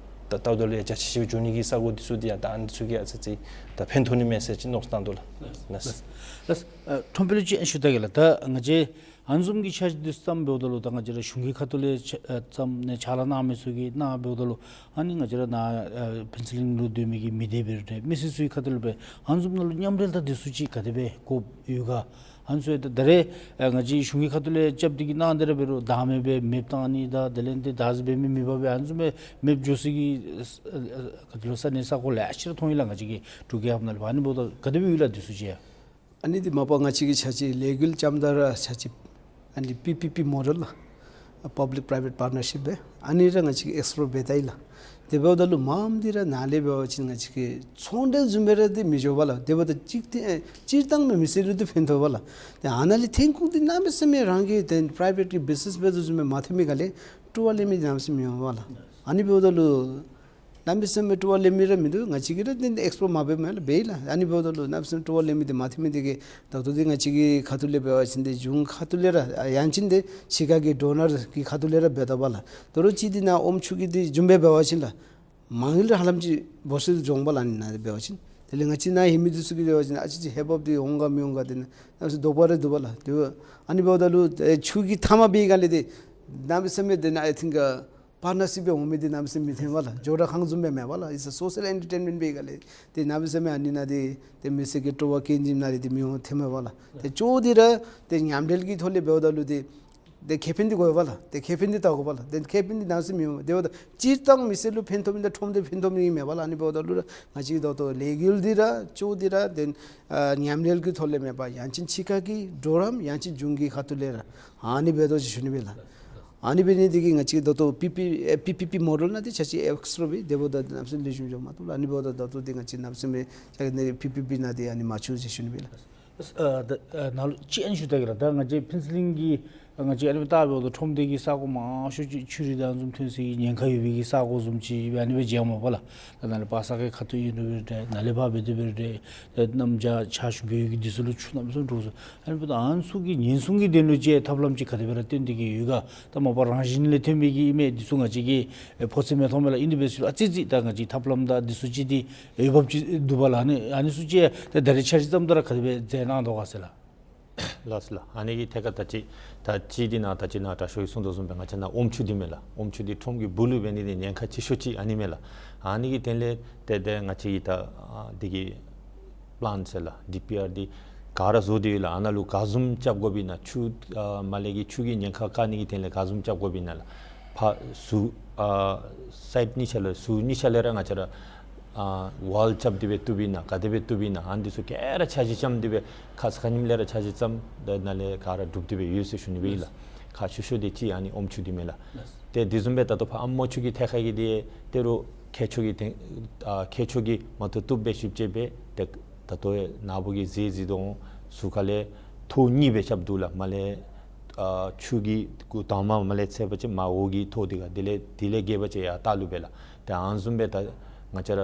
ད་ལྟོ་ལས་རྒྱ་ཆེ་ཤོས་འགྱོ་ནི་གི་ས་གོ་འདི་ཚུ་འདི་ཡང་ད་ཨ་ནི་འདི་ཚུ་གིས་ཨ་ཙི་ཙི་ད་ཕན་ཐོགས་ནི་མས་ཟེར་ཅིག་མནོ་བསམ་བཏང་དོ་ལགས། ལགས། ལགས། ཨ་ཁྲོམ་དཔོན་ལུ་ཅིག་ཞུ་ད་གེ་ལགས། ད་ང་བཅས་ཨ་ནི་བཟུམ་གྱི་འཆར་གཞི་འདི་བརྩམ་འབདཝ་ད་ལུ་ད་ང་བཅས་ར་གཞུང་གི་ཁ་ཐུག་ལས་ཆ་ཨ་བརྩམས་ནི་ཕྱག་ལཱ་གནང་མི་ཚུ་གིས་གནང་འབདཝ་ད་ལུ་ཨ་ནི་ང་བཅས་ར་ནཱ་ཨ་ཕུན་ཚོགས་གླིང་ལུ་སྡོད་མི་གི་མི་སྡེ་འབད་རུང་འདྲ་མི་སེར་ཚུ་གི་ཁ་ཐུག་ལས་སྦེ་ཨ་ནི་བཟུམ་ནང་ལུ་མཉམ་འབྲེལ་དང་འདི་ཚུ་ཅིག་ག་དེ་སྦེ་དགོཔ་ཡོད་ག། ཨ་ནི་ཚུ་ད་ད་རེས་ཨ་ང་བཅས་གཞུང་གི་ཁ་ཐུག་ལས་རྐྱབ་སྟེ་གི་གནང་སྟེ་ར་འབད་རུང་བདག་མེད་སྦེ་མེདཔ་བཏང་ནི་དང་དེ་ལས་འདི་བདག་འཛིན་འབད་མི་མེད་པར་སྦེ་ཨ་ནི་བཟུམ་སྦེ་མེདཔ་འགྱོ་ས་གི་ཨ་ཨ་ག་ཅི་ལོ་ས་གནས་ས་གོ་ལེ་ཤ་ར་མཐོང་ཡི་ལགས། ང་བཅས་ཀྱི་འབྲུག་རྒྱལ་ཁབ་ནང་ལུ་ཨ་ནི་འབདཝ་ད་ག་དེ་སྦེ་ཡོད་ལགས་འདི་ཚུ་ཅིག་ཡང་། ཨ་ནི་འདི་མ་པ་ང་བཅས་ཀྱིས་ཆ་ཅིག་ལས་འགུལ་རྐྱངམ་ད་ར་ཆ་ཅིག་ཨ་ནི་པི་པི་པི་མོ་ཌེལ་ལགས། པབ་ལིཀ་པྲའི་ཝེཊ་པར་ཊནར་ཤིཔ་སྦེ་ཨ་ནི་ར་ང་བཅས་ཀྱིས་ཨེགསི་པོ་ལོར་འབད་ད་ཡི་ལགས། དེ་འབདཝ་ད་ལུ་མངམ་འདི་ར་ནཱ་ལས་འབད་བ་ཅིན་ང་བཅས་ཀྱི་ཚོང་འབྲེལ་བཟུམ་སྦེ་ར་འདི་མི་འགྱོ་བས་ལགས། དེ་འབདཝ་ད་གཅིག་འདི་ཨེ་སྤྱིར་བཏང་མི་མི་སེར་ལུ་འདི་ཕན་ཐོགས་པས་ལགས། ཏེ་ཨ་ནཱ་ལས་ཐོན་ཁུངས་འདི་གནམ་མེད་ས་མེད་རང་གི་ཏེ་པྲའི་ཝེཊ་ཀྱི་བི་ཛི་ནེསི་འབད་དོ་བཟུམ་སྦེ་མ་ཐོན་མི་ག་ལས་སྤྲོ་བ་ལེན་མི་འདི་གནམ་མེད་ས་མེད་ཡོདཔ་ལགས། ཨ་ནི་འབདཝ་ད་ལུ་གནམ་མེད་ས་མེད་སྤྲོ་བ་ལེན་མི་ར་མིན་འདུག། ང་བཅས་ཀྱིས་ར་འདི་ནི་ཨེགསི་པོ་མ་འབད་མི་ལགས་འབད་ཡི་ལགས། ཨ་ནི་འབདཝ་ད་ལུ་གནམ་མེད་ས་མེད་སྤྲོ་བ་ལེན་མི་འདི་མ་ཐོན་མི་འདི་གིས་ད་ལྟོ་འདི་ང་བཅས་ཀྱི་ཁ་ཐུག་ལས་འབད་བ་ཅིན་འདི་གཞུང་ཁ་ཐུག་ལས་ར་ཨ་ཡང་ཅིན་འདི་ཕྱི་ཁ་གི་ཌོ་ནར་གྱི་ཁ་ཐུག་ལས་ར་འབད་དོ་བས་ལགས། ད་རུང་གཅིག་འདི་ནཱ་ཨོམ་ཆུ་གི་འདི་བཟུམ་སྦེ་འབད་བ་ཅིན་ལགས་མ་དངུལ་ར་ཧ་ལམ་ཅིག་འབོར་ཆེ་འགྱོ་འོང་པས་ལགས། ཨ་ནི་ནང་འདི་འབད་བ་ཅིན་དེ་ལས་ང་བཅས་ནཱ་ཡོད་མི་འདི་ཚུ་གིས་འབད་བ་ཅིན་ཨ་ཙི་ཅིག་ཧེལཔ་འདི་འོང་ག་མི་འོང་ག་འདི་ནི་གནམ་མེད་ས་མེད་དོགས་པ་ར་འདུག་པས་ལགས། དེ་འབདཝ་ཨ་ནི་འབདཝ་ད་ལུ་ཨེ་ཆུ་གི་མཐའ་མ་འབད་ག་ལས་འདི་གནམ་མེད་ས་མེད་འདི་ནི་ཨའི་ཐིང་ག་པར་ཊནར་ཤིཔ་སྦེ་འོང་མི་འདི་གནམ་མེད་ས་མེད་མི་ཐོན་པས་ལགས། ཇོ་རུ་ཁང་བཟུམ་སྦེ་མེད་པས་ལགས། ཨིཊ་ཨེ་སོ་ཤལ་ཨེན་ཊར་ཊེན་མེནཊ་འབད་ག་ལས་འདི་གནམ་མེད་ས་མེད་ཨ་ནི་ནང་འདི་ཏེ་མི་སེར་གྱི་སྤྲོ་བ་སྐྱེད་འཇིམ་ནང་འདི་མི་འོང་ཐོནམ་མས་པ་ལགས། ཏེ་ཅོག་འདི་ར་ཏེ་མཉམ་འབྲེལ་གྱི་ཐོག་ལས་འབདཝ་ད་ལུ་འདི་ཏེ་ཁེ་ཕན་འདི་དགོ་པས་ལགས། ཏེ་ཁེ་ཕན་འདི་བལྟ་དགོ་པས་ལགས། ཏེ་ཁེ་ཕན་འདི་གནམ་མེད་ས་མེད་མི་འོང་། དེ་འབདཝ་ད་སྤྱིར་བཏང་མི་སེར་ལུ་ཕན་ཐོགས་མི་དང་ཁྲོམ་འདི་ཕན་ཐོགས་མི་མེད་པ་ལགས། ཨ་ནི་འབདཝ་ད་ལུ་ར་ང་བཅས་ད་ལྟོ་ལས་འགུལ་འདི་ར་ཅོག་འདི་ར་ཏེ་ཨ་མཉམ་འབྲེལ་གྱི་ཐོག་ལས་མེད་པར་ཡང་ཅིན་ཕྱི་ཁ་གི་གྲོགས་རམ་ཡང་ཅིན་གཞུང་གི་ཁ་ཐུག་ལས་ར་ཨ་ནི་འབད་དོ་ཟེར་ཞུ་ནི་སྦེ་ལགས། ཨ་ནི་འབད་ནི་འདི་གིས་ང་བཅས་ད་ལྟོ་པི་པི་ཨེ་པི་པི་པི་མོ་ཌེལ་ནང་འདི་ཆ་ཅིག་ཨེགསི་པོ་ར་འབད། དེ་འབདཝ་ད་གནམ་མེད་ས་མེད་ལེགས་ཤོམ་འགྱོ་མ་བཏུབ་ལགས། ཨ་ནི་འབདཝ་ད་ད་ལྟོ་འདི་ང་བཅས་གནམ་མེད་ས་མེད་ཆ་ནི་པི་པི་པི་ནང་འདི་ཨ་ནི་མ་ཚུད་ཟེར་ཞུ་ནི་སྦེ་ལགས། ཨ་ད་ཨ་ནཱ་ལུ་ཅིག་ཨ་ནི་ཞུ་ད་གེ་ལགས། ད་ང་བཅས་ཕུན་ཚོགས་གླིང་གི་ང་བཅས་ཨ་ནི་སྦེ་བལྟ་འབདཝ་ད་ཁྲོམ་སྡེ་གི་ས་གོ་མང་ཤོས་ཅིག་ཆུ་རུད་དང་བཟུམ་ཐོན་སའི་ཉེན་ཁ་ཡོད་པའི་གི་ས་གོ་བཟུམ་ཅིག་ཨ་ནི་སྦེ་མཇལཝ་མས་པ་ལགས། ད་ནཱ་ལས་པ་ས་ཀའི་ཁ་ཐུག་ཨིན་རུང་འབད་རུང་འདྲ་ནཱ་ལས་ཕར་འབད་དེ་འབད་རུང་འདྲ་ད་གནམ་བྱཱར་ཆརཔ་ཞུ་འབད་བའི་གི་དུས་སུ་ལུ་ཆུ་གནམ་མེད་ས་མེད་འདྲོག་སོང་། ཨ་ནི་འབདཝ་ད་ཨ་ནི་ཚུ་གི་ཉེན་སྲུང་གི་དོན་ལུ་ཅིག་ཐབས་ལམ་ཅིག་ག་དེ་སྦེ་ར་སྟོན་ཏེ་གི་ཡོད་ག། ད་མ་པ་རང་བཞིན་ལས་ཐོན་པའི་གི་ཨིན་མས། འདི་ཚུ་ང་བཅས་ཀྱིས་ཨེ་ཕོ་ཚོད་མི་མཐོང་མས་ལགས། ཨིན་དེ་འབད་ཞིནམ་ཨ་ཙི་ཙི་ད་ང་བཅས་ཐབས་ལམ་དང་འདི་ཚུ་ཅིག་འདི་འོས་འབབ་ཅིག་འདུག་པ་ལགས། ཨ་ནི་ཨ་ནི་ཚུ་ཅིག་ད་ད་རེས་འཆར་གཞི་བརྩམ་ད་ར་ག་དེ་སྦེ་མཛད་གནང་དོ་ག་ཟེར་ལགས། ལགས་སོ་ལགས། ཨ་ནི་གི་ཐད་ཁར་ད་ཅི་ད་ཅི་འདི་ནཱ་ད་ཅི་ནཱ་དྲག་ཤོས་ཀྱིས་གསུངས་དོ་བཟུམ་སྦེ་ང་བཅས་ནཱ་ཨོམ་ཆུ་འདི་མས་ལགས། ཨོམ་ཆུ་འདི་ཁྲོམ་གྱི་སྦུག་ལུ་འབད་ནི་འདི་ཉེན་ཁ་ཆེ་ཤོས་ཅིག་ཨ་ནི་མས་ལགས། ཨ་ནི་གི་དོན་ལས་ཏེ་ཏེ་ང་བཅས་ཀྱིས་ད་ཨ་འདི་གི་པི་ལཱནཊ་ཟེར་ལགས། ཌི་པི་ཨར་འདི་ག་ར་བཟོ་སྟེ་ཡོད་ལགས། ཨ་ནཱ་ལུ་ག་བཟུམ་རྐྱབ་དགོཔ་ཨིན་ན་ཆུ་ཨ་མར་ལས་ཀྱི་ཆུ་གི་ཉེན་ཁ་བཀག་ནི་གི་དོན་ལས་ག་བཟུམ་རྐྱབ་དགོཔ་ཨིན་ན་ལགས། ཕར་ཟུར་ཨ་སའིཌ་གཉིས་ཆ་ལས་ཟུར་གཉིས་ཆ་ལས་ར་ང་བཅས་ར་ཨ་ཝཱལ་རྐྱབ་སྟེ་སྦེ་བཏུབ་ཨིན་ན་ག་དེ་སྦེ་བཏུབ་ཨིན་ན་ཨ་ནི་འདི་ཚུ་ག་ར་འཆར་གཞི་བརྩམས་ཏེ་སྦེ་ཁ་ཙ་ཁ་ཉིནམ་ལས་ར་འཆར་གཞི་བརྩམས་ད་ནཱ་ལས་ག་ར་གྲུབ་སྟེ་སྦེ་ཡོད་ཟེར་ཞུ་ནི་སྦེ་ཨིན་ལགས། ཁག་ཆེ་ཤོས་འདི་ཅིག་ཨ་ནི་ཨོམ་ཆུ་འདི་མས་ལགས། ཏེ་དེ་བཟུམ་སྦེ་ད་ལྟོ་ཕར་ཨམ་མོ་ཆུ་གི་ཐད་ཁར་གི་འདི་ཏེ་རུང་ཁྱད་ཆོས་ཀྱི་ཐད་ཨ་ཁྱད་ཆོས་ཀྱིས་མ་བཏུབ་བཏུབ་སྦེ་ཞིབ་དཔྱད་འབད་དེ་ད་ལྟོ་ནཱ་བུ་གིས་གཟིགས་གཟིགསཔ་ད་ཟུར་ཁ་ལས་ཐོག་གཉིས་སྦེ་རྐྱབ་འདུག་ལགས། མར་ལས་ཨ་ཆུ་གི་གུ་དང་མ་མར་ལས་ཚད་པ་ཅིན་མར་འོག་གི་ཐོག་འདི་ག་དེ་ལས་དེ་ལས་རྒྱས་པ་ཅིན་ཡར་ལྟག་ལུ་སྦེ་ལགས། ཏེ་ཨ་ནི་བཟུམ་སྦེ་ད་ང་བཅས་ར་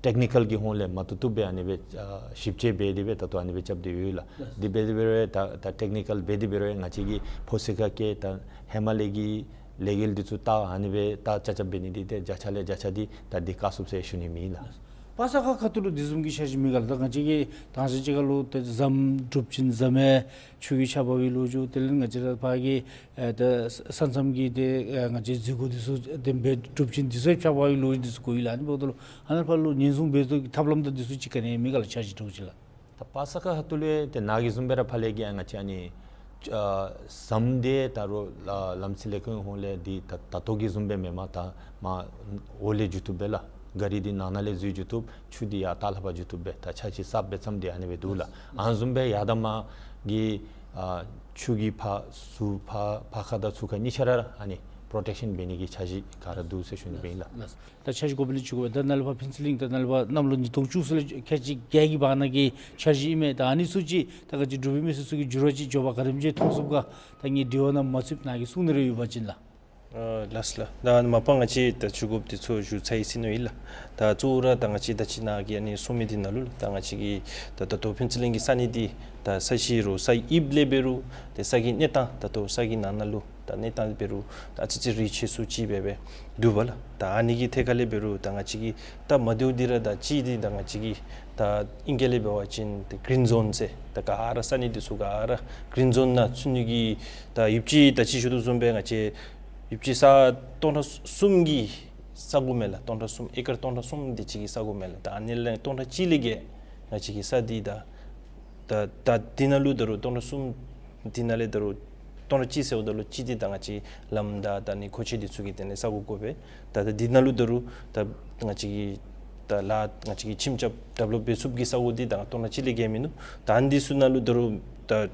ཊེཀ་ནི་ཀཱལ་གྱི་ཧོང་ལས་མ་བཏུབ་བཏུབ་སྦེ་ཨ་ནི་སྦེ་ཨ་ཞིབ་དཔྱད་འབད་དེ་སྦེ་ད་ལྟོ་ཨ་ནི་སྦེ་རྐྱབ་སྟེ་ཡོད་ལགས། དེ་འབད་དེ་འབད་རུང་ད་ད་ཊེཀ་ནི་ཀཱལ་འབད་དེ་འབད་རུང་ང་བཅས་ཀྱིས་ཕོ་སི་ཁ་སྐྱེལ་ད་ཧེ་མ་ལས་ཀྱི་ལས་འགུལ་འདི་ཚུ་ད་ཨ་ནི་སྦེ་ད་རྐྱབ་རྐྱབ་འབད་ནི་འདི་ཏེ་བརྒྱ་ཆ་ལས་བརྒྱ་ཆ་འདི་ད་འདི་བཀག་ཚུགས་ཟེར་ཞུ་ནི་མས་ལགས། པ་ས་ཀ་ཁ་ཐུག་ལུ་དེ་བཟུམ་གྱི་འཆར་གཞི་མེད་ག་ལགས། ད་ང་བཅས་ཀྱིས་དང་ཞག་ཅིག་ཁར་ལུ་ཏེ་ཟམ་གྲུབ་ཅིན་ཟམ་ཡང་ཆུ་གིས་ཆགས་པའི་ལོ་རྒྱུས་དེ་ལས་ང་བཅས་ར་ཕར་གྱི་ཨེ་ད་ས་མཚམས་ཀྱི་ཏེ་ཨེ་ང་བཅས་འཛུལ་སྒོ་འདི་ཚུ་ཏེ་འབད་གྲུབ་ཅིན་འདི་ཚུ་ཆགས་པའི་ལོ་རྒྱུས་འདི་ཚུ་གོ་ཡི་ལགས། ཨ་ནི་འབདཝ་ད་ལུ་ཨ་ནཱ་ཕར་ལུ་ཉེན་སྲུང་འབད་དོ་གི་ཐབས་ལམ་དང་འདི་ཚུ་ཅིག་ག་ནི་མེད་ག་ལགས། འཆར་གཞི་འདྲཝ་ཅིག་ལགས། ད་པ་ས་ཀ་ཁ་ཐུག་ལས་ཏེ་ནཱ་གི་བཟུམ་སྦེ་ར་ཕར་ལས་ཀྱི་ང་བཅས་ཨ་ནི་ཨ་ཟམ་འདི་ད་རུང་ཨ་ལམ་སེལ་ལས་ཁུངས་ཧོང་ལས་འདི་ད་ད་ལྟོ་གི་བཟུམ་སྦེ་མེན་མས། ད་མར་འོག་ལས་འགྱོ་བཏུབ་པས་ལགས། ག་རི་འདི་ནང་ན་ལས་འཛུལ་འགྱོ་བཏུབ། ཆུ་འདི་ཡར་ལྟག་ལྷབ་འགྱོ་བཏུབ་པས། ད་འཆར་གཞི་གསརཔ་སྦེ་བརྩམས་ཏེ་ཨ་ནི་སྦེ་འདུག་ལགས། ཨ་ནི་བཟུམ་སྦེ་ཡར་དང་མར་གྱི་ཨ་ཆུ་གི་ཕར་ཟུར་ཕར་ཕར་ཁ་དང་ཚུར་ཁ་གཉིས་ཆ་ར་ཨ་ནི་པྲོ་ཊེཀ་ཤཱན་འབད་ནི་གི་འཆར་གཞི་ག་ར་འདུག་ཟེར་ཞུ་ནི་སྦེ་ཨིན་ལགས། ད་འཆར་གཞི་གོ་བ་ལས་ཅིག་གོ་བ་ད་ནཱ་ལས་ཕར་ཕུན་ཚོགས་གླིང་ད་ནཱ་ལས་ཕར་གནམ་ལོ་ཉིས་སྟོང་བཅུ་གསུམ་ལས་ཁལ་གཅིག་བརྒྱད་ཀྱི་བར་ན་གི་འཆར་གཞི་ཨིན་མས། ད་ཨ་ནི་ཚུ་ཅིག་ད་ག་ཅི་འབྲུག་པའི་མི་སེར་ཚུ་གིས་འགྱུར་བ་ཅིག་འགྱོ་བ་ག་དེམ་ཅིག་མཐོང་ཚུགས་ག། ད་ངེའི་དྲི་བ་ནང་མ་ཚུདཔ་ནཱ་གིས་གསུང་ནི་རེ་ཡོད་པ་ཅིན་ལགས། ཨ་ལགས་སོ་ལགས། ད་མ་པ་ང་བཅས་ད་ཆུ་འགོཔ་འདི་ཚུ་ཞུ་ཚར་ཡི་ཟེར་མནོ་ཡི་ལགས། ད་གཙོ་བོ་ར་ད་ང་བཅས་ད་ཅི་ནཱ་གིས་ཨ་ནི་གསུང་མི་འདི་ནང་ལུ་ལགས། ད་ང་བཅས་ཀྱི་ད་ད་ལྟོ་ཕུན་ཚོགས་གླིང་གི་ས་གནས་འདི་ད་ས་གཞི་རུང་ས་དབྱིབས་ལས་འབད་རུང་ཏེ་ས་གི་གནས་སྟངས་ད་ལྟོ་ས་གི་ནང་ན་ལུ་ད་གནས་སྟངས་འབད་རུང་ད་ཨ་ཙི་ཙི་རེ་ཆེ་སུ་ཅིག་སྦེ་སྦེ་འདུག་པ་ལགས། ད་ཨ་ནི་གི་ཐད་ཁར་ལས་འབད་རུང་ད་ང་བཅས་ཀྱི་སྟབས་མ་བདེཝ་འདི་ར་ད་གཅིག་འདི་ད་ང་བཅས་ཀྱི་ད་ཨིང་སྐད་ལས་འབད་བ་ཅིན་ཏེ་གིརིན་ཛོན་ཟེར་ད་ག་ར་ས་གནས་འདི་ཚུ་ག་ར་གིརིན་ཛོན་ནང་ཚུད་ནི་གི་ད་ཡོདཔ་ཅིག་ད་ཅི་ཞུ་དོ་བཟུམ་སྦེ་ང་བཅས་ཡོདཔ་ཅིག་ས་སྟོང་ཕྲག་གསུམ་གྱི་ས་གོ་མས་ལགས། སྟོང་ཕྲག་གསུམ་ཨེ་ཀར་སྟོང་ཕྲག་གསུམ་དེ་ཅིག་གི་ས་གོ་མས་ལགས། ད་ཨ་ནི་ལས་སྟོང་ཕྲག་གཅིག་ལས་བརྒལ་ང་བཅས་ཀྱི་ས་འདི་ད་ད་ད་འདི་ནང་ལུ་ད་རུང་སྟོང་ཕྲག་གསུམ་འདི་ནང་ལས་ད་རུང་སྟོང་ཕྲག་གཅིག་ཟེརཝ་ད་ལུ་གཅིག་འདི་ད་ང་བཅས་ལམ་དང་ད་ཨ་ནི་མཁོ་ཆས་འདི་ཚུ་གི་དོན་ལས་ས་གོ་དགོ་པས། ད་ད་འདི་ནང་ལུ་ད་རུང་ད་ང་བཅས་ཀྱི་ད་ལཱ་ང་བཅས་ཀྱིས་ཁྱིམ་རྐྱབ་ཌི་བེ་ལོཔ་འབད་ཚུགསཔ་གི་ས་གོ་འདི་ད་སྟོང་ཕྲག་གཅིག་ལས་བརྒལ་མིན་འདུག། ད་ཨ་ནི་འདི་ཚུ་ནང་ལུ་ད་རུང་ད་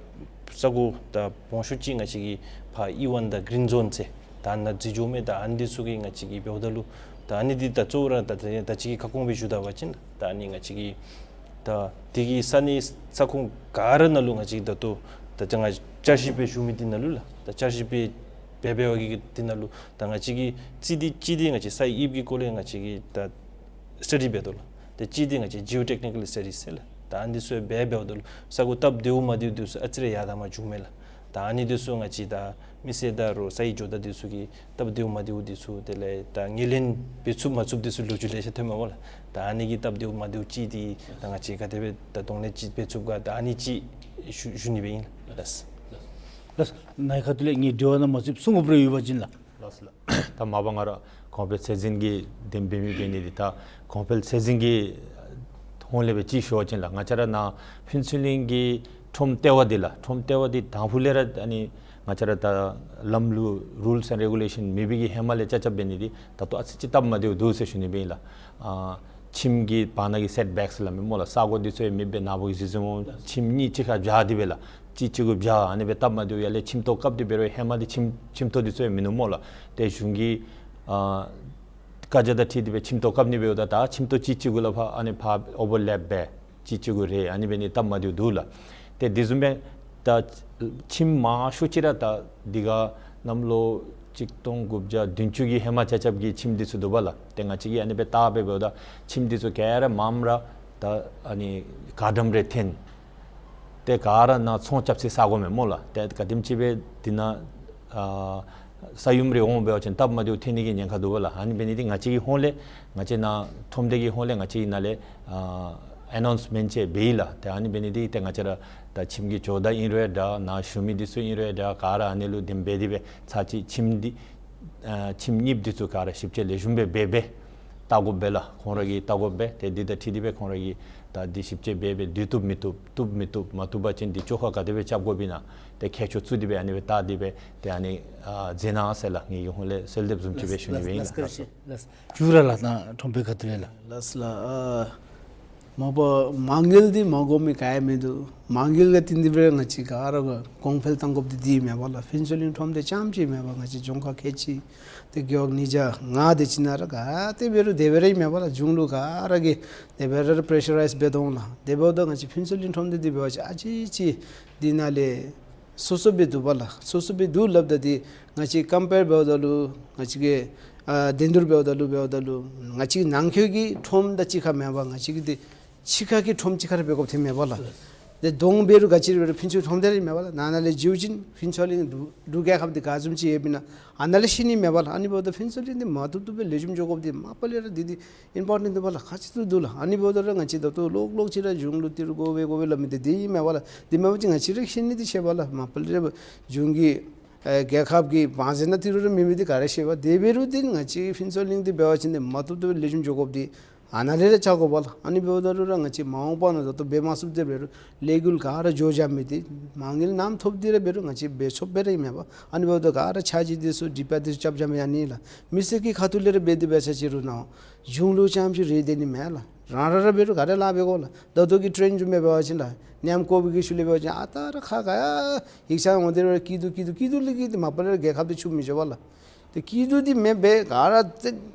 ས་གོ་ད་མང་ཤོས་ཅིག་ང་བཅས་ཀྱི་ཕར་ཨི་ཝན་དང་གིརིན་ཛོན་ཟེར་ད་ནཱ་འཛུལ་འགྱོཝ་མས། ད་ཨ་ནི་འདི་ཚུ་གི་ང་བཅས་ཀྱིས་འབདཝ་ད་ལུ་ད་ཨ་ནི་འདི་ད་གཙོ་བོ་ར་ད་ད་ད་ཅི་གི་ཁ་སྐོང་སྦེ་ཞུ་ད་པ་ཅིན་ད་ཨ་ནི་ང་བཅས་ཀྱི་ད་དེ་གི་ས་གནས་ས་ཁོངས་ག་ར་ནང་ལུ་ང་བཅས་ཀྱིས་ད་ལྟོ་ད་ང་བཅས་བསྐྱར་ཞིབ་འབད་ཞུ་མི་འདི་ནང་ལུ་ལགས། ད་བསྐྱར་ཞིབ་འབད་འབད་འབད་བ་གི་འདི་ནང་ལུ་ད་ང་བཅས་ཀྱིས་གཅིག་འདི་གཅིག་འདི་ང་བཅས་ས་དབྱིབས་ཀྱི་སྐོར་ལས་ང་བཅས་ཀྱིས་ད་སི་ཊ་ཌི་འབད་དོ་ལགས། ཏེ་གཅིག་འདི་ང་བཅས་ཇི་ཨོ་ཊེཀ་ནི་ཀཱལ་སི་ཊ་ཌི་ཟེར་ལགས། ད་ཨ་ནི་འདི་ཚུ་འབད་འབདཝ་ད་ལུ་ས་གོ་སྟབས་བདེཝ་མ་བདེཝ་འདི་ཚུ་ཨ་ཙི་རེ་ཡར་དང་མར་འགྱོཝ་མས་ལགས། ད་ཨ་ནི་འདི་ཚུ་ང་བཅས་ད་མི་སེར་དང་རུང་ས་ཡི་ཇོ་བདག་འདི་ཚུ་གིས་སྟབས་བདེཝ་མ་བདེཝ་འདི་ཚུ་དེ་ལས་ད་ངོས་ལེན་འབད་ཚུགསཔ་མ་ཚུགསཔ་འདི་ཚུ་ལོ་རྒྱུས་ལེ་ཤ་ཐོནམ་མས་སྨོ་ལགས། ད་ཨ་ནི་གི་སྟབས་བདེཝ་མ་བདེཝ་ཅིག་འདི་ད་ང་བཅས་ག་དེ་སྦེ་ད་གདོང་ལེན་ཅིག་འབད་ཚུགས་ག། ད་ཨ་ནི་ཅིག་ཞུ་ཞུ་ནི་སྦེ་ཨིན་ལགས། ལགས། ལགས། ནཱ་གི་ཁ་ཐུག་ལས་ངེའི་དྲི་བ་ནང་མ་ཚུདཔ་གསུང་དགོཔ་རེ་ཡོད་པ་ཅིན་ལགས། ལགས་སོ་ལགས། ད་མ་པ་ང་ར་གོང་འཕེལ་ཚད་འཛིན་གྱི་དོན་འབད་མི་འབད་ནི་འདི་ད་གོང་འཕེལ་ཚད་འཛིན་གྱི་ཧོང་ལས་སྦེ་ཅིག་ཞུ་བ་ཅིན་ལགས། ང་བཅས་ར་ནཱ་ཕུན་ཚོགས་གླིང་གི་ཁྲོམ་ལྟེ་བ་འདི་ལགས། ཁྲོམ་ལྟེ་བ་འདི་དང་ཕུ་ལས་ར་ཨ་ནི་ང་བཅས་ར་ད་ལམ་ལུགས་རུལསི་ཨེནཌ་རེ་གུ་ལེ་ཤཱན་མེད་པའི་གི་ཧེ་མ་ལས་རྐྱབ་རྐྱབ་འབད་ནི་འདི་ད་ལྟོ་ཨ་ཙི་ཅིག་སྟབས་མ་བདེཝ་འདུག་ཟེར་ཞུ་ནི་སྦེ་ཨིན་ལགས། ཨ་ཁྱིམ་གྱི་བར་ན་གི་སེཊ་བེཀསི་སླབ་མི་སྨོ་ལགས། ས་གོ་འདི་ཚུ་ཡང་མེདཔ་སྦེ་ནཱ་བུ་གིས་གཟིགས་གཟིགསཔ་སྨོ། ཁྱིམ་གཉིས་གཅིག་ཁར་སྦྱར་ཏེ་སྦེ་ལགས། གཅིག་གཅིག་གུ་སྦྱར་ཨ་ནི་སྦེ་སྟབས་མ་བདེཝ་ཡར་ལས་ཁྱིམ་ཐོག་བཀབ་སྟེ་འབད་རུང་ཧེ་མ་འདི་ཁྱིམ་ཁྱིམ་ཐོག་འདི་ཚུ་ཡང་མིན་ནུག་སྨོ་ལགས། ཏེ་གཞུང་གི་ཨ་བཀའ་རྒྱ་དང་འཁྲིལ་ཏེ་སྦེ་ཁྱིམ་ཐོག་བཀབ་ནི་འབདཝ་ད་ད་ཁྱིམ་ཐོག་གཅིག་གཅིག་གུ་ལགས་ཕར་ཨ་ནི་ཕར་ཨོ་བར་ལེཔ་འབད་གཅིག་གཅིག་གུ་རེག་ཨ་ནི་འབད་ནི་སྟབས་མ་བདེཝ་འདུག་ལགས། ཏེ་དེ་བཟུམ་སྦེ་ད་ཁྱིམ་མང་ཤོས་ཅིག་ར་ད་འདི་ག་གནམ་ལོ་གཅིག་སྟོང་དགུ་བརྒྱ་བདུན་ཅུ་གི་ཧེ་མ་ཆ་ཁྱབ་ཀྱི་ཁྱིམ་འདི་ཚུ་འདུག་པ་ལགས། ཏེ་ང་བཅས་ཀྱིས་ཨ་ནི་སྦེ་བལྟ་སྦེ་འབདཝ་ད་ཁྱིམ་འདི་ཚུ་ག་ར་མངམ་ར་ད་ཨ་ནི་ག་འགྲམ་རེ་འཐོན། ཏེ་ག་ར་ནཱ་ཚོང་རྐྱབ་སའི་ས་གོ་མེད་སྨོ་ལགས། ཏེ་ག་དེམ་ཅིག་སྦེ་འདི་ནང་ཨ་ས་ཡོམ་རེ་འོང་འབད་བ་ཅིན་སྟབས་མ་བདེཝ་ཐོན་ནི་གི་ཉེན་ཁ་འདུག་པ་ལགས། ཨ་ནི་འབད་ནི་འདི་ང་བཅས་ཀྱི་ཧོངས་ལས་ང་བཅས་ནཱ་ཁྲོམ་སྡེ་གི་ཧོངས་ལས་ང་བཅས་ཀྱིས་ནཱ་ལས་ཨ་ཨེ་ནའུནསི་མེནཊ་ཅིག་འབད་ཡི་ལགས། ཏེ་ཨ་ནི་འབད་ནི་འདི་ཏེ་ང་བཅས་ར་ད་ཁྱིམ་གྱི་ཇོ་བདག་ཨིན་རུང་འདྲ་ནཱ་བཞུགས་མི་འདི་ཚུ་ཨིན་རུང་འདྲ་ག་ར་ཨ་ནི་ལུ་འདེམས་འབད་དེ་སྦེ་ཚར་གཅིག་ཁྱིམ་འདི་ཨ་ཁྱིམ་གཉིས་འདི་ཚུ་ག་ར་ཞིབ་དཔྱད་ལེགས་ཤོམ་སྦེ་འབད་སྦེ་བལྟ་དགོ་པས་ལགས། ཁོང་ར་གིས་བལྟ་དགོ་པས། ཏེ་འདི་དང་འཁྲིལ་ཏེ་སྦེ་ཁོང་ར་གིས་ད་འདི་ཞིབ་དཔྱད་འབད་སྦེ་འདི་བཏུབ་མི་བཏུབ་བཏུབ་མི་བཏུབ་མ་བཏུབ་པ་ཅིན་འདི་བཅོ་ཁ་ག་དེ་སྦེ་རྐྱབ་དགོཔ་ཨིན་ན་ཏེ་མཁས་མཆོག་ཚུ་འདི་སྦེ་ཨ་ནི་སྦེ་བལྟ་སྟེ་སྦེ་ཏེ་ཨ་ནི་ཨ་མཛད་གནང་ཟེར་ལགས། ངེ་གི་ཧོངས་ལས་གསོལ་འདེབས་བཟུམ་ཅིག་སྦེ་ཞུ་ནི་སྦེ་ཨིན་ལགས། ལགས་ལགས་ལགས། ཞུ་ར་ལགས། ནཱ་ཁྲོམ་དཔོན་ཁ་ཐུག་ལས་ལགས། ལགས་ལགས། ཨ་མ་པ་མ་དངུལ་འདི་མ་དགོ་མི་ག་ཡང་མིན་འདུག། མ་དངུལ་ག་ཏེ་འདི་སྦེ་ང་བཅས་ག་ར་ག་གོང་འཕེལ་གཏང་དགོཔ་འདི་འདི་མེན་པ་ལགས། ཕུན་ཚོགས་གླིང་ཁྲོམ་སྡེ་རྐྱངམ་ཅིག་མེན་པ་ང་བཅས་རྫོང་ཁག་ཁལ་གཅིག་ཏེ་རྒེད་འོག་ཉིས་བརྒྱ་ལྔ་དེ་ཅིག་ནང་ར་ག་ཏེ་འབད་རུང་དེ་སྦེ་ར་ཨིན་མེན་པ་ལགས། གཞུང་ལུ་ག་ར་གིས་དེ་སྦེ་ར་པེ་རེ་ཤ་རའིཛ་འབད་དོ་ལགས། དེ་འབདཝ་ད་ང་བཅས་ཕུན་ཚོགས་གླིང་ཁྲོམ་སྡེ་འདི་འབད་བ་ཅིན་ཨ་ཙི་ཅིག་འདི་ནང་ལས་སོ་སོ་སྦེ་འདུག་པ་ལགས། སོ་སོ་སྦེ་འདུག་སླབ་ད་འདི་ང་བཅས་ཀམ་པེར་འབདཝ་ད་ལུ་ང་བཅས་ཀྱི་ཨ་དེ་འདུར་འབདཝ་ད་ལུ་འབདཝ་ད་ལུ་ང་བཅས་ནང་འཁོད་ཀྱི་ཁྲོམ་དང་གཅིག་ཁར་མེན་པར་ང་བཅས་ཀྱི་འདི་ཕྱི་ཁ་གི་ཁྲོམ་གཅིག་ཁར་འབད་དགོཔ་ཐོནམ་མས་པ་ལགས། ཏེ་གདོང་འབད་རུང་ག་ཅི་ར་འབད་རུང་ཕུན་ཚོགས་ཁྲོམ་སྡེ་ར་ཨིན་མས་པ་ལགས། ནཱ་ནཱ་ལས་འགྱོ་བ་ཅིན་ཕུན་ཚོགས་གླིང་འབྲུག་འབྲུག་རྒྱལ་ཁབ་འདི་ག་བཟུམ་ཅིག་ཡོདཔ་ཨིན་ན་ཨ་ནཱ་ལས་ཤེས་ནི་མས་པ་ལགས། ཨ་ནི་འབདཝ་ད་ཕུན་ཚོགས་གླིང་འདི་མ་བཏུབ་བཏུབ་སྦེ་ལེགས་ཤོམ་འགྱོ་དགོཔ་འདི་མ་པ་ལས་ར་འདི་འདི་ཨིམ་པོར་ཊེནཊ་འདུག་པ་ལགས། ཁག་ཆེ་ཏོག་ཏོ་འདུག་ལགས། ཨ་ནི་འབདཝ་ད་ར་ང་བཅས་ད་ལྟོ་ལོག་ལོག་ཅིག་ར་གཞུང་ལུ་ཏི་རུ་དགོ་པས་དགོ་པས་སླབ་མི་འདི་འདི་ཨིན་མས་པ་ལགས། འདི་མེན་པ་ཅིན་ང་བཅས་ར་ཤེས་ནི་འདི་ཤེས་པ་ལགས། མ་པ་ལས་ར་གཞུང་གི་ཨེ་རྒྱལ་ཁབ་ཀྱི་བང་མཛོད་ནང་ཏི་རུ་ར་མེད་མི་འདི་ག་ར་ཤེས་པ། དེ་འབད་རུང་འདི་ང་བཅས་ཕུན་ཚོགས་གླིང་འདི་འབད་བ་ཅིན་འདི་མ་བཏུབ་བཏུབ་སྦེ་ལེགས་ཤོམ་འགྱོ་དགོཔ་འདི་ཨ་ནཱ་ལས་ར་ཆགས་དགོ་པ་ལགས། ཨ་ནི་འབདཝ་ད་རུང་ར་ང་བཅས་མ་འོངས་པ་ནང་ད་ལྟོ་འབད་མ་ཚུགསཔ་དེ་འབད་རུང་ལས་འགུལ་ག་ར་འགྱོ་བཞག་མི་འདི་མ་དངུལ་ནམ་ཐོབ་སྟེ་ར་འབད་རུང་ང་བཅས་འབད་ཚུགསཔ་སྦེ་ར་ཨིན་མས་པ། ཨ་ནི་འབདཝ་ད་ག་ར་འཆར་གཞི་འདི་ཚུ་སྒྲིག་པ་འདི་ཚུ་རྐྱབ་རྐྱབ་ཡང་ནི་ལགས། མི་སེར་གྱི་ཁ་ཐུག་ལས་ར་འབད་དེ་འབད་ས་ཅིག་རུང་ནཱ་གཞུང་ལུ་རྐྱངམ་ཅིག་རེ་སྟོན་ནི་མེན་ལགས། རང་ར་ར་འབད་རུང་ག་ར་ལཱ་འབད་དགོ་ལགས། ད་ལྟོ་གི་ཊེན་བཟུམ་སྦེ་འབད་བ་ཅིན་ལགས་ནམ་ཀོ་བིཌ་གི་ཤུལ་ལས་འབད་བ་ཅིན་ཨ་རྟག་ར་ཁ་ག་ཡ་ཡིག་ཆ་འོང་སྟེ་ར་སྐྱིད་སྡུག་སྐྱིད་སྡུག་སྐྱིད་སྡུག་ལས་སྐྱིད་སྡུག་མ་པ་ལས་ར་རྒྱལ་ཁབ་འདི་ཕྱུགཔོ་མི་འགྱོ་བས་ལགས། ཏེ་སྐྱིད་སྡུག་འདི་མེདཔ་སྦེ་ག་ར་ཏེ་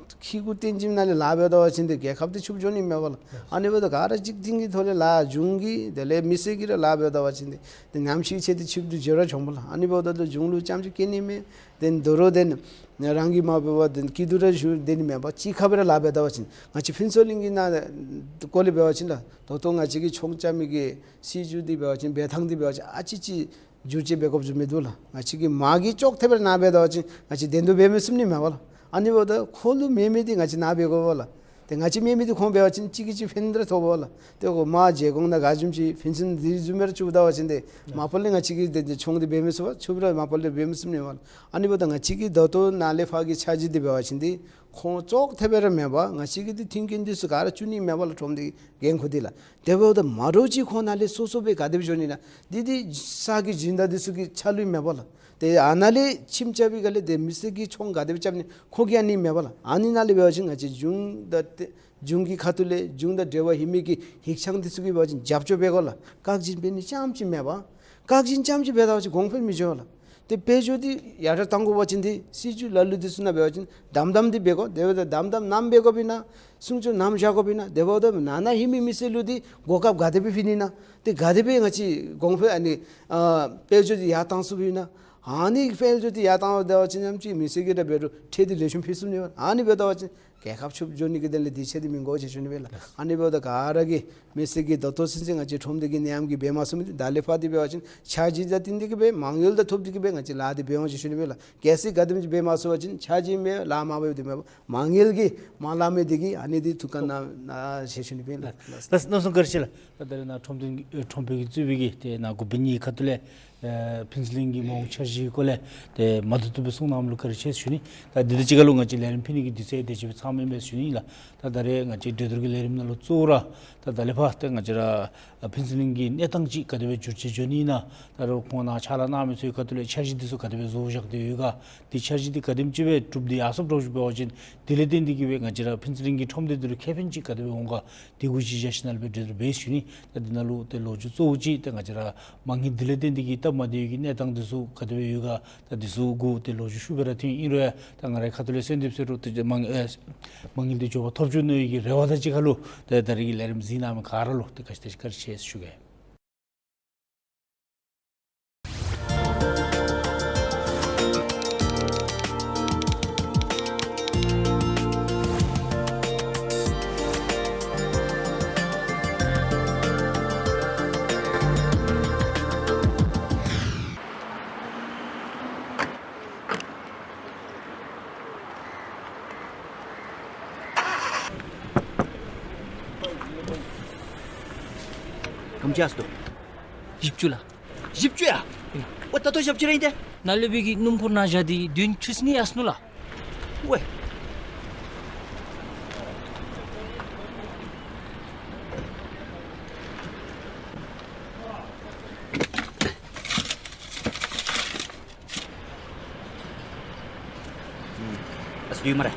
ཁེ་ཀོ་ཏན་ཅིག་ནང་ལས་ལཱ་འབད་ད་པ་ཅིན་ཏེ་རྒྱལ་ཁབ་འདི་ཕྱུགཔོ་འགྱོ་ནི་མེན་པ་ལགས། ཨ་ནི་འབདཝ་ད་ག་ར་གཅིག་མཐུན་གྱི་ཐོག་ལས་ལཱ་གཞུང་གི་དེ་ལས་མི་སེར་གྱིས་ར་ལཱ་འབད་ད་པ་ཅིན་ཏེ་ཏེ་ནམ་ཤི་ཆེ་ཏེ་ཕྱུགཔོ་འདི་འགྱོ་ར་འགྱོཝ་མས་ལགས། ཨ་ནི་འབདཝ་ད་ལུ་གཞུང་ལུ་རྐྱངམ་ཅིག་རྐྱེན་ནི་མེད། ཏེ་དོ་རུང་ཏེ་རང་གིས་མ་འབད་བར་ཏེ་སྐྱིད་སྡུག་ར་ཞུ་སྟོན་ནི་མེད་པར་གཅིག་ཁར་སྦེ་ར་ལཱ་འབད་ད་པ་ཅིན་ང་བཅས་ཕུན་ཚོགས་གླིང་གི་ནང་སྐོར་ལས་འབད་བ་ཅིན་ལགས་ད་ལྟོ་ང་བཅས་ཀྱི་ཚོང་རྐྱབ་མི་གི་སྲིད་བྱུས་འདི་འབད་བ་ཅིན་འབད་ཐངས་འདི་འབད་བ་ཅིན་ཨ་ཙི་ཅིག་བསྒྱུར་བཅོས་འབད་དགོཔ་བཟུམ་མི་འདུག་ལགས། ང་བཅས་ཀྱིས་མ་གི་ཅོག་འཐདཔ་སྦེ་ར་ནཱ་འབད་ད་པ་ཅིན་ང་བཅས་དེ་འདུ་འབད་མི་ཚུགས་ནི་མས་པ་ལགས། ཨ་ནི་འབདཝ་ད་ཁོ་ལུ་མེད་མི་འདི་ང་བཅས་ནཱ་འབད་དགོ་པས་ལགས། ཏེ་ང་བཅས་མེད་མི་འདི་ཁོང་འབད་བ་ཅིན་གཅིག་གིས་གཅིག་ཕན་ར་ཐོགས་པས་ལགས། ཏེ་ཁོ་མ་བརྗེ་གོང་ནང་ག་བཟུམ་ཅིག་ཕན་ཚུན་འདི་བཟུམ་སྦེ་ར་བཙུགས་ད་པ་ཅིན་ཏེ་མ་པ་ལས་ང་བཅས་ཀྱིས་ཏེ་ཏེ་ཚོང་འདི་འབད་མི་ཚུགས་པས། ཚུགསཔ་ར་མ་པ་ལས་འབད་མི་ཚུགས་ནི་མས་ལགས། ཨ་ནི་འབདཝ་ད་ང་བཅས་ཀྱིས་ད་ལྟོ་ནཱ་ལས་ཕར་གྱི་འཆར་གཞི་འདི་འབད་བ་ཅིན་ཏེ་ཁོང་ཅོག་འཐདཔ་སྦེ་ར་མེད་པར་ང་བཅས་ཀྱི་འདི་མཐུན་རྐྱེན་འདི་ཚུ་ག་ར་བསྐྲུན་ནི་མས་པ་ལགས། ཁྲོམ་སྡེ་འགན་ཁུར་འདི་ལགས། དེ་འབདཝ་ད་མ་འདྲཝ་ཅིག་ཁོང་ནཱ་ལས་སོ་སོ་སྦེ་ག་དེ་སྦེ་འགྱོ་ནི་ན་འདི་འདི་ས་གི་སྦྱིན་བདག་འདི་ཚུ་གི་ཆ་ལུགས་མས་པ་ལགས། ཏེ་ཨ་ནཱ་ལས་ཁྱིམ་རྐྱབ་པའི་སྒང་ལས་ཏེ་མི་སེར་གྱིས་ཚོང་ག་དེ་སྦེ་རྐྱབ་ནི་ཁོང་གིས་ཨ་ནི་མས་པ་ལགས། ཨ་ནི་ནང་ལས་འབད་བ་ཅིན་ང་བཅས་གཞུང་དང་ཏེ་གཞུང་གི་ཁ་ཐུག་ལས་གཞུང་དང་འབྲེལ་བ་ཡོད་མི་གི་ཡིག་ཚང་འདི་ཚུ་གིས་འབད་བ་ཅིན་རྒྱབ་སྐྱོར་འབད་དགོ་ལགས། བཀག་འཇིག་འབད་ནི་རྐྱངམ་ཅིག་མེད་པར་བཀག་འཇིག་རྐྱངམ་ཅིག་འབད་ད་པ་ཅིན་གོང་འཕེལ་མི་འགྱོ་ལགས། ཏེ་དཔལ་འབྱོར་འདི་ཡར་དྲག་གཏང་དགོ་པ་ཅིན་ཏེ་སྲིད་བྱུས་ལ་ལུ་འདི་ཚུ་ནང་འབད་བ་ཅིན་དམ་དམ་འདི་འབད་དགོ། དེ་འབདཝ་ད་དམ་དམ་ནམ་འབད་དགོཔ་ཨིན་ན་སྲུང་སྐྱོབ་ནམ་བཞག་དགོཔ་ཨིན་ན། དེ་འབདཝ་ད་ནང་ན་ཡོད་མི་མི་སེར་ལུ་འདི་གོ་སྐབས་ག་དེ་སྦེ་ཕུལ་ནི་ན། ཏེ་ག་དེ་སྦེ་ང་བཅས་གོང་འཕེལ་ཨ་ནི་ཨ་དཔལ་འབྱོར་འདི་ཡར་བཏང་ཚུགསཔ་ཨིན་ན། ཨ་ནི་དཔལ་འབྱོར་འདི་ཡར་བཏང་ད་པ་ཅིན་ནམ་ཅིག་མི་སེར་གྱིས་ར་འབད་རུང་ཁྲལ་འདི་ལེགས་ཤོམ་ཕུལ་ཚུགས་ནི་ཨིན་པས། ཨ་ནི་འབད་ད་པ་ཅིན་རྒྱལ་ཁབ་ཕྱུགཔོ་འགྱོ་ནི་གི་དོན་ལས་འདི་ཚུ་འདི་མི་དགོ་ཟེར་ཞུ་ནི་སྦེ་ལགས། ཨ་ནི་འབདཝ་ད་ག་ར་གིས་མི་སེར་གྱིས་ད་ལྟོ་ཚུན་ཚོད་ང་བཅས་ཁྲོམ་སྡེ་གི་ནད་ཡམས་ཀྱིས་འབད་མ་ཚུགས་མི་འདི་ད་ལས་ཕར་འདི་འབད་བ་ཅིན་འཆར་གཞི་དང་བསྟུན་ཏེ་གིས་སྦེ་མ་དངུལ་དང་ཐོབ་སྟེ་གིས་སྦེ་ང་བཅས་ལཱ་འདི་འབད་འོང་ཟེར་ཞུ་ནི་སྦེ་ལགས། གལ་སྲིད་ག་དེམ་ཅིག་འབད་མ་ཚུགས་པ་ཅིན་འཆར་གཞི་མེད་ལཱ་མ་འབད་འདི་མེད་པར་མ་དངུལ་གྱིས་མ་ལཱ་མེད་འདི་གིས་ཨ་ནི་འདི་ཐུགས་ཁར་གནང་གནང་ཟེར་ཞུ་ནི་སྦེ་ལགས། ལགས་ལགས། གནམ་མེད་ས་མེད་བཀའ་དྲིན་ཆེ་ལགས། ད་ད་རེས་ནཱ་ཁྲོམ་སྡེ་ཨེ་ཁྲོམ་དཔོན་གྱིས་གཙོས་པའི་གི་ཏེ་ནཱ་འགོ་དཔོན་གཉིས་ཁ་ཐུག་ལས་ཨེ་ཕུན་ཚོགས་གླིང་གི་མ་འོངས་འཆར་གཞིའི་སྐོར་ལས་ཏེ་མ་ཐུབ་ཐུབ་སྦེ་གསུང་གནངམ་ལུ་བཀའ་དྲིན་ཆེ་ཞུ་ནི། ད་འདི་དང་གཅིག་ཁར་ལུ་ང་བཅས་ལས་རིམ་ཕུལ་ནི་གི་དུས་ཚོད་དེ་ཅིག་སྦེ་ཚངམ་ཨིན་པས་ཞུ་ནི་ལགས། ད་ད་རེས་ང་བཅས་གྲོས་བསྡུར་གྱི་ལས་རིམ་ནང་ལུ་གཙོ་བོ་ར་ད་ད་ལས་ཕར་ཏེ་ང་བཅས་ར་ཨ་ཕུན་ཚོགས་གླིང་གི་གནས་སྟངས་ཅིག་ག་དེ་སྦེ་འགྱུར་བཅོས་འགྱོ་ནི་ཨིན་ན། ད་རུང་ཁོང་ནཱ་ཕྱག་ལཱ་གནང་མི་ཚུ་གི་ཁ་ཐུག་ལས་འཆར་གཞི་འདི་ཚུ་ག་དེ་སྦེ་བཟོ་བཞག་སྟེ་ཡོད་ག། འདི་འཆར་གཞི་འདི་ག་དེམ་ཅིག་སྦེ་གྲུབ་སྟེ་ཡར་སོངམ་འདྲཝ་ཅིག་འབད་བ་ཅིན་དེ་ལས་བརྟེན་ཏེ་གིས་སྦེ་ང་བཅས་ར་ཕུན་ཚོགས་གླིང་གི་ཁྲོམ་སྡེ་འདི་ལུ་ཁེ་ཕན་ཅིག་ག་དེ་སྦེ་འོང་ག། དེ་གུ་གཞི་བཞག་ཞིནམ་ལས་སྦེ་གྲོས་བསྡུར་འབད་ཞུ་ནི། ད་འདི་ནང་ལུ་ཏེ་ལོ་རྒྱུས་གཙོ་བོ་ཅིག་ཏེ་ང་བཅས་ར་མ་དངུལ་དེ་ལས་བརྟེན་ཏེ་གིས་སྟབས་མ་བདེ་བའི་གི་གནས་སྟངས་འདི་ཚུ་ག་དེ་སྦེ་ཡོད་ག། ད་འདི་ཚུ་གུ་ཏེ་ལོ་རྒྱུས་ཤུགས་སྦེ་ར་ཐོན་ཡི། ཨིན་རུང་ཡང་ད་ང་རའི་ཁ་ཐུག་ལས་གསོལ་འདེབས་ཟེར་རུང་ཏེ་མ་དངུལ་ཨེ་མ་དངུལ་འདི་མགྱོགས་པ་ཐོབ་བཅུག་ནི་གི་རེ་བ་དང་གཅིག་ཁར་ལུ་ཏེ་ད་རེས་ཀྱི་ལས་རིམ་གཟིགས་གནང་མི་ག་ར་ལུ་ཏེ་བཀའ་དྲིན་ཆེ་བཀའ་དྲིན་ཆེ་ཞུ་གེ། ཉིནམ་གཅིག་ཨ་སུ་དོ། བཞི་བཅུ་ལགས། བཞི་བཅུ་ཡ། ཨིན་ལགས། ཨོ་ད་ལྟོ་ཞབས་ཕྱི་ར་ཨིན་ཏེ། ནཱ་སློབ་དཔོན་གྱི་སྣུམ་འཁོར་ནང་བཞག་སྟེ་བདུན་ཁྲི་གཉིས་ཨ་སུ་ནུག་ལགས། ཝེ། ཨ་སུ་ཡོད་སྨ་རེ།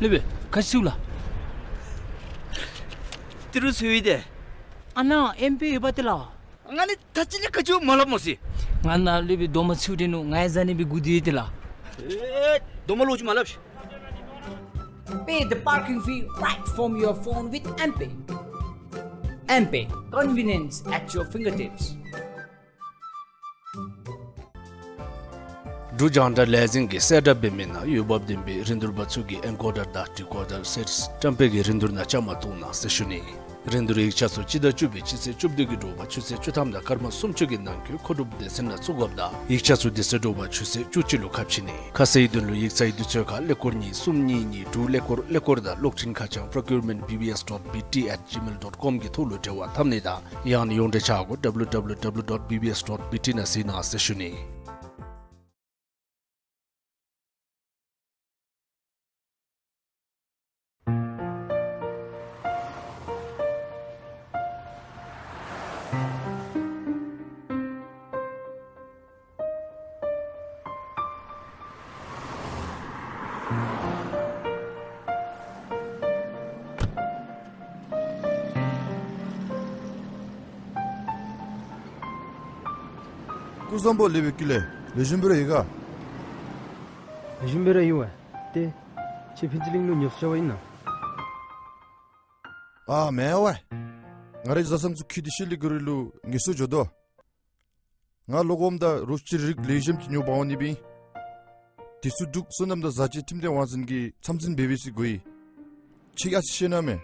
སློབ་དཔོན་ག་ཅི་ལགས། ཏི་རུ་ཚུ་ཡོད་དེ། ཨ་ནཱ་ཨེམ་པེ་ཡོད་པ་ཏེ་ལགས། ང་ནི་ད་ཅི་ལས་ག་ཅི་མ་སླབ་མོ་ཟེར། ང་ནཱ་སློབ་དཔོན་རྡོག་མ་ཚུ་དྲན་ནུག། ང་ཡང་བཟའ་ནི་སྦེ་སྒུག་སྟེ་ཡོད་ཏེ་ལགས། ཨེ་རྡོག་མ་ལོག་ཅིག་མ་སླབ་ཤིག། Pay the parking fee right from your phone with M-Pay. M-Pay, convenience at your fingertips. འབྲུག་རྒྱང་བསྒྲགས་ལས་འཛིན་གྱིས་གསལ་བསྒྲགས་འབད་མི་ནང་འོས་འབབ་ལྡན་པའི་རིན་བསྡུར་པ་ཚུ་གིས་ཨེན་ཀོ་ཌར་དང་ཌི་ཀོ་ཌར་སེཊསི་བཀྲམ་སྤེལ་གྱི་རིན་བསྡུར་ནང་བཅའ་མར་གཏོགས་གནང་ཟེར་ཞུ་ནི། རིན་བསྡུར་ཡིག་ཆ་ཚུ་སྤྱི་ཟླ་བཅུ་པའི་སྤྱི་ཚེས་བཅུ་བདུན་གྱི་དྲོ་པ་ཆུ་ཚོད་བཅུ་ཐམ་དང་སྐར་མ་སུམ་ཅུ་གི་ནང་འཁོད་མཁོ་སྒྲུབ་སྡེ་ཚན་ནང་བཙུགས་དགོཔ་དང་ཡིག་ཆ་ཚུ་དེ་ཚེ་དྲོ་པ་ཆུ་ཚོད་བཅུ་གཅིག་ལུ་ཁ་ཕྱེ་ནི། ཁ་གསལ་ཡི་དོན་ལུ་ཡིག་ཚང་གི་དུས་ཚོད་ཁར་ཀླད་ཀོར་གཉིས་གསུམ་གཉིས་གཉིས་དྲུག་ཀླད་ཀོར་ཀླད་ཀོར་དང་གློག་འཕྲིན་ཁ་བྱང་procurement B B S dot B T at gmail dot com གི་ཐོག་ལུ་འབྲེལ་བ་འཐབ་ནི་དང་ཡང་ན་ཡོངས་འབྲེལ་ཆ་སྒོ་W W W dot B B S dot B T ནང་གཟིགས་གནང་ཟེར་ཞུ་ནི། སྐུ་གཟུགས་བཟང་པོ་ལེགས་པའི་ཀུན་ལེགས། ལེགས་ཤོམ་སྦེ་ར་ཡོད་ག། ལེགས་ཤོམ་སྦེ་ར་ཡོད་པ། ཏེ་ཁྱོད་ཕུན་ཚོགས་གླིང་ལུ་ཉོབ་སོང་བ་ཨིན་ན། ཨ་མེན་པ། ང་རའི་བཟའ་ཚང་ཚུ་ཁྱིད་དེ་ཤེལ་ལི་གུ་རི་ལུ་ངལ་གསོ་འགྱོ་དོ། ང་ལོག་འོངམ་ད་རོ་ཁྱི་རིགས་ལེགས་ཤོམ་ཅིག་ཉོ་འབག་འོང་ནི་སྦེ་ཨིན། དེ་ཚུ་འབྲུག་སོ་ནམ་དང་བཟའ་སྤྱོད་ཁྲིམས་དོན་དབང་འཛིན་གྱིས་ཚམ་འཛིན་འབད་འབད་ས་དགོ་ཡི། ཁྱེད་ཨ་ཙི་ཤེས་ན་མེན།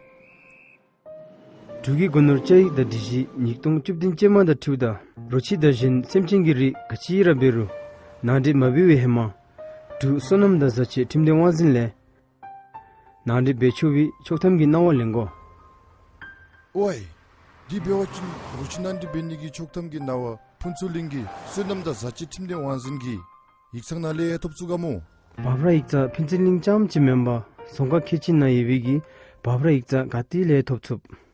འབྲུག་གི་སྒོ་ནོར་བཅའ་ཡིག་དང་སྒྲིག་གཞི་ཉིས་སྟོང་བཅུ་བདུན་ཅན་མ་དང་འཁྲིལཝ་ད་རོ་ཁྱི་དང་གཞན་སེམས་ཅན་གྱི་རིགས་ག་ཅི་ར་འབད་རུང་ནང་འདྲེན་མ་འབད་བའི་ཧེ་མ་འབྲུག་སོ་ནམ་དང་བཟའ་སྤྱོད་ཁྲིམས་དོན་དབང་འཛིན་ལས་ནང་འདྲེན་འབད་ཆོག་པའི་ཆོག་ཐམ་གྱི་གནང་བ་ལེན་དགོ། ཝའེ། དེ་འབད་བ་ཅིན་རོ་ཁྱི་ནང་འདྲེན་འབད་ནི་གི་ཆོག་ཐམ་གྱི་གནང་བ་ཕུན་ཚོགས་གླིང་གི་སོ་ནམ་དང་བཟའ་སྤྱོད་ཁྲིམས་དོན་དབང་འཛིན་གྱི་ཡིག་ཚང་ནང་ལས་ཐོབ་ཚུགས་ག་སྨོ། འབབ་ར་ཡིག་ཚང་ཕུན་ཚོགས་གླིང་རྐྱངམ་ཅིག་མེན་པར་རྫོང་ཁག་ཁལ་གཅིག་ནང་ཡོད་པའི་གི་འབབ་ར་ཡིག་ཚང་ག་ཏེ་ལས་ཐོབ་ཚུགས།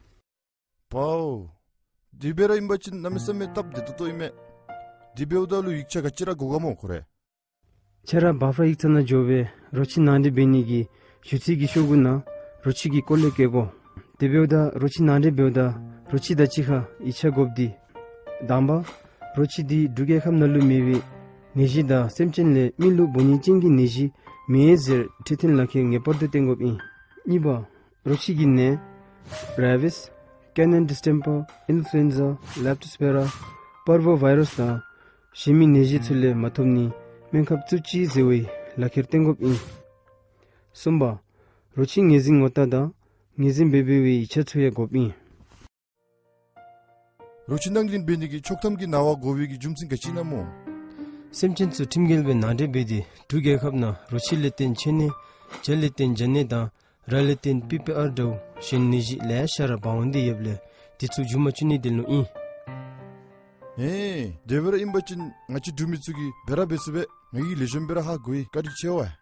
པའོ། དེ་སྦེ་ར་ཨིན་པ་ཅིན་གནམ་མེད་ས་མེད་སྟབས་བདེ་ཏོག་ཏོ་ཨིན་མས། དེ་འབདཝ་ད་ལུ་ཡིག་ཆ་ག་ཅི་ར་དགོ་ག་སྨོ་ཁོ་རེ། ཁྱེད་ར་འབབ་ར་ཡིག་ཚང་ནང་འགྱོ་སྦེ་རོ་ཁྱི་ནང་འདྲེན་འབད་ནི་གི་ཞུ་ཚིག་གི་ཤོག་གུ་ནང་རོ་ཁྱི་གི་སྐོར་ལས་བཀོད་དགོ། དེ་འབདཝ་ད་རོ་ཁྱི་ནང་འདྲེན་འབདཝ་ད་རོ་ཁྱི་དང་གཅིག་ཁར་ཡིག་ཆ་དགོཔ་འདི། དང་པ། རོ་ཁྱི་འདི་འབྲུག་རྒྱལ་ཁབ་ནང་ལུ་མེད་པའི་ནད་གཞི་དང་སེམས་ཅན་ལས་མི་ལུ་འབོ་ཉེན་ཅན་གྱི་ནད་གཞི་མེད་ཟེར་འཕྲོད་བསྟེན་ལག་ཁྱེར་ངེས་པར་དུ་བསྟན་དགོཔ་ཨིན། གཉིས་པ། རོ་ཁྱི་གི་ནད། Rabies, Canine Distemper, Influenza, Leptospira, Parvovirus དང་གཞན་མི་ནད་གཞི་ཚུ་ལས་མ་ཐོབ་ནི་སྨན་ཁབ་བཙུགས་ཅི་ཟེར་བའི་ལག་ཁྱེར་བསྟན་དགོཔ་ཨིན། གསུམ་པ། རོ་ཁྱི་ངོས་འཛིན་ངོ་རྟགས་དང་ངོས་འཛིན་འབད་འབད་བའི་ཡིག་ཆ་ཚུ་ཡང་དགོཔ་ཨིན། རོ་ཁྱི་ནང་འདྲེན་འབད་ནི་གི་ཆོག་ཐམ་གྱི་གནང་བ་དགོ་པའི་གི་རྒྱུ་མཚན་ག་ཅི་ཨིན་ན་སྨོ། སེམས་ཅན་ཚུ་ཁྲིམས་འགལ་སྦེ་ནང་འདྲེན་འབད་དེ་འབྲུག་རྒྱལ་ཁབ་ནང་རོ་ཁྱི་ལས་བརྟེན་མཆེད་ནད། བྱ་ལས་བརྟེན་བྱ་ནད་དང་ར་ལས་བརྟེན་པི་པི་ཨར་འདྲཝ་གཞན་ནད་གཞི་ལེ་ཤ་ར་འབག་འོང་སྟེ་ཡོདཔ་ལས་དེ་ཚུ་མཇུག་མ་བཅུག་ནིའི་དོན་ལུ་ཨིན། ཨེ་དེ་སྦེ་ར་ཨིན་པ་ཅིན་ང་བཅས་འབྲུག་མི་ཚུ་གིས་འབད་ར་འབད་ཚུགས་པས། ང་གིས་ལེགས་ཤོམ་སྦེ་ར་ཧ་གོ་ཡི། བཀའ་དྲིན་ཆེ་བས།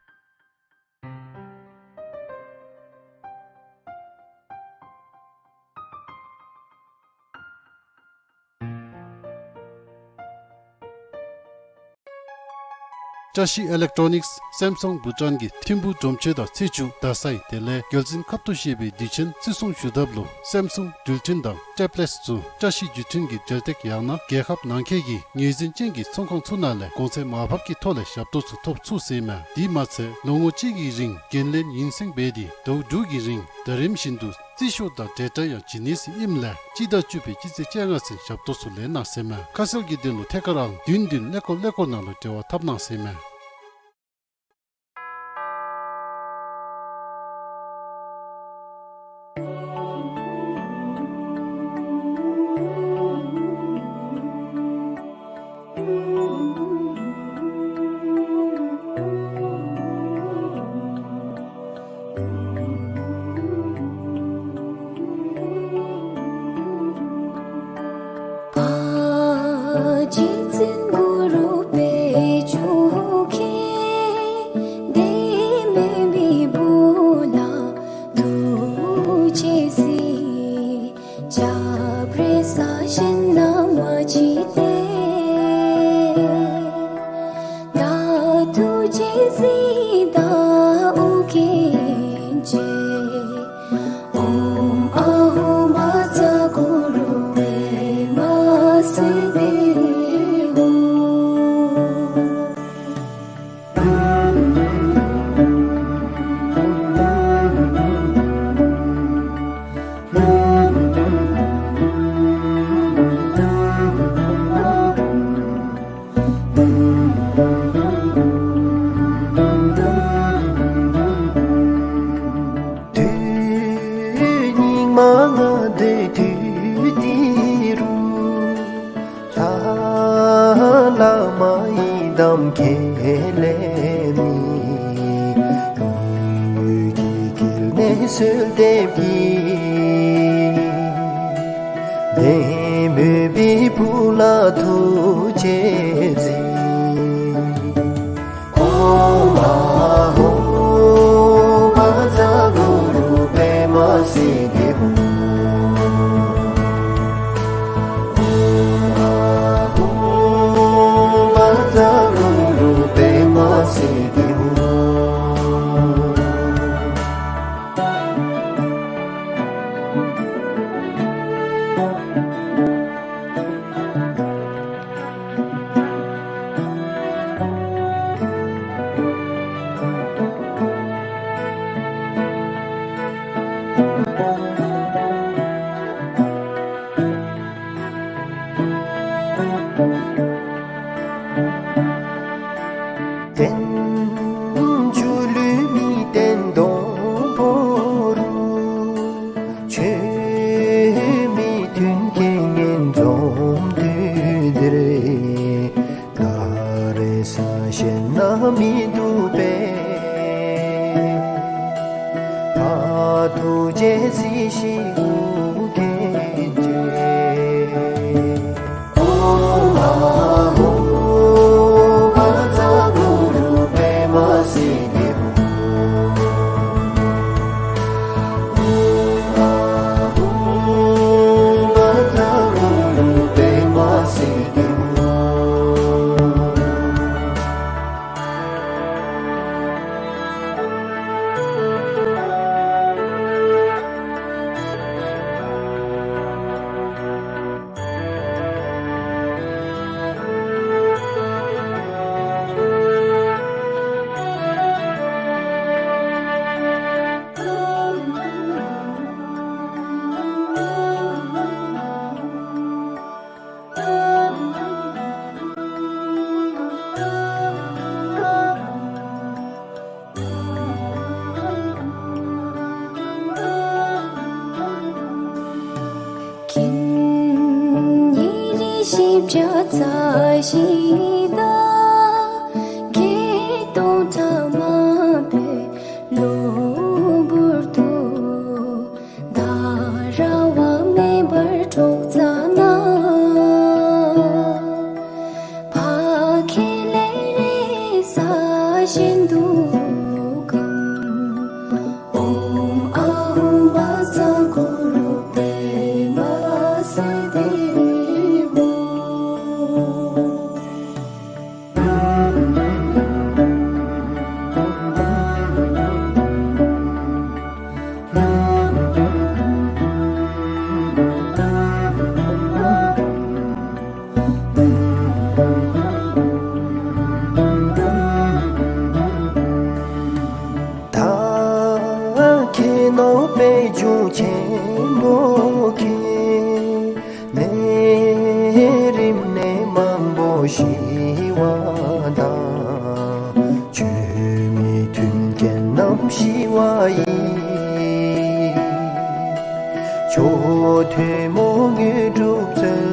བཀྲ་ཤིས་ཨི་ལེག་ཊོ་ནིགསི་སེམ་སུང་བུ་ཊཱན་གྱི་ཐིམ་ཕུག་སྒྲོམ་ཆེན་དང་ཚེས་བཅུ་རྡ་སའི་དེ་ལས་རྒྱལ་བཙུན་ཁབ་ཏུ་བཞེས་པའི་དུས་ཆེན་བརྩི་སྲུང་ཞུ་ཐབས་ལུ་སེམ་སུང་འགྲུལ་འཕྲིན་དང་ཊེབ་ལེཊསི་ཚུ་བཀྲ་ཤིས་བརྒྱུད་འཕྲིན་གྱི་འབྲེལ་སྟེགས་ཡང་ན་རྒྱལ་ཁབ་ནང་འཁོད་ཀྱི་ངོས་འཛིན་ཅན་གྱི་ཚོང་ཁང་ཚུ་ནང་ལས་གོང་ཚད་མར་ཕབ་ཀྱི་ཐོག་ལས་ཞབས་ཏོག་ཚུ་ཐོབ་ཚུགས་ཟེར་ཨིན་མས། དེ་མ་ཚད་ལོ་ངོ་གཅིག་གི་རིང་འགན་ལེན་ཡུན་སེང་འབད་དེ་ཟླཝ་དྲུག་གི་རིང་ཟླ་རིམ་བཞིན་དུ་རྩིས་ཤོག་དང་འབྲེལ་སྒྲ་ཡང་བྱིན་ནི་ཟེར་ཨིནམ་ལས་སྤྱི་ཟླ་བཅུ་པའི་སྤྱི་ཚེས་བཅོ་ལྔ་ཚུན་ཞབས་ཏོག་ཚུ་ལེན་གནང་ཟེར་ཨིན་མས། ཁ་གསལ་གྱི་དོན་ལུ་ཐད་ཀར་ཨང་བདུན་བདུན་ཀླད་ཀོར་ཀླད་ཀོར་ནང་ལུ་འབྲེལ་བ་འཐབ་གནང་ཟེར་ཨིན་མས། སིདྡྷ་ཨོ་རྒྱན་རྗེ། ཨོཾ་ཨཱཿཧཱུྃ་བཛྲ་གུ་རུ་པདྨ་སིདྡྷི་ཧཱུྃ། དུས་སྙིགས་མ་ལྔ་བདོའི་དུས་འདི་རུ། ལྷ་ལ་མ་ཡི་དམ་ཁས་ལེན་མི། ཡུལ་གྱི་དཀྱིལ་ནས་གསོལ་འདེབས་ཀྱི། བདེན་མོས་པའི་བུ་ལ་ཐུགས་རྗེས་གཟིགས། ཨོཾ་ཨཱཿཧཱུྃ་བཛྲ་གུ་རུ་པདྨ་སིདྡྷི་ཧཱུྃ། ཨོཾ་ཨཱཿཧཱུྃ་བཛྲ་གུ་རུ་པདྨ་སིདྡྷི་ཧཱུྃ། རྟེན་མཆོག་ལུས་མི་བརྟན་སྡོང་པོ་རུ། ཆོས་མི་མཐུན་རྐྱེན་ངན་འཛོམས་དུས་འདིར། ད་རེས་གཞན་ན་མི་འདུག་པས། ཕ་ཐུགས་རྗེས་གཟིགས་ཤིག་ཨོ་རྒྱན་རྗེ། ཨོཾ་ཨཱཿཧཱུྃ་བཛྲ་གུ་རུ་པདྨ་སིདྡྷི་ཧཱུྃ། ཨོཾ་ཨཱཿཧཱུྃ་བཛྲ་གུ་རུ་པདྨ་སིདྡྷི་ཧཱུྃ། ཁྱིམ་ཉེ་རིང་བཞི་བརྒྱ་རྩ་བཞི་དང་། བརྒྱད་སྟོང་ཕྲག་མང་པོའི་གློ་བུར་དུ། ད་ར་བ་མེད་པར་འགྲོགས་ཙ་ན། ཕ་ཁས་ལེན་རེ་ས་གཞན་འདུག་གམ། ཨོཾ་ཨཱཿཧཱུྃ་བཛྲ་གུ་རུ་པདྨ་སིདྡྷི་ཧཱུྃ། ད་ཁྱེད་ནོར་པའི་རྒྱུ་ཆེན་པོ་ཁྱེད། ནད་རིམས་ནད་མང་པོ་ཞི་བ་དང་། ཆོས་མི་མཐུན་རྐྱེན་རྣམས་ཞི་བ་ཡིས། མཆོག་ཐུན་མོང་དངོས་གྲུབ་སྩོལ་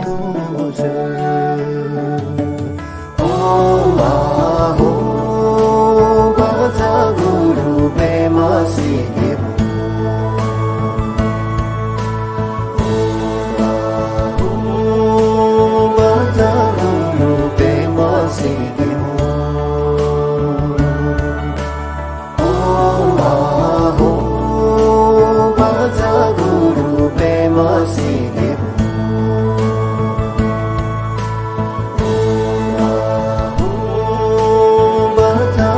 དུ་གསོལ། ཨོཾ་ཨཱཿཧཱུྃ་བཛྲ་གུ་རུ་པདྨ་སིདྡྷི་ཧཱུྃ། ཨོཾ་ཨཱཿཧཱུྃ་བཛྲ་གུ་རུ་པདྨ་སིདྡྷི་ཧཱུྃ། ཨོཾ་ཨཱཿཧཱུྃ་བཛྲ་གུ་རུ་པདྨ་སིདྡྷི་ཧཱུྃ། ཨོཾ་ཨཱཿཧཱུྃ་བཛྲ་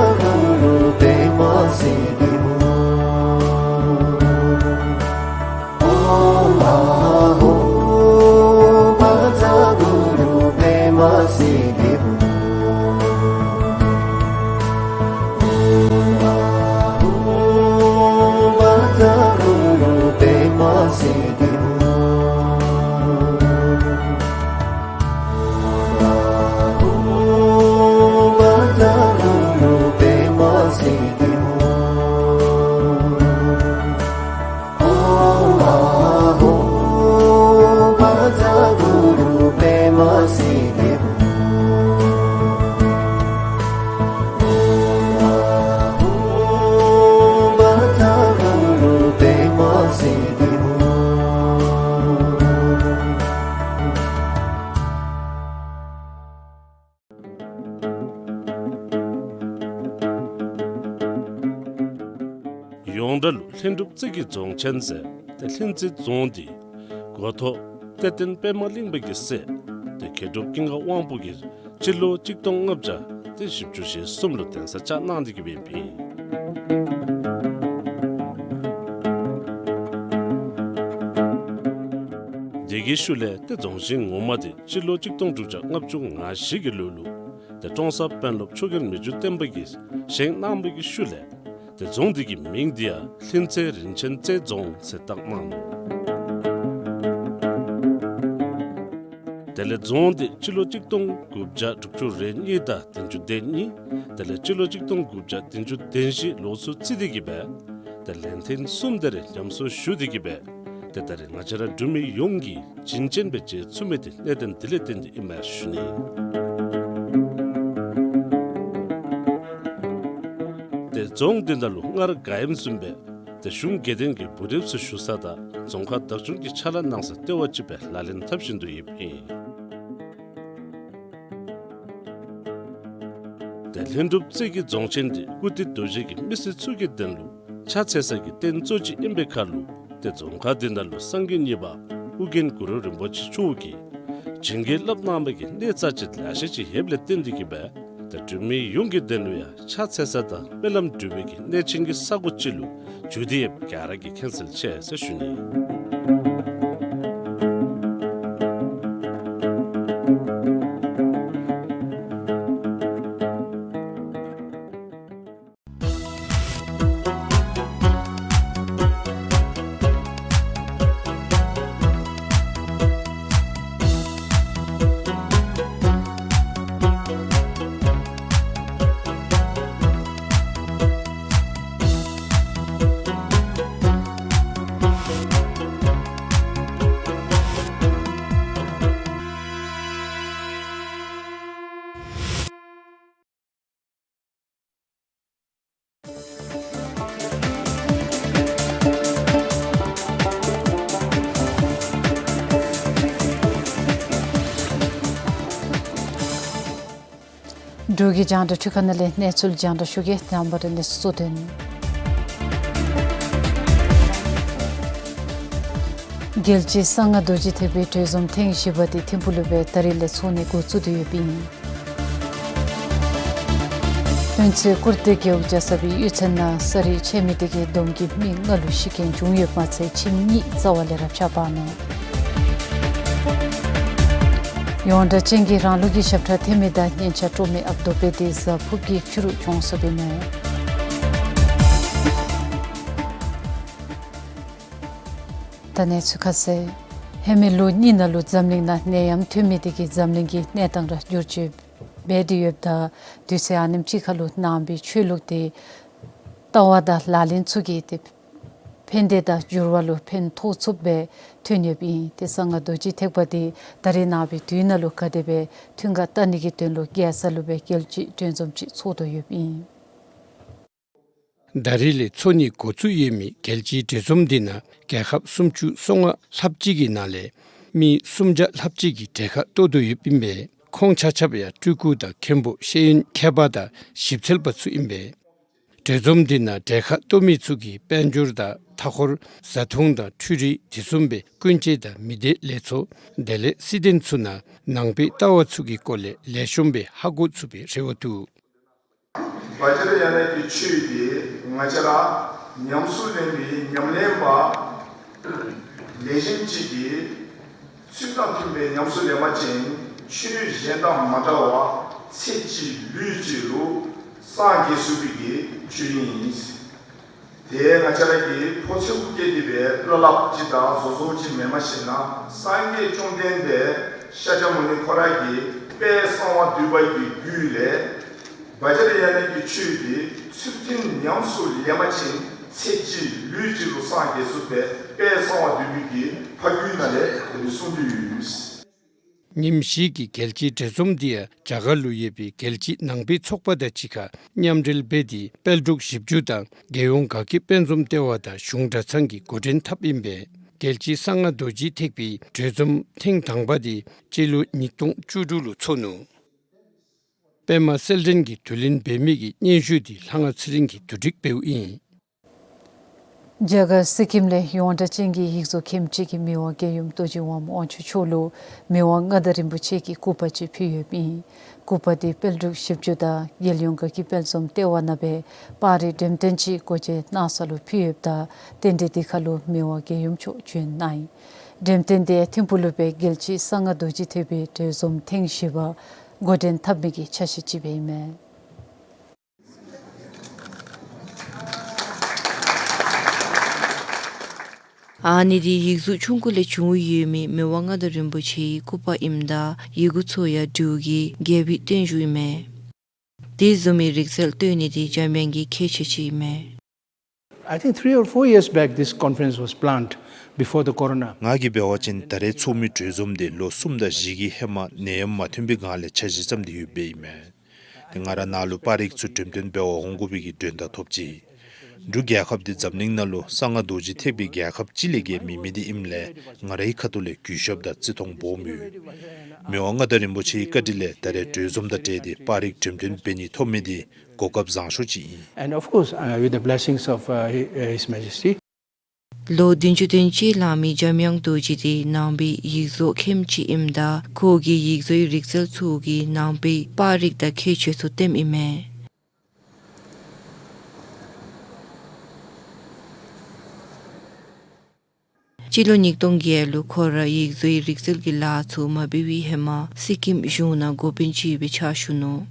རྫོང་བྲག་ལུ་ལྷུན་གྲུབ་རྩེ་གི་རྫོང་ཆེན་ཟེར་ཏེ་ལྷུན་རྩེ་རྫོང་འདི་འགོ་ཐོག་གཏེར་སྟོན་པདྨ་གླིང་པ་གི་སྲས་ཏེ་མཁས་གྲུབ་ཀུན་དགའ་དབང་པོ་གིས་སྤྱི་ལོ་གཅིག་སྟོང་ལྔ་བརྒྱ་ཏེ་བཞི་བཅུ་ཞེ་གསུམ་ལུ་གདན་ས་བཅགས་གནང་སྟེ་གི་སྦེ་ཨིན། དེ་གི་ཤུལ་ལས་ཏེ་རྫོང་ཆེན་ངོ་མ་འདི་སྤྱི་ལོ་གཅིག་སྟོང་དྲུག་བརྒྱ་ལྔ་བཅུ་ང་བཞི་གི་ལོ་ལུ་ཏེ་ཀྲོང་གསར་དཔོན་སློབ་ཆོས་རྒྱལ་མི་འགྱུར་བརྟན་པ་གིས་བཞེངས་གནང་བའི་གི་ཤུལ་ལས་ཏེ་རྫོང་འདི་གི་མིང་འདི་ཡང་ལྷུན་རྩེ་རིན་ཆེན་རྩེ་རྫོང་ཟེར་བཏགས་གནང་ནུག། དེ་ལས་རྫོང་འདི་སྤྱི་ལོ་གཅིག་སྟོང་དགུ་བརྒྱ་དྲུག་ཅུ་རེ་གཉིས་དང་བདུན་ཅུ་དོན་གཉིས། དེ་ལས་སྤྱི་ལོ་གཅིག་སྟོང་དགུ་བརྒྱ་བདུན་ཅུ་དོན་བཞི་ལོ་ཚུ་རྩིས་ཏེ་གི་སྦེ་ཏེ་ལན་ཐེངས་གསུམ་དེ་རེ་ཉམས་གསོ་ཞུ་སྟེ་གི་སྦེ་ཏེ་ད་རེས་ང་བཅས་ར་འབྲུག་མི་ཡོངས་ཀྱི་བྱིན་ཅན་སྦེ་མཇལ་ཚུགས་མི་འདི་གནད་དོན་འདི་ལས་བརྟེན་ཏེ་ཨིན་མས་ཞུ་ནི། ཏེ་རྫོང་འདི་ནང་ལུ་སྔར་ག་ཨིནམ་བཟུམ་སྦེ་ཏེ་གཞུང་དགེ་འདུན་གྱི་འབུལ་རེབས་ཚུ་ཞུ་ས་དང་རྫོང་ཁག་བདག་སྐྱོང་གི་ཕྱག་ལཱ་གནང་ས་ལྟེ་བ་ཅིག་སྦེ་ལག་ལེན་འཐབ་བཞིན་དུ་ཡོདཔ་ཨིན། ཏེ་ལྷུན་གྲུབ་རྩེ་གི་རྫོང་ཆེན་འདི་ཀིརྟི་རྡོ་རྗེ་གི་མི་སེར་ཚུ་གི་དོན་ལུ་ཕྱག་འཚལ་ས་གི་རྟེན་གཙོ་ཅིག་ཨིན་པའི་ཁར་ལུ་ཏེ་རྫོང་ཁག་འདི་ནང་ལུ་སངས་རྒྱས་གཉིས་པ་ཨོ་རྒྱན་གུ་རུ་རིན་པོ་ཆེ་མཆོག་གིས་བྱིན་གྱིས་བརླབས་གནང་བའི་གི་གནས་རྩ་ཆེ་ལེ་ཤ་ཅིག་ཡོདཔ་ལས་བརྟེན་ཏེ་གི་སྦེ་ཏེ་འབྲུག་མི་ཡོངས་ཀྱི་དོན་ལུ་ཡང་ཕྱག་འཚལ་ས་དང་སྨོན་ལམ་འབུལ་བའི་གི་གནས་ཆེན་གྱི་ས་གོ་ཅིག་ལུ་གྱུར་ཏེ་ཡོདཔ་ག་ར་གིས་མཁྱེན་གསལ་ཆེ་ཟེར་ཞུ་ནི། འབྲུག་གི་རྒྱང་བསྒྲགས་འཕྲུལ་ཁང་ནང་ལས་གནས་ཚུལ་རྒྱང་བསྒྲགས་ཞུ་གེ། དང་པ་ར་གནས་ཚུལ་གཙོ་དོན། རྒྱལ་སྤྱིའི་གསང་སྔགས་རྡོ་རྗེ་ཐེག་པའི་གྲོས་འཛོམས་ཐེངས་བཞི་པ་འདི་ཐིམ་ཕུག་ལུ་སྦེ་ད་རིས་ལས་འཚོགས་ནི་འགོ་བཙུགས་ཏེ་ཡོདཔ་ཨིན། ཕན་ཚུན་སྐུར་སྟོད་རྒེད་འོག་རྒྱ་ཚ་པའི་གཡུས་ཚན་ནང་ས་རུད་ཆད་མི་དེ་གིས་བསྡོམས་ཀྱིས་མི་ལྔ་ལུ་ཤི་རྐྱེན་བྱུང་ཡོདཔ་མ་ཚད་ཁྱིམ་གཉིས་རྩ་བ་ལས་རབ་ཆག་འབག་ནུག། ཡོངས་གྲགས་ཅན་གྱི་རང་ལུགས་ཀྱི་ཞབས་ཁྲ་འཐེན་མི་དང་སྙན་ཆ་དཀྲོག་མི་ཨཔ་རྡོ་པེ་དེ་གཟའ་ཕུརཔ་གི་ཕྱི་རུ་གྱོངས་སོཔ་ཨིན་མས། ད་གནས་ཚུལ་ཁ་གསལ། ཧེ་མའི་ལོ་གཉིས་ནང་ལུ་འཛམ་གླིང་ནང་ནད་ཡམས་ཐོན་མི་དེ་གིས་འཛམ་གླིང་གི་གནས་སྟངས་ར་འགྱུར་བཅོས་འབད་དེ་ཡོདཔ་ད་དུས་ཚོད་ཨ་ནེམ་ཅིག་ཁར་ལུ་ནང་པའི་ཆོས་ལུགས་དེ་ལྟ་བ་དང་ལག་ལེན་ཚུ་གིས་ཏེ་ཕན་བདེ་དང་འགྱུར་བ་ལུ་ཕན་ཐོགས་ཚུགསཔ་སྦེ་ཐོན་ཡོདཔ་ཨིན། ཏེ་གསང་སྔགས་རྡོ་རྗེ་ཐེག་པ་དེ་ད་རེས་ནངས་པའི་དུས་ནང་ལུ་ག་དེ་སྦེ་མཐུན་ཁ་བལྟ་ནི་གི་དོན་ལུ་རྒྱལ་ས་ལུ་སྦེ་རྒྱལ་སྤྱིའི་གྲོས་འཛོམས་ཅིག་འཚོགས་དོ་ཡོདཔ་ཨིན། ད་རིས་ལས་འཚོགས་ནི་འགོ་བཙུགས་ཡོད་མི་རྒྱལ་སྤྱིའི་གྲོས་འཛོམས་འདི་ནང་རྒྱལ་ཁབ་སུམ་ཅུ་སོ་ལྔ་ལྷགཔ་ཅིག་གི་ནང་ལས་མི་སུམ་བརྒྱ་ལྷགཔ་ཅིག་གིས་གྲལ་ཁར་གཏོགས་དོ་ཡོདཔ་ཨིན་པས། ཁོང་ཆ་ཁྱབ་ཡང་སྤྲུལ་སྐུ་དང་མཁན་པོ་ཤེས་ཡོན་མཁས་པ་དང་ཞིབ་འཚོལ་པ་ཚུ་ཨིན་པས། གྲོས་འཛོམས་འདི་ནང་གྲལ་ཁར་གཏོགས་མི་ཚུ་གིས་དཔལ་འབྱོར་དང་མཐའ་འཁོར་བཟའ་འཐུང་དང་འཕྲུལ་རིག་དེ་བཟུམ་སྦེ་ཀུན་སྤྱོད་དང་མི་སྡེ་ལས་ཚོགས་དེ་ལས་སྲིད་དོན་ཚུ་ནང་ནང་པའི་ལྟ་བ་ཚུ་གི་སྐོར་ལས་ལེགས་ཤོམ་སྦེ་ཧ་གོ་ཚུགས་པའི་རེ་བ་འདུག། བཛྲ་ཡ་ན་གི་ཆོས་འདི་ང་བཅས་ར་ཉམས་སུ་ལེན་པའི་ཉམས་ལེན་པ་ལེགས་ཤོམ་ཅིག་གིས་ཚུལ་དང་མཐུན་པའི་ཉམས་སུ་ལེན་པ་ཅིན་ཆོས་གཞན་དང་མ་འདྲ་བར་ཚེ་གཅིག་ལུས་གཅིག་ལུ་སངས་རྒྱས་ཚུགས་པའི་གི་ཆོས་ཨིན། དེ་ང་བཅས་ར་གིས་ཕོ་ཚོད་སྐྱེས་ཏེ་སྦེ་བློ་སླབ་ཅིག་དང་བཟོ་བཟོཝ་ཅིག་མེན་པར་ཞིན་ན་སངས་རྒྱས་བཅོམ་ལྡན་འདས་ཤཱཀྱ་མུ་ནི་ཁོ་ར་གིས་དཔལ་གསང་བ་འདུས་པ་གི་རྒྱུད་ལས་བཛྲ་ཡ་ན་གི་ཆོས་འདི་ཚུལ་མཐུན་ཉམས་སུ་ལེན་པ་ཅིན་ཚེ་གཅིག་ལུས་གཅིག་ལུ་སངས་རྒྱས་ཚུགས་པའི་དཔལ་གསང་བ་འདུས་པའི་གི་ཕ་རྒྱུད་ནང་ལས་དེ་སྦེ་གསུངས་ཏེ་ཡོད། ཉིནམ་བཞི་གི་རྒྱལ་སྤྱིའི་གྲོས་འཛོམས་འདི་ཡང་རྒྱ་གར་ལུ་ཡོད་པའི་རྒྱལ་སྤྱིའི་ནང་པའི་ཚོགས་པ་དང་གཅིག་ཁར་མཉམ་འབྲེལ་འབད་དེ་དཔལ་འབྲུག་བཞི་བཅུ་དང་རྒྱལ་ཡོངས་དགའ་སྐྱིད་དཔལ་འཛོམས་ལྟེ་བ་དང་གཞུང་གྲྭ་ཚང་གིས་འགོ་འདྲེན་འཐབ་ཨིན་པས། རྒྱལ་སྤྱིའི་གསང་སྔགས་རྡོ་རྗེ་ཐེག་པའི་གྲོས་འཛོམས་ཐེངས་དང་པ་འདི་སྤྱི་ལོ་ཉིས་སྟོང་བཅུ་དྲུག་ལུ་འཚོགས་ནུག། པདྨ་གསལ་སྒྲོན་གྱིས་དུས་ལེན་འབད་མི་གི་སྙན་ཞུ་འདི་ལྷ་དབང་ཚེ་རིང་གིས་བསྡུ་སྒྲིག་འབདཝ་ཨིན། རྒྱ་གར་སི་ཀིམ་ལས་ཡོངས་གྲགས་ཅན་གྱི་ཡིག་གཟུགས་མཁན་ཅིག་གིས་མི་དབང་རྒྱལ་ཡུམ་རྡོ་རྗེ་དབང་མོ་དབང་ཕྱུག་མཆོག་ལུ་མི་དབང་མངའ་བདག་རིན་པོ་ཆེ་གི་སྐུ་པར་ཅིག་ཕུལ་ཡོདཔ་ཨིན། སྐུ་པར་དེ་དཔལ་འབྲུག་བཞི་བཅུ་དང་རྒྱལ་ཡོངས་དགའ་སྐྱིད་དཔལ་འཛོམས་ལྟེ་བ་ནང་སྦེ་པར་རིས་འགྲེམས་སྟོན་ཅིག་སྒོ་འབྱེད་གནང་ས་ལུ་ཕུལ་ཡོདཔ་ད་རྟེན་འབྲེལ་དེ་ཁར་ལུ་མི་དབང་རྒྱལ་ཡུམ་མཆོག་བྱོན་གནང་ཡི། འགྲེམས་སྟོན་དེ་ཐིམ་ཕུག་ལུ་སྦེ་རྒྱལ་སྤྱི་གསང་སྔགས་རྡོ་རྗེ་ཐེག་པའི་གྲོས་འཛོམས་ཐེངས་བཞི་པ་འགོ་འདྲེན་འཐབ་མི་གི་ཆ་ཤས་ཅིག་སྦེ་ཨིན་མས། ཨ་ནི་འདི་ཡིག་གཟུགས་ཆུང་ཀུ་ལས་བྱུང་ཡོད་མི་མི་དབང་མངའ་བདག་རིན་པོ་ཆེའི་སྐུ་པར་ཨིནམ་ད་ཡི་གུ་ཚུ་ཡང་འབྲུག་གི་རྒྱལ་པོའི་བརྟན་བཞུགས་ཨིན་མས། དེ་བཟུམ་མའི་རིག་རྩལ་སྟོན་ནི་འདི་འཇམ་དབྱངས་ཀྱི་ཁྱད་ཆོས་ཅིག་ཨིན་མས། I think three or four years back, this conference was planned before the corona. ང་གིས་འབད་བ་ཅིན་ད་རེས་ཚོགས་མི་གྲོས་འཛོམས་དེ་ལོ་གསུམ་དང་བཞི་གི་ཧེ་མ་ནད་ཡམས་མ་ཐོན་པའི་སྒང་ལས་འཆར་གཞི་བརྩམས་ཏེ་ཡོདཔ་ཨིན་མས། ཏེ་ང་ར་ནཱ་ལུ་པར་རིས་ཚུ་འགྲེམས་སྟོན་འབད་བར་འོང་དགོ་པའི་གི་མགྲོན་བརྡ་ཐོབ་ཅི། འབྲུག་རྒྱལ་ཁབ་འདི་འཛམ་གླིང་ནང་ལུ་གསང་སྔགས་རྡོ་རྗེ་ཐེག་པའི་རྒྱལ་ཁབ་ཅིག་ལས་བརྒལ་མེད་མི་འདི་ཨིནམ་ལས་ང་རའི་ཁ་ཐུག་ལས་གུས་ཞབས་དང་བརྩི་མཐོང་སྦོམ་ཡོད། མི་དབང་མངའ་བདག་རིན་པོ་ཆེའི་བཀའ་དྲིན་ལས་ད་རེས་གྲོས་འཛོམས་དང་འབྲེལ་ཏེ་པར་རིས་འགྲེམས་སྟོན་འབད་ནི་ཐོབ་མི་འདི་གོ་སྐབས་བཟང་ཤོས་ཅིག་ཨིན། And of course, uh, with the blessings of, uh, Hi- uh, His Majesty. ལོ་བདུན་ཅུ་དོན་གཅིག་ལང་མི་འཇམ་དབྱངས་རྡོ་རྗེ་འདི་ནང་པའི་ཡིག་གཟུགས་མཁན་ཅིག་ཨིནམ་ད་ཁོ་གིས་ཡིག་བཟོའི་རིག་རྩལ་ཚུ་གིས་ནང་པའི་པར་རིས་དང་ཁྱད་ཆོས་ཚུ་སྟོནམ་ཨིན་མས། སྤྱི་ལོ་ཉིས་སྟོང་བརྒྱད་ལུ་ཁོ་ར་ཡིག་བཟོའི་རིག་རྩལ་གྱི་ལཱ་ཚུ་མ་འབད་བའི་ཧེ་མ་སི་ཀིམ་གཞུང་ནང་འགོ་དཔོན་ཅིག་སྦེ་ཕྱག་ཞུ་ནུག།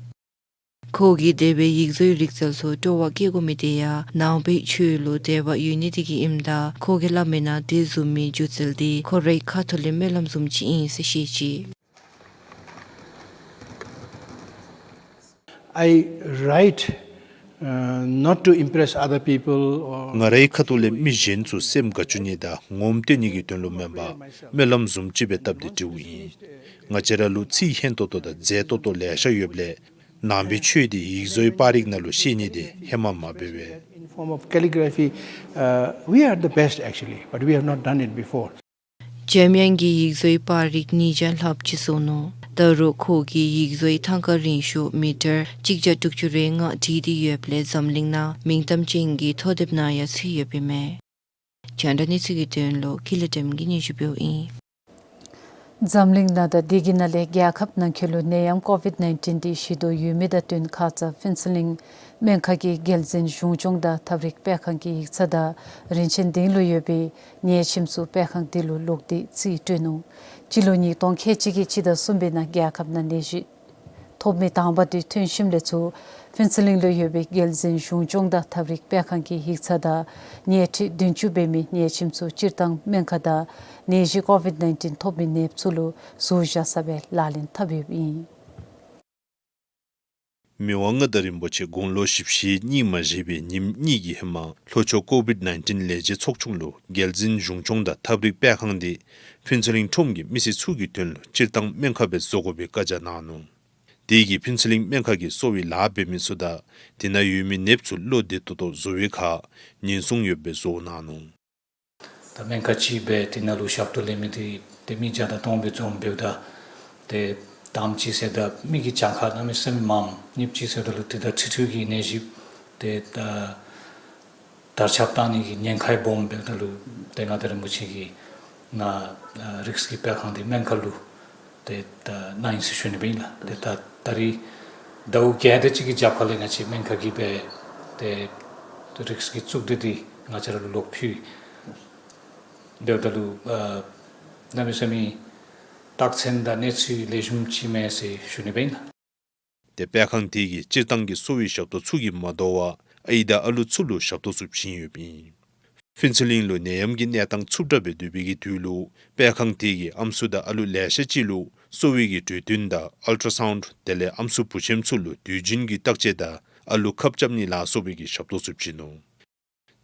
ཁོ་གིས་དེ་སྦེ་ཡིག་བཟོའི་རིག་རྩལ་ཚུ་སྤྲོ་བ་བསྐྱེད་དགོ་མི་དེ་ཡང་ནང་པའི་ཆོས་ལུ་དད་པ་ཡོད་ནི་དེ་གིས་ཨིནམ་ད་ཁོ་གིས་སླབ་མིའི་ནང་དེ་བཟུམ་མའི་སྒྱུ་རྩལ་འདི་ཁོ་རའི་ཁ་ཐུག་ལས་སྨོན་ལམ་བཟུམ་ཅིག་ཨིན་ཟེར་བཤད་ཅི། I write, uh, not to impress other people or ང་རའི་ཁ་ཐུག་ལས་མི་གཞན་ཚུ་སེམས་དགའ་བཅུག་ནི་དང་ངོམ་སྟོན་ནི་གི་དོན་ལུ་མེན་པར་སྨོན་ལམ་བཟུམ་ཅིག་སྦེ་བཏབ་སྟེ་འབྲིཝ་ཨིན། ང་བཅས་ར་ལུ་ཚིག་སྙན་ཏོག་ཏོ་དང་མཛེས་ཏོག་ཏོ་ལེ་ཤ་ཡོདཔ་ལས་ནང་པའི་ཆོས་འདི་ཡིག་བཟོའི་པར་རིས་ནང་ལུ་ཤེས་ནི་འདི་ཧེ་མ་མ་འབད་བས། In form of calligraphy, uh, we are the best actually, but we have not done it before. འཇམ་དབྱངས་ཀྱིས་ཡིག་བཟོའི་པར་རིས་ཉིས་བརྒྱ་ལྷགཔ་ཅིག་བཟོ་ནུག། ད་རུང་ཁོ་གིས་ཡིག་བཟོའི་ཐང་ཀ་རིང་ཤོས་མི་ཊར་གཅིག་བརྒྱ་དྲུག་ཅུ་རེ་ལྔ་བྲིས་ཏེ་ཡོདཔ་ལས་འཛམ་གླིང་ནང་མིང་གཏམ་ཅན་གྱི་མཐོ་དེབ་ནང་ཡང་ཚུད་ཡོདཔ་ཨིན་མས། རྒྱང་བསྒྲགས་གནས་ཚུལ་གྱི་དོན་ལུ་ཀུན་ལེགས་བདེམ་གིས་སྙན་ཞུ་འབདཝ་ཨིན། འཛམ་གླིང་ནང་དང་དེ་གི་ནང་ལས་རྒྱལ་ཁབ་ནང་འཁོད་ལུ་ནད་ཡམས་ཀོ་བིཌ་ནའིན་ཊིན་འདི་ཞི་དོགས་ཡོད་མི་དང་བསྟུན་ཁ་ཙ་ཕུན་ཚོགས་གླིང་སྨན་ཁང་གི་རྒྱལ་འཛིན་གཞུང་སྐྱོང་དང་ཐབས་རིག་སྤེལ་ཁང་གི་ཡིག་ཚང་དང་རིན་ཆེན་སྡིངས་ལུ་ཡོད་པའི་ཉལ་ཁྱིམ་ཚུ་སྤེལ་ཁང་འདི་ལུ་ལོག་སྟེ་རྩིས་སྤྲོད་ནུག། སྤྱི་ལོ་ཉིས་སྟོང་ཁལ་གཅིག་གི་སྤྱི་ཟླ་གསུམ་པའི་ནང་རྒྱལ་ཁབ་ནང་ནད་གཞི་ཐོབ་མི་དང་པ་འདི་ཐོན་ཞིནམ་ལས་ཚུར་ཕུན་ཚོགས་གླིང་ལུ་ཡོད་པའི་རྒྱལ་འཛིན་གཞུང་སྐྱོང་དང་ཐབས་རིག་སྤེལ་ཁང་གི་ཡིག་ཚང་དང་ཉལ་ཁྲི་བདུན་ཅུ་འབད་མི་ཉལ་ཁྱིམ་ཚུ་སྤྱིར་བཏང་སྨན་ཁང་དང་ནད་གཞི་ཀོ་བིཌ་ནའིན་ཊིན་ཐོབ་མི་ནདཔ་ཚུ་ལུ་ཟུར་བཞག་ས་སྦེ་ལག་ལེན་འཐབ་ཡོདཔ་ཨིན། མི་དབང་མངའ་བདག་རིན་པོ་ཆེ་དགུང་ལོ་བཞི་བཅུ་ཞེ་གཉིས་མ་བཞེས་པའི་ཉིནམ་གཉིས་ཀྱི་ཧེ་མ་ལྷོ་ཕྱོགས་ཀོ་བིཌ་ནའིན་ཊིན་ལས་བྱེད་ཚོགས་ཆུང་ལུ་རྒྱལ་འཛིན་གཞུང་སྐྱོང་དང་ཐབས་རིག་སྤེལ་ཁང་འདི་ཕུན་ཚོགས་གླིང་ཁྲོམ་གྱི་མི་སེར་ཚུ་གི་དོན་ལུ་སྤྱིར་བཏང་སྨན་ཁང་སྦེ་བཟོ་དགོ་པའི་བཀའ་རྒྱ་གནང་ནུག། དེ་གིས་ཕུན་ཚོགས་གླིང་སྨན་ཁང་གི་གསོ་བའི་ལཱ་འབད་མི་ཚུ་དང་དེ་ནང་ཡོད་མི་ནདཔ་ཚུ་བློ་བདེ་ཏོག་ཏོ་བཟོ་བའི་ཁར་ཉེན་སྲུང་ཡོདཔ་སྦེ་བཟོ་གནང་ནུག། ད་སྨན་ཁང་ཅིག་སྦེ་དེ་ནང་ལུ་ཞབས་ཏོག་ལེན་མི་འདི་ཏེ་མི་བརྒྱ་དང་སྟོང་སྦེ་འཛོམས་འབདཝ་ད་ཏེ་དང་པ་ཅིག་ཟེརཝ་ད་མི་གི་གྱངས་ཁ་གནམ་མེད་ས་མེད་མངམ། གཉིས་པ་ཅིག་ཟེརཝ་ད་ལུ་ཏེ་ད་ཁྲི་ཁྲི་གི་ནད་གཞི་ཏེ་ད་དར་ཁྱབ་གཏང་ནི་གི་ཉེན་ཁ་སྦོམ་འབདཝ་ད་ལུ་ཏེ་མངའ་བདག་རིན་པོ་ཆེ་གིས་ནཱ་ཨ་རིགས་ཀྱི་སྤེལ་ཁང་འདི་སྨན་ཁང་ལུ་ཏེ་ད་གནང་ཡི་ཟེར་ཞུ་ནི་སྦེ་ཨིན་ལགས། ཏེ་ད་ད་རིས་ཟླཝ་བརྒྱད་དེ་ཅིག་གི་རྒྱབ་ཁ་ལས་ང་བཅས་སྨན་ཁང་གིས་སྦེ་ཏེ་རིགས་ཀྱི་གཙུག་སྡེ་འདི་ང་བཅས་ར་ལུ་ལོག་ཕུལ། འབདཝ་ད་ལུ་ཨ་གནམ་མེད་ས་མེད་རྟགས་མཚན་དང་གནས་ཚུལ་ལེགས་ཤོམ་ཅིག་མས་ཟེར་ཞུ་ནི་སྦེ་ཨིན་ལགས། ཏེ་སྤེལ་ཁང་དེ་གིས་སྤྱིར་བཏང་གི་གསོ་བའི་ཞབས་ཏོག་ཚུ་གིས་མ་དོ་བར་ཨའི་དང་ཨ་ལུ་ཚུ་ལུ་ཞབས་ཏོག་ཚུ་བྱིན་ཡོདཔ་ཨིན། ཕུན་ཚོགས་གླིང་ལུ་ནད་ཡམས་ཀྱི་གནས་སྟངས་འཚུབ་དྲགས་སྦེ་སྡོད་པའི་གི་དུས་ལུ་སྤེལ་ཁང་དེ་གིས་ཨམ་སྲུ་དང་ཨ་ལུ་ལེ་ཤ་ཅིག་ལུ་གསོ་བའི་གི་གྲོས་བསྟུན་དང་ཨལ་ཊ་སའུནཌ་དེ་ལས་ཨམ་སྲུ་བུ་ཆེན་ཚུ་ལུ་དུས་རྒྱུན་གྱི་བརྟག་དཔྱད་དང་ཨ་ལུ་ཁབ་རྐྱབ་ནི་ལ་སོགས་པའི་གི་ཞབས་ཏོག་ཚུ་བྱིན་ནུག།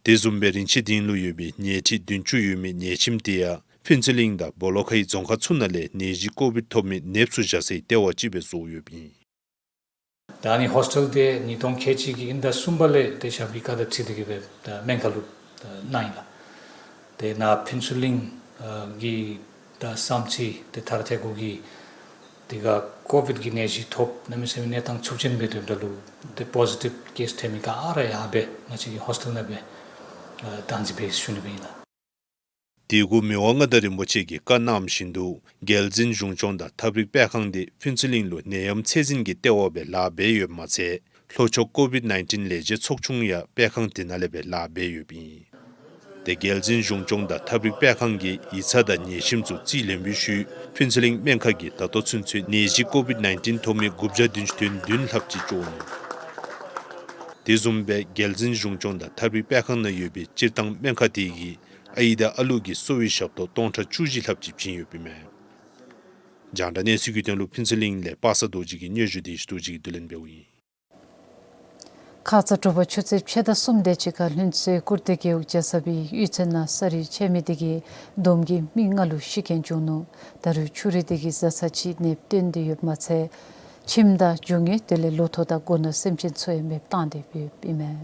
དེ་བཟུམ་སྦེ་རིན་ཆེན་སྡིངས་ལུ་ཡོད་པའི་ཉལ་ཁྲི་བདུན་ཅུ་ཡོད་མི་ཉལ་ཁྱིམ་དེ་ཡང་ཕུན་ཚོགས་གླིང་དང་སྦོ་ལོགས་ཁའི་རྫོང་ཁག་ཚུ་ནང་ལས་ནད་གཞི་ཀོ་བིཌ་ཐོབ་མི་ནདཔ་ཚུ་བཞག་སའི་ལྟེ་བ་ཅིག་སྦེ་བཟོ་ཡོདཔ་ཨིན། ད་ཨ་ནི་ཧོསི་ཊེལ་འདི་ཉིས་སྟོང་ཁལ་གཅིག་གི་དབྱིན་ཟླ་གསུམ་པ་ལས་ཏེ་ཞབས་ཀྱི་བཀའ་དང་འཁྲིལ་ཏེ་གིས་སྦེ་ད་སྨན་ཁང་ལུ་ད་གནང་ཡི་ལགས། ཏེ་ནཱ་ཕུན་ཚོགས་གླིང་ཨ་གི་ད་བསམ་རྩེ་ཏེ་ཐ་ར་ཐད་ཁོ་གིས་དེ་ཁར་ཀོ་བིཌ་ཀྱི་ནད་གཞི་ཐོབ་གནམ་མེད་ས་མེད་གནས་སྟངས་འཚུབ་ཅན་སྦེ་སྡོདཔ་ད་ལུ་ཏེ་པོ་ཟི་ཊིབ་ཀེསི་ཐོན་མི་ག་ར་ཡར་སྦེ་ང་བཅས་ཀྱི་ཧོསི་ཊེལ་ནང་སྦེ་ བདག་འཛིན་འབད་ཞུ་ནི་སྦེ་ཨིན་ལགས། དེ་གུ་མི་དབང་མངའ་བདག་རིན་པོ་ཆེ་གིས་བཀའ་གནངམ་བཞིན་དུ་རྒྱལ་འཛིན་གཞུང་སྐྱོང་དང་ཐབས་རིག་དཔེ་ཁང་དེ་ཕུན་ཚོགས་གླིང་ལུ་ནད་ཡམས་ཚད་འཛིན་གྱི་ལྟེ་བ་སྦེ་ལཱ་འབད་ཡོདཔ་མ་ཚད་ལྷོ་ཕྱོགས་ཀོ་བིཌ་ནའིན་ཊིན་ལས་བྱེད་ཚོགས་ཆུང་ཡང་དཔེ་ཁང་དེ་ནང་ལས་སྦེ་ལཱ་འབད་ཡོདཔ་ཨིན། དེ་རྒྱལ་འཛིན་གཞུང་སྐྱོང་དང་ཐབས་རིག་དཔེ་ཁང་གིས་ཡིག་ཚང་དང་ཉལ་ཁྱིམ་ཚུ་རྩིས་ལེན་པའི་ཤུལ་ཕུན་ཚོགས་གླིང་སྨན་ཁང་གིས་ད་ལྟོ་ཚུན་ཚོད་ནད་གཞི་ཀོ་བིཌ་ནའིན་ཊིན་ཐོབ་མི་དགུ་བརྒྱ་བདུན་ཅུ་དོན་བདུན་ལྷགཔ་ཅིག་བཅོ་ནུག། དེ་བཟུམ་སྦེ་རྒྱལ་འཛིན་གཞུང་སྐྱོང་དང་ཐབས་རིག་དཔེ་ཁང་ནང་ཡོད་པའི་སྤྱིར་བཏང་སྨན་ཁང་དེ་གིས་ཨའི་དང་ཨ་ལུ་གི་གསོ་བའི་ཞབས་ཏོག་སྟོང་ཕྲག་བཅུ་བཞི་ལྷགཔ་ཅིག་བྱིན་ཡོདཔ་ཨིན་མས། རྒྱང་བསྒྲགས་གནས་ཚུལ་གྱི་དོན་ལུ་ཕུན་ཚོགས་གླིང་ལས་པ་སངས་རྡོ་རྗེ་གིས་སྙན་ཞུ་དེ་བཞིན་དུ་ཅིག་བསྡུ་ལེན་འབདཝ་ཨིན། ཁ་ཙ་དྲོ་པ་ཆུ་ཚོད་ཕྱེད་དང་གསུམ་དེ་ཅིག་ཁར་ལྷུན་རྩེ་ཀུར་སྟོད་རྒེད་འོག་རྒྱ་ཚ་པའི་གཡུས་ཚན་ནང་ས་རུད་ཆད་མི་དེ་གིས་དོམ་གྱིས་མི་ལྔ་ལུ་ཤི་རྐྱེན་བྱུང་ནུག། ད་རུང་ཆུ་རུད་དེ་གིས་བཟའ་ཚང་ཅིག་ནདཔ་བཏོན་ཏེ་ཡོདཔ་མ་ཚད་ཁྱིམ་དང་རྒྱུ་དངོས་དེ་ལས་ལོ་ཐོག་དང་སྒོ་ནོར་སེམས་ཅན་ཚུ་ཡང་མེདཔ་བཏང་སྟེ་ཡོདཔ་ཨིན་མས།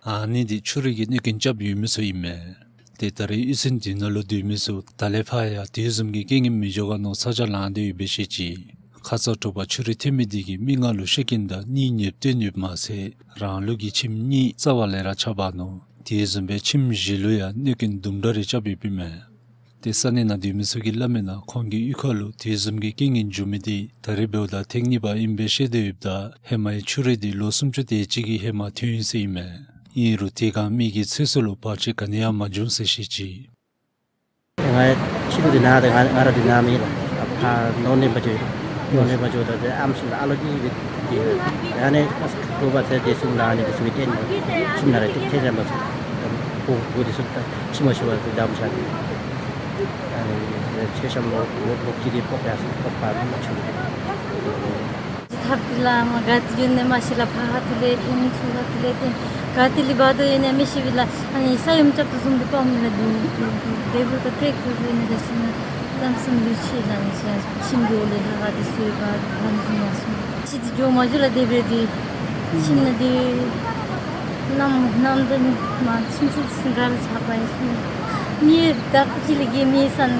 ཨ་ནི་འདི་ཆུ་རུད་ཀྱིས་གནོད་སྐྱོན་རྐྱབ་ཡོད་མི་ཚུ་ཨིན་མས། ཏེ་ད་རེས་གཡུས་ཚན་དེ་ནང་ལུ་སྡོད་མི་ཚུ་ད་ལས་ཕར་ཡང་དེ་བཟུམ་གྱི་རྐྱེན་ངན་མི་འབྱུང་ག་མནོ་ཚ་གྱང་ལངས་ཏེ་ཡོད་པའི་ཤུལ་ཅིག་ཁ་ཙ་དྲོ་པ་ཆུ་རུད་ཐོན་མི་དེ་གིས་མི་ལྔ་ལུ་ཤི་རྐྱེན་དང་གཉིས་ནདཔ་བཏོན་ཡོདཔ་མ་ཚད་རང་ལུགས་ཀྱི་ཁྱིམ་གཉིས་རྩ་བ་ལས་ར་ཆག་འབག་ནུག། དེ་བཟུམ་སྦེ་ཁྱིམ་བཞི་ལུ་ཡང་གནོད་སྐྱོན་དུམ་གྲ་རེ་རྐྱབ་ཡོདཔ་ཨིན་མས། ཏེ་ས་གནས་ནང་སྡོད་མི་ཚུ་གིས་སླབ་མི་ནང་ཁོང་གི་གཡུས་ཁ་ལུ་དེ་བཟུམ་གྱི་རྐྱེན་ངན་བྱུང་མི་དེ་ད་རེས་འབདཝ་ད་ཐེངས་གཉིས་པ་ཨིནམ་སྦེ་བཤད་དེ་ཡོདཔ་ད་ཧེ་མའི་ཆུ་རུད་དེ་ལོ་སུམ་ཅུ་དེ་ཅིག་གི་ཧེ་མ་ཐོན་ཡི་ཟེར་ཨིན་མས། ཨིན་རུང་དེ་སྒང་མི་གི་ཚེ་སྲོག་ལུ་བར་ཆད་ག་ནི་ཡང་མ་བྱུང་ཟེར་བཤད་ཅི། ང་ཕྱི་རུ་འདི་ནང་དེ་ང་ང་ར་འདི་ནང་མེད་ལགས། ཨ་ཕར་ནོར་གནས་པ་ཅིག་ནོར་གནས་པ་ཅིག་ད་དེ་ཨམ་སྲུ་ལགས་ཨ་ལོ་གི་ཡོད་དེ། ཨ་ནི་ཨ་ཁུ་བ་ཚེ་དེ་སུ་ལ་ཨ་ནི་དེ་སུ་གི་རྟེན་ཁྱིམ་ནང་ར་ཏེ་ཐེ་ཚོམ་པ་ཚུ་བུ་བུ་དེ་སུ་ད་ཁྱིམ་མ་ཤི་བ་ཚུ་བདའ་མི་ཤ་དེ། ཨ་ནི་མཆོད་བཤམ་ལོག་ལོག་ལོག་ཅི་དེ་ཕོག་ཡ་སུ་ཕོག་པ་མ་བྱུང་། ཐབས་ལ་མ་ག་ཏེ་ཡོད་ནི་མ་ཤེས་ལགས། ཕར་ཧ་ཏུ་ལས་ཐོན་ཚུར་ཧ་ཏུ་ལས་ཐོན་ག་ཏེ་ལས་འབག་དོ་ཡོད་ནི་མི་ཤེས་པས་ལགས། ཨ་ནི་ས་ཡོམ་རྐྱབ་དོ་བཟུམ་སྦེ་དཔའ་མི་ལ་འདུག་འདུག་འདུག་འདས་པོ་ད་ཀྲེག་ཏུ་ཡོད་ནི་ད་ཤེས་ན་ལམ་སེང་ལུས་ཆད་ལགས། ཨ་ནི་ཤེས་ཁྱིམ་གྱི་འོག་ལས་ལྷ་ཁང་དེ་ཚུ་ཡོད་པ་ཨ་ནི་བཟུམ་ལགས་སོ། ཅི་དེ་འགྱོ་མ་འགྱོ་ལགས། དེ་སྦེ་དེ་ཁྱིམ་ནང་དེ་གནམ་གནམ་དུས་མ་ཁྱིམ་ཚུ་ག་ར་ཆག་པ་ཡི་སོ། མི་བདག་པོ་ཅིག་ལས་གི་མི་སང་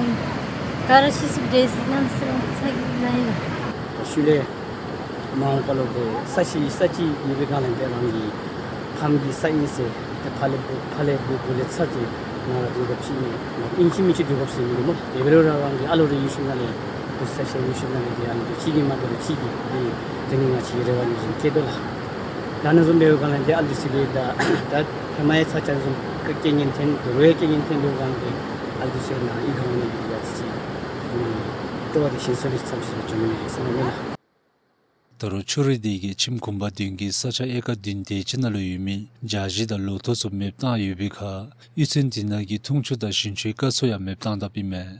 ག་ར་ཤི་སོ་འདྲས་ཟེར་ནམ་སེང་ཚ་གྱང་ལང་ཡི་ལགས། ཤུལ་ལས་མ་འོངས་པ་ལུ་དེ་ས་ཤི་ས་ཅིག་ཡོད་པའི་སྒང་ལས་དེ་རང་གི་ཕམ་གྱི་ས་ཨིན་ཟེར་ཏེ་ཕར་ལས་བུ་ཕར་ལས་བུ་བུ་ལས་ཚ་ཅིག་ནང་ལུ་སྡོད་དགོཔ་ཅིག་མེད། ཨིན་ཅི་མིན་ཅི་སྡོད་དགོཔ་ཅིག་མེད་སྨོ། དེ་འབད་རུང་ར་རང་གི་ཨ་ལོ་རེ་ཡོད་ཞིནམ་ལས་བུ་ཚ་ཤི་ཡོད་ཞིནམ་ལས་དེ་ཨ་ནི་གཅིག་གིས་མ་འདོད་རུང་གཅིག་གིས་དེ་དེ་ནི་ང་བཅས་རེ་བ་ནི་བཟུམ་སྐྱེ་དོ་ལགས། ད་ནི་བཟུམ་འབད་བའི་སྒང་ལས་དེ་ཨ་ལུ་ཚུ་གིས་ད་ད་ཧེ་མ་ཡང་ཚ་གྱང་བཟུམ་རྐྱེན་ངན་ཐོན་དོ་རུང་ཡང་རྐྱེན་ངན་ཐོན་དོ་སྒང་དེ་ཨ་ལུ་ཚུ་ནང་ཡི་ག་འོང་ནི་ཡོད་ཡ་ཅི་ཅི་སྤྲོ་བ་དེ་ཞིམ་ཟོ་ལས་ཚམ་ཞིག་བྱུང་ནི་མེད་ཟེར་མས་ལགས། ད་རུང་ཆུ་རུད་དེ་གིས་ཁྱིམ་གུང་པ་བདུན་གྱི་ས་ཆ་ཨེ་ཀར་བདུན་དེ་ཅིག་ནང་ལུ་ཡོད་མི་བྱ་ཞིང་དང་ལོ་ཐོག་ཚུ་མེདཔ་བཏང་ཡོད་པའི་ཁར་གཡུས་ཚན་དེ་ནང་གི་འཐུང་ཆུ་དང་ཞིང་ཆུའི་རྐ་ཚུ་ཡང་མེདཔ་བཏང་དཔ་ཨིན་མས།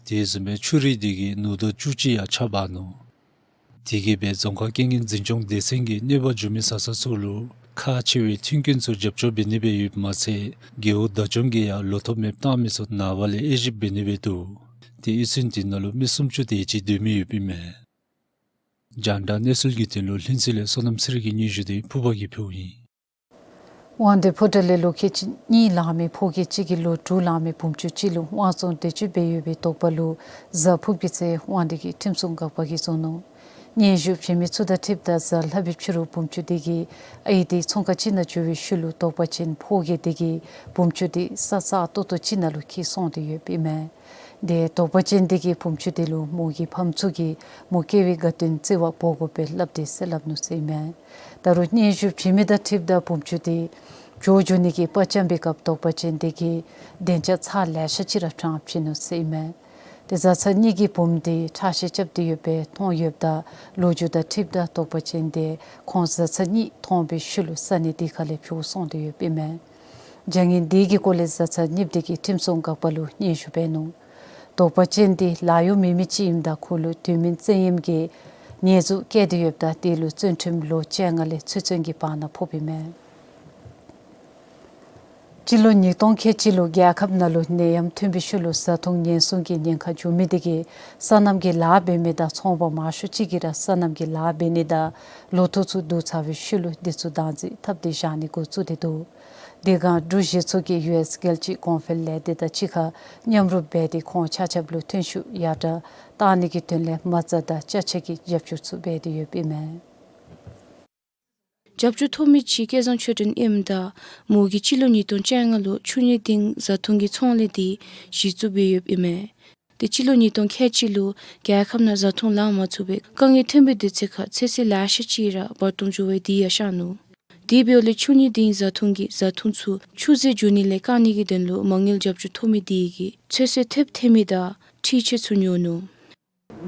དེ་བཟུམ་སྦེ་ཆུ་རུད་དེ་གིས་ནོར་དོ་བཅུ་གཅིག་ཡང་ཆག་འབག་ནུག། དེ་གིས་སྦེ་རྫོང་ཁག་རྐྱེན་ངན་འཛིན་སྐྱོང་སྡེ་ཚན་གྱིས་གནོད་པ་བྱུང་མི་ས་ས་ཚུ་ལུ་ཁག་ཆེ་བའི་མཐུན་རྐྱེན་ཚུ་རྒྱབ་སྐྱོར་འབད་ནི་སྦེ་ཡོདཔ་མ་ཚད་རྒེད་འོག་བདག་སྐྱོང་གིས་ཡང་ལོ་ཐོག་མེདཔ་བཏང་མི་ཚུ་ནངས་པ་ལས་དབྱེ་ཞིབ་འབད་ནི་སྦེ་འདུག། ཏེ་གཡུས་ཚན་དེ་ནང་ལུ་མི་སུམ་ཅུ་དེ་ཅིག་སྡོད་མི་ཡོདཔ་ཨིན་མས། རྒྱང་བསྒྲགས་གནས་ཚུལ་གྱི་དོན་ལུ་ལྷུན་རྩེ་ལས་བསོད་ནམས་ཚེ་རིང་གི་སྙན་ཞུ་དེ་ཕུར་པ་གིས་ཕུལཝ་ཨིན། དབང་འདུས་ཕོ་བྲང་ལས་ལོ་ཁལ་གཅིག་གཉིས་ལང་མི་ཕོ་སྐྱེས་གཅིག་གིས་ལོ་དྲུག་ལང་མི་བུམོ་ཆུང་གཅིག་ལུ་དབང་བཙོང་འདོད་སྤྱོད་འབད་ཡོད་པའི་དོགས་པ་ལུ་གཟའ་ཕུར་བུའི་ཚེ་དབང་འདུས་ཀྱི་ཁྲིམས་སྲུང་འགག་པ་གིས་བཟུང་ནུག། སྙན་ཞུ་བྱིན་མི་ཚུ་དང་འཁྲིལཝ་ད་གཟའ་ལྷག་པའི་ཕྱི་རུ་བུམོ་ཆུང་དེ་གིས་ཨའི་དེ་ཚོང་ཁང་ཅིག་ནང་འགྱོ་བའི་ཤུལ་ལུ་དོགས་པ་ཅན་ཕོ་སྐྱེས་དེ་གིས་བུམོ་ཆུང་དེ་ས་གཙག་ཏོག་ཏོ་ཅིག་ནང་ལུ་འཁྱིད་སོང་སྟེ་ཡོདཔ་ཨིན་མས། དེ་དོགས་པ་ཅན་དེ་གིས་བུམོ་ཆུང་དེ་ལུ་མོ་གི་ཕམ་ཚུ་གིས་མོ་སྐྱེ་བའི་དགའ་སྟོན་བརྩི་བར་འབོ་དགོ་པས་སླབ་སྟེ་ཟེར་སླབ་ནུག་ཟེར་ཨིན་མས། ད་རུང་སྙན་ཞུ་བྱིན་མི་དང་འཁྲིལཝ་ད་བུམོ་ཆུང་དེ་བྱོག་འགྱོ་ནི་གི་པར་བཅམ་པའི་སྐབས་དོགས་པ་ཅན་དེ་གིས་བདེན་ཆ་ཚར་ལེ་ཤ་ཅིག་ར་དྲངས་བྱིན་ནུག་ཟེར་ཨིན་མས། དེ་བཟའ་ཚང་གཉིས་ཀྱིས་བུམོ་དེ་ཁྲག་ཤེད་རྐྱབ་སྟེ་ཡོདཔ་སྦེ་མཐོང་ཡོདཔ་ད་ལོ་རྒྱུས་དང་འཁྲིལཝ་ད་དོགས་པ་ཅན་དེ་ཁོང་བཟའ་ཚང་གཉིས་མཐོང་བའི་ཤུལ་ལུ་ས་གནས་དེ་ཁ་ལས་བྱོག་སོང་སྟེ་ཡོདཔ་ཨིན་མས། བྱ་ངན་དེ་གི་སྐོར་ལས་བཟའ་ཚང་གཉིསཔོ་དེ་གིས་ཁྲིམས་སྲུང་འགག་པ་ལུ་སྙན་ཞུ་འབད་ནུག། དོགས་པ་ཅན་དེ་ལཱ་གཡོག་མེད་མི་ཅིག་ཨིནམ་ད་ཁོ་ལུ་དུས་མིན་བཙན་གཡེམ་གྱི་ཉེས་འཛུགས་བཀལ་ཏེ་ཡོདཔ་ད་དེ་ལུ་བཙོན་ཁྲིམས་ལོ་བཅོ་ལྔ་ལས་ཚེ་བཙོན་གྱི་བར་ན་ཕོགཔ་ཨིན་མས། སྤྱི་ལོ་ཉིས་སྟོང་ཁལ་གཅིག་ལུ་རྒྱལ་ཁབ་ནང་ལུ་ནད་ཡམས་ཐོན་པའི་ཤུལ་ལུ་བཟའ་འཐུང་ཉེན་སྲུང་གི་ཉེན་ཁ་བྱུང་མི་དེ་གིས་སོ་ནམ་གྱི་ལཱ་འབད་མི་དང་ཚོང་པ་མང་ཤོས་ཅིག་གིས་ར་སོ་ནམ་གྱི་ལཱ་འབད་ནི་དང་ལོ་ཐོག་ཚུ་བསྡུ་ཚར་བའི་ཤུལ་ལུ་དེ་ཚུ་བདག་འཛིན་འཐབ་སྟེ་བཞག་ནི་འགོ་བཙུགས་ཏེ་འདུག། དེ་སྒང་འབྲུག་གཞི་ཚོགས་ཀྱི་ཡུ་ཨེསི་རྒྱལ་སྤྱི་གོང་འཕེལ་ལས་སྡེ་དང་གཅིག་ཁར་མཉམ་རུབ་འབད་དེ་ཁོང་ཆ་ཁྱབ་ལུ་ཐོན་ཤུགས་ཡར་དྲག་གཏང་ནི་གི་དོན་ལས་མ་རྩ་དང་ཅ་ཆས་ཀྱི་རྒྱབ་སྐྱོར་ཚུ་འབད་དེ་ཡོདཔ་ཨིན་མས། རྒྱབ་སྐྱོར་ཐོབ་མི་ཅིག་སྐལ་བཟང་ཆོས་སྒྲོན་ཨིནམ་ད་མོ་གིས་སྤྱི་ལོ་ཉིས་སྟོང་བཅོ་ལྔ་ལུ་ཆུ་གཉིས་ལྡིང་བཟའ་འཐུང་གི་ཚོང་ལས་འདི་གཞི་བཙུགས་འབད་ཡོདཔ་ཨིན་མས། ཏེ་སྤྱི་ལོ་ཉིས་སྟོང་ཁལ་གཅིག་ལུ་རྒྱལ་ཁབ་ནང་བཟའ་འཐུང་ལང་མ་ཚུགས་པའི་དཀའ་ངལ་ཐོན་པའི་དུས་ཚོད་ཁར་ཚོད་བསྲེ་ལེ་ཤ་ཅིག་ར་འབག་འཐུ་འགྱོ་བའི་དེ་ཡང་ཤར་ནུག། དེ་འབདཝ་ལས་ཆུ་གཉིས་ལྡིང་བཟའ་འཐུང་གིས་བཟའ་འཐུང་ཚུ་ཆུ་ཟད་འགྱོ་ནི་ལས་བཀག་ནི་གི་དོན་ལུ་མ་དངུལ་རྒྱབ་སྐྱོར་ཐོབ་མི་དེ་གིས་ཚོད་བསྲེ་ཐེབས་ཐེབས་མི་དང་འཕྲུལ་ཆས་ཚུ་ཉོ་ནུག།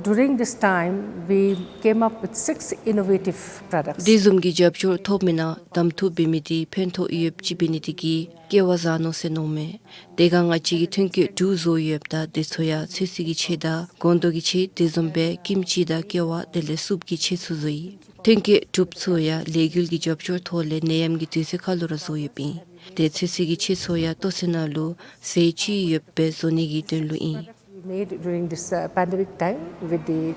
During this time, we came up with six innovative products. དེ་བཟུམ་གྱི་རྒྱབ་སྐྱོར་ཐོབ་མི་ནང་གདམ་འཐུ་འབད་མི་དེ་ཕན་ཐོགས་ཡོདཔ་ཅིག་འབད་ནི་དེ་གིས་སྐལ་བ་བཟང་ནུག་ཟེར་མནོཝ་མས། དེ་སྒང་ང་བཅས་ཀྱིས་ཐོན་སྐྱེད་འབྲུ་བཟོ་ཡོདཔ་ད་དེ་ཚུ་ཡང་ཚོད་བསྲེ་གི་ཆས་དང་སྒོང་རྡོག་གི་ཆས་དེ་བཟུམ་སྦེ་ཀིམ་ཅི་དང་ཀེ་བ་དེ་ལས་སུབ་ཀྱི་ཆས་ཚུ་བཟོ་ཡི། ཐོན་སྐྱེད་གྲུབ་ཚུ་ཡང་ལས་འགུལ་གྱི་རྒྱབ་སྐྱོར་ཐོག་ལས་ནད་ཡམས་ཀྱི་དུས་ཚོད་ཁར་ལུ་ར་བཟོ་ཡོདཔ་ཨིན། དེ་ཚོད་བསྲེ་གི་ཆས་ཚུ་ཡང་ལྟོ་ཚང་ནང་ལུ་ཟས་ཅིག་ཡོདཔ་སྦེ་བཟོ་ནི་གི་དོན་ལུ་ཨིན། We made during this, uh, pandemic time with the,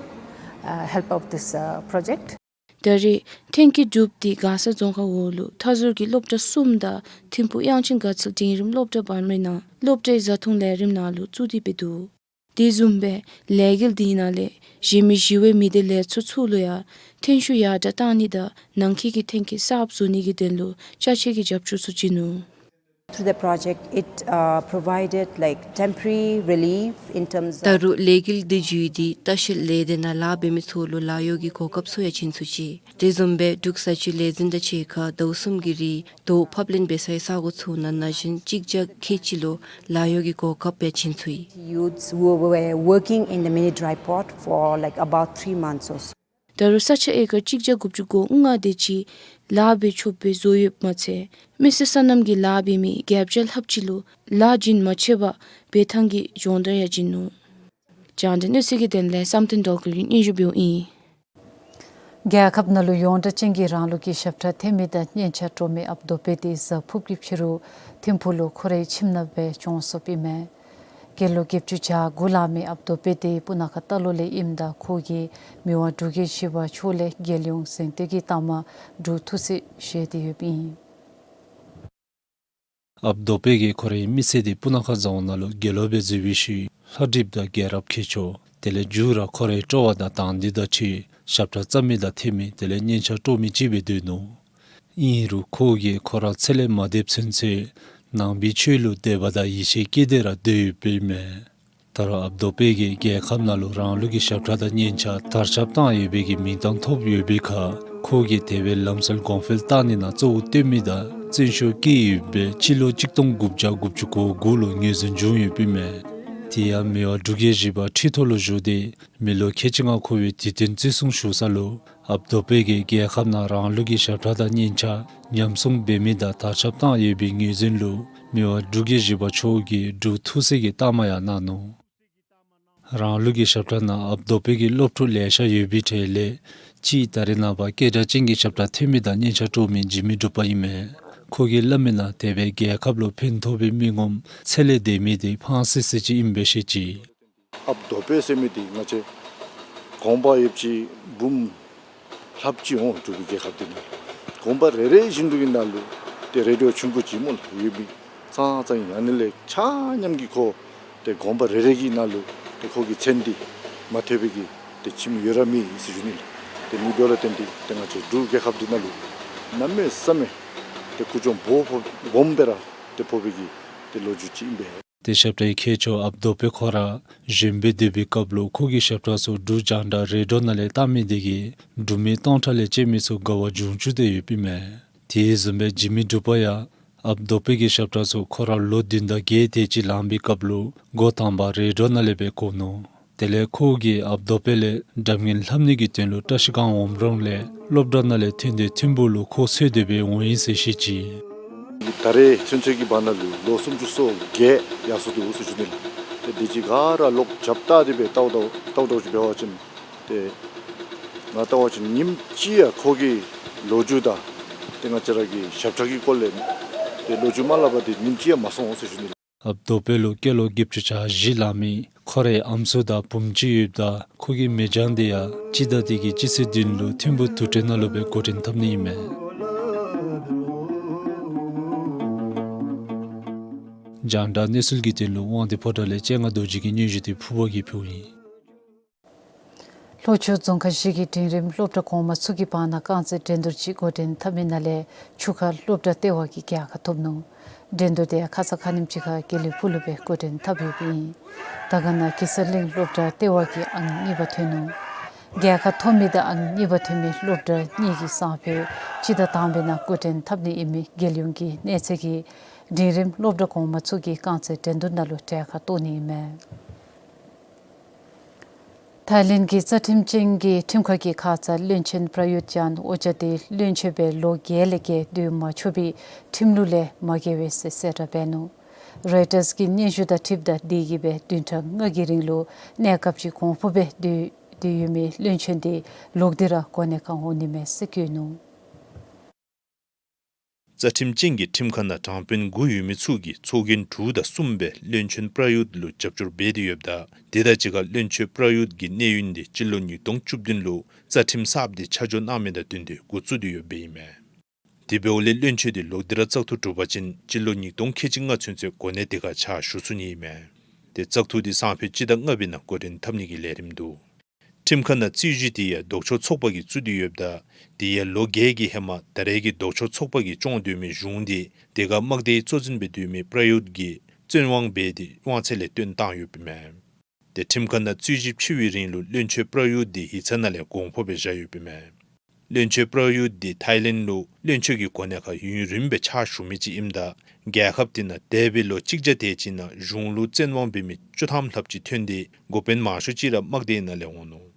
uh, help of this, uh, project. ད་རེས་ཐོན་སྐྱེད་གྲུབ་དེ་མགར་ས་རྫོང་ཁག་འོག་ལུ་མཐའ་ཟུར་གྱི་སློབ་གྲྭ་གསུམ་དང་ཐིམ་ཕུག་དབྱངས་ཅན་དགའ་ཚལ་འབྲིང་རིམ་སློབ་གྲྭ་བར་མའི་ནང་སློབ་གྲྭའི་བཟའ་འཐུང་ལས་རིམ་ནང་ལུ་བཙུགས་ཏེ་འབད་འདུག། དེ་བཟུམ་སྦེ་ལས་འགུལ་དེ་ནང་ལས་གཞན་མི་ཞི་བའི་མི་སྡེ་ལས་ཚོགས་ཚུ་ལུ་ཡང་ཐོན་ཤུགས་ཡར་དྲག་གཏང་ནི་དང་ནང་འཁོད་ཀྱི་ཐོན་སྐྱེད་གསརཔ་བཟོ་ནི་གི་དོན་ལུ་ཅ་ཆས་ཀྱི་རྒྱབ་སྐྱོར་ཚུ་བྱིན་ནུག། Through the project, it, uh, provided, like, temporary relief in terms of ད་རུང་ལས་འགུལ་འདི་བརྒྱུད་དེ་ལྟ་བཤལ་ལས་སྡེ་ནང་ལཱ་འབད་མི་ཚུ་ལུ་ལཱ་གཡོག་གི་གོ་སྐབས་ཚུ་ཡང་བྱིན་ཚུགས་ཅི། དེ་བཟུམ་སྦེ་འབྲུག་ས་ཆུ་ལས་འཛིན་དང་གཅིག་ཁར་ཟླཝ་གསུམ་གྱི་རིང་རྡོ་ཕབ་ལེན་འབད་སའི་ས་གོ་ཚུ་ནང་ན་གཞོན་གཅིག་བརྒྱ་ཁལ་གཅིག་ལུ་ལཱ་གཡོག་གི་གོ་སྐབས་ཡང་བྱིན་ཚུགས་ཡི། Youths who were working in the mini dry pot for, like, about three months or so. ད་རུང་ས་ཆ་ཨེ་ཀར་གཅིག་བརྒྱ་དགུ་བཅུ་གོ་ལྔ་དེ་ཅིག་ལཱ་འབད་ཆོགཔ་སྦེ་བཟོ་ཡོདཔ་མ་ཚད་མི་སེར་སོ་ནམ་གྱི་ལཱ་འབད་མི་བརྒྱད་བརྒྱ་ལྷགཔ་ཅིག་ལུ་ལཱ་བྱིན་མ་ཆད་པར་འབད་ཐངས་ཀྱི་སྦྱོང་བརྡར་ཡང་བྱིན་ནུག། རྒྱང་བསྒྲགས་གནས་ཚུལ་གྱི་དོན་ལས་བསམ་གཏན་སྒྲོལ་དཀར་གྱིས་སྙན་ཞུ་འབདཝ་ཨིན། རྒྱལ་ཁབ་ནང་ལུ་ཡོངས་གྲགས་ཅན་གྱི་རང་ལུགས་ཀྱི་ཞབས་ཁྲ་འཐེན་མི་དང་སྙན་ཆ་དཀྲོལ་མི་ཨཔ་རྡོ་པེ་དེ་གཟའ་ཕུརཔ་གི་ཕྱི་རུ་ཐིམ་ཕུག་ལུ་ཁོ་རའི་ཁྱིམ་ནང་སྦེ་གྱོངས་སོཔ་ཨིན་མས། སྐྱེས་ལོ་བརྒྱད་ཅུ་གྱ་དགུ་ལང་མི་ཨཔ་རྡོ་པེ་དེ་སྤུ་ན་ཁ་རྟ་ལོག་ལས་ཨིནམ་ད་ཁོ་གིས་མི་དབང་འབྲུག་རྒྱལ་བཞི་པ་མཆོག་ལས་རྒྱལ་ཡོངས་གཟེངས་བསྟོད་ཀྱི་རྟགས་མ་འབྲུག་ཐུགས་སྲས་བཞེས་ཏེ་ཡོདཔ་ཨིན། ཨཔ་རྡོ་པེ་གིས་ཁོ་རའི་མི་ཚེ་འདི་སྤུ་ན་ཁ་རྫོང་ནང་ལུ་དགེ་སློང་སྦེ་འཛུལ་བའི་ཤུལ་ལྷ་བྲིཔ་དང་རྒྱལ་རབས་མཁས་མཆོག་དེ་ལས་མཇུག་ར་ཁོ་རའི་སྤྲོ་བ་དང་དང་འདོད་དང་འཁྲིལ་ཞབས་ཁྲ་བརྩམ་མི་དང་འཐེན་མི་དེ་ལས་སྙན་ཆ་དཀྲོལ་མི་ཅིག་སྦེ་སྡོད་ནུག། ཨིན་རུང་ཁོ་གིས་ཁོ་ར་ཚེ་ལས་མ་འདས་ཚུན་ཚོད་ནང་པའི་ཆོས་ལུ་དད་པ་དང་ཡིད་ཆེས་བསྐྱེད་དེ་ར་སྡོད་ཡོདཔ་ཨིན་མས། ད་རུང་ཨཔ་རྡོ་པེ་གིས་རྒྱལ་ཁབ་ནང་ལུ་རང་ལུགས་ཀྱི་ཞབས་ཁྲ་དང་སྙན་ཆ་དར་ཁྱབ་བཏང་ཡོད་པའི་གི་མིང་གཏམ་ཐོབ་ཡོད་པའི་ཁར་ཁོ་གིས་དེ་སྦེ་ལམ་སྲོལ་གོང་འཕེལ་བཏང་ནི་ནང་གཙོ་བོ་བཏོན་མི་དང་བརྩོན་ཤུགས་བསྐྱེད་ཡོདཔ་སྦེ་སྤྱི་ལོ་གཅིག་སྟོང་དགུ་བརྒྱ་དགུ་བཅུ་གོ་དགུ་ལུ་ངོས་འཛིན་བྱུང་ཡོདཔ་ཨིན་མས། དེ་ཡང་མི་དབང་འབྲུག་རྒྱལ་བཞི་པ་ཁྲི་ཐོག་ལུ་བཞུགས་ཏེ་མི་ལོ་ཁལ་གཅིག་ལྔ་འཁོར་བའི་དུས་སྟོན་བརྩི་སྲུང་ཞུ་ས་ལུ་ཨཔ་རྡོ་པེ་གིས་རྒྱལ་ཁབ་ནང་རང་ལུགས་ཀྱི་ཞབས་ཁྲ་དང་སྙན་ཆ་ཉམས་སྲུང་འབད་མི་དང་དར་ཁྱབ་བཏང་ཡོད་པའི་ངོས་འཛིན་ལུ་མི་དབང་འབྲུག་རྒྱལ་བཞི་པ་མཆོག་གིས་འབྲུག་ཐུགས་སྲས་ཀྱི་རྟགས་མ་ཡང་གནང་ནུག། རང་ལུགས་ཀྱི་ཞབས་ཁྲ་ནང་ཨཔ་རྡོ་པེ་གི་སློབ་ཕྲུག་ལེ་ཤ་ཡོད་པའི་གྲས་ལས་གཅིག་ད་རེས་ནངས་པ་སྐད་གྲགས་ཅན་གྱི་ཞབས་ཁྲ་འཐེན་མི་དང་སྙན་ཆ་དཀྲོལ་མི་འཇིགས་མེད་འབྲུག་པ་ཨིན་མས། ཁོ་གིས་སླབ་མི་ནང་དེ་སྦེ་རྒྱལ་ཁབ་ལུ་ཕན་ཐོགས་པའི་མི་ངོམ་ཚད་ལས་འདས་མི་དེ་ཕངས་སི་སི་ཅིག་ཨིན་པས་ཤེས་ཅི། ཨཔ་རྡོ་པེ་ཟེར་མི་དེ་ང་བཅས་གོང་པ་ཡོདཔ་ཅིག་འབུམ་ལྷགཔ་ཅིག་འོང་། འབྲུག་པའི་རྒྱལ་ཁབ་འདི་ནང་གོང་པ་རེ་རེ་བཞིན་དུ་གི་ནང་ལུ་ཏེ་རེ་ཌི་ཡོ་ཆུང་ཀུ་ཅིག་སྨོ་ལགས་ཡོད་མི་ཙང་ཙང་ཨིན། ཨ་ནི་ལས་ཆ་མཉམ་གྱིས་ཁོ་ཏེ་གོང་པ་རེ་རེ་གི་ནང་ལུ་ཏེ་ཁོ་གི་མཚན་འདི་མ་ཐོས་པའི་གི་ཏེ་ཁྱིམ་ཡོད་ར་མེད་ཟེར་ཞུ་ནི་ལགས། ཏེ་ཨ་ནི་འབདཝ་ལས་བརྟེན་ཏེ་ཏེ་ང་བཅས་འབྲུག་རྒྱལ་ཁབ་འདི་ནང་ལུ་གནམ་མེད་ས་མེད་ཏེ་ཀུན་སྦྱོང་སྦོམ་སྦོམ་སྦེ་ར་ཏེ་ཕོག་པའི་གི་ཏེ་ལོ་རྒྱུས་ཅིག་ཨིན་པས། ཏེ་ཞབས་ཁྲའི་མཁས་མཆོག་ཨཔ་རྡོ་པེ་ཁོ་ར་གཞོནམ་སྦེ་སྡོད་པའི་སྐབས་ལུ་ཁོ་གི་ཞབས་ཁྲ་ཚུ་འབྲུག་རྒྱང་བསྒྲགས་རེ་ཌི་ཡོ་ནང་ལས་བཏང་མི་དེ་གིས་འབྲུག་མི་སྟོང་ཕྲག་ལས་བཅད་མི་ཚུ་དགའ་བ་འབྱུང་བཅུག་སྟེ་ཡོདཔ་ཨིན་མས། དེ་བཟུམ་སྦེ་འཇིགས་མེད་འབྲུག་པ་ཡང་ཨཔ་རྡོ་པེ་གི་ཞབས་ཁྲ་ཚུ་ཁོ་ར་ལོ་བདུན་དང་བརྒྱད་དེ་ཅིག་ལང་པའི་སྐབས་ལུ་འགོ་དང་པ་རེ་ཌི་ཡོ་ནང་ལས་སྦེ་གོ་ནུག། དེ་ལས་ཁོ་གིས་ཨཔ་རྡོ་པེ་ལས་སྒྲ་སྙན་ལྷབ་ནི་གི་དོན་ལུ་བཀྲ་ཤིས་སྒང་འོམ་རོང་ལས་སློབ་གྲྭ་ནང་ལས་ཐོན་ཏེ་ཐིམ་ཕུག་ལུ་ཁོ་འཚོལ་ཏེ་སྦེ་འོང་ཡི་ཟེར་ཤེས་ཅི། ད་རེས་ཚུན་ཚོད་ཀྱི་བར་ན་ལུ་ལོ་སུམ་ཅུ་སོ་བརྒྱད་ཡར་སོ་ནུག་ཟེར་ཞུ་ནི་ལགས། ཏེ་དེ་ཅིག་ག་ར་ལོག་རྒྱབ་བལྟ་སྟེ་སྦེ་བལྟཝ་བལྟཝ་བལྟཝ་བལྟཝ་ཅིག་འབད་བ་ཅིན་ཏེ་ང་བལྟ་བ་ཅིན་ཉིནམ་གཅིག་ཡང་ཁོ་གི་ལོ་རྒྱུས་དང་ཏེ་ང་བཅས་ར་གི་ཞབས་ཁྲ་གི་སྐོར་ལས་ཏེ་ལོ་རྒྱུས་མ་སླབ་པར་ཏེ་ཉིནམ་གཅིག་ཡང་མ་སོང་ཟེར་ཞུ་ནི་ལགས། ཨཔ་རྡོ་པེ་ལུ་སྐྱེས་ལོ་བརྒྱད་ཅུ་གྱ་བཞི་ལང་མི་ཁོ་རའི་ཨམ་སྲུ་དང་བུམོ་ཅིག་ཡོདཔ་ད་ཁོ་གི་མི་རྐྱང་དེ་ཡང་སྤྱི་ཟླ་འདི་གི་སྤྱི་ཚེས་བདུན་ལུ་ཐིམ་ཕུག་དུར་ཁྲོད་ནང་ལུ་སྦེ་འགོ་འདྲེན་འཐབ་ནི་ཨིན་མས། རྒྱང་བསྒྲགས་གནས་ཚུལ་གྱི་དོན་ལུ་དབང་འདུས་ཕོ་བྲང་ལས་སྤྱན་སྔ་རྡོ་རྗེ་གི་སྙན་ཞུ་དེ་ཕུར་པ་གིས་ཕུལཝ་ཨིན། ལྷོ་ཕྱོགས་རྫོང་ཁག་བཞི་གི་འབྲིང་རིམ་སློབ་གྲྭ་གོང་མ་ཚུ་གི་བར་ན་རྐང་རྩེད་འགྲན་བསྡུར་ཅིག་འགོ་འདྲེན་འཐབ་མི་ནང་ལས་ཆུ་ཁ་སློབ་གྲྭ་ལྟེ་བ་གིས་རྒྱལ་ཁ་ཐོབ་ནུག། འགྲན་བསྡུར་དེ་ཁ་ཙ་ཁ་ཉིནམ་ཅིག་ཁར་དགེ་ལེགས་ཕུག་ལུ་སྦེ་འགོ་འདྲེན་འཐབ་ཡོདཔ་ཨིན། ད་ག་ནང་གེ་སར་གླིང་སློབ་གྲྭ་ལྟེ་བ་གིས་ཨང་གཉིས་པ་ཐོན་ནུག། རྒྱལ་ཁ་ཐོབ་མི་དང་ཨང་གཉིས་པ་ཐོན་མི་སློབ་གྲྭ་གཉིས་ཀྱི་སང་ཕོད་སྤྱི་ཟླ་དང་པའི་ནང་འགོ་འདྲེན་འཐབ་ནི་ཨིན་མི་རྒྱལ་ཡོངས་ཀྱི་གནས་ཚད་ཀྱི་འབྲིང་རིམ་སློབ་གྲྭ་གོང་མ་ཚུ་གི་རྐང་རྩེད་འགྲན་བསྡུར་ནང་ལུ་གྲལ་ཁར་གཏོགས་ནི་ཨིན་མས། ཐའི་ལེནཌ་གི་རྩ་ཁྲིམས་ཅན་གྱི་ཁྲིམས་ཁང་གིས་ཁ་ཙ་བློན་ཆེན་པྲ་ཡུདཔ་ཅཱན་ཨོ་ཅཱ་དེ་བློན་ཆེན་སྦེ་ལོ་བརྒྱད་ལས་བརྒལ་སྡོད་མ་ཆོག་པའི་ཁྲིམས་ལུགས་ལས་མ་འགལ་བས་ཟེར་གསལ་བསྒྲགས་འབད་ནུག། རོའི་ཊརསི་གི་སྙན་ཞུ་དང་འཁྲིལཝ་ད་དེ་གིས་སྦེ་བདུན་ཕྲག་ལྔ་གི་རིང་ལུ་གནས་སྐབས་ཅིག་གོང་འཕོ་སྦེ་སྡོད་སྡོད་ཡོད་མི་བློན་ཆེན་དེ་ལོག་སྟེ་ར་གོ་གནས་ཁར་འོང་ནི་མས་ཟེར་བཀོད་ནུག། རྩ་ཁྲིམས་ཅན་གྱི་ཁྲིམས་ཁང་ནང་དྲང་དཔོན་དགུ་ཡོད་མི་ཚུ་གིས་ཚོགས་རྒྱན་དྲུག་དང་གསུམ་སྦེ་བློན་ཆེན་པྲ་ཡུདཔ་ལུ་རྒྱབ་སྐྱོར་འབད་དེ་ཡོདཔ་ད་དེ་དང་གཅིག་ཁར་བློན་ཆེན་པྲ་ཡུདཔ་གི་གནས་ཡུན་དེ་སྤྱི་ལོ་ཉིས་སྟོང་བཅུ་བདུན་ལུ་རྩ་ཁྲིམས་གསརཔ་དེ་ཆ་འཇོག་གནང་མི་དང་བསྟུན་ཏེ་འགོ་བཙུགས་ཏེ་ཡོདཔ་ཨིན་མས། དེ་འབདཝ་ལས་བློན་ཆེན་དེ་ལོག་སྟེ་ར་བཙག་འཐུ་གྲུབ་པ་ཅིན་སྤྱི་ལོ་ཉིས་སྟོང་ཁལ་གཅིག་ལྔ་ཚུན་ཚོད་གོ་གནས་དེ་ཁར་ཕྱག་ཞུ་ཚུགས་ནི་ཨིན་མས། དེ་བཙག་འཐུ་དེ་སང་ཕོད་སྤྱི་ཟླ་ལྔ་པའི་ནང་འགོ་འདྲེན་འཐབ་ནི་གི་ལས་རིམ་འདུག། ཁྲིམས་ཁང་ནང་རྩོད་གཞི་དེ་ཡང་ལྡོག་ཕྱོགས་ཚོགས་པ་གིས་བཙུགས་ཏེ་ཡོདཔ་ད་དེ་ཡང་ལོ་བརྒྱད་ཀྱི་ཧེ་མ་ད་རེས་ཀྱི་ལྡོག་ཕྱོགས་ཚོགས་པ་གིས་སྐྱོང་སྡོད་མི་གཞུང་དེ་དེ་ཁར་དམག་སྡེའི་གཙོ་འཛིན་སྦེ་སྡོད་མི་པྲ་ཡུདཔ་གིས་བཙོན་དབང་འབད་དེ་དབང་ཚད་ལས་བཏོན་བཏང་ཡོདཔ་ཨིན་མས། དེ་ཁྲིམས་ཁང་ནང་རྩོད་གཞི་ཕྱེ་བའི་རིང་ལུ་བློན་ཆེན་པྲ་ཡུདཔ་དེ་ཡིག་ཚང་ནང་ལས་གོང་འཕོ་སྦེ་བཞག་ཡོདཔ་ཨིན་མས། བློན་ཆེན་པྲ་ཡུདཔ་དེ་ཐའི་ལེནཌ་ལུ་བློན་ཆེན་གྱི་གོ་གནས་ཁར་ཡུན་རིངམོ་སྦེ་ཕྱག་ཞུ་མི་ཅིག་ཨིནམ་ད་རྒྱལ་ཁབ་དེ་ནང་འདས་པའི་ལོ་གཅིག་བརྒྱ་དེ་ཅིག་ནང་གཞུང་ལུ་བཙོན་དབང་འབད་མི་བཅུ་ཐམ་ལྷགཔ་ཅིག་ཐོན་ཏེ་འགོ་དཔོན་མང་ཤོས་ཅིག་ར་དམག་སྡེའི་ནང་ལས་འོང་ནུག།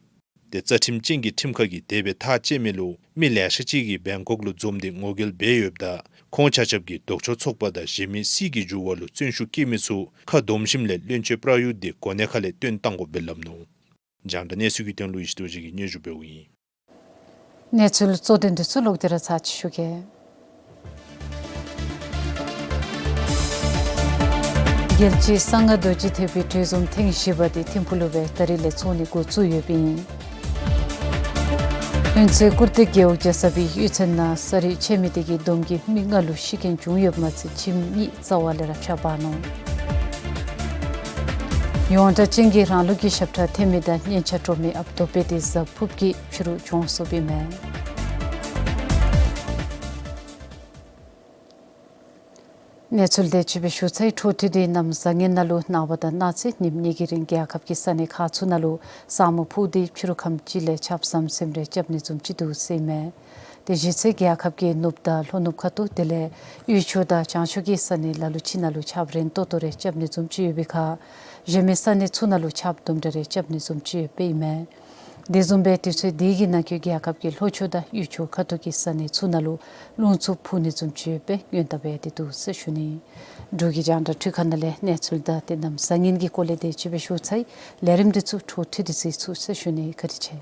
དེ་རྩ་ཁྲིམས་ཅན་གྱི་ཁྲིམས་ཁང་གིས་དེ་སྦེ་ཐག་བཅད་མི་ལུ་མི་ལེ་ཤ་ཅིག་གིས་བེང་ཀོག་ལུ་འཛོམས་ཏེ་ངོ་རྒོལ་འབད་ཡོདཔ་ད་ཁོང་ཆ་ཁྱབ་ཀྱིས་ལྡོག་ཕྱོགས་ཚོགས་པ་དང་གཞན་མི་སྲིད་ཀྱི་འགྱུར་བ་ལུ་བརྩོན་ཤུགས་བསྐྱེད་མི་ཚུ་ཁ་སྡོམ་ཞིནམ་ལས་བློན་ཆེན་པྲ་ཡུདཔ་དེ་གོ་གནས་ཁ་ལས་བཏོན་བཏང་དགོཔ་སྦེ་སླབ་ནུག། རྒྱང་བསྒྲགས་གནས་ཚུལ་གྱི་དོན་ལུ་ཡེ་ཤེས་རྡོ་རྗེ་གིས་སྙན་ཞུ་འབདཝ་ཨིན། གནས་ཚུལ་གཙོ་དོན་འདི་ཚུ་ལོག་སྟེ་ར་ཚར་ཅིག་ཞུ་གེ། རྒྱལ་སྤྱིའི་གསང་སྔགས་རྡོ་རྗེ་ཐེག་པའི་གྲོས་འཛོམས་ཐེངས་བཞི་པ་དེ་ཐིམ་ཕུག་ལུ་སྦེ་ད་རིས་ལས་ཚོགས་ནི་འགོ་བཙུགས་ཡོདཔ་ཨིན། ལྷུན་རྩེ་ཀུར་སྟོད་རྒེད་འོག་རྒྱལ་ས་སྦིས་གཡུས་ཚན་ནང་ས་རུད་ཆད་མི་དེ་གིས་བསྡོམས་ཀྱིས་མི་ལྔ་ལུ་ཤི་རྐྱེན་བྱུང་ཡོདཔ་མ་ཚད་ཁྱིམ་གཉིས་རྩ་བ་ལས་ར་ཕྱག་འབག་ནུག། ཡོངས་གྲགས་ཅན་གྱི་རང་ལུགས་ཀྱི་ཞབས་ཁྲ་འཐེན་མི་དང་སྙན་ཆ་དཀྲོག་མི་ཨཔ་རྡོ་པེ་དེ་གཟའ་ཕུརཔ་གི་ཕྱི་རུ་གྱོངས་སོཔ་ཨིན་མས། གནས་ཚུལ་དེ་ཅིག་སྦེ་ཞུ་ཚར་ཡི། འཕྲོ་མཐུད་དེ་གནམ་བཟང་ངན་ནང་ལུ་ནངས་པ་དང་གནངས་ཚེ་ཉིནམ་གཉིས་ཀྱི་རིང་རྒྱལ་ཁབ་ཀྱི་ས་གནས་ཁག་ཚུ་ནང་ལུ་ས་སྨུག་ཕུབ་སྟེ་ཕྱི་རུ་ཁམས་ཅིག་ལས་ཆརཔ་ཟམ་ཟིམ་རེ་རྐྱབ་ནི་བཟུམ་ཅིག་འདུག་ཟེར་ཨིན་མས། དེ་གཞི་རྩའི་རྒྱལ་ཁབ་ཀྱི་ནུབ་དང་ལྷོ་ནུབ་ཁ་ཐུག་དེ་ལས་དབུས་ཕྱོགས་དང་བྱང་ཕྱོགས་ཀྱི་ས་གནས་ལ་ལུ་ཅིག་ནང་ལུ་ཆརཔ་རན་ཏོག་ཏོ་རེ་རྐྱབ་ནི་བཟུམ་ཅིག་ཡོད་པའི་ཁར་གཞན་མི་ས་གནས་ཚུ་ནང་ལུ་ཆརཔ་དུམ་གྲ་རེ་རྐྱབ་ནི་བཟུམ་ཅིག་ཡོདཔ་ཨིན་མས། དེ་བཟུམ་སྦེ་དུས་ཚོད་དེ་གི་ནང་འཁོད་རྒྱལ་ཁབ་ཀྱི་ལྷོ་ཕྱོགས་དང་དབུས་ཕྱོགས་ཁ་ཐུག་གི་ས་གནས་ཚུ་ནང་ལུ་རླུང་འཚུབ་འཕུ་ནི་བཟུམ་ཅིག་ཡོད་པའི་སྔོན་བརྡ་འབད་དེ་འདུག་ཟེར་ཞུ་ནི། འབྲུག་གི་རྒྱང་བསྒྲགས་འཕྲུལ་ཁང་ནང་ལས་གནས་ཚུལ་དང་དེ་གནམ་བཟང་ངན་གྱི་སྐོར་ལས་དེ་ཅིག་སྦེ་ཞུ་ཚར་ཡི། ལས་རིམ་འདི་ཚུ་འཕྲོ་མཐུད་དེ་གཟིགས་ཚུགས་ཟེར་ཞུ་ནི། བཀའ་དྲིན་ཆེ།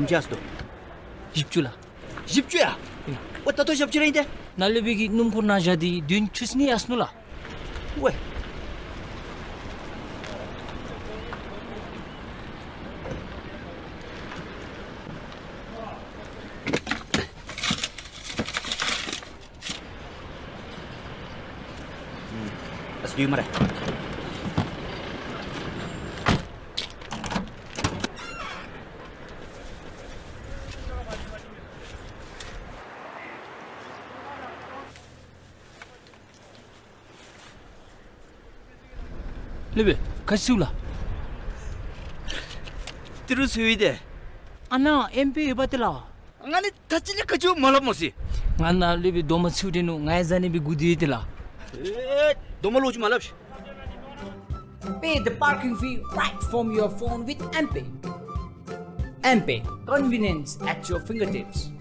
ཨམ་ཅིག་ཨ་སྟོ། བཞི་བཅུ་ལགས། བཞི་བཅུ་ཡ། ཨེ། ཨོ་ད་ལྟོ་ཞབས་ཕྱི་ར་ཨིན་ཏེ། ནཱ་ལས་འབད་གི་སྣུམ་འཁོར་ནང་བཞག་སྟེ་བདུན་ཅུ་ནི་ཡར་སོ་ནུག་ལགས། ཝེ། ཨ་སི་ཡུ་མ་ར། ལུས་པའི་ག་ཅི་ལགས། ཏི་རུ་སུ་ཡོད་དེ། ཨ་ནཱ་ཨེམ་པེ་ཡོད་པ་ཏེ་ལགས། ང་ནི་ད་ཅི་ལས་ག་ཅི་མ་སླབ་མོ་ཟེར། ང་ནཱ་ལུས་པའི་རྡོག་མ་ཚུ་དེ་ནུག། ང་ཡང་ཟ་ནི་སྦེ་སྒུག་སྡོད་ཡི་ཏེ་ལགས། ཨེ་རྡོག་མ་ལོག་ཅིག་མ་སླབ་ཤིག། Pay the parking fee right from your phone with M-Pay. M-Pay, convenience at your fingertips.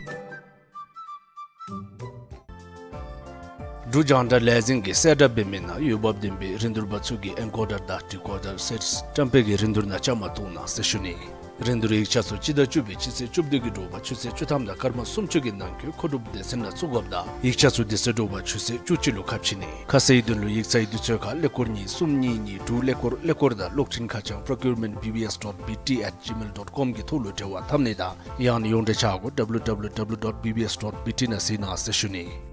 འབྲུག་རྒྱང་བསྒྲགས་ལས་འཛིན་གྱིས་གསལ་བསྒྲགས་འབད་མི་ནང་འོས་འབབ་ལྡན་པའི་རིན་བསྡུར་པ་ཚུ་གིས་ཨེན་ཀོ་ཌར་དང་ཌི་ཀོ་ཌར་སེཊསི་བཀྲམ་སྤེལ་གྱི་རིན་བསྡུར་ནང་བཅའ་མར་གཏོགས་གནང་ཟེར་ཞུ་ནི། རིན་བསྡུར་ཡིག་ཆ་ཚུ་སྤྱི་ཟླ་བཅུ་པའི་སྤྱི་ཚེས་བཅུ་བདུན་གྱི་དྲོ་པ་ཆུ་ཚོད་བཅུ་ཐམ་དང་སྐར་མ་སུམ་ཅུ་གི་ནང་འཁོད་མཁོ་སྒྲུབ་སྡེ་ཚན་ནང་བཙུགས་དགོཔ་དང་ཡིག་ཆ་ཚུ་དེ་ཚེ་དྲོ་པ་ཆུ་ཚོད་བཅུ་གཅིག་ལུ་ཁ་ཕྱེ་ནི། ཁ་གསལ་དོན་ལུ་ཡིག་ཚང་གི་དུས་ཚོད་ཁར་ཀླད་ཀོར་གཉིས་གསུམ་གཉིས་གཉིས་དྲུག་ཀླད་ཀོར་ཀླད་ཀོར་དང་གློག་འཕྲིན་ཁ་བྱང་procurement B B S dot B T at gmail dot com གི་ཐོག་ལུ་འབྲེལ་བ་འཐབ་ནི་དང་ཡང་ན་ཡོངས་འབྲེལ་ཆ་གོ W W W dot B B S dot B T ནང་གཟིགས་གནང་ཟེར་ཞུ་ནི།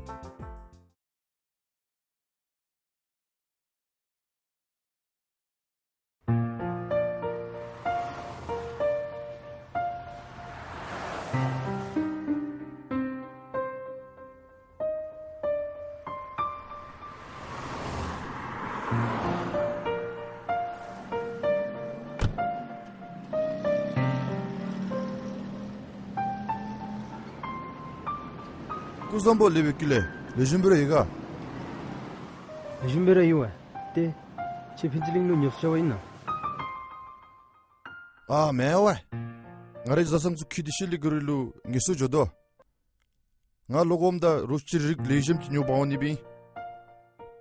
སྐུ་གཟུགས་བཟང་པོ། ལེགས་པའི་ཀུ་ལེ། ལེགས་ཤོམ་སྦེ་ར་ཡོད་ག། ལེགས་ཤོམ་སྦེ་ར་ཡོད་པ། ཏེ་ཁྱོད་ཕུན་ཚོགས་གླིང་ལུ་ཉོབ་སོང་ཡི་ན། ཨ་མེན་པ། ང་རའི་བཟའ་ཚང་ཚུ་ཁྱིད་དེ་ཤེལ་ལི་གུ་རི་ལུ་ངལ་གསོ་འགྱོ་དོ། ང་ལོག་འོངམ་ད་རོ་ཁྱི་རིགས་ལེགས་ཤོམ་ཅིག་ཉོ་འབག་འོང་ནི་སྦེ་ཨིན།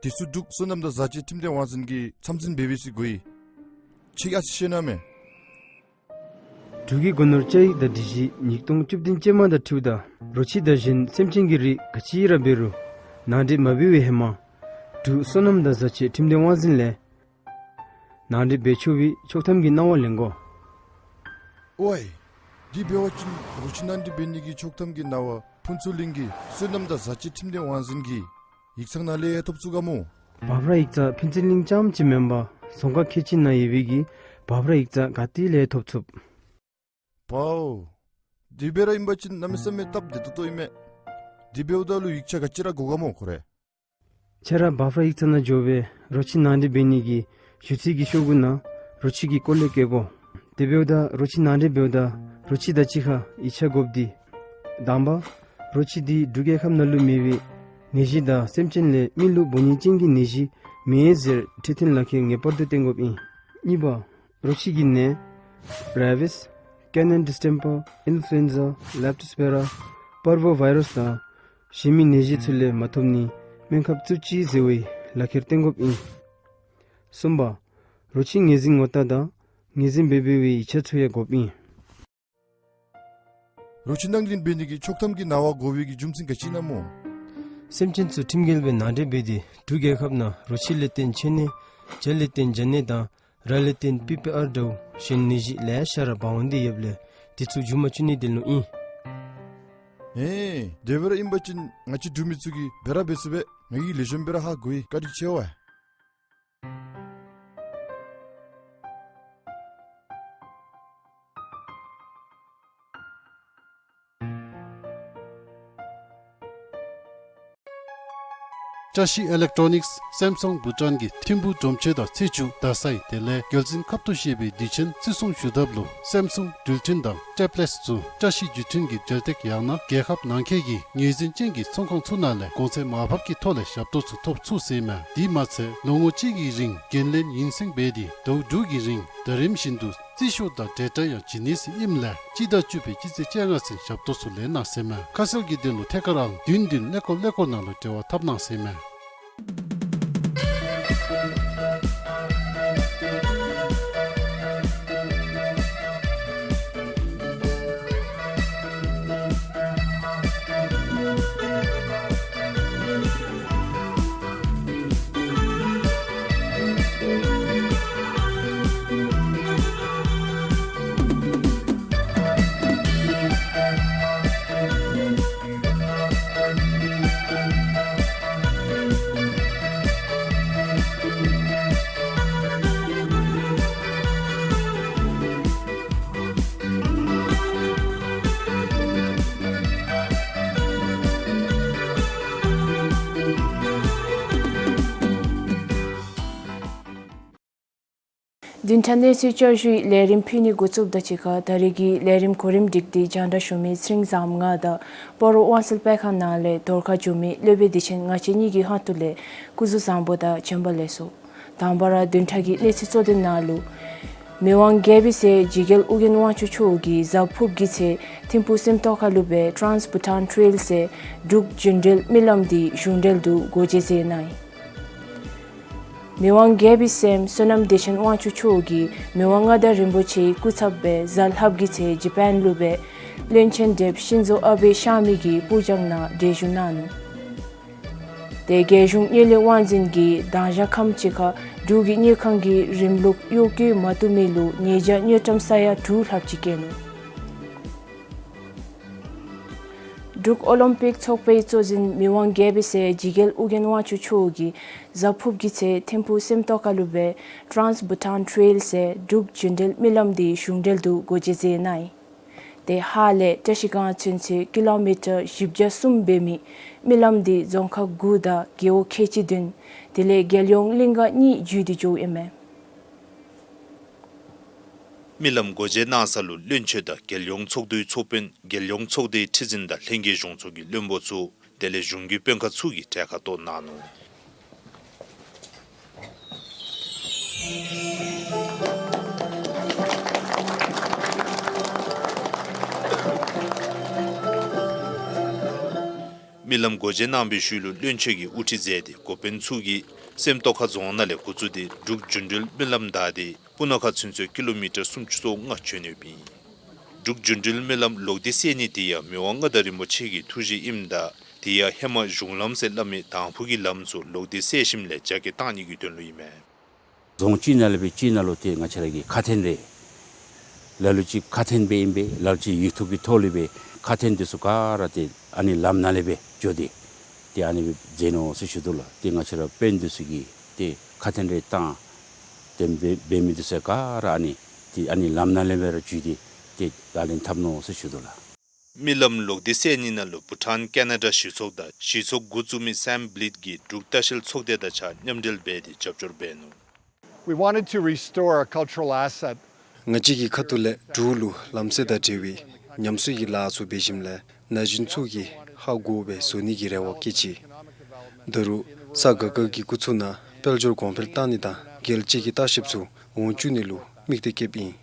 དེ་ཚུ་འབྲུག་སོ་ནམ་དང་བཟའ་བཅའི་ཁྲིམས་དོན་དབང་འཛིན་གྱིས་འཚམས་འཛིན་འབད་འབད་ས་དགོ་ཡི། ཁྱོད་ཨ་ཙི་ཤེས་ན་མས། འབྲུག་གི་སྒོ་ནོར་བཅའ་ཡིག་དང་སྒྲིག་གཞི་ཉིས་སྟོང་བཅུ་བདུན་ཅན་མ་དང་འཁྲིལཝ་ད་རོ་ཁྱི་དང་གཞན་སེམས་ཅན་གྱི་རིགས་ག་ཅི་ར་འབད་རུང་ནང་འདྲེན་མ་འབད་བའི་ཧེ་མ་འབྲུག་སོ་ནམ་དང་བཟའ་བཅའི་ཁྲིམས་དོན་དབང་འཛིན་ལས་ནང་འདྲེན་འབད་ཆོག་པའི་ཆོག་ཐམ་གྱི་གནང་བ་ལེན་དགོ། ཝའི། དེ་འབད་བ་ཅིན་རོ་ཁྱི་ནང་འདྲེན་འབད་ནི་གི་ཆོག་ཐམ་གྱི་གནང་བ་ཕུན་ཚོགས་གླིང་གི་སོ་ནམ་དང་བཟའ་བཅའི་ཁྲིམས་དོན་དབང་འཛིན་གྱི་ཡིག་ཚང་ནང་ལས་ཡང་ཐོབ་ཚུགས་ག་མོ། འབབ་ར་ཡིག་ཚང་ཕུན་ཚོགས་གླིང་རྐྱངམ་ཅིག་མེན་པར་རྫོང་ཁག་ཁལ་གཅིག་ནང་ཡོད་པའི་གི་འབབ་ར་ཡིག་ཚང་ག་ཏེ་ལས་ཐོབ་ཚུགས། པའོ། དེ་སྦེ་ར་ཨིན་པ་ཅིན་གནམ་མེད་ས་མེད་སྟབས་བདེ་ཏོག་ཏོ་ཨིན་མས། དེ་འབདཝ་ད་ལུ་ཡིག་ཆ་ག་ཅི་ར་དགོ་ག་མོ་ཁོ་རེ། ཁྱོད་ར་འབབ་ར་ཡིག་ཚང་ནང་འགྱོ་སྦེ་རོ་ཁྱི་ནང་འདྲེན་འབད་ནི་གི་ཞུ་ཚིག་གི་ཤོག་གུ་ནང་རོ་ཁྱི་གི་སྐོར་ལས་བཀོད་དགོ། དེ་འབདཝ་ད་རོ་ཁྱི་ནང་འདྲེན་འབདཝ་ད་རོ་ཁྱི་དང་གཅིག་ཁར་ཡིག་ཆ་དགོཔ་འདི། དང་པ། རོ་ཁྱི་འདི་འབྲུག་རྒྱལ་ཁབ་ནང་ལུ་མེད་པའི་ནད་གཞི་དང་སེམས་ཅན་ལས་མི་ལུ་འབོ་ནི་ཅན་གྱི་ནད་གཞི་མེན་ཟེར་འཕྲོད་བསྟེན་ལག་ཁྱེར་ངེས་པར་དུ་བསྟན་དགོཔ་ཨིན། གཉིས་པ། རོ་ཁྱི་གི་ནད་རེ་བིས། ཀེ་ནན་ཌིས་ཊེམ་པར། ཨིན་ཕུ་ལུ་ཨེན་ཛ། ལེབ་ཊོ་སྤེ་ར། པར་བོ་ཝའི་རཱསི་དང་གཞན་མི་ནད་གཞི་ཚུ་ལས་མ་ཐོབ་ནི་སྨན་ཁབ་བཙུགས་ཅི་ཟེར་བའི་ལག་ཁྱེར་བསྟན་དགོཔ་ཨིན། གསུམ་པ། རོ་ཁྱི་ངོས་འཛིན་ངོ་རྟགས་དང་ངོས་འཛིན་འབད་འབད་བའི་ཡིག་ཆ་ཚུ་ཡང་དགོཔ་ཨིན། རོ་ཁྱི་ནང་འདྲེན་འབད་ནི་གི་ཆོག་ཐམ་གྱི་གནང་བ་དགོ་པའི་གི་རྒྱུ་མཚན་ག་ཅི་ཨིན་ན་མོ། སེམས་ཅན་ཚུ་ཁྲིམས་འགལ་སྦེ་ནང་འདྲེན་འབད་དེ་འབྲུག་རྒྱལ་ཁབ་ནང་རོ་ཁྱི་ལས་བརྟེན་མཆེ་ནད། བྱ་ལས་བརྟེན་བྱ་ནད་དང་ར་ལས་བརྟེན་པི་པི་ཨར་འདྲཝ་གཞན་ནད་གཞི་ལེ་ཤ་ར་འབག་འོང་སྟེ་ཡོདཔ་ལས་དེ་ཚུ་འགྱུར་མ་བཅུག་ནི་དོན་ལུ་ཨིན། ཨེ་དེ་སྦེ་ར་ཨིན་པ་ཅིན་ང་བཅས་འབྲུག་མི་ཚུ་གིས་འབད་ར་འབད་ཚུགས་པས། ང་གིས་ལེགས་ཤོམ་སྦེ་ར་ཧ་གོ་ཡི། བཀའ་དྲིན་ཆེ་བས། བཀྲ་ཤིས་ཨི་ལེག་ཊོ་ནིགསི་སེམ་སུང་བྷུ་ཊཱན་གྱི་ཐིམ་ཕུག་སྒྲོམ་ཆེན་དང་ཚེས་བཅུ་རྡ་སའི་དེ་ལས་རྒྱལ་མཚན་ཁབ་ཏུ་བཞེས་པའི་དུས་ཆེན་བརྩི་སྲུང་ཞུ་ཐབས་ལུ་སེམ་སུང་འགྲུལ་འཕྲིན་དང་ཊེབ་ལེཊསི་ཚུ་བཀྲ་ཤིས་བརྒྱུད་འཕྲིན་གྱི་འབྲེལ་སྟེགས་ཡང་ན་རྒྱལ་ཁབ་ནང་འཁོད་ཀྱི་ངོས་འཛིན་ཅན་གྱི་ཚོང་ཁང་ཚུ་ནང་ལས་གོང་ཚད་མར་ཕབ་ཀྱི་ཐོག་ལས་ཞབས་ཏོག་ཚུ་ཐོབ་ཚུགས་ཟེར་མས། དེ་མ་ཚད་ལོ་ངོ་གཅིག་གི་རིང་འགན་ལེན་ཡུན་སེང་འབད་དེ་ཟླཝ་དྲུག་གི་རིང་ཟླ་རིམ་བཞིན་དུ་རྩིས་ཤོག་དང་འབྲེལ་སྒྲ་ཡང་བྱིན་ནི་ཟེར་ཨིནམ་ལས་སྤྱི་ཟླ་བཅུ་པའི་སྤྱི་ཚེས་བཅོ་ལྔ་ཚུན་ཞབས་ཏོག་ཚུ་ལེན་གནང་ཟེར་མས། ཁ་གསལ་གྱི་དོན་ལུ་ཐད་ཀར་ཨང་བདུན་བདུན་ཀླད་ཀོར་ཀླད་ཀོར་ནང་ལུ་འབྲེལ་བ་འཐབ་གནང་ཟེར་མས། བདུན་ཕྲག་གནས་ཚུལ་བསྐྱར་ཞུའི་ལས་རིམ་ཕུལ་ནི་འགོ་བཙུགསཔ་དང་གཅིག་ཁར་ད་རིས་ཀྱི་ལས་རིམ་གོ་རིམ་སྒྲིག་སྟེ་རྒྱང་བསྒྲགས་ཞུ་མི་ཚེ་རིང་བཟངམོ་ང་དང་སྤ་རོ་དབང་གསལ་སྤེལ་ཁང་ནང་ལས་རྫོང་ཁ་འགྱོ་མི་སློབ་དཔོན་བདེ་ཆེན་ང་བཅས་གཉིས་ཀྱི་ཁ་ཐུག་ལས་སྐུ་གཟུགས་བཟང་པོ་དང་བྱོན་པ་ལེགས་སོ། དང་པ་ར་བདུན་ཕྲག་གི་གནས་ཚུལ་གཙོ་དོན་ནང་ལུ་མི་དབང་རྒྱལ་པོའི་སྲས་འཇིགས་རྒྱལ་ཨོ་རྒྱན་དབང་ཕྱུག་མཆོག་གིས་གཟའ་ཕུརཔ་གི་ཚེ་ཐིམ་ཕུག་སེམས་རྟོགས་ཁ་ལུ་སྦེ་ཊཱནསི་བྷུ་ཊཱན་ཊེལ་ཟེར་འབྲུག་རྒྱུན་འགྲུལ་མི་ལམ་འདི་གཞུང་འབྲེལ་དུ་སྒོ་འབྱེད་མཛད་གནང་ཡི། མི་དབང་རྒྱལ་པོའི་སྲསམོ་བསོད་ནམས་བདེ་ཆེན་དབང་ཕྱུག་མཆོག་གིས་མི་དབང་མངའ་བདག་རིན་པོ་ཆེའི་སྐུ་ཚབ་སྦེ་གཟའ་ལྷགཔ་གི་ཚེ་ཇ་པཱན་ལུ་སྦེ་བློན་ཆེན་དེབ་ཤིན་ཛོ་ཨ་བེ་གཤགས་མི་གི་པུར་སྦྱང་ནང་གྲལ་བཞུགས་གནང་ནུག། ཏེ་རྒྱལ་གཞུང་དངུལ་ལས་དབང་འཛིན་གྱིས་དང་ཞག་ཁམས་ཅིག་ཁར་འབྲུག་གི་དངུལ་ཁང་གི་རིམ་ལུགས་གཡོ་བཀོལ་མ་བཏུབ་མི་ལུ་ཉེས་བྱ་དངུལ་ཀྲམ་ས་ཡ་དྲུག་ལྷགཔ་ཅིག་བཀལ་ནུག། འབྲུག་ཨོ་ལིམ་པིག་ཚོགས་པའི་གཙོ་འཛིན་མི་དབང་རྒྱལ་པོའི་སྲས་འཇིགས་རྒྱལ་ཨོ་རྒྱན་དབང་ཕྱུག་མཆོག་གིས་གཟའ་ཕུརཔ་གི་ཚེ་ཐིམ་ཕུག་སེམས་རྟོགས་ཁ་ལུ་སྦེ་Trans Bhutan Trail ཟེར་འབྲུག་རྒྱུན་འགྲུལ་མི་ལམ་འདི་གཞུང་འབྲེལ་དུ་སྒོ་འབྱེད་མཛད་གནང་ཡི། ཏེ་ཧཱ་ལས་བཀྲ་ཤིས་སྒང་ཚུན་ཚོད་ཀི་ལོ་མི་ཊར་བཞི་བརྒྱ་གསུམ་འབད་མི་མི་ལམ་འདི་རྫོང་ཁག་དགུ་དང་རྒེད་འོག་ཁལ་གཅིག་བདུན་དེ་ལས་རྒྱལ་ཡོངས་གླིང་ག་གཉིས་བརྒྱུད་དེ་འགྱོཝ་ཨིན་མས། མི་ལམ་སྒོ་འབྱེད་གནང་ས་ལུ་བློན་ཆེན་དང་རྒྱལ་ཡོངས་ཚོགས་འདུའི་ཚོགས་དཔོན་རྒྱལ་ཡོངས་ཚོགས་སྡེའི་ཁྲི་འཛིན་དང་ལྷན་རྒྱས་གཞུང་ཚོགས་ཀྱི་བློན་པོ་ཚུ་དེ་ལས་གཞུང་གི་དཔོན་ཁག་ཚུ་གིས་གྲལ་ཁར་གཏོགས་གནང་ནུག། མི་ལམ་སྒོ་འབྱེད་གནང་བའི་ཤུལ་ལུ་བློན་ཆེན་གྱིས་དབུ་ཁྲིད་མཛད་དེ་འགོ་དཔོན་ཚུ་གིས་སེམས་རྟོགས་ཁ་རྫོང་ནང་ལས་འགོ་བཙུགས་ཏེ་འབྲུག་རྒྱུན་འགྲུལ་མི་ལམ་བདའ་སྟེ་སྤུ་ན་ཁ་ཚུན་ཚོད་ཀི་ལོ་མི་ཊར་སུམ་ཅུ་སོ་ལྔ་བྱོན་ཡོདཔ་ཨིན། འབྲུག་རྒྱུན་འགྲུལ་མི་ལམ་ལོག་སྟེ་སེལ་ནི་དེ་ཡང་མི་དབང་མངའ་བདག་རིན་པོ་ཆེ་གི་ཐུགས་བཞེད་ཨིནམ་ད་དེ་ཡང་ཧེ་མ་གཞུང་ལམ་ཟེར་སླབ་མི་དང་ཕུ་གི་ལམ་ཚུ་ལོག་སྟེ་སེལ་ཞིནམ་ལས་རྒྱ་སྐྱེད་བཏང་ནི་གི་དོན་ལུ་ཨིན་མས། རྫོང་གཅིག་ནང་ལས་སྦེ་གཅིག་ནང་ལུ་ཏེ་ང་བཅས་ར་གི་ཁ་འཕྲིན་རེ་ལ་ལུ་ཅིག་ཁ་འཕྲིན་སྦེ་ཨིན་པས། ལ་ལུ་ཅིག་ཡིག་ཐོག་གི་ཐོག་ལས་སྦེ་ཁ་འཕྲིན་འདི་ཚུ་ག་ར་ཏེ་ཨ་ནི་ལམ་ནང་ལས་སྦེ་འགྱོ་སྟེ་ཏེ་ཨ་ནི་སྦེ་མཛད་ནུག་ཟེར་ཞུ་དོ་ལགས། ཏེ་ང་བཅས་ར་དཔོན་འདི་ཚུ་གིས་ཏེ་ཁ་འཕྲིན་རེ་བཏང་སྟེ་འབད་འབད་མི་འདི་ཚུ་ག་ར་ཨ་ནི་ཏེ་ཨ་ནི་ལམ་ནང་ལས་སྦེ་ར་འགྱོ་སྟེ་ཏེ་ད་ལན་འཐབ་ནུག་ཟེར་ཞུ་དོ་ལགས། མི་ལམ་ལོག་སྟེ་སེལ་ནི་ནང་ལུ་བྷུ་ཊཱན་ཀེ་ན་ཌ་གཞི་ཚོགས་དང་གཞི་ཚོགས་འགོ་བཙུགས་མི་སཱེམ་བླིད་ཀྱིས་འབྲུག་ལྟ་བཤལ་ཚོགས་སྡེ་དང་གཅིག་ཁར་མཉམ་འབྲེལ་འབད་དེ་རྒྱབ་སྐྱོར་འབད་ནུག། We wanted to restore a cultural asset. ང་བཅས་ཀྱི་ཁ་ཐུག་ལས་འབྲུག་ལུ་ལམ་སེལ་དང་འབྲེལ་བའི་ཉམས་གསོ་གི་ལཱ་ཚུ་འབད་ཞིནམ་ལས་ན་གཞོན་ཚུ་གིས་ཧ་གོ་སྦེ་བཟོ་ནི་གི་རེ་བ་བསྐྱེད་ཅི། ད་རུང་ས་ག་ག་གི་འགོ་ཚུགས་ནང་དཔལ་འབྱོར་གོང་འཕེལ་བཏང་ནི་དང་རྒྱལ་སྤྱི་གི་ལྟ་བཤལཔ་ཚུ་འོང་བཅུག་ནི་ལུ་དམིགས་གཏད་བསྐྱེདཔ་ཨིན།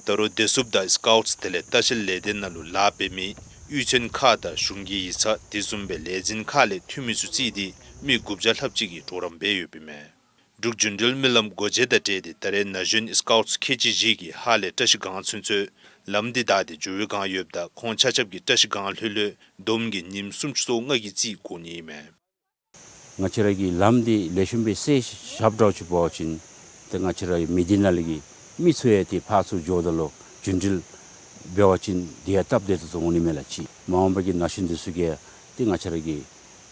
ད་རུང་བདེ་སྲུངཔ་དང་སི་ཀའུཊ་དེ་ལས་ལྟ་བཤལ་ལས་སྡེ་ནང་ལུ་ལཱ་འབད་མི་གཡུས་ཚན་ཁག་དང་གཞུང་གི་ཡིག་ཚང་དེ་བཟུམ་སྦེ་ལས་འཛིན་ཁག་ལས་འཐུས་མི་ཚུ་བརྩིས་ཏེ་མི་དགུ་བརྒྱ་ལྷགཔ་ཅིག་གིས་གྲོགས་རམ་འབད་ཡོདཔ་ཨིན་མས། འབྲུག་རྒྱུན་འགྲུལ་མི་ལམ་སྒོ་འབྱེད་དང་འབྲེལ་ཏེ་ད་རེས་ན་གཞོན་སི་ཀའུཊ་ཁལ་གཅིག་བཞི་གིས་ཧཱ་ལས་བཀྲ་ཤིས་སྒང་ཚུན་ཚོད་ལམ་འདི་བདའ་སྟེ་འགྱོ་བའི་བསྒང་ཡོདཔ་ད་ཁོང་ཆ་ཁྱབ་ཀྱིས་བཀྲ་ཤིས་སྒང་ལྷོད་ལྷོད་བསྡོམས་ཀྱིས་ཉིནམ་སུམ་ཅུ་སོ་ལྔ་གི་རྩིས་འགོར་ནི་ཨིན་མས། ང་བཅས་ར་གི་ལམ་འདི་ལེགས་ཤོམ་སྦེ་སེལ་བཞགཔ་འདྲཝ་ཅིག་འབད་བ་ཅིན་ཏེ་ང་བཅས་ར་མི་སྡེ་ནང་ལས་ཀྱི་མི་ཚུ་ཡང་ཏེ་ཕར་ཚུར་འགྱོཝ་ད་ལུ་རྒྱུན་འགྲུལ་འབད་བ་ཅིན་དེ་ཡང་སྟབས་བདེ་ཏོག་ཏོ་འོང་ནི་མས་ལགས། ཅིག་མ་འོངས་པ་གི་ན་གཞོན་འདི་ཚུ་གིས་ཏེ་ང་བཅས་ར་གི་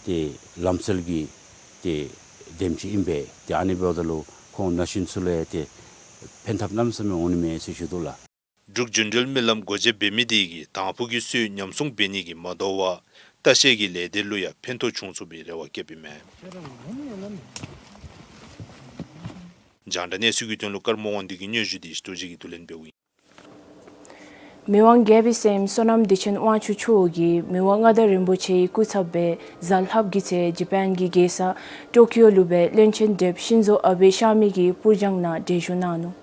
ཏེ་ལམ་སེལ་གྱི་ཏེ་དེམ་ཅིག་ཨིན་པས། ཏེ་ཨ་ནི་འབདཝ་ད་ལུ་ཁོང་ན་གཞོན་ཚུ་ལུ་ཡང་ཏེ་ཕན་ཐབས་གནམ་མེད་ས་མེད་འོང་ནི་མས་ཟེར་ཞུ་དོ་ལགས། འབྲུག་རྒྱུན་འགྲུལ་མི་ལམ་སྒོ་འབྱེད་འབད་མི་དེ་གིས་དང་ཕུ་གི་སོའི་ཉམས་སྲུང་འབད་ནི་གིས་མ་དོ་བར་ལྟ་བཤལ་གྱི་ལས་སྡེ་ལུ་ཡང་ཕན་ཐོགས་བྱུང་ཚུགས་པའི་རེ་བ་བསྐྱེདཔ་ཨིན་མས། རྒྱང་བསྒྲགས་གནས་ཚུལ་གྱི་དོན་ལུ་ཀརྨ་དབང་འདུས་ཀྱི་སྙན་ཞུ་དེ་ཞི་ཏོ་རྗེ་གིས་བསྡུ་ལེན་འབདཝ་ཨིན། མི་དབང་རྒྱལ་པོའི་སྲསམོ་བསོད་ནམས་བདེ་ཆེན་དབང་ཕྱུག་མཆོག་གིས་མི་དབང་མངའ་བདག་རིན་པོ་ཆེའི་སྐུ་ཚབ་སྦེ་གཟའ་ལྷགཔ་གི་ཚེ་ཇ་པཱན་གྱི་རྒྱལ་ས་ཊོ་ཀིའོ་ལུ་སྦེ་བློན་ཆེན་དེབ་ཤིན་ཛོ་ཨ་བེ་གཤགས་མི་གི་པུར་སྦྱང་ནང་གྲལ་བཞུགས་གནང་ནུག།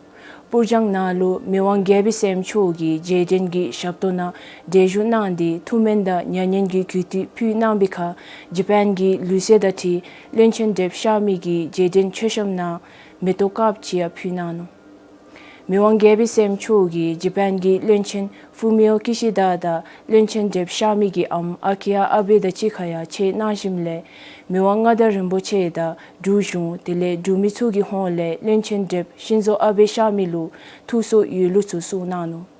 པུར་སྦྱང་ནང་ལུ་མི་དབང་རྒྱལ་པོའི་སྲསམོ་མཆོག་གིས་རྗེས་དྲན་གྱི་ཞབས་ཏོག་ནང་གྲལ་བཞུགས་གནང་སྟེ་ཐུགས་སྨོན་དང་མྱ་ངན་གྱི་གུས་བཏུད་ཕུལ་གནང་བའི་ཁར་ཇ་པཱན་གྱི་ལུས་རྩལ་དང་འཁྲིལ་བློན་ཆེན་དེབ་གཤགས་མི་གི་རྗེས་དྲན་མཆོད་བཤམ་ནང་མེ་ཏོག་དཀརཔོ་ཅིག་ཡང་ཕུལ་གནང་ནུག། མི་དབང་རྒྱལ་པོའི་སྲསམོ་མཆོག་གིས་ཇ་པཱན་གྱི་བློན་ཆེན་ཧྥུ་མི་ཡོ་ཀི་ཤི་དཱ་དང་བློན་ཆེན་དེབ་གཤགས་མི་གི་ཨམ་ཨ་ཀི་ཡ་ཨ་བེ་དང་གཅིག་ཁར་ཡང་ཕྱད་གནང་ཞིནམ་ལས་མི་དབང་མངའ་བདག་རིན་པོ་ཆེ་དང་འབྲུག་གཞུང་དེ་ལས་འབྲུག་མི་ཚུ་གི་ཧོངས་ལས་བློན་ཆེན་དེབ་ཤིན་ཛོ་ཨ་བེ་གཤགས་མི་ལུ་ཐུགས་གསོ་ཡོད་ལུགས་ཚུ་གསུངས་གནང་ནུག།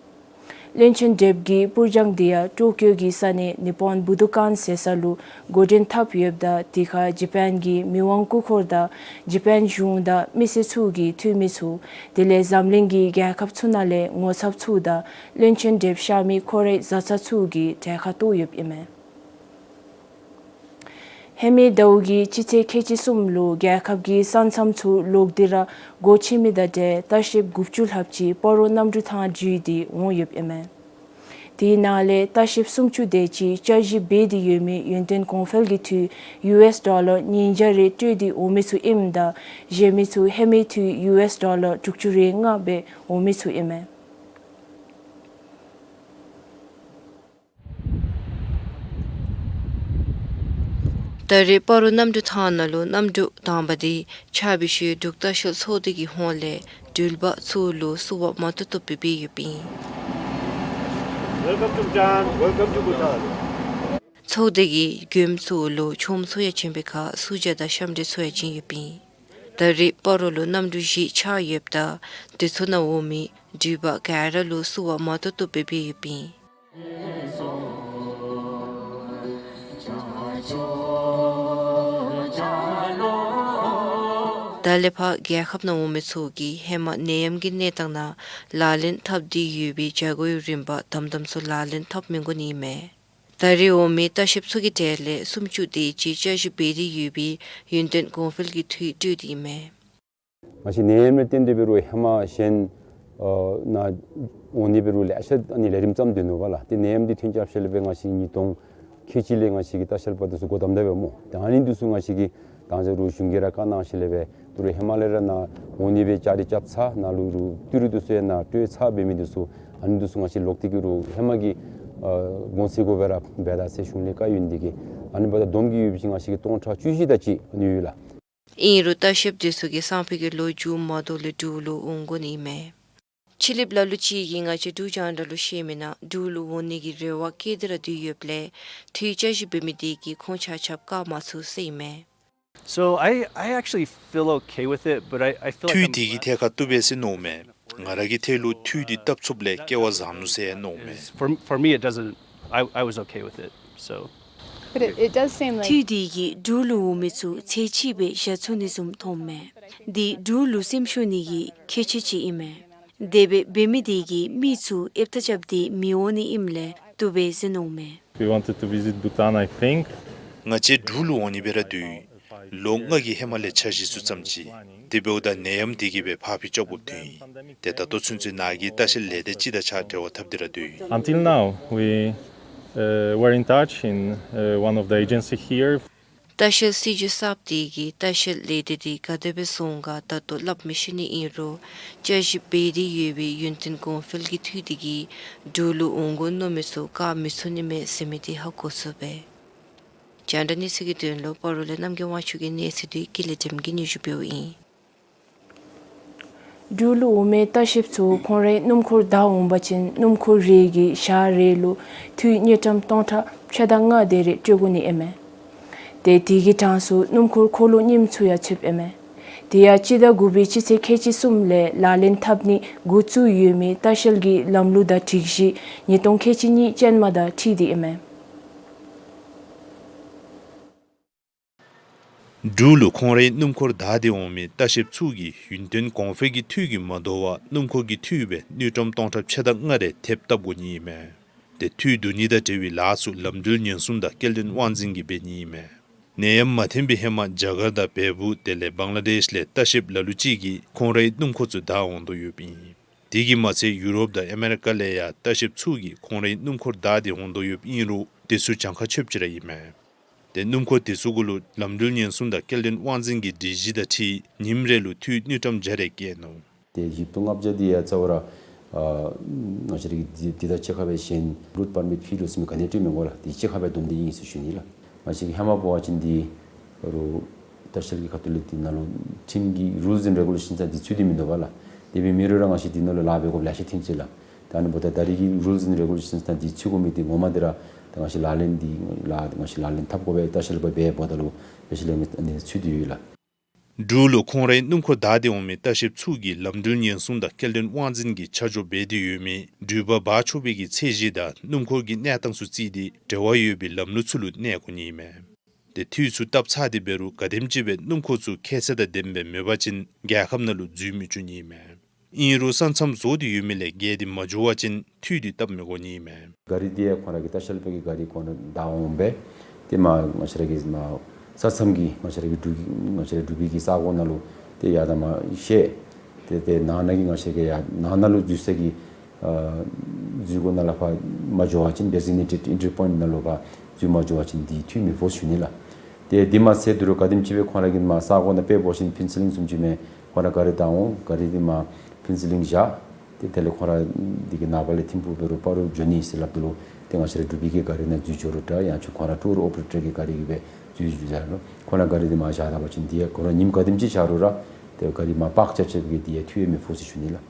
བློན་ཆེན་དེབ་ཀྱི་པུར་སྦྱང་དེ་ཡང་ཊོ་ཀིའོ་གི་ས་གནས་ནི་པཱོན་བུ་དུ་ཀཱན་ཟེར་ས་ལུ་འགོ་འདྲེན་འཐབ་ཡོདཔ་ད་དེ་ཁར་ཇ་པཱན་གྱི་མི་དབང་སྐུ་འཁོར་དང་ཇ་པཱན་གཞུང་དང་མི་སེར་ཚུ་གི་འཐུས་མི་ཚུ་དེ་ལས་འཛམ་གླིང་གི་རྒྱལ་ཁབ་ཚུ་ནང་ལས་ངོ་ཚབ་ཚུ་དང་བློན་ཆེན་དེབ་གཤགས་མི་ཁོ་རའི་བཟའ་ཚང་ཚུ་གིས་གྲལ་ཁར་གཏོགས་ཡོདཔ་ཨིན་མས། ཧེ་མའི་ཟླཝ་གི་སྤྱི་ཚེས་ཁལ་གཅིག་གསུམ་ལུ་རྒྱལ་ཁབ་ཀྱི་ས་མཚམས་ཚུ་ལོག་སྟེ་ར་སྒོ་ཕྱེ་མི་དང་འབྲེལ་ལྟ་བཤལཔ་དགུ་བཅུ་ལྷགཔ་ཅིག་སྤ་རོ་གནམ་གྲུ་ཐང་བརྒྱུད་དེ་འོང་ཡོདཔ་ཨིན་མས། དེའི་ནང་ལས་ལྟ་བཤལཔ་སུམ་ཅུ་དེ་ཅིག་བཅའ་གཞི་འབད་དེ་ཡོད་མི་ཡུན་བརྟན་གོང་འཕེལ་གྱི་འཐུས་ཡུ་ཨེསི་ཌོ་ལར་ཉིས་བརྒྱ་རེ་སྤྲོད་དེ་འོང་མི་ཚུ་ཨིནམ་ད་གཞན་མི་ཚུ་ཧེ་མའི་འཐུས་ཡུ་ཨེསི་ཌོ་ལར་དྲུག་ཅུ་རེ་ལྔ་སྦེ་འོང་མི་ཚུ་ཨིན་མས། ད་རེས་སྤ་རོ་གནམ་གྲུ་ཐང་ནང་ལུ་གནམ་གྲུ་དང་པ་འདི་ཆརཔ་སྦེ་ཤོར་འབྲུག་ལྟ་བཤལ་ཚོགས་སྡེ་གི་ཧོངས་ལས་འགྲུལ་པ་ཚུ་ལུ་བསུ་བ་མ་བཏུབ་བཏུབ་སྦེ་འབད་ཡོདཔ་ཨིན། Welcome to Bhutan. Welcome to Bhutan. ཚོགས་སྡེ་གིས་མགྱོནམ་ཚུ་ལུ་ཆོངམ་ཚུ་ཡང་བྱིན་པའི་ཁར་བསུ་ཇ་དང་ཤམ་འབྲས་ཚུ་ཡང་བྱིན་ཡོདཔ་ཨིན། ད་རེས་སྤ་རོ་ལུ་གནམ་གྲུ་བཞི་ཆགས་ཡོདཔ་ད་དེ་ཚུ་ནང་འོང་མི་འགྲུལ་པ་ག་ར་ལུ་བསུ་བ་མ་བཏུབ་བཏུབ་སྦེ་འབད་ཡོདཔ་ཨིན། ད་ལས་ཕར་རྒྱལ་ཁབ་ནང་འོང་མི་ཚུ་གིས་ཧེ་མ་ནད་ཡམས་ཀྱི་གནས་སྟངས་ནང་ལག་ལེན་འཐབ་སྟེ་ཡོད་པའི་བྱ་སྒོའི་རིམ་པ་དམ་དམ་ཚུ་ལག་ལེན་འཐབ་མི་དགོ་ནི་ཨིན་མས། ད་རེས་འོང་མི་ལྟ་བཤལཔ་ཚུ་གི་གྲས་ལས་སུམ་ཅུ་དེ་ཅིག་བཅའ་གཞི་འབད་དེ་ཡོད་པའི་ཡུན་བརྟན་གོང་འཕེལ་གྱི་འཐུས་སྤྲོད་དེ་ཨིན་མས། ང་བཅས་ནད་ཡམས་ལས་བརྟེན་ཏེ་འབད་རུང་ཧེ་མ་གཞན་ཨ་ནཱ་འོང་ནི་འབད་རུང་ལེ་ཤ་ཨ་ནི་ལས་རིམ་བརྩམས་ཏེ་ནུག་པ་ལགས། ཏེ་ནད་ཡམས་འདི་ཐོན་རྐྱབ་ཞིནམ་ལས་འབད་ང་བཅས་ཉིས་སྟོང་ཁལ་གཅིག་ལས་ང་བཅས་ཀྱི་ལྟ་བཤལ་པ་འདི་ཚུ་སྒོ་བསྡམ་ད་འབདཝ་སྨོ། ཏེ་ཨ་ནི་འདི་ཚུ་ང་བཅས་ཀྱིས་ད་ང་བཅས་ར་གཞུང་གིས་ར་བཀའ་གནང་ཞིནམ་ལས་འབད་ད་རུང་ཧེ་མ་ལས་ར་ནཱ་འོང་ནི་སྦེ་བཅའ་སྒྲིག་རྐྱབ་ཚར་ནཱ་ལུ་ར་ཏི་རུ་འདི་ཚུ་ཡང་ནཱ་སྤྲོད་ཚར་འབད་མི་འདི་ཚུ་ཨ་ནི་འདི་ཚུ་ང་བཅས་ལོག་སྟེ་གི་ར་ཧེ་མ་གི་ཨ་གོང་ཚད་གུ་སྦེ་ར་འབད་ད་ཟེར་གཞུང་ལས་བཀའ་ཡོད་ནི་དེ་གིས་ཨ་ནི་འབདཝ་ད་བསྡོམས་ཀྱིས་ཡོད་པ་ཅིན་ང་བཅས་ཀྱི་སྟོང་ཕྲག་བཅུ་བཞི་དེ་ཅིག་ཨ་ནི་ཡོད་ལགས། ཨིན་རུང་ལྟ་བཤལཔ་འདི་ཚུ་གིས་སང་ཕོད་ཀྱི་ལོ་མཇུག་མ་དོ་ལས་འབྲུག་ལུ་འོང་དགོ་ནི་ཨིན་མས། ཕྱི་གླིངཔ་ལ་ལུ་ཅིག་གིས་ང་བཅས་འབྲུག་རྒྱང་བསྒྲགས་ལུ་བཤད་མི་ནང་འབྲུག་ལུ་འོང་ནི་གི་རེ་བ་བསྐྱེད་དེ་ར་སྡོད་ཡོདཔ་ལས་འཐུས་བཅའ་གཞི་འབད་མི་དེ་གིས་ཁོང་ཆ་ཁྱབ་བཀག་མ་ཚུགས་ཟེར་ཨིན་མས། So I, I actually feel okay with it, but I, I feel like འཐུས་དེ་གིས་ཐད་ཁར་བཏུབ་པས་ཟེར་མནོཝ་མས། ང་ར་གི་ཐད་ལུ་འཐུས་འདི་བཏབ་ཚུགསཔ་ལས་སྐལ་བ་བཟང་ནུག་ཟེར་མནོཝ་མས། For, for me, it doesn't, I, I was okay with it, so. But it, it does seem like འཐུས་དེ་གིས་འབྲུག་ལུ་འོང་མི་ཚུ་ཚད་ཅིག་སྦེ་བཞག་ཚུགས་ནི་བཟུམ་མཐོངམ་མས། འདི་འབྲུག་ལུ་སེམས་ཤོར་ནི་གི་ཁྱད་ཆོས་ཅིག་ཨིན་མས། དེ་སྦེ་འབད་མི་དེ་གིས་མི་ཚུ་ཨེབ་ཐ་རྐྱབ་སྟེ་མི་འོང་ནི་ཨིནམ་ལས་བཏུབ་པས་ཟེར་མནོཝ་མས། We wanted to visit Bhutan, I think. ང་བཅས་འབྲུག་ལུ་འོང་ནི་སྦེ་ར་སྡོད་ཡི། ལོ་ལྔ་གི་ཧེ་མ་ལས་འཆར་གཞི་ཚུ་བརྩམས་ཅི། དེ་འབདཝ་ད་ནད་ཡམས་དེ་གིས་སྦེ་ཕར་འགྱངས་འགྱངས་འགྱངས་ཐོན་ཡི། ཏེ་ད་ལྟོ་ཚུན་ཚོད་ནཱ་གི་ལྟ་བཤལ་ལས་སྡེ་ཅིག་དང་གཅིག་ཁར་འབྲེལ་བ་འཐབ་སྟེ་ར་སྡོད་ཡི། Until now, we, uh, were in touch in, uh, one of the agency here. ལྟ་བཤལ་སྲིད་བྱུས་གསརཔ་དེ་གིས་ལྟ་བཤལ་ལས་སྡེ་འདི་ག་དེ་སྦེ་བཟོ་འོང་ག་ད་ལྟོ་སླབ་མི་ཤེས་ནི་ཨིན་རུང་བཅའ་གཞི་འབད་དེ་ཡོད་པའི་ཡུན་བརྟན་གོང་འཕེལ་གྱི་འཐུས་དེ་གིས་འབྲུག་ལུ་འོང་དགོ་མནོ་མི་ཚུ་བཀག་མི་ཚུགས་ནི་མས་ཟེར་མི་དེ་ཧ་གོ་ཚུགས་པས། རྒྱང་བསྒྲགས་གནས་ཚུལ་གྱི་དོན་ལུ་སྤ་རོ་ལས་རྣམ་རྒྱལ་དབང་ཕྱུག་གི་གནས་ཚུལ་འདི་ཀུན་ལེགས་སྒྲོལམ་གིས་སྙན་ཞུ་འབདཝ་ཨིན། འབྲུག་ལུ་འོང་མི་ལྟ་བཤལཔ་ཚུ་ཁོང་རའི་སྣུམ་འཁོར་བདའ་འོང་པ་ཅིན་སྣུམ་འཁོར་རེ་གི་ཞག་རེ་ལུ་འཐུས་དངུལ་ཀྲམ་སྟོང་ཕྲག་ཕྱེད་དང་ལྔ་དེ་རེ་སྤྲོད་དགོ་ནི་ཨིན་མས། ཏེ་དེ་གི་གྲངས་སུ་སྣུམ་འཁོར་འཁོར་ལོ་རྙིངམ་ཚུ་ཡང་ཚུདཔ་ཨིན་མས། དེ་ཡང་སྤྱི་ཟླ་དགུ་པའི་སྤྱི་ཚེས་ཁལ་གཅིག་གསུམ་ལས་ལག་ལེན་འཐབ་ནི་འགོ་བཙུགས་ཡོད་མི་ལྟ་བཤལ་གྱི་ལམ་ལུགས་དང་སྒྲིག་གཞི་ཉིས་སྟོང་ཁལ་གཅིག་གཉིས་ཅན་མ་དང་འཁྲིལ་ཏེ་ཨིན་མས། འབྲུག་ལུ་ཁོང་རའི་སྣུམ་འཁོར་བདའ་སྟེ་འོང་མི་ལྟ་བཤལཔ་ཚུ་གིས་ཡུན་བརྟན་གོང་འཕེལ་གྱི་འཐུས་ཀྱིས་མ་དོ་བར་སྣུམ་འཁོར་གྱི་འཐུས་སྦེ་དངུལ་ཀྲམ་སྟོང་ཕྲག་ཕྱེད་དང་ལྔ་རེ་ཐེབས་བཏབ་དགོ་ནི་ཨིན་མས། ཏེ་འཐུས་བསྡུ་ནི་དང་འབྲེལ་བའི་ལཱ་ཚུ་ལམ་འགྲུལ་ཉེན་སྲུང་དང་སྐྱེལ་འདྲེན་དབང་འཛིན་གྱིས་འབད་ནི་ཨིན་མས། ནད་ཡམས་མ་ཐོན་པའི་ཧེ་མ་རྒྱ་གར་དང་བལ་པོ་དེ་ལས་བང་ལ་དེཤ་ལས་ལྟ་བཤལཔ་ལ་ལུ་ཅིག་གིས་ཁོང་རའི་སྣུམ་འཁོར་ཚུ་བདའ་འོང་དོ་ཡོདཔ་ཨིན། དེ་གིས་མ་ཚད་ཡུ་རོབ་དང་ཨ་མེ་རི་ཀ་ལས་ཡང་ལྟ་བཤལཔ་ཚུ་གིས་ཁོང་རའི་སྣུམ་འཁོར་བདའ་སྟེ་འོང་དོ་ཡོདཔ་ཨིན་རུང་དེ་ཚུ་གྱངས་ཁ་ཆོདཔ་ཅིག་ར་ཨིན་མས། ཏེ་སྣུམ་འཁོར་དེ་ཚུ་གུ་ལུ་ལམ་འགྲུལ་ཉེན་སྲུང་དང་སྐྱེལ་འདྲེན་དབང་འཛིན་གྱི་སྒྲིག་གཞི་དང་འཁྲིལ་ཉིནམ་རེ་ལུ་འཐུས་དངུལ་ཀྲམ་བརྒྱ་རེ་བཀལ་ནུག། ཏེ་བཞི་སྟོང་ལྔ་བརྒྱ་འདི་ཡང་རྩ་བ་ར་ཨ་ང་བཅས་ར་གི་འདི་འདི་དང་གཅིག་ཁར་སྦེ་གཞན་རུཊ་པར་མིཊ་ཕི་ལོ་ཟེར་མི་ག་ནི་སྤྲོད་མི་དགོ་ལགས། འདི་གཅིག་ཁར་སྦེ་བསྡོམས་ཏེ་ཨིན་ཟེར་ཞུ་ནི་ལགས། ང་བཅས་ཀྱི་ཧེ་མ་འབད་བ་ཅིན་འདི་རུང་ལྟ་བཤལ་གྱི་ཁ་ཐུག་ལས་འདི་ནང་ལུ་ཁྲིམས་ཀྱི་རུལསི་ཨེནཌ་རེ་གུ་ལེ་ཤཱནསི་ཚུ་འདི་ཚུད་དེ་མིན་འདུག་པ་ལགས། དེ་འབད་མི་རུང་ར་ང་བཅས་འདི་ནང་ལུ་ལཱ་འབད་དགོཔ་ལེ་ཤ་ཐོན་ཅི་ལགས། ད་ཨ་ནི་འབདཝ་ད་ད་རེས་ཀྱི་རུལསི་ཨེནཌ་རེ་གུ་ལེ་ཤཱནསི་དང་འདི་ཚུད་དགོ་མི་འདི་ངོ་མ་འདི་ར་ད་ང་བཅས་ལག་ལེན་འདི་ལག་ང་བཅས་ལག་ལེན་འཐབ་དགོ་པའི་ལྟ་བཤལ་པ་འབདཝ་ད་ལུ་སྤེ་ཤལ་ཨེགཊ་ཨ་ནི་ཚུད་དེ་ཡོད་ལགས། འབྲུག་ལུ་ཁོང་རའི་སྣུམ་འཁོར་བདའ་སྟེ་འོང་མི་ལྟ་བཤལཔ་ཚུ་གིས་ལམ་འགྲུལ་ཉེན་སྲུང་དང་སྐྱེལ་འདྲེན་དབང་འཛིན་གྱིས་ཆ་འཇོག་འབད་དེ་ཡོད་མི་འགྲུལ་པ་འབག་ཆོག་པའི་གི་ཚད་གཞི་དང་སྣུམ་འཁོར་གྱི་གནས་སྟངས་ཚུ་བརྩིས་ཏེ་འབྲེལ་བ་ཡོད་པའི་ལམ་ལུགས་ཚུ་ལུ་གནས་དགོ་ནི་ཨིན་མས། ཏེ་འཐུས་ཚུ་བཏབ་ཚར་ཏེ་འབད་རུང་ག་དེམ་ཅིག་སྦེ་སྣུམ་འཁོར་ཚུ་ཁྱད་ཚད་དང་ལྡནམ་སྦེ་མེད་པ་ཅིན་རྒྱལ་ཁབ་ནང་ལུ་འཛུལ་མི་བཅུག་ནི་ཨིན་མས། ཨིན་རུང་ས་མཚམས་བཟོ་སྟེ་ཡོད་མི་ལས་བརྒལ་ཏེ་མ་འགྱོ་བ་ཅིན་འཐུས་འདི་བཏབ་མི་དགོ་ནི་ཨིན་མས། ག་རི་འདི་ཡང་ཁོང་ར་གི་ལྟ་བཤལ་པའི་གི་ག་རི་ཁོང་ར་བདའ་འོང་སྦེ་ཏེ་མར་ང་བཅས་ར་གི་མར་ས་མཚམས་ཀྱི་ང་བཅས་ར་གི་འབྲུག་གི་ང་བཅས་ར་འབྲུག་པའི་གི་ས་གོ་ནང་ལུ་ཏེ་ཡར་དང་མར་བཤལ། ཏེ་ཏེ་ནང་ན་གི་ང་བཅས་ར་གི་ཡར་ནང་ན་ལུ་འཛུལ་ས་གི་ཨ་འཛུལ་སྒོ་ནང་ལས་ཕར་མ་འགྱོ་བ་ཅིན་ཌི་ཟི་གི་ནེ་ཊེཌ་ཨེན་ཊི་རི་པོའིནཊ་ནང་ལུ་ཕར་འཛུལ་མ་འགྱོ་བ་ཅིན་འདི་འཐུས་མི་འབོ་ཟེར་ཞུ་ནི་ལགས། ཏེ་འདི་མ་ཚད་དོ་རུང་ག་དེམ་ཅིག་སྦེ་ཁོང་ར་གི་མར་ས་གོ་ནང་དཔེ་འབད་བ་ཅིན་ཕིན་སི་ལིང་བཟུམ་ཅིག་མས། ཁོང་ར་ག་རི་བདའ་འོང་ག་རི་འདི་མར་ཕིན་སི་ལིང་བཞག། ཏེ་དེ་ལས་ཁོང་ར་འདི་གི་ནངས་པ་ལས་ཐིམ་ཕུག་འབད་རུང་སྤ་རོ་འགྱོ་ནི་ཟེར་སླབ་ད་ལུ་ཏེ་ ཏེ་ང་བཅས་ར་འབྲུག་པའི་གི་གཱ་རི་ནང་འཛུལ་འགྱོ་རུང་འདྲ་ཡང་ཁོང་ར་ཊུར་ཨོ་པ་རེ་ཊར་གྱི་གཱ་རི་གིས་སྦེ་འཛུལ་འགྱོ་ཟེར་རུང་ཁོང་ར་གཱ་རི་འདི་མར་བཞག་ད་པ་ཅིན་འདི་ཡང་ཁོང་ར་ཉིནམ་ག་དེམ་ཅིག་བཞག་རུང་ར་ཏེ་གཱ་རི་མར་པཱརཀ་རྐྱབ་རྐྱབ་གི་འདི་ཡང་འཐུས་ཡོད་མི་ཕུགས་སུ་ཞུ་ནི་ལགས།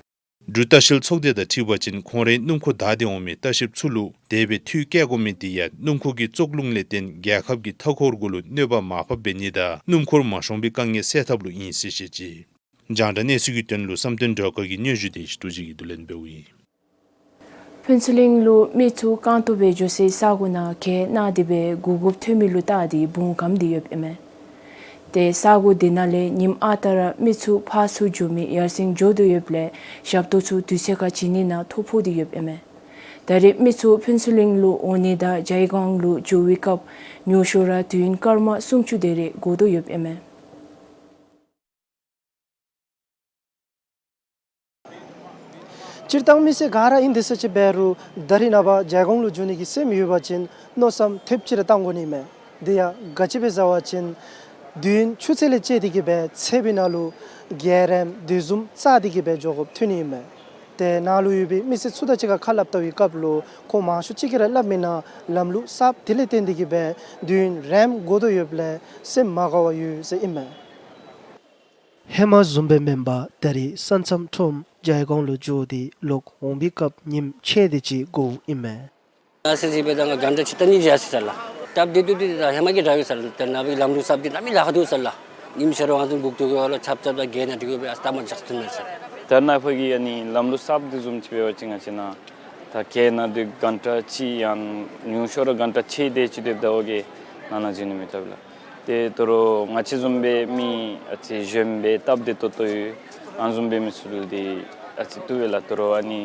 འབྲུག་ལྟ་བཤལ་ཚོགས་སྡེ་དང་འཁྲིལ་བ་ཅིན་ཁོང་རའི་སྣུམ་འཁོར་བདའ་སྟེ་འོང་མི་ལྟ་བཤལཔ་ཚུ་ལུ་དེ་སྦེ་འཐུས་བཀལ་དགོ་མི་འདི་ཡང་སྣུམ་འཁོར་གྱི་བཙོག་རླུང་ལས་བརྟེན་རྒྱལ་ཁབ་ཀྱི་མཐའ་འཁོར་གུ་ལུ་གནོད་པ་མར་ཕབ་འབད་ནི་དང་སྣུམ་འཁོར་མ་ཤོང་པའི་དཀའ་ངལ་སེལ་ཐབས་ལུ་ཨིན་ཟེར་བཤད་ཅི། རྒྱང་བསྒྲགས་གནས་ཚུལ་གྱི་དོན་ལུ་བསམ་གཏན་སྒྲོལ་དཀར་གྱི་སྙན་ཞུ་དེ་ཞུ་དོ་ཅིག་གིས་བསྡུ་ལེན་འབདཝ་ཨིན། ཕུན་ཚོགས་གླིང་ལུ་མི་ཚུ་རྐང་སྟོང་སྦེ་འགྱོ་སའི་ས་གོ་ནང་གྱལ་ནང་སྟེ་སྦེ་གོ་སྐབས་ཐོན་མི་ལུ་བལྟ་སྟེ་བུང་གམ་སྟེ་ཡོདཔ་ཨིན་མས། ཏེ་ས་གོ་དེ་ནང་ལས་ཉིནམ་ཨ་རྟག་ར་མི་ཚུ་ཕར་ཚུར་འགྱོ་མི་ཡར་སེང་འགྱོ་དོ་ཡོདཔ་ལས་ཞབས་ཏོག་ཚུ་དུས་ཚོད་ཁར་བྱིན་ནི་ནང་ཐོ་ཕོག་སྟེ་ཡོདཔ་ཨིན་མས། ད་རེས་མི་ཚུ་ཕུན་ཚོགས་གླིང་ལུ་འོང་ནི་དང་ཇའི་སྒང་ལུ་འགྱོ་བའི་སྐབས་ཉུང་ཤོས་ར་དུས་ཡུན་སྐར་མ་སུམ་ཅུ་དེ་རེ་འགོར་དོ་ཡོདཔ་ཨིན་མས། སྤྱིར་བཏང་མི་སེར་ག་ར་ཨིན་དེ་ཟེར་ཅིག་འབད་རུང་ད་རེས་ནངས་པ་ཇའི་སྒང་ལུ་འགྱོ་ནི་གི་སེམས་ཡོད་པ་ཅིན་མནོ་བསམ་ཐེབས་ཅིག་ར་བཏང་དགོ་ནི་མས། དེ་ཡང་ག་ཅི་སྦེ་ཟེར་བ་ཅིན་དུས་ཡུན་ཆུ་ཚོད་ལས་བཅད་དེ་གི་སྦེ་ཚེབ་ཀྱི་ནང་ལུ་གྱལ་རནམ་དེ་བཟུམ་བཙག་སྟེ་གི་སྦེ་འགྱོ་དགོཔ་ཐོན་ནི་ཨིན་མས། ཏེ་ནཱ་ལུ་ཡོད་པའི་མི་སེར་ཚུ་དང་གཅིག་ཁར་ཁ་སླབ་བལྟ་བའི་སྐབས་ལུ་ཁོང་མང་ཤོས་ཅིག་གིས་ར་སླབ་མི་ནང་ལམ་ལུགས་གསརཔ་དེ་ལས་བརྟེན་ཏེ་གི་སྦེ་དུས་ཡུན་རནམ་འགོར་དོ་ཡོདཔ་ལས་སེམས་མ་དགའ་བར་ཡོད་ཟེར་ཨིན་མས། ཧེ་མ་བཟུམ་སྦེ་མེན་པར་ད་རེས་ས་མཚམས་ཁྲོམ་ཇའི་སྒང་ལུ་འགྱོ་སྟེ་ལོག་འོང་པའི་སྐབས་ཉིནམ་ཕྱེད་དེ་ཅིག་འགོརཝ་ཨིན་མས། ཨ་ཙི་ཙི་སྦེ་ད་ང་གྷན་ཊ་གཅིག་དང་གཉིས་ཅིག་ཡར་སོ་ཡི་ཟེར་ལགས། སྟབས་བདེ་ཏོག་ཏོ་ད་ཧེ་མ་གི་འདྲ་བས་ཟེར་ལགས། ད་ནཱ་སྦེ་ལམ་ལུགས་གསརཔ་འདི་གནམ་མེད་ས་མེད་ལཱ་ཁག་འདུག་ཟེར་ལགས། ཉིནམ་ཤར་བ་ང་ཚོ་སྒུག་སྡོད་དགོ་ལགས། ཆརཔ་རྐྱབ་ད་གྱལ་ནང་སྡོད་དགོ་པས། ཨ་སྟབས་མ་བདེ་ཤ་ཐོན་མས་ཟེར། ད་ནཱ་ཕར་གྱི་ཨ་ནི་ལམ་ལུགས་གསརཔ་འདི་བཟུམ་ཅིག་འབད་བ་ཅིན་ང་བཅས་ནཱ་ད་གྱལ་ནང་སྡོད་གྷན་ཊ་གཅིག་ཡང་ཉུང་ཤོས་ར་གྷན་ཊ་ཕྱེད་དེ་ཅིག་སྡོདཔ་ད་འོ་གི་ནང་ན་འཛུལ་ནི་མེད་དོ་ལགས། ཏེ་དོ་རུང་ང་བཅས་བཟུམ་སྦེ་མི་ཨ་ཙི་གཞོནམ་སྦེ་སྟབས་བདེ་ཏོག་ཏོ་ཡོད་ཨ་ནི་བཟུམ་སྦེ་མི་ཚུ་ལུ་འདི་ཨ་ཙི་བཏུབ་པས་ལགས། དོ་རུང་ཨ་ནི་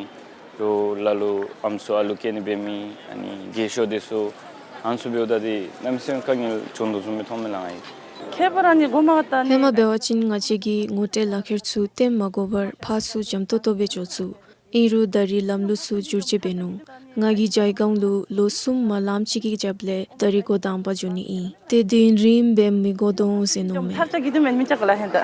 རོགས་ལ་ལུ་ཨམ་སྲུ་ཨ་ལུ་སྐྱེ་ནི་འབད་མི་ཨ་ནི་རྒས་ཤོས་འདི་ཚུ་ཨ་ནི་ཚུ་འབདཝ་ད་འདི་གནམ་མེད་ས་མེད་དཀའ་ངལ་བྱུང་དོ་བཟུམ་སྦེ་མཐོངམ་མས་ལགས་ང་གིས། ཁྱད་པར་ཨ་ནི་གོ་མ་ད་ནི་ཧེ་མ་འབད་བ་ཅིན་ང་བཅས་ཀྱིས་ངོ་སྤྲོད་ལག་ཁྱེར་ཚུ་སྟོན་མ་དགོ་པར་ཕར་ཚུར་འཇམ་ཏོང་ཏོ་སྦེ་འགྱོ་ཚུགས། ཨིན་རུང་ད་རེས་ལམ་ལུགས་ཚུ་འགྱུར་བཅོས་འབད་ནུག། ང་གིས་ཇའི་སྒང་ལུ་ལོ་གསུམ་མ་ལངམ་ཅིག་གི་རྒྱབ་ལས་ད་རེས་འགོ་དང་པ་འགྱོ་ནི་ཨིན། ཏེ་དུས་ཡུན་རིངམོ་སྦེ་མི་འགོར་དོ་འོང་ཟེར་མནོཝ་མས། ཐག་ཆ་གི་དུས་མེན་མི་ཅག་ལགས་ཧེ་ད།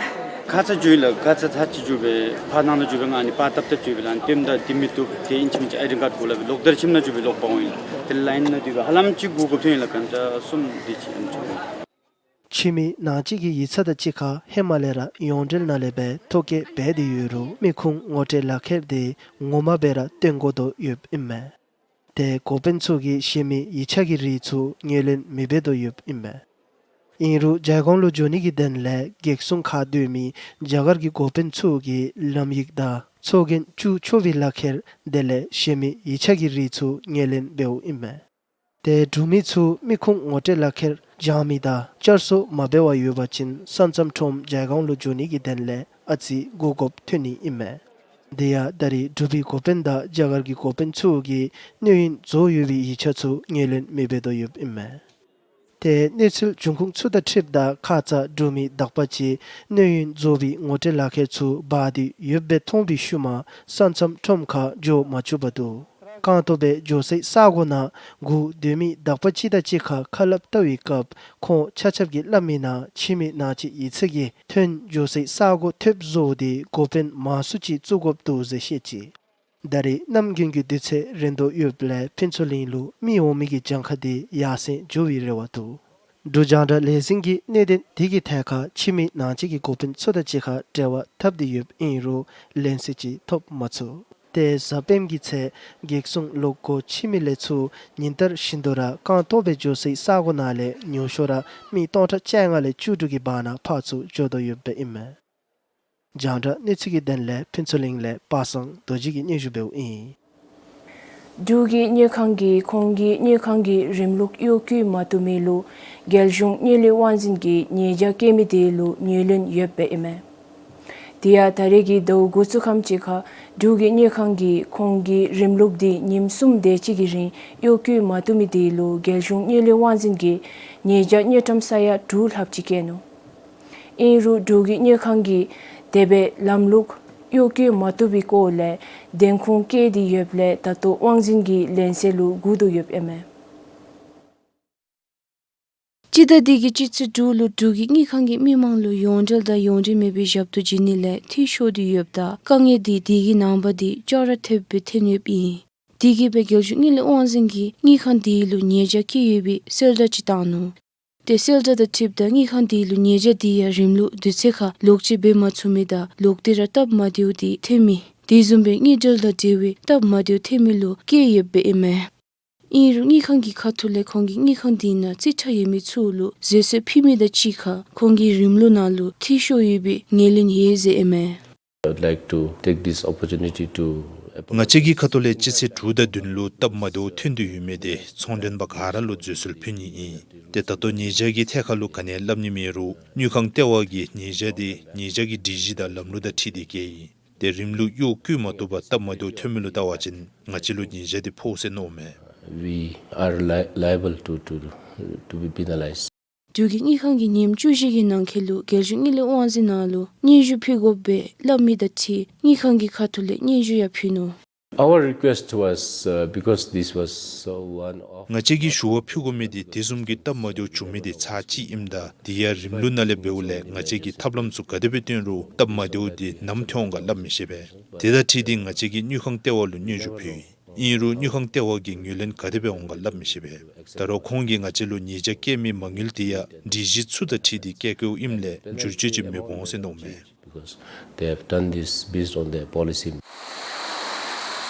ཁ་ཙ་འགྱོ་ཡི་ལགས། ཁ་ཙ་ཚར་གཅིག་འགྱོ་སྦེ་ཕར་ནང་ལུ་འགྱོ་སྦེ་ང་ཨ་ནི་པར་བཏབ་བཏབ་འགྱོ་སྦེ་ལགས། ཨ་ནི་ལྟདམོ་ད་འདི་མི་བཏུབ། ཏེ་ཨིན་ཅི་མིན་ཅི་ཨའི་ཌེན་ཁཌ་དགོ་སླབ་སྦེ་ལོག་ད་རེས་ཁྱིམ་ནང་འགྱོ་སྦེ་ལོག་པར་འོང་ཡི། ཏེ་ལའིན་ནང་སྡོད་སྦེ་ཧ་ལམ་ཅིག་སྒུག་དགོཔ་ཐོན་ཡི་ལགས། གྷན་ཊ་གསུམ་དེ་ཅིག་ཨ་ནི་ཅིག་འགྱོ་སྦེ། ཕྱི་མི་ནང་བཅུད་ཀྱི་ཡིག་ཚང་དང་གཅིག་ཁར་ཧེ་མ་ལས་ར་ཡོངས་འབྲེལ་ནང་ལས་སྦེ་ཐོ་བཀོད་འབད་དེ་ཡོད་རུང་མི་ཁུངས་ངོ་སྤྲོད་ལག་ཁྱེར་དེ་ངོ་མ་སྦེ་ར་སྟོན་དགོ་དོ་ཡོདཔ་ཨིན་མས། ཏེ་འགོ་དཔོན་ཚུ་གིས་གཞན་མི་ཡིག་ཆ་གི་རིགས་ཚུ་ངོས་ལེན་མི་འབད་དོ་ཡོདཔ་ཨིན་མས། ཨིན་རུང་ཇའི་སྒང་ལུ་འགྱོ་ནི་གི་དོན་ལས་གེགས་སྲུང་ཁར་སྡོད་མི་རྒྱ་གར་གྱི་འགོ་དཔོན་ཚུ་གིས་ལམ་ཡིག་དང་ཚོགས་རྒྱན་བཙུགས་ཆོག་པའི་ལག་ཁྱེར་དེ་ལས་གཞན་མི་ཡིག་ཆ་གི་རིགས་ཚུ་ངོས་ལེན་འབདཝ་ཨིན་མས། ཏེ་འབྲུག་མི་ཚུ་མི་ཁུངས་ངོ་སྤྲོད་ལག་ཁྱེར་སྦྱང་མི་དང་བསྐྱར་གསོ་མ་འབད་བར་ཡོད་པ་ཅིན་ས་མཚམས་ཁྲོམ་ཇའི་སྒང་ལུ་འགྱོ་ནི་གི་དོན་ལས་ཨ་ཙི་སྒུག་དགོཔ་ཐོན་ནི་ཨིན་མས། དེ་ཡང་ད་རེས་འབྲུག་པའི་འགོ་དཔོན་དང་རྒྱ་གར་གྱི་འགོ་དཔོན་ཚུ་གིས་གནས་ཡུན་རྫོགས་ཡོད་པའི་ཡིག་ཆ་ཚུ་ངོས་ལེན་མི་འབད་དོ་ཡོདཔ་ཨིན་མས། ཏེ་གནས་ཚུལ་འབྱུང་ཁུངས་ཚུ་དང་འཁྲིལཝ་ད་ཁ་ཙ་འབྲུག་མི་དག་པ་ཅིག་གནས་ཡུན་རྫོགས་པའི་ངོ་སྤྲོད་ལག་ཁྱེར་ཚུ་འབག་སྟེ་ཡོདཔ་སྦེ་མཐོང་བའི་ཤུལ་མ་ས་མཚམས་ཁྲོམ་ཁར་འགྱོ་མ་བཅུག་པར་འདུག། རྐང་སྟོང་སྦེ་འགྱོ་སའི་ས་གོ་ནང་སྒུག་སྡོད་མི་དག་པ་ཅིག་དང་གཅིག་ཁར་ཁ་སླབ་བལྟ་བའི་སྐབས་ཁོང་ཆ་ཁྱབ་ཀྱིས་སླབ་མི་ནང་ཕྱི་མི་ནང་བཅུད་ཡིག་ཚང་གིས་ཐོན་འགྱོ་སའི་ས་གོ་ཐེབས་བཟོ་སྟེ་འགོ་དཔོན་མང་སུ་ཅིག་བཙུགས་དགོཔ་འདུག་ཟེར་བཤད་ཅི། ད་རེས་གནམ་དགུན་གྱི་དུས་ཚོད་རན་དོ་ཡོདཔ་ལས་ཕུན་ཚོགས་གླིང་ལུ་མི་འོང་མི་གི་གྱངས་ཁ་དེ་ཡར་སེང་འགྱོ་བའི་རེ་བ་འདུག། འབྲུག་རྒྱང་བསྒྲགས་ལས་འཛིན་གྱིས་གནད་དོན་དེ་གི་ཐད་ཁར་ཕྱི་མི་ནང་བཅུད་ཀྱི་འགོ་དཔོན་ཚུ་དང་གཅིག་ཁར་འབྲེལ་བ་འཐབ་སྟེ་ཡོདཔ་ཨིན་རུང་ལན་གསལ་ཅིག་ཐོབ་མ་ཚུགས། ཏེ་གཟའ་སྤེནམ་གྱི་ཚེ་གེགས་སྲུང་ལོག་སྒོ་ཕྱེ་མི་ལས་ཚུར་ཉིན་ལྟར་བཞིན་དུ་ར་རྐང་སྟོང་སྦེ་འགྱོ་སའི་ས་གོ་ནང་ལས་ཉུང་ཤོས་ར་མི་སྟོང་ཕྲག་བཅོ་ལྔ་ལས་བཅུ་དྲུག་གི་བར་ན་ཕར་ཚུར་འགྱོ་དོ་ཡོདཔ་ཨིན་མས། རྒྱང་བསྒྲགས་གནས་ཚུལ་གྱི་དོན་ལས་ཕུན་ཚོགས་གླིང་ལས་པ་སངས་རྡོ་རྗེ་གིས་སྙན་ཞུ་འབདཝ་ཨིན། འབྲུག་གི་དངུལ་ཁང་གིས་ཁོང་གི་དངུལ་ཁང་གི་རིམ་ལུགས་གཡོ་སྐྱོད་མ་བཏུབ་མི་ལུ་རྒྱལ་གཞུང་དངུལ་ལས་དབང་འཛིན་གྱིས་ཉེས་བྱ་བཀལ་མི་དེ་ལུ་ངོས་ལེན་ཡོདཔ་ཨིན་མས། དེ་ཡང་ད་རེས་ཀྱི་ཟླཝ་འགོ་བཙུགས་ཁམས་ཅིག་ཁར་འབྲུག་གི་དངུལ་ཁང་གིས་ཁོང་གི་རིམ་ལུགས་དེ་ཉིནམ་གསུམ་དེ་ཅིག་གི་རིང་གཡོ་སྐྱོད་མ་བཏུབ་མི་དེ་ལུ་རྒྱལ་གཞུང་དངུལ་ལས་དབང་འཛིན་གྱིས་ཉེས་བྱ་དངུལ་ཀྲམ་ས་ཡ་དྲུག་ལྷགཔ་ཅིག་བཀལ་ནུག། ཨིན་རུང་འབྲུག་གི་དངུལ་ཁང་གིས་དེ་སྦེ་ལམ་ལུགས་གཡོ་སྐྱོད་མ་བཏུབ་པའི་སྐོར་ལས་བདེན་ཁུངས་བཀལ་ཏེ་ཡོདཔ་ལས་ད་ལྟོ་དབང་འཛིན་གྱི་ལན་གསལ་ལུ་སྒུག་དོ་ཡོདཔ་ཨིན་མས། སྤྱི་ཟླ་འདི་གི་སྤྱི་ཚེས་དྲུག་ལུ་འབྲུག་གི་དངུལ་ཁང་གིས་མི་མང་ལུ་ཡོངས་འབྲེལ་དང་ཡོངས་འབྲེལ་མེད་པའི་ཞབས་ཏོག་བྱིན་ནི་ལས་འཐུས་ཤོར་ཏེ་ཡོདཔ་ད་དཀའ་ངལ་འདི་དེ་གི་ནངས་པ་འདི་ཅོག་ར་འཐདཔ་སྦེ་ཐོན་ཡོདཔ་ཨིན། དེ་གིས་སྦེ་རྒྱལ་གཞུང་དངུལ་ལས་དབང་འཛིན་གྱིས་དངུལ་ཁང་དེ་ལུ་ཉེས་བྱ་བཀལ་ཡོད་པའི་གསལ་བསྒྲགས་ཅིག་བཏང་ནུག། ཏེ་གསལ་བསྒྲགས་དང་འཁྲིལཝ་ད་དངུལ་ཁང་དེ་ལུ་ཉེས་བྱ་དེ་ཡང་རིམ་ལུགས་དུས་ཚོད་ཁར་ལོག་སྤྱོད་འབད་མ་ཚུགས་མི་དང་ལོག་སྟེ་ར་སྟབས་མ་བདེཝ་དེ་ཐོན་མི་དེ་བཟུམ་སྦེ་དངུལ་འབྲེལ་དང་འབྲེལ་བའི་སྟབས་མ་བདེཝ་ཐོན་མི་ལུ་བཀལ་ཡོདཔ་ཨིན་མས། ཨིན་རུང་དངུལ་ཁང་གི་ཁ་ཐུག་ལས་ཁོང་གིས་དངུལ་ཁང་དེ་ནང་རྩིས་ཁྲ་ཡོད་མི་ཚུ་ལུ་བཟོད་གསོལ་ཕུལ་མི་དང་གཅིག་ཁར་ཁོང་གིས་རིམ་ལུགས་ནང་ལུ་འཐུས་ཤོར་ཡོད་པའི་ངོས་ལེན་ཡོད་ཟེར་ཨིན་མས། I would like to take this opportunity to ང་བཅས་ཀྱི་ཁ་ཐུག་ལས་སྤྱི་ཚེས་དྲུག་དང་བདུན་ལུ་སྟབས་མ་བདེཝ་ཐོན་ཏེ་ཡོད་མི་དེ་ཚོང་མགྲོན་པ་ག་ར་ལུ་བཟོད་གསོལ་ཕུལ་ནི་ཨིན། ཏེ་ད་ལྟོ་ཉེས་བྱ་གི་ཐད་ཁར་ལུ་ག་ནི་ཡང་སླབ་ནི་མེད་རུང་དངུལ་ཁང་ལྟེ་བ་གིས་ཉེས་བྱ་དེ་ཉེས་བྱ་གི་སྒྲིག་གཞི་དང་ལམ་ལུགས་དང་འཁྲིལ་ཏེ་བཀལ་ཡི། ཏེ་རིམ་ལུགས་གཡོག་བཀོལ་མ་བཏུབ་པར་སྟབས་མ་བདེཝ་ཐོན་མི་ལུ་བལྟ་བ་ཅིན་ང་བཅས་ལུ་ཉེས་བྱ་དེ་ཕོག་ཟེར་མནོཝ་མས། We are li- liable to, to, to be penalized. འབྲུག་གི་དངུལ་ཁང་གིས་ཉིནམ་བཅུ་བཞི་གི་ནང་འཁོད་ལུ་རྒྱལ་གཞུང་དངུལ་ལས་དབང་འཛིན་ནང་ལུ་སྙན་ཞུ་ཕུལ་དགོཔ་སྦེ་སླབ་མི་དང་འཁྲིལ་དངུལ་ཁང་གི་ཁ་ཐུག་ལས་སྙན་ཞུ་ཡང་ཕུལ་ནུག། Our request was, uh, because this was, uh, one of ང་བཅས་ཀྱིས་ཞུ་བ་ཕུལ་དགོ་མི་དེ་དེ་བཟུམ་གྱི་སྟབས་མ་བདེཝ་བྱུང་མི་དེ་ཚར་གཅིག་ཨིནམ་ད་དེ་ཡང་རིམ་ལུགས་ནང་ལས་འབདཝ་ལས་ང་བཅས་ཀྱིས་ཐབས་ལམ་ཚུ་ག་དེ་སྦེ་བཏོན་རུང་སྟབས་མ་བདེཝ་དེ་ནམ་ཐོན་འོང་ག་སླབ་མི་ཤེས་པས། དེ་དང་འཁྲིལ་ཏེ་ང་བཅས་ཀྱིས་དངུལ་ཁང་ལྟེ་བ་ལུ་སྙན་ཞུ་ཕུལ་ཡི། ཨིན་རུང་དངུལ་ཁང་ལྟེ་བ་གིས་ངོས་ལེན་ག་དེ་སྦེ་འོང་ག་སླབ་མི་ཤེས་པས། ད་རུང་ཁོང་གིས་ང་བཅས་ལུ་ཉེས་བྱ་བཀལ་མི་མ་དངུལ་དེ་ཡང་སྒྲིག་གཞི་ཚུ་དང་འཁྲིལ་ཏེ་བཀལ་བཀལཝ་ཨིནམ་ལས་བསྒྱུར་བཅོས་ཅིག་མི་འོང་ཟེར་མནོཝ་མས། Because they have done this based on their policy.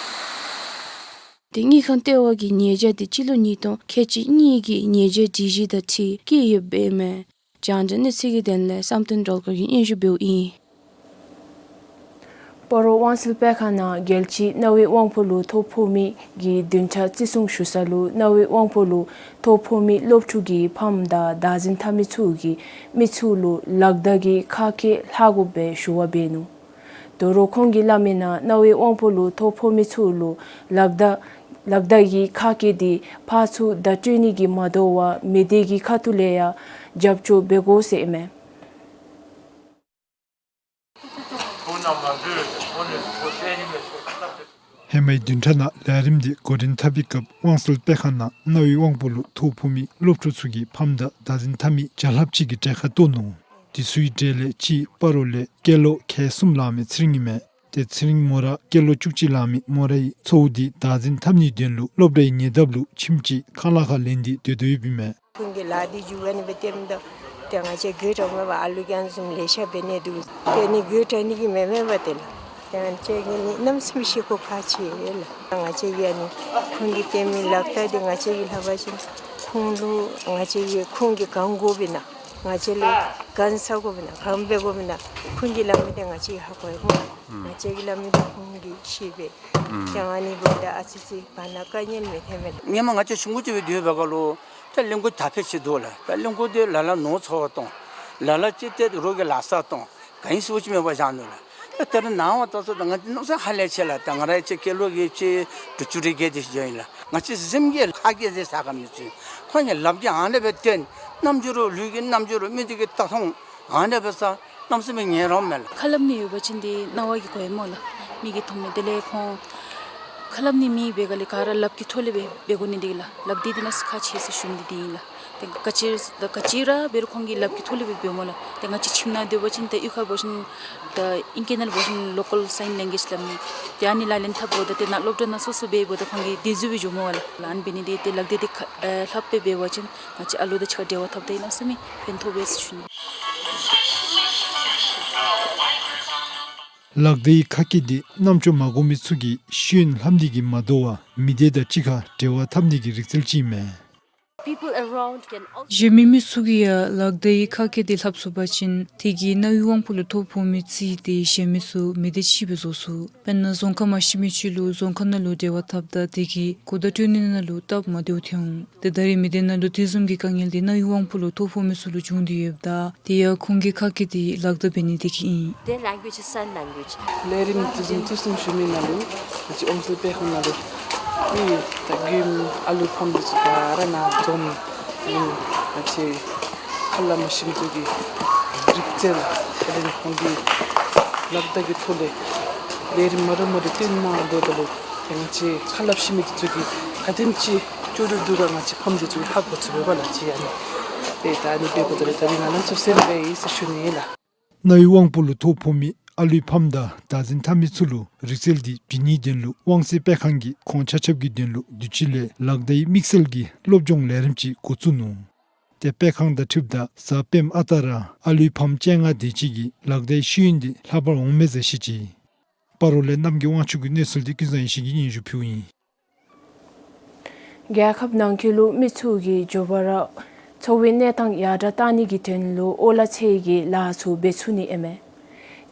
ཏེ་དངུལ་ཁང་ལྟེ་བ་གིས་ཉེས་བྱ་དེ་སྤྱི་ལོ་ཉིས་སྟོང་ཁལ་གཅིག་གཉིས་ཀྱི་ཉེས་བྱ་སྒྲིག་གཞི་དང་འཁྲིལ་བཀལ་ཡོདཔ་ཨིན་མས། རྒྱང་བསྒྲགས་གནས་ཚུལ་གྱི་དོན་ལས་བསམ་གཏན་སྒྲོལ་དཀར་གྱིས་སྙན་ཞུ་འབདཝ་ཨིན། སྤ་རོ་དབང་སེལ་སྤེལ་ཁང་ནང་རྒྱལ་སྤྱིའི་གནའ་བོའི་དབང་པོ་ལུ་ཐོ་ཕོག་མི་གི་བདུན་ཕྲག་བརྩི་སྲུང་ཞུ་ས་ལུ་གནའ་བོའི་དབང་པོ་ལུ་ཐོ་ཕོག་མི་སློབ་ཕྲུག་གི་ཕམ་དང་བདག་འཛིན་འཐབ་མི་ཚུ་གིས་མི་ཚུ་ལུ་ལག་བརྡ་གི་ཁ་སྐད་ལྷག་དགོཔ་སྦེ་ཞུ་བ་འབད་ནུག། དོ་རུང་ཁོང་གིས་སླབ་མི་ནང་གནའ་བོའི་དབང་པོ་ལུ་ཐོ་ཕོག་མི་ཚུ་ལུ་ལག་བརྡ་ལག་བརྡ་གི་ཁ་སྐད་དེ་ཕར་ཚུར་བརྡ་སྤྲོད་ནི་གིས་མ་དོ་བར་མི་སྡེ་གི་ཁ་ཐུག་ལས་ཡང་རྒྱབ་སྐྱོར་འབད་དགོ་ཟེར་ཨིན་མས། ཧེ་མའི་བདུན་ཕྲག་ནང་ལས་རིམ་འདི་འགོ་འདྲེན་འཐབ་པའི་སྐབས་དབང་སེལ་སྤེལ་ཁང་ནང་གནའ་བོའི་དབང་པོ་ལུ་ཐོ་ཕོག་མི་སློབ་ཕྲུག་ཚུ་གི་ཕམ་དང་བདག་འཛིན་འཐབ་མི་བརྒྱ་ལྷགཔ་ཅིག་གི་གྲལ་ཁར་གཏོགས་ནུག། དེ་ཚུའི་གྲས་ལས་གཅིག་སྤ་རོ་ལས་སྐྱེས་ལོ་ཁལ་གསུམ་ལང་མི་ཚེ་རིང་ཨིན་མས། ཏེ་ཚེ་རིང་མོ་ར་སྐྱེས་ལོ་བཅུ་གཅིག་ལང་མི་མོ་རའི་ཚའོ་འདི་བདག་འཛིན་འཐབ་ནིའི་དོན་ལུ་སློབ་གྲྭའི་ཉེ་འདབས་ལུ་ཁྱིམ་ཅིག་ཁང་གླ་ཁར་ལེན་ཏེ་སྡོད་དོ་ཡོདཔ་ཨིན་མས། ཁོང་གི་ལཱ་འདི་མཇུག་བསྒྲིལ་ནི་སྦེ་སྟོནམ་ད་ཏེ་ང་བཅས་གུ་དྲག་མེད་པར་ཨ་ལུ་རྒན་བཟུམ་ལེ་ཤ་འབད་ནི་འདུག། ཏེ་ནི་གུ་དྲག་ནི་གི་མེན་མེན་པ་ཏེ་ལགས། ཏེ་ང་བཅས་ཀྱིས་ནི་གནམ་མེད་ས་མེད་ཤེས་ཁོག་ཁག་ཆེ་ཡོད་ལགས། ང་བཅས་ཀྱིས་ཨ་ནི་ཁོང་གིས་སྟོན་མི་ལག་བརྡ་འདི་ང་བཅས་ཀྱིས་ལྷག་པ་ཅིན་ཁོང་ལུ་ང་བཅས་ཀྱིས་ཁོང་གིས་གང་དགོཔ་ཨིན་ན་ང་བཅས་ལུ་གང་ཟ་དགོཔ་ཨིན་ན་གང་འབད་དགོཔ་ཨིན་ན་ཁོང་གིས་སླབ་མི་འདི་ང་བཅས་ཀྱིས་ཧ་གོ་ཡི་སྨོ། ང་བཅས་ཀྱིས་སླབ་མི་འདི་ཁོང་གིས་ཤེས་པས། ཏེ་ཨ་ནི་འབདཝ་ད་ཨ་ཙི་ཙི་བར་ན་དཀའ་ངལ་མི་ཐོན་མས་ལགས། སྔོན་མ་ང་བཅས་ཆུང་ཀུ་ཅིག་སྦེ་སྡོད་པའི་སྐབས་ལུ་ད་གླིང་སྐོར་དར་འཕེལ་ཅིག་འདུག་ལགས། ད་གླིང་སྐོར་འདི་ལ་ལུ་ནོར་འཚོ་བར་གཏང་། ལ་ལུ་ཅིག་ཏེ་རོགས་ཀྱི་ལཱ་སར་གཏང་། ག་ཨིན་ཟེར་བ་ཅིན་མེད་པར་བཞག་ནུག་ལགས། ད་ད་རེས་ནངས་པ་ད་ཚུ་ད་ང་བཅས་གནམ་མེད་ས་མེད་ཧ་ལས་ཆེ་ལགས། ད་ང་རའི་ཅིག་སྐྱེས་ལོ་གི་ཅིག་དྲུག་ཅུ་རེ་བརྒྱད་དེ་ཅིག་ཨིན་ལགས། ང་བཅས་གཟིམ་གྱི་ཁ་སྐད་ཟེར་ས་ག་མི་ཚུགས། ཁོང་གིས་ལགཔ་གིས་ཨ་ནེ་སྦེ་སྟོན། རྣམ་འགྱུར་ལུས་ཀྱི་རྣམ་འགྱུར་མི་འདི་གིས་ད་མཐོང་། ཨ་ནེ་སྦེ་ས་གནམ་མེད་ས་མེད་ངལ་རངས་མས་ལགས། ཁ་སླབ་ནི་ཡོད་པ་ཅིན་ཏེ་རྣ་བ་གིས་གོ་ཡི་སྨོ་ལགས། མིག་གིས་མཐོང་མས། དེ་ལས་ཁོང་ཁ་སླབ་ནི་མེད་པའི་སྒང་ལས་ག་ར་ལགཔ་གི་ཐོག་ལས་སྦེ་འབད་དགོ་ནི་འདི་ལགས། ལག་བརྡ་འདི་གནམ་མེད་ས་མེད་ཁག་ཆེ་ཟེར་ཞུ་ནི་འདི་ཨིན་ལགས། ཏེ་ག་ཅི་ད་ག་ཅི་ར་འབད་རུང་ཁོང་གིས་ལགཔ་གི་ཐོག་ལས་སྦེ་འབདཝ་སྨོ་ལགས། ཏེ་ང་བཅས་ཁྱིམ་ནང་སྡོད་པ་ཅིན་ཏེ་གཡུས་ཁར་འབད་བ་ཅིན་ད་ཨིང་སྐད་ནང་ལུ་འབད་བ་ཅིན་local sign language སླབ་ནི། ཏེ་ཨ་ནི་ལག་ལེན་འཐབ་དགོཔ་ད་ཏེ་ནཱ་སློབ་གྲྭ་ནང་སོ་སོ་སྦེ་འབདཝ་ད་ཁོང་གིས་དེ་བཟུམ་སྦེ་འགྱོཝ་སྨོ་ལགས། ལག་ལེན་འབད་ནི་འདི་ཏེ་ལག་བརྡ་འདི་ཁ་ཨེ་ལྷགཔ་སྦེ་འབད་བ་ཅིན་ང་བཅས་ཨ་ལུ་དང་གཅིག་ཁར་འབྲེལ་བ་འཐབ་ད་གནམ་མེད་ས་མེད་ཕན་ཐོགས་པས་ཟེར་ཞུ་ནི། ལག་བརྡའི་ཁ་སྐད་འདི་རྣམ་ཅོ་མ་གོ་མི་ཚུ་གིས་ཤེས་ཡོན་ལྷབ་ནི་གིས་མ་དོ་བར་མི་སྡེ་དང་གཅིག་ཁར་འབྲེལ་བ་འཐབ་ནི་གི་རིག་རྩལ་ཅིག་ཨིན་མས། People around can also གཞན་མི་མི་ཚུ་གིས་ཡང་ལག་བརྡའི་ཁ་སྐད་འདི་ལྷབ་ཚུགས་པ་ཅིན་དེ་གིས་གནའ་བོའི་དབང་པོ་ལུ་ཐོ་ཕོག་མི་ཚུ་ཏེ་གཞན་མི་ཚུ་མི་སྡེ་གཅིག་སྦེ་བཟོ་ཚུགས། དཔེར་ན་རྫོང་ཁ་མ་ཤེས་མི་ཅིག་ལུ་རྫོང་ཁ་ནང་ལུ་འབྲེལ་བ་འཐབ་ད་དེ་གིས་གོ་བརྡ་སྤྲོད་ནི་ནང་ལུ་སྟབས་མ་བདེཝ་ཐོན་འོང་། ཏེ་ད་རེས་མི་སྡེ་ནང་ལུ་དེ་བཟུམ་གྱི་དཀའ་ངལ་འདི་གནའ་བོའི་དབང་པོ་ལུ་ཐོ་ཕོག་མི་ཚུ་ལུ་བྱུང་སྟེ་ཡོདཔ་ད་དེ་ཡང་ཁོང་གི་ཁ་སྐད་འདི་ལག་བརྡ་འབད་ནི་དེ་གིས་ཨིན། Their language is sign language. ལས་རིམ་དེ་བཟུམ་བརྩི་སྲུང་ཞུ་མི་ནང་ལུ་ང་བཅས་དབང་སེལ་སྤེལ་ཁང་ནང་ལུ་ཨེ་ད་རྒནམ་ཨ་ལུ་ཕམ་འདི་ཚུ་ག་ར་ནཱ་འཛོམས། ཨེ་ང་བཅས་ཁ་སླབ་མ་ཤེས་མི་ཚུ་གི་རིག་རྩལ་དེ་ལས་ཁོང་གི་ལག་བརྡ་གི་ཐོག་ལས་ལས་རིམ་མ་འདྲཝ་མ་འདྲཝ་སྟོན་གནང་དོ་ད་ལུ་ཏེ་ང་བཅས་ཁ་སླབ་ཤེས་མི་འདི་ཚུ་གིས་ག་དེམ་ཅིག་ཅོག་འཐདཔ་འདུག་ག་ང་བཅས་ཕམ་འདི་ཚུ་གིས་ཧ་གོ་ཚུགས་པས་ལགས། ཅིག་ཨ་ནི་ཏེ་ད་ཨ་ནི་འབད་དགོཔ་ད་ལུ་ད་རིས་ང་ལམ་སང་སེམས་ལས་ཡི་ཟེར་ཞུ་ནི་ལགས། གནའ་བོའི་དབང་པོ་ལུ་ཐོ་ཕོག་མི་ ཨ་ལུའི་ཕམ་དང་བདག་འཛིན་འཐབ་མི་ཚུ་ལུ་རིག་རྩལ་འདི་བྱིན་ནིའི་དོན་ལུ་དབང་ཚད་སྤེལ་ཁང་གིས་ཁོང་ཆ་ཁྱབ་ཀྱི་དོན་ལུ་དུས་ཅི་ལས་ལག་བརྡའི་དམིགས་བསལ་གྱི་སློབ་སྦྱོང་ལས་རིམ་ཅིག་འགོ་བཙུགས་ནུག། ཏེ་སྤེལ་ཁང་དང་འཁྲིལཝ་ད་གཟའ་སྤེནམ་ཨ་རྟག་ར་ཨ་ལུའི་ཕམ་བཅོ་ལྔ་དེ་ཅིག་གིས་ལག་བརྡའི་ཤེས་ཡོན་འདི་ལྷག་པར་འོང་མས་ཟེར་བཤད་ཅི། སྤ་རོ་ལས་རྣམ་རྒྱལ་དབང་ཕྱུག་གི་གནས་ཚུལ་འདི་ཀུན་བཟང་ཡེ་ཤེས་ཀྱིས་སྙན་ཞུ་ཕུལཝ་ཨིན། རྒྱལ་ཁབ་ནང་འཁོད་ལུ་མི་ཚུ་གིས་མགྱོགས་པ་ར་འཚོ་བའི་གནས་སྟངས་ཡར་དྲག་གཏང་ནི་གི་དོན་ལུ་ཨོ་ལ་ཚེ་གི་ལཱ་ཚུ་འབད་ཚུགས་ནི་ཨིན་མས།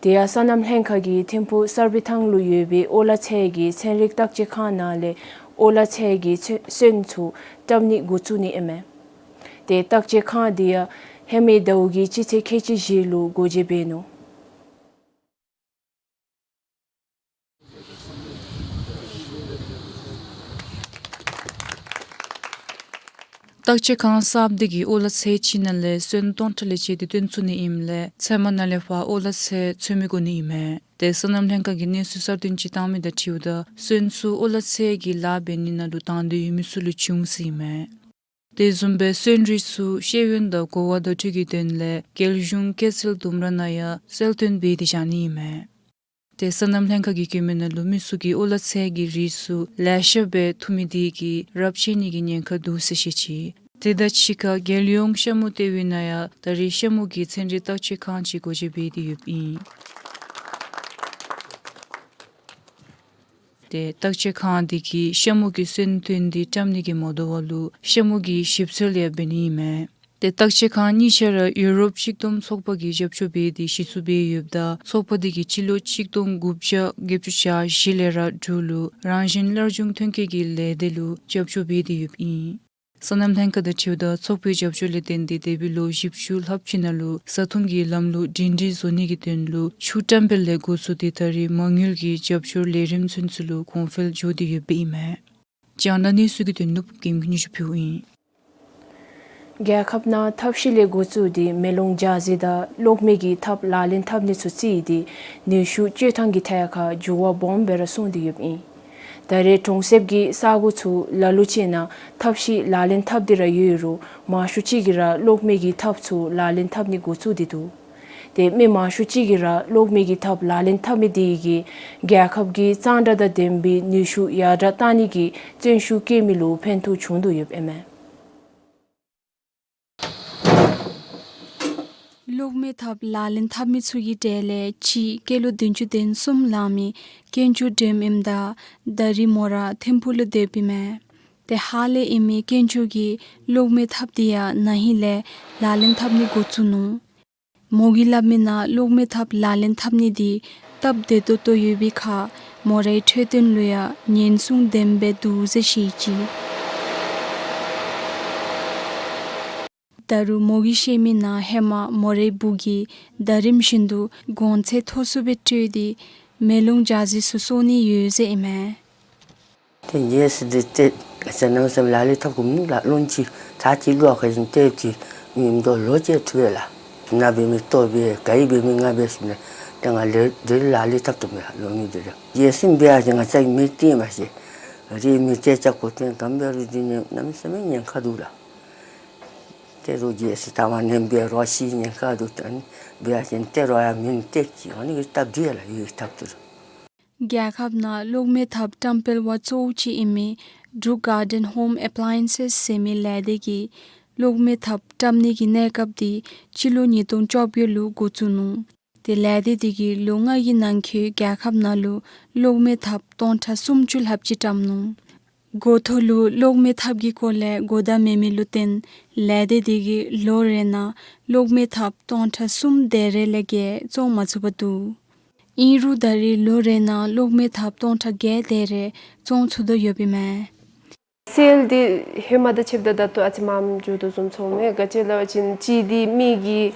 དེ་ཡང་སོ་ནམ་ལྷན་ཁག་གིས་ཐིམ་ཕུག་སར་བི་ཐང་ལུ་ཡོད་པའི་ཨོ་ལ་ཚེ་གི་ཚན་རིག་བརྟག་དཔྱད་ཁང་ནང་ལས་ཨོ་ལ་ཚེ་གི་སོན་ཚུ་བཀྲམ་ནི་འགོ་བཙུགས་ནི་ཨིན་མས། ཏེ་བརྟག་དཔྱད་ཁང་དེ་ཡང་ཧེ་མའི་ཟླཝ་གི་སྤྱི་ཚེས་ཁལ་གཅིག་བཞི་ལུ་སྒོ་འབྱེད་འབད་ནུག། བརྟག་དཔྱད་ཁང་གསརཔ་འདི་གིས་ཨོ་ལ་ཚེ་ཅིག་ནང་ལས་སོན་སྟོང་ཕྲག་ལས་བཅད་དེ་བཏོན་ཚུགས་ནི་ཨིནམ་ལས་ཚལ་མ་ནང་ལས་ཕར་ཨོ་ལ་ཚེ་འཚོལ་མི་དགོ་ནི་ཨིན་མས། ཏེ་སོ་ནམ་ལྷན་ཁག་གིས་གནས་ཚུལ་གསར་བཏོན་ཅིག་བཏང་མི་དང་འཁྲིལཝ་ད་སོན་ཚུ་ཨོ་ལ་ཚེ་གི་ལཱ་འབད་ནི་ནང་ལུ་དང་འདོད་ཡོད་མི་ཚུ་ལུ་བྱིན་འོང་ཟེར་ཨིན་མས། དེ་བཟུམ་སྦེ་སོན་རིགས་ཚུ་ཤེས་ཡོན་དང་གོ་བ་བརྡ་སྤྲོད་ཀྱི་དོན་ལས་རྒྱལ་གཞུང་སྐྱེད་ཚལ་ལྡུམ་ར་ནང་ཡང་གསལ་སྟོན་འབད་དེ་བཞག་ནི་ཨིན་མས། ཏེ་སོ་ནམ་ལྷན་ཁག་གིས་བཀོད་མི་ནང་ལུ་མི་ཚུ་གིས་ཨོ་ལ་ཚེ་གི་རིགས་ཚུ་ལེ་ཤ་འབད་ཐུབ་མི་དེ་གིས་རབས་ཆད་ནི་གི་ཉེན་ཁ་འདུག་ཟེར་བཤད་ཅི། དེ་དང་གཅིག་ཁར་རྒྱལ་ཡོངས་ཤ་མུ་ལྟེ་བའི་ནང་ཡང་ད་རེས་ཤ་མུ་གི་ཚན་རིག་བརྟག་དཔྱད་ཁང་ཅིག་སྒོ་འབྱེད་འབད་དེ་ཡོདཔ་ཨིན། ཏེ་བརྟག་དཔྱད་ཁང་དེ་གིས་ཤ་མུ་གི་སོན་ཐོན་ཏེ་བཀྲམ་ནི་གི་མ་དོ་བར་ལུ་ཤ་མུ་གི་ཞིབ་འཚོལ་ཡང་འབད་ནི་ཨིན་མས། ཏེ་བརྟག་དཔྱད་ཁང་གཉིས་ཆ་ར་ཡུ་རོབ་གཅིག་བསྡོམས་ཚོགས་པ་གིས་རྒྱབ་སྐྱོར་འབད་དེ་གཞི་བཙུགས་འབད་ཡོདཔ་ད་ཚོགས་པ་དེ་གིས་སྤྱི་ལོ་གཅིག་སྟོང་དགུ་བརྒྱ་བརྒྱད་ཅུ་གྱ་བཞི་ལས་ར་འབྲུག་ལུ་རང་བཞིན་སླར་འབྱུང་ཐོན་སྐྱེད་ཀྱི་ལས་སྡེ་ལུ་རྒྱབ་སྐྱོར་འབད་དེ་ཡོདཔ་ཨིན། སོ་ནམ་ལྷན་ཁག་དང་འཁྲིལཝ་ད་ཚོགས་པའི་རྒྱབ་སྐྱོར་ལས་བརྟེན་ཏེ་འདས་པའི་ལོ་བཞི་བཅུ་ལྷགཔ་ཅིག་ནང་ལུ་བཟའ་འཐུང་གི་ལམ་ལུགས་སྒྲིང་སྒྲིང་བཟོ་ནི་གི་དོན་ལུ་ཆུ་བཀྲམ་སྤེལ་ལས་འགོ་བཙུགས་ཏེ་ད་རེས་མ་དངུལ་གྱི་རྒྱབ་སྐྱོར་ལས་རིམ་ཚུན་ཚོད་ལུ་གོང་འཕེལ་འགྱོ་སྟེ་ཡོདཔ་ཨིན་མས། རྒྱང་བསྒྲགས་གནས་ཚུལ་གྱི་དོན་ལུ་ཕུབ་རྒྱལམོ་གིས་སྙན་ཞུ་ཕུལཝ་ཨིན། རྒྱལ་ཁབ་ནང་ཐབས་ཤེས་ལས་འགོ་བཙུགས་ཏེ་མེ་ལོང་འཇའ་ཟེར་དང་གློག་མེ་གི་ཐབ་ལག་ལེན་འཐབ་ནི་ཚུ་བརྩིས་ཏེ་ནུས་ཤུགས་སྤྱོད་ཐངས་ཀྱི་ཐད་ཁར་འགྱུར་བ་སྦོམ་སྦེ་ར་སོང་སྟེ་ཡོདཔ་ཨིན། ད་རེས་གྲོང་གསེབ་ཀྱི་ས་གོ་ཚུ་ལ་ལུ་ཅིག་ནང་ཐབས་ཤེས་ལག་ལེན་འཐབ་སྟེ་ར་ཡོད་རུང་མང་ཤོས་ཅིག་གིས་ར་གློག་མེ་གི་ཐབ་ཚུ་ལག་ལེན་འཐབ་ནི་འགོ་བཙུགས་ཏེ་འདུག། ཏེ་མི་མང་ཤོས་ཅིག་གིས་ར་གློག་མེ་གི་ཐབ་ལག་ལེན་འཐབ་མི་དེ་གིས་རྒྱལ་ཁབ་ཀྱི་གཙང་སྦྲ་དང་ལྡན་པའི་ནུས་ཤུགས་ཡར་དྲག་གཏང་ནི་གི་བརྩོན་ཤུགས་བསྐྱེད་མི་ལུ་ཕན་ཐོགས་བྱུང་དོ་ཡོདཔ་ཨིན་མས། གློག་མེ་ཐབ་ལག་ལེན་འཐབ་མི་ཚུ་གི་གྲས་ལས་གཅིག་སྐྱེས་ལོ་བདུན་ཅུ་དོན་གསུམ་ལང་མི་དཀོན་མཆོག་སྒྲོལམ་ཨིནམ་ད་ད་རིས་མོ་ར་ཐིམ་ཕུག་ལུ་སྡོདཔ་ཨིན་མས། ཏེ་ཧཱ་ལས་ཨིན་མི་དཀོན་མཆོག་གིས་གློག་མེ་ཐབ་དེ་ཡང་ན་ཧིང་ལས་ལག་ལེན་འཐབ་ནི་འགོ་བཙུགས་ནུག། མོ་གིས་སླབ་མི་ནང་གློག་མེ་ཐབ་ལག་ལེན་འཐབ་ནི་དེ་སྟབས་བདེ་ཏོག་ཏོ་ཡོད་པའི་ཁར་མོ་རའི་འཕྲོད་བསྟེན་ལུ་ཡང་ཉེན་སྲུང་ལྡན་པའི་འདུག་ཟེར་བཤད་ཅི། ད་རུང་མོ་གིས་བཤད་མི་ནང་ཧེ་མ་མོ་རའི་བུ་གིས་ཟླ་རིམ་བཞིན་དུ་གོང་ཚད་མཐོ་སུ་སྦེ་སྤྲོད་དེ་མེ་ལོང་འཇའ་ཟེར་ཚུ་སོར་ནི་ཡོད་ཟེར་ཨིན་མས། ཏེ་རྗེས་སུ་འདི་ཏེ་ང་བཅས་གནམ་མེད་ས་མེད་ལག་ལེན་འཐབ་དགོ་མི་ལགས། ལོན་ཅིག་ཚར་གཅིག་བློ་ཁ་བཞིན་ཏེ་ཏེ་མི་མདོ་ལོ་བཅད་ཐུབ་པས་ལགས། ན་འབད་མི་ལྟོ་འབད་ག་ཡི་འབད་མི་ང་འབད་ཞིནམ་ལས་ཏེ་ང་ལས་འདི་ལག་ལེན་འཐབ་ཐུབ་མས་ལགས། ལོ་མི་འདི་རེ་རྗེས་སུ་འབད་ཡ་ཅིན་ང་བཅས་མི་སྟེར་མ་ཤེས། རེ་མི་སྟེར་ཅ་གོ་སྟེ་གམ་འབད་རུང་འདི་ནི་གནམ་མེད་ས་མེད་ཉེན་ཁ་འདུག་ལགས། ཏེ་རོགས་རྗེས་སུ་ད་མ་ནེམ་འབད་རོགས་ཤི་ཉེན་ཁ་འདུག། ཏེ་ཨ་ནི་འབད་ཡ་ཅིན་ཏེ་རོགས་ཡ་མིན་ཏེ་ཅིག་ཨ་ནི་གི་སྟབས་བདེ་ལགས། ཡོད་ཐབ་ཏུ་རུང་། རྒྱལ་ཁབ་ནང་གློག་མེ་ཐབ་བཀྲམ་སྤེལ་བ་གཙོ་བོ་ཅིག་ཨིན་མི་འབྲུག་གར་ཌེན་ཧོམ་ཨེཔ་ལའི་ཡེན་སེས་ཟེར་མི་ལས་སྡེ་གིས་གློག་མེ་ཐབ་བཀྲམ་ནི་གི་གནས་སྐབས་འདི་སྤྱི་ལོ་ཉིས་སྟོང་བཅོ་བརྒྱད་ལུ་འགོ་བཙུགས་ནུག། ཏེ་ལས་སྡེ་འདི་གིས་ལོ་ལྔ་གི་ནང་འཁོད་རྒྱལ་ཁབ་ནང་ལུ་གློག་མེ་ཐབ་སྟོང་ཕྲག་སུམ་ཅུ་ལྷགཔ་ཅིག་བཀྲམ་ནུག། འགོ་ཐོག་ལུ་གློག་མེ་ཐབ་ཀྱི་སྐོར་ལས་གོ་བརྡ་མེད་མི་ལུ་བརྟེན་ལས་སྡེ་འདི་གིས་ལོ་རེ་ནང་གློག་མེ་ཐབ་སྟོང་ཕྲག་གསུམ་དེ་རེ་ལས་བརྒལ་བཙོང་མ་ཚུགས་པར་འདུག། ཨིན་རུང་ད་རེས་ལོ་རེ་ནང་གློག་མེ་ཐབ་སྟོང་ཕྲག་བརྒྱད་དེ་རེ་བཙོང་ཚུགས་དོ་ཡོདཔ་ཨིན་མས། སེལ་འདི་ཧེ་མ་དང་ཕྱདཔ་ད་ད་ལྟོ་ཨ་ཙི་མངམ་འགྱོ་དོ་བཟུམ་ཚོརཝ་མས། ག་ཅི་སླབ་པ་ཅིན་གཅིག་འདི་མི་གིས་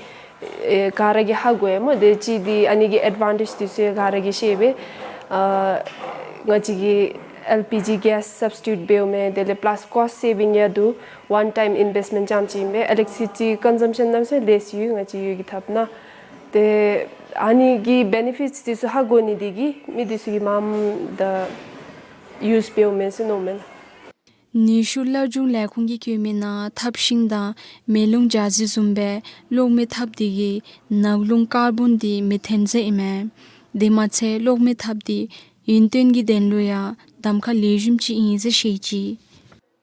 ཨེ་ག་ར་གིས་ཧ་གོ་ཡི་སྨོ། ཏེ་གཅིག་འདི་ཨ་ནི་གི་ཨེཌ་ཝན་ཊེཇ་འདི་ཚུ་ཡང་ག་ར་གིས་ཤེས་པས། ཨ་ང་བཅས་ཀྱིས་ཨེལ་པི་ཇི་གེསི་སབ་སི་ཊི་ཊུཊ་འབདཝ་མས། དེ་ལས་པ་ལཱས་ཀོསཊ་སེ་བིང་ཡང་འདུག། ཝན་ཊའིམ་ཨིན་བེསཊ་མེནཊ་ཙམ་ཅིག་ཨིན་པས། ཨི་ལེག་ཊི་སི་ཊི་ཀོན་སམ་ཤཱན་ནམ་ཚེ་ལེསི་ཡོད་ང་བཅས་ཡུལ་གྱི་ཐབ་ནང་། ཏེ་ཨ་ནི་གི་བེ་ནི་ཕིཊསི་འདི་ཚུ་ཧ་གོ་ནི་འདི་གིས་མི་འདི་ཚུ་གིས་མངམ་ད་ཡུསི་འབདཝ་མས་ཟེར་མནོཝ་མས་ལགས། ནུས་ཤུགས་སླར་འབྱུང་ལས་ཁུངས་ཀྱིས་བཀོད་མི་ནང་ཐབ་ཤིང་དང་མེ་ལོང་འཇའ་ཟེར་བཟུམ་སྦེ་གློག་མེ་ཐབ་འདི་གིས་ནག་རླུང་ཀར་བོན་འདི་མི་འཐོན་ཟེར་ཨིན་མས། དེ་མ་ཚད་གློག་མེ་ཐབ་འདི་ཡུན་བརྟན་གྱི་དོན་ལུ་ཡང་གདམ་ཁ་ལེགས་ཤོམ་ཅིག་ཨིན་ཟེར་བཤད་ཅི།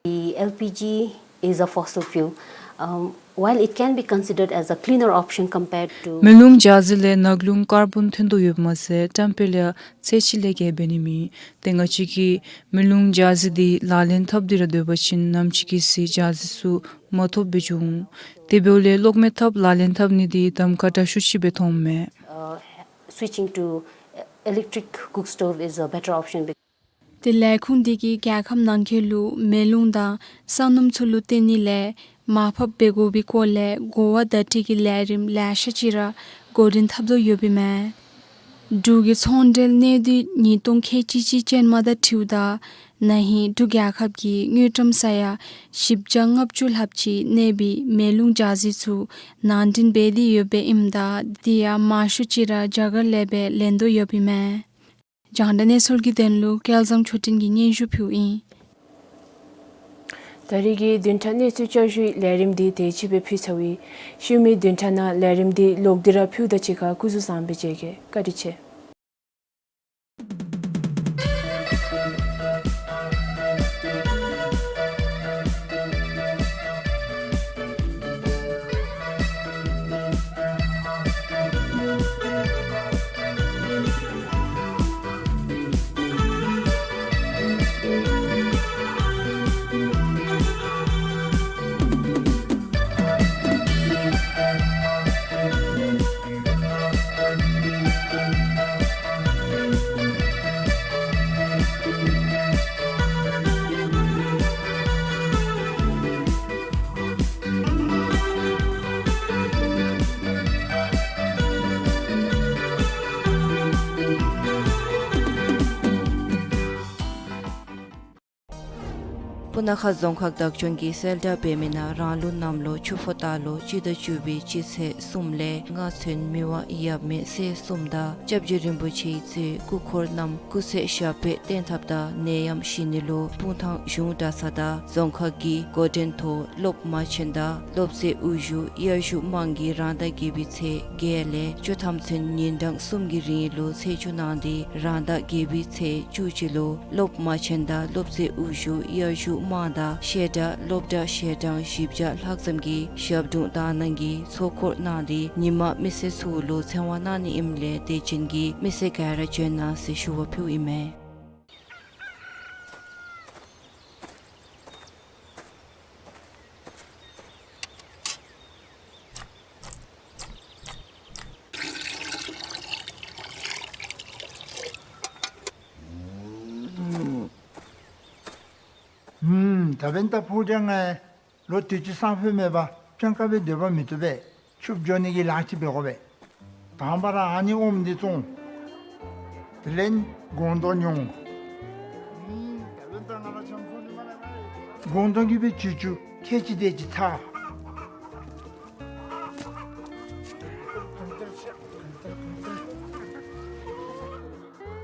The L P G is a fossil fuel. Um, while it can be considered as a cleaner option compared to མེ་རླུང་འཇའ་ཟེར་ལས་ནག་རླུང་ཀར་བོན་ཐོན་དོ་ཡོདཔ་མ་ཚད་ཊེམ་པེཊ་ཡང་ཚད་ཅིག་ལས་བརྒལ་འབད་ནི་མེད། ཏེ་ང་བཅས་ཀྱིས་མེ་རླུང་འཇའ་ཟེར་འདི་ལག་ལེན་འཐབ་སྟེ་ར་སྡོད་པ་ཅིན་ནམ་ཅིག་གི་ཚེ་འཇའ་ཟེར་ཚུ་མ་ཐོབ་སྦེ་འགྱོ་འོང་། དེ་འབདཝ་ལས་གློག་མེ་ཐབ་ལག་ལེན་འཐབ་ནི་འདི་གདམ་ཁ་དྲག་ཤོས་ཅིག་སྦེ་མཐོངམ་མས། Uh, switching to electric cook stove is a better option. ཏེ་ལས་ཁུངས་འདི་གིས་རྒྱལ་ཁབ་ནང་འཁོད་ལུ་མེ་རླུང་དང་ས་སྣུམ་ཚུ་ལུ་བརྟེན་ནི་ལས་མར་ཕབ་འབད་དགོ་པའི་སྐོར་ལས་གོ་བ་བརྡ་སྤྲོད་ཀྱི་ལས་རིམ་ལེ་ཤ་ཅིག་ར་འགོ་འདྲེན་འཐབ་དོ་ཡོདཔ་ཨིན་མས། འབྲུག་གི་ཚོང་འབྲེལ་གནས་སྡུད་ཉིས་སྟོང་ཁལ་གཅིག་གཅིག་ཅན་མ་དང་འཁྲིལཝ་ད་ན་ཧིང་འབྲུག་རྒྱལ་ཁབ་ཀྱིས་དངུལ་ཀྲམ་ས་ཡ་བཞི་བརྒྱ་ལྔ་བཅུ་ལྷགཔ་ཅིག་གནས་པའི་མེ་རླུང་འཇའ་ཟེར་ཚུ་ནང་འདྲེན་འབད་དེ་ཡོདཔ་ཨིནམ་ད་དེ་ཡང་མང་ཤོས་ཅིག་ར་རྒྱ་གར་ལས་སྦེ་ལེན་དོ་ཡོདཔ་ཨིན་མས། རྒྱང་བསྒྲགས་གནས་ཚུལ་གྱི་དོན་ལུ་སྐལ་བཟང་ཆོས་སྒྲོན་གྱིས་སྙན་ཞུ་ཕུལཝ་ཨིན། ད་རེས་ཀྱི་བདུན་ཕྲག་གནས་ཚུལ་བསྐྱར་ཞུའི་ལས་རིམ་འདི་དེ་ཅིག་སྦེ་ཕུལ་ཚར་ཡི། ཤུལ་མའི་བདུན་ཕྲག་ནང་ལས་རིམ་འདི་ལོག་སྟེ་ར་ཕུལཝ་ད་གཅིག་ཁར་སྐུ་གཟུགས་བཟང་པོ་སྦེ་མཇལ་གེ། བཀའ་དྲིན་ཆེ། སྤུ་ན་ཁ་རྫོང་ཁག་བདག་སྐྱོང་གིས་གསལ་བསྒྲགས་འབད་མི་ནང་རང་ལུགས་གནམ་ལོ་ཆུ་ཕོ་སྟག་ལོ་སྤྱི་ཟླ་བཅུ་པའི་སྤྱི་ཚེས་གསུམ་ལས་ལྔ་ཚུན་མི་དབང་ཡབ་མེས་སྲས་གསུམ་དང་སྐྱབས་རྗེ་རིན་པོ་ཆེའི་གཙོས་སྐུ་འཁོར་རྣམས་སྐུ་ཚེ་ཞབས་པད་བརྟན་ཐབས་དང་ནད་ཡམས་ཞི་ནི་ལུ་སྤུངས་ཐང་གཞུང་གྲྭ་ཚང་དང་རྫོང་ཁག་གི་འགོ་འདྲེན་ཐོག་སློབ་མ་ཆེན་དང་སློབ་སྤྱི་དབུ་བཞུགས་དབྱར་བཞུགས་དམངས་ཀྱི་རང་ཟླ་བརྒྱད་པའི་ཚེས་བརྒྱད་ལས་བཅུ་ཐམ་ཚུན་ཉིན་གྲངས་གསུམ་གྱི་རིང་ལུ་ཚེས་བཅུ་གནང་སྟེ་རང་ཟླ་བརྒྱད་པའི་ཚེས་བཅུ་གཅིག་ལུ་སློབ་མ་ཆེན་དང་སློབ་སྤྱི་དབུ་བཞུགས་དབྱར་བཞུགས་དམངས་དང་བཤད་གྲྭ་སློབ་གྲྭ་ཞལ་གྲངས་བཞི་བརྒྱ་ལྷག་ཙམ་གྱིས་ཞབས་དྲུང་དག་སྣང་གིས་ཚོགས་འཁོར་གནང་སྟེ་ཉིན་མ་མི་སེར་ཚུ་ལུ་ཚེ་དབང་གནང་ནི་ཨིནམ་ལས་དད་ཅན་གྱི་མི་སེར་ག་ར་བྱོན་གནང་ཟེར་ཞུ་བ་ཕུལཝ་ཨིན་མས། ཨུམ། ད་འབདན་ད་ཕོ་རྒྱས་ང་ལོ་དུས་ཅི་སང་ཕོད་མེད་པར་སྤྱང་ཀ་སྦེ་སྡོད་པ་མི་བཏུབ་པས། ཕྱུགཔོ་འགྱོ་ནི་གི་ལཱ་ཅིག་འབད་དགོ་པས། དང་པ་ར་ཨ་ནི་ཨོམ་འདི་བཙོང་། དེ་ལས་སྒོང་རྡོག་ཉོ། སྒོང་རྡོག་གིས་སྦེ་ཆུ་ཆུ་ཁལ་གཅིག་དེ་ཅིག་ཚ།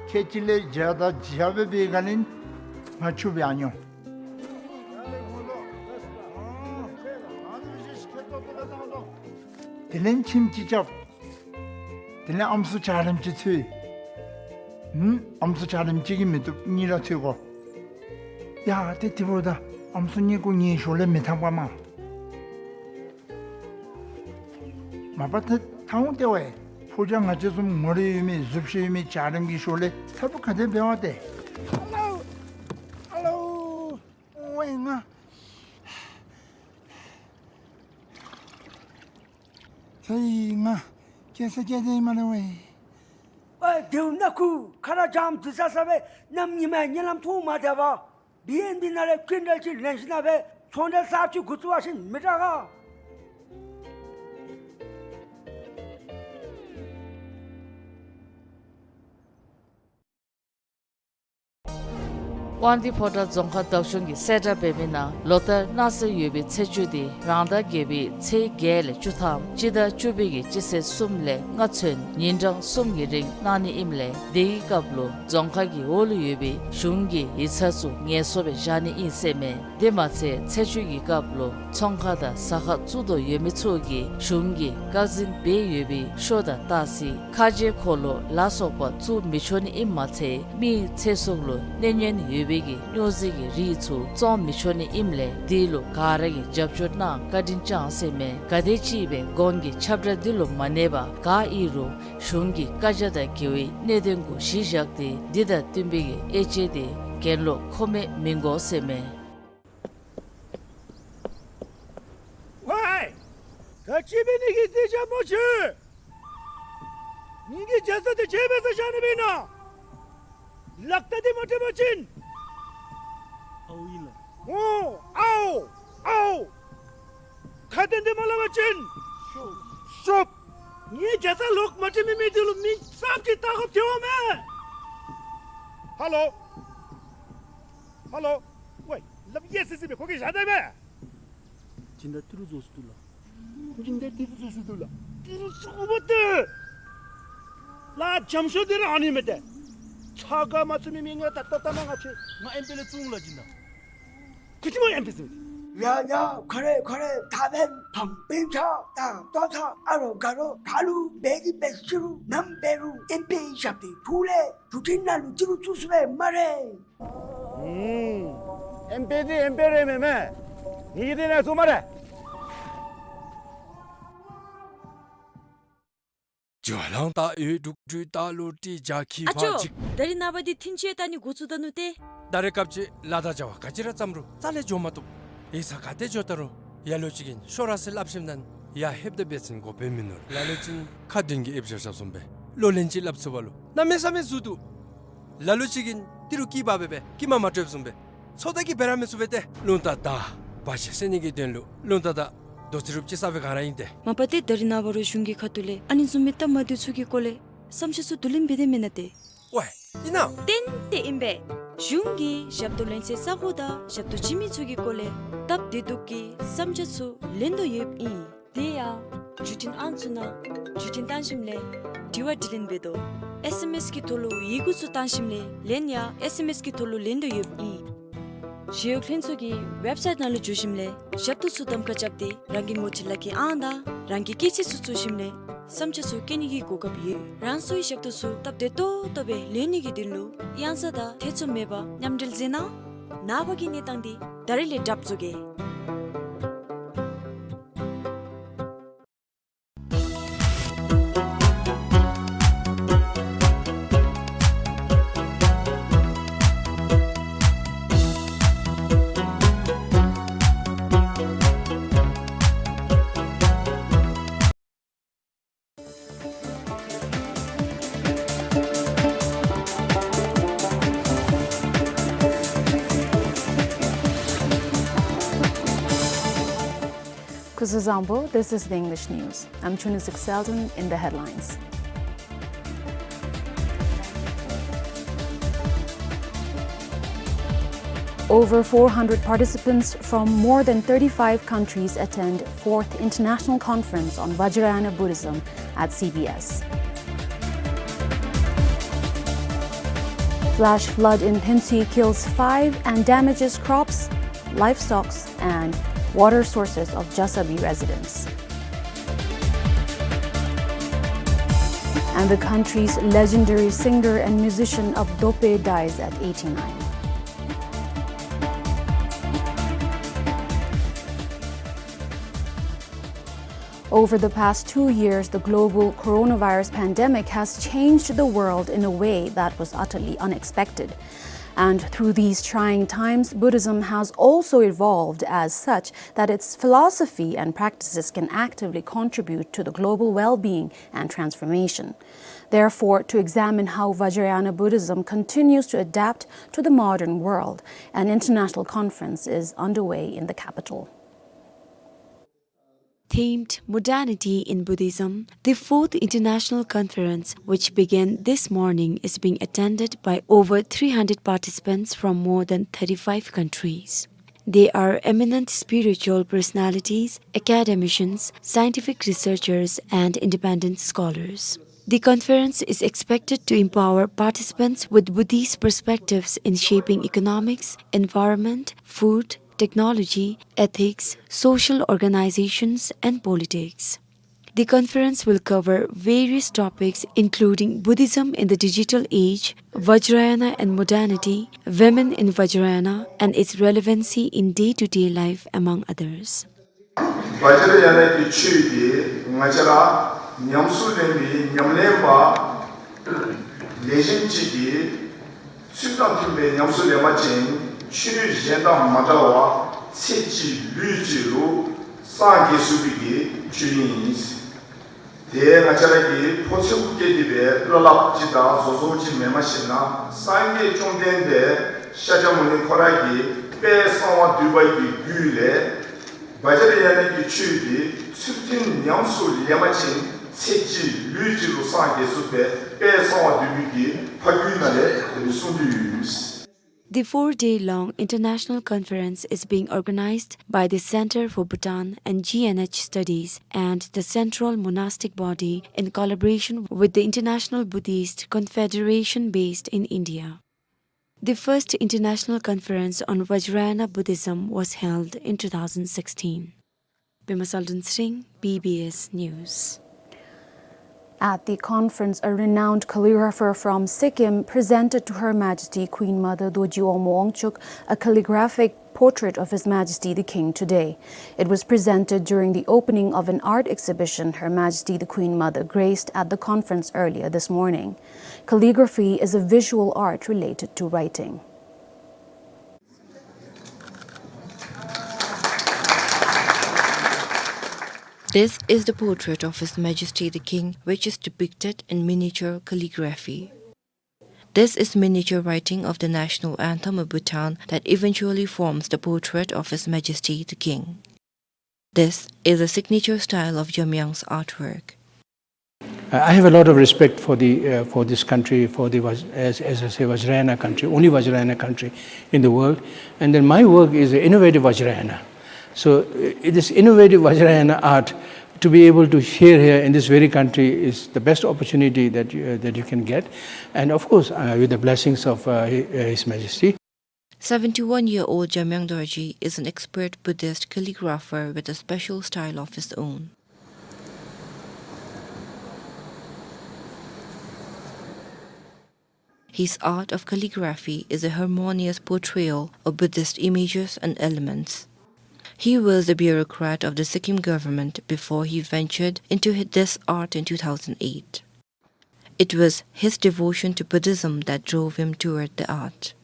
ཁལ་གཅིག་ལས་བརྒྱ་དང་བརྒྱད་སྦེ་འབད་ག་ལས་ང་ཕྱུགཔོ་ཡང་ཉོ། དེ་ལས་ཁྱིམ་ཅིག་རྐྱབ། དེ་ལས་ཨམ་སྲུ་འཇའ་རིསམོ་ཅིག་འཚོལ། ཨུམ། ཨམ་སྲུ་འཇའ་རིསམོ་གཅིག་གིས་མི་བཏུབ། གཉིས་ར་འཚོལ་དགོ། ཡ་ཏེ་དེ་འབདཝ་ད་ཨམ་སྲུ་གཉིས་ཀོ་ངེའི་ཞོར་ལས་མི་འཐབ་ག་མས། མ་པ་ཏེ་ཐང་ཏེ་བས། ཕོ་རྒྱས་ང་བཅས་བཟུམ་ངོ་རིས་ཡོད་མི་གཟུགས་བྱད་ཡོད་མི་འཇའ་རིསམོ་གི་ཞོར་ལས་འཐབ་པ་ག་དེ་འབད་བ་ཏེ། ཨ་ལོ། ཨ་ལོ། ཝའེ་ང་། ཚེ་ཡི་ང་སྐྱེ་ས་སྐྱེ་དེ་ཨིན་མས་ལོ་ཝའེ། ཨེ་དེའུ་ནག་ཁུ་ཁ་ར་འཇམ་འདི་ས་ས་སྦེ་གནམ་ཉི་མ་ཡང་གཉིད་ལམ་ཐུང་མ་བདེ་བར། བི་ཨེན་བི་ནང་ལས་ཀུན་དལ་གྱི་ལན་ཞིག་ན་སྦེ་ཚོང་འབྲེལ་གསརཔ་ཅིག་འགོ་བཙུགས་པ་ཅིན་མི་དྲག་ག། དབང་འདུས་ཕོ་བྲང་རྫོང་ཁག་བདག་སྐྱོང་གིས་གསལ་བསྒྲགས་འབད་མི་ནང་ལོ་ལྟར་གནང་སྲོལ་ཡོད་པའི་ཚེས་བཅུ་དེ་རང་ཟླ་བརྒྱད་པའི་ཚེས་བརྒྱད་ལས་བཅུ་ཐམ་སྤྱི་ཟླ་བཅུ་པའི་གི་སྤྱི་ཚེས་གསུམ་ལས་ལྔ་ཚུན་ཉིན་གྲངས་གསུམ་གྱི་རིང་གནང་ནི་ཨིནམ་ལས་དེའི་སྐབས་ལུ་རྫོང་ཁག་གི་འོག་ལུ་ཡོད་པའི་གཞུང་གི་ཡིག་ཚང་ཚུ་ངལ་གསོ་སྦེ་བཞག་ནི་ཨིན་ཟེར་མས། དེ་མ་ཚད་ཚེས་བཅུ་གི་སྐབས་ལུ་ཚོང་ཁང་དང་ཟ་ཁང་བཙུགས་དོ་ཡོད་མི་ཚུ་གིས་གཞུང་གིས་བཀག་འཛིན་འབད་ཡོད་པའི་ཤོ་དང་ཏ་སི་ཁ་རྗེ་འཁོར་ལོ་ལ་སོགས་པ་བཙུགས་མི་ཆོག་ནི་ཨིནམ་མ་ཚད་མི་ཚེ་སྲོག་ལུ་གནོད་ཉེན་ཡོད་པའི་གི་སྨྱོ་རྫས་ཀྱི་རིགས་ཚུ་བཙོང་མི་ཆོག་ནི་ཨིནམ་ལས་དེ་ལུ་ག་ར་གིས་རྒྱབ་སྐྱོར་གནང་བཀའ་དྲིན་བསྐྱང་ཟེར་མས། ག་དེམ་ཅིག་སྦེ་གོང་གི་ཁྱབ་བསྒྲགས་འདི་ལུ་མ་གནས་པར་ག་ཨིན་རུང་གཞུང་གི་བཀའ་རྒྱ་དང་འགལ་བའི་གནད་དོན་གུ་གཞི་བཞག་སྟེ་འདི་དང་བསྟུན་པའི་གི་དབྱེ་དཔྱད་དེ་གྱེན་ལོག་མཁོ་མེད་མི་དགོ་ཟེར་མས། ཝའི། ག་ཅི་འབད་ནི་གི་རྩིས་རྐྱབ་སྨོ་ཁྱོད། ངེ་གི་རྒྱ་ཚ་དེ་ཁྱོད་འབད་སར་བཞག་ནི་མེན་ན། ལག་རྟགས་འདི་མ་སྤྲོད་པ་ཅིན། ཨའོ་ཨིན་ལགས། ཨོ། ཨའོ། ཨའོ། ཁ་དན་འདི་མ་སླབ་པ་ཅིན། ཤོབ། ངེ་རྒྱ་ཚ་ལོག་མ་སྤྲོད་མི་མི་འདི་ལུ་མིང་ཙམ་ཅིག་བཏགས་དགོཔ་ཐལཝ་མས། ཧ་ལོ། ཧ་ལོ། ཝའི། སླབ་ཡ་སི་སི་སྦེ་ཁོ་གིས་བཞག་ད་མས། སྦྱིན་བདག་ཏི་རུ་བཟོ་ཚུགས་འདུག་ལགས། སྦྱིན་བདག་ཏི་རུ་བཟོ་ཚུགས་འདུག་ལགས། ཏི་རུ་བཟོ་དགོ་པ་ཏེ། ལགས་འཇམ་ཤོས་འདི་ར་ཨ་ནི་མས་ཏེ། ཚ་ག་མ་ཚུད་མི་མི་ངལ་ཏ་ཏ་ཏ་མ་ང་ཁྱོད། ང་ཨེམ་པེ་ལས་བཙུགས་ལགས་སྦྱིན་བདག། ཁུ་ཅི་མ་ཨེམ་པེ་ཟེར། ཡ་ཡ་ཁ་རེ་ཁ་རེ་ད་འབདན་ཕམ་སྤུན་ཆ་ད་ཏོ་ཚ་ཨ་རོ་ག་རོ་ད་ལུ་འབད་དེ་འབད་ཤི་རུང་ནམ་འབད་རུང་ཨེམ་པེ་ཞབས་ཏེ་ཕུག་ལས་དུས་ཅིག་ནང་ལུ་ཏི་རུ་བཙུགས་ཚུགས་པས་སྨ་རེ། ཨུམ། ཨེམ་པེ་འདི་ཨེམ་པེ་རེ་མེན་མས། ངེ་གི་འདི་ནང་བཙུགས་སྨ་རེ། ཨ་ཅོ། ད་རིས་ནངས་པ་འདི་ཐིན་ཅི་ཡང་ལྟ་ནི་འགོ་བཙུགས་ད་ནུག་ཏེ། ད་རེས་སྐབས་ཅིག་ལཱ་དང་བྱ་བ་ག་ཅི་ར་བརྩམ་རུང་རྩ་ལས་འགྱོ་མ་བཏུབ། ཡིག་ཚང་ག་ཏེ་འགྱོ་ད་རུང་ཡ་ལོ་ཅིག་གིས་ཤོར་ར་ཟེར་སླབ་ཞིནམ་ལས་ཡར་ལྷོདཔ་ད་འབད་བ་ཅིན་དགོཔ་སྦེ་མིན་ནུག། ལ་ལུ་ཅིག་ཁ་མདུན་གྱི་ཨེབ་ཞབས་ཞབས་བཟུམ་སྦེ་ལོ་ལན་ཅིག་སླབ་ཚུགས་པ་ལུ་གནམ་མེད་ས་མེད་འཛོལ་འདུག། ལ་ལུ་ཅིག་གིས་ཏི་རུ་སྐྱིད་པ་སྦེ་སྦེ་སྐྱིད་མ་མ་སྤྲོདཔ་བཟུམ་སྦེ་ཚོད་ལྟ་གིས་འབད་ར་མི་ཚུགས་པས་ཏེ། རླུང་རྟ་དང་བ་ཅིག་བསད་ནི་གི་དོན་ལུ་རླུང་རྟ་དང་རྡོ་རྩེ་རུབ་ཅིག་ས་སྦེ་ག་ར་ཨིན་ཏེ། མ་པ་ཏེ་ད་རིས་ནངས་པ་རུང་གཞུང་གི་ཁ་ཐུག་ལས་ཨ་ནི་བཟུམ་མའི་སྟབས་མ་བདེཝ་ཚུ་གི་སྐོར་ལས་བསམ་འཆར་ཚུ་བསྡུ་ལེན་འབད་དེ་མེན་ན་ཏེ། ཝའི་ཨིན་ན། ཏན་ཏན་ཨིན་པས། གཞུང་གིས་ཞབས་ཏོག་ལེན་སའི་ས་གོ་དང་ཞབས་ཏོག་བྱིན་མི་ཚུ་གི་སྐོར་ལས་སྟབས་བདེ་སྡུག་གི་བསམ་འཆར་ཚུ་ལེན་དོ་ཡོདཔ་ཨིན། དེ་ཡང་བརྒྱུད་འཕྲིན་ཨང་ཚུ་ནང་བརྒྱུད་འཕྲིན་བཏང་ཞིནམ་ལས་དྲི་བ་དྲིས་ལན་འབད་དོ། ཨེསི་ཨེམ་ཨེསི་གི་ཐོག་ལུ་ཡི་གུ་ཚུ་བཏང་ཞིནམ་ལས་ལན་ཡང་ཨེསི་ཨེམ་ཨེསི་གི་ཐོག་ལུ་ལེན་དོ་ཡོདཔ་ཨིན། ཞི་གཡོག་ལྷན་ཚོགས་ཀྱི་ཝེབ་སའིཊ་ནང་ལུ་འཛུལ་ཞིནམ་ལས་ཞབས་ཏོག་ཚུ་གདམ་ཁ་རྐྱབ་སྟེ་རང་གི་ངོ་སྤྲོད་ལག་ཁྱེར་ཨང་དང་རང་གི་སྐྱེས་ཚེས་ཚུ་བཙུགས་ཞིནམ་ལས་བསམ་འཆར་ཚུ་བཀོད་ནི་གི་གོ་སྐབས་ཡོད། རང་སོའི་ཞབས་ཏོག་ཚུ་སྟབས་བདེ་ཏོག་ཏོ་སྦེ་ལེན་ནི་གི་དོན་ལུ་གཡང་ས་དང་ཐེ་ཚོམ་མེད་པར་མཉམ་འབྲེལ་མཛད་གནང་། ནངས་པ་གི་གནས་སྟངས་འདི་ད་རིས་ལས་གྲབས་བཟོ་གེ། Kuzuzangpo, this is the English news. I'm Chunizik Selden in the headlines. Over four hundred participants from more than thirty-five countries attend fourth International Conference on Vajrayana Buddhism at C B S. Flash flood in Thensi kills five and damages crops, livestock, and water sources of Jasabi residents. And the country's legendary singer and musician Abdope dies at eighty-nine. Over the past two years, the global coronavirus pandemic has changed the world in a way that was utterly unexpected. And through these trying times, Buddhism has also evolved as such that its philosophy and practices can actively contribute to the global well-being and transformation. Therefore, to examine how Vajrayana Buddhism continues to adapt to the modern world, an international conference is underway in the capital. Themed Modernity in Buddhism, the fourth international conference, which began this morning, is being attended by over three hundred participants from more than thirty-five countries. They are eminent spiritual personalities, academicians, scientific researchers, and independent scholars. The conference is expected to empower participants with Buddhist perspectives in shaping economics, environment, food, technology, ethics, social organizations, and politics. The conference will cover various topics including Buddhism in the digital age, Vajrayana and modernity, women in Vajrayana, and its relevancy in day-to-day life, among others. བཛྲ་ཡ་ན་གི་ཆོས་འདི་ང་བཅས་ར་ཉམས་སུ་ལེན་པའི་ཉམས་ལེན་པ་ལེགས་ཤོམ་ཅིག་གིས་ཚུལ་དང་མཐུན་པའི་ཉམས་སུ་ལེན་པ་ཅིན་ཆོས་གཞན་དང་མ་འདྲ་བར་ཚེ་གཅིག་ལུས་གཅིག་ལུ་སངས་རྒྱས་ཚུགས་པའི་གི་ཆོས་ཨིན། དེ་ང་བཅས་ར་གིས་ཕོ་ཚོད་སྐྱེས་ཏེ་སྦེ་བློ་སླབ་ཅིག་དང་བཟོ་བཟོཝ་ཅིག་མེན་པར་ཞིན་ན་སངས་རྒྱས་བཅོམ་ལྡན་འདས་ཤཱཀྱ་མུ་ནི་ཁོ་ར་གིས་དཔལ་གསང་བ་འདུས་པ་གི་རྒྱུད་ལས་བཛྲ་ཡ་ན་གི་ཆོས་འདི་ཚུལ་མཐུན་ཉམས་སུ་ལེན་པ་ཅིན་ཚེ་གཅིག་ལུས་གཅིག་ལུ་སངས་རྒྱས་ཚུགས་པའི་དཔལ་གསང་བ་འདུས་པའི་གི་ཕ་རྒྱུད་ནང་ལས་དེ་སྦེ་གསུངས་ཏེ་ཡོད། The four-day-long international conference is being organized by the Center for Bhutan and G N H Studies and the Central Monastic Body in collaboration with the International Buddhist Confederation based in India. The first international conference on Vajrayana Buddhism was held in two thousand sixteen. Pema Salden Sring, B B S News. At the conference, a renowned calligrapher from Sikkim presented to Her Majesty Queen Mother Dorji Awgmo Wangchuck a calligraphic portrait of His Majesty the King today. It was presented during the opening of an art exhibition Her Majesty the Queen Mother graced at the conference earlier this morning. Calligraphy is a visual art related to writing. This is the portrait of His Majesty the King, which is depicted in miniature calligraphy. This is miniature writing of the national anthem of Bhutan that eventually forms the portrait of His Majesty the King. This is a signature style of Jamyang's artwork. Uh, I have a lot of respect for the, uh, for this country, for the Vaj-, as, as I say, Vajrayana country, only Vajrayana country in the world. And then my work is the innovative Vajrayana. So, uh, this innovative Vajrayana art, to be able to share here in this very country is the best opportunity that you, uh, that you can get. And of course, uh, with the blessings of, uh, Hi-, uh, His Majesty. Seventy-one-year-old Jamyang Dorji is an expert Buddhist calligrapher with a special style of his own. His art of calligraphy is a harmonious portrayal of Buddhist images and elements. He was a bureaucrat of the Sikkim government before he ventured into hi-, this art in two thousand eight. It was his devotion to Buddhism that drove him toward the art.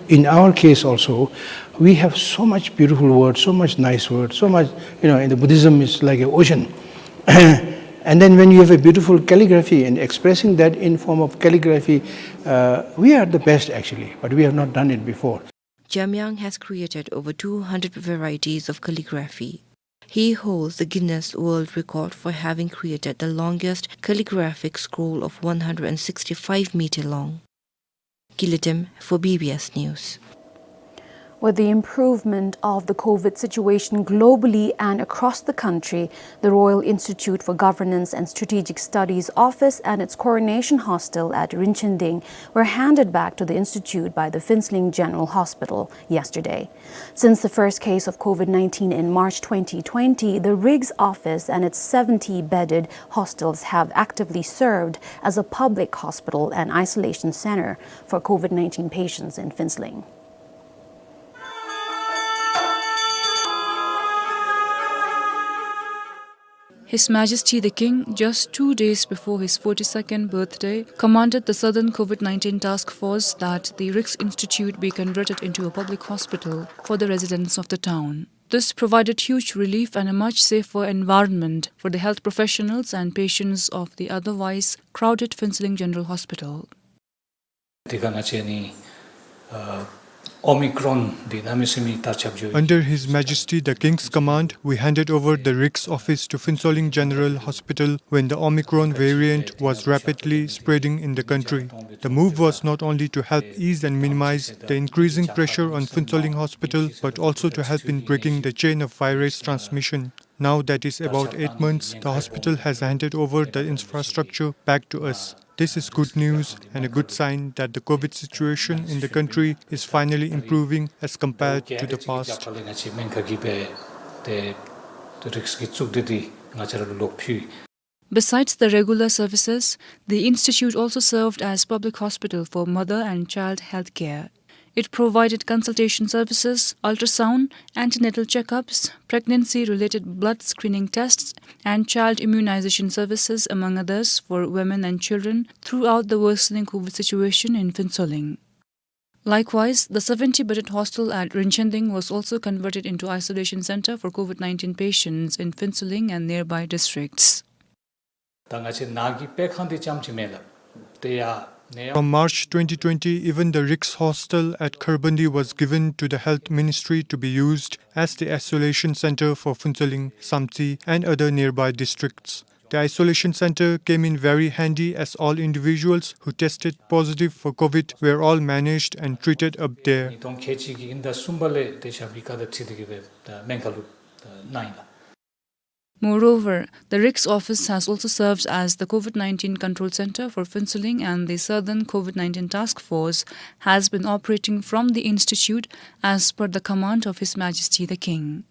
In our case also, we have so much beautiful words, so much nice words, so much, you know, in the Buddhism it's like an ocean. And then when you have a beautiful calligraphy and expressing that in form of calligraphy, uh, we are the best actually, but we have not done it before. Jamyang has created over two hundred varieties of calligraphy. He holds the Guinness World Record for having created the longest calligraphic scroll of one hundred sixty-five meter long. Gilidem for B B S News. With the improvement of the COVID situation globally and across the country, the Royal Institute for Governance and Strategic Studies Office and its Coronation Hostel at Rinchending were handed back to the institute by the Phuentsholing General Hospital yesterday. Since the first case of COVID nineteen in March twenty twenty, the Riggs office and its seventy bedded hostels have actively served as a public hospital and isolation center for COVID nineteen patients in Phuentsholing. His Majesty the King, just two days before his forty-second birthday, commanded the Southern COVID nineteen Task Force that the Riggs Institute be converted into a public hospital for the residents of the town. This provided huge relief and a much safer environment for the health professionals and patients of the otherwise crowded Phuentsholing General Hospital. དེ་ཁར་ང་བཅས་ནི་ཨ་ Omicron འདི་གནམ་མེད་ས་མེད་དར་ཁྱབ་འགྱོ། Under His Majesty the King's command, we handed over the Rik's office to Phuentsholing General Hospital when the Omicron variant was rapidly spreading in the country. The move was not only to help ease and minimize the increasing pressure on Phuentsholing Hospital, but also to help in breaking the chain of virus transmission. Now that is about eight months, the hospital has handed over the infrastructure back to us. This is good news and a good sign that the COVID situation in the country is finally improving as compared to the past. Besides the regular services, the institute also served as public hospital for mother and child health care. It provided consultation services, ultrasound, antenatal checkups, pregnancy-related blood screening tests, and child immunization services, among others, for women and children throughout the worsening COVID situation in Phuentsholing. Likewise, the seventy-bedded hostel at Rinchending was also converted into isolation center for COVID nineteen patients in Phuentsholing and nearby districts. ད་ང་བཅས་ནཱ་གི་སྤེལ་ཁང་འདི་ཙམ་ཅིག་མེན་ལགས། དེ་ཡང་ནད་ཡམས། From March twenty twenty, even the Rik's hostel at Kharbandi was given to the Health Ministry to be used as the isolation center for Phuentsholing, Samtse, and other nearby districts. The isolation center came in very handy as all individuals who tested positive for COVID were all managed and treated up there. ཉིས་སྟོང་ཁལ་གཅིག་གི་དབྱིན་ཟླ་གསུམ་པ་ལས་དེ་ཞབས་ཀྱི་བཀའ་དང་འཁྲིལ་ཏེ་གི་སྦེ་ད་སྨན་ཁང་ལུ་ད་གནང་ཡི་ལགས། Moreover, the Rik's office has also served as the COVID nineteen control center for Phuentsholing, and the Southern COVID nineteen task force has been operating from the institute as per the command of His Majesty the King.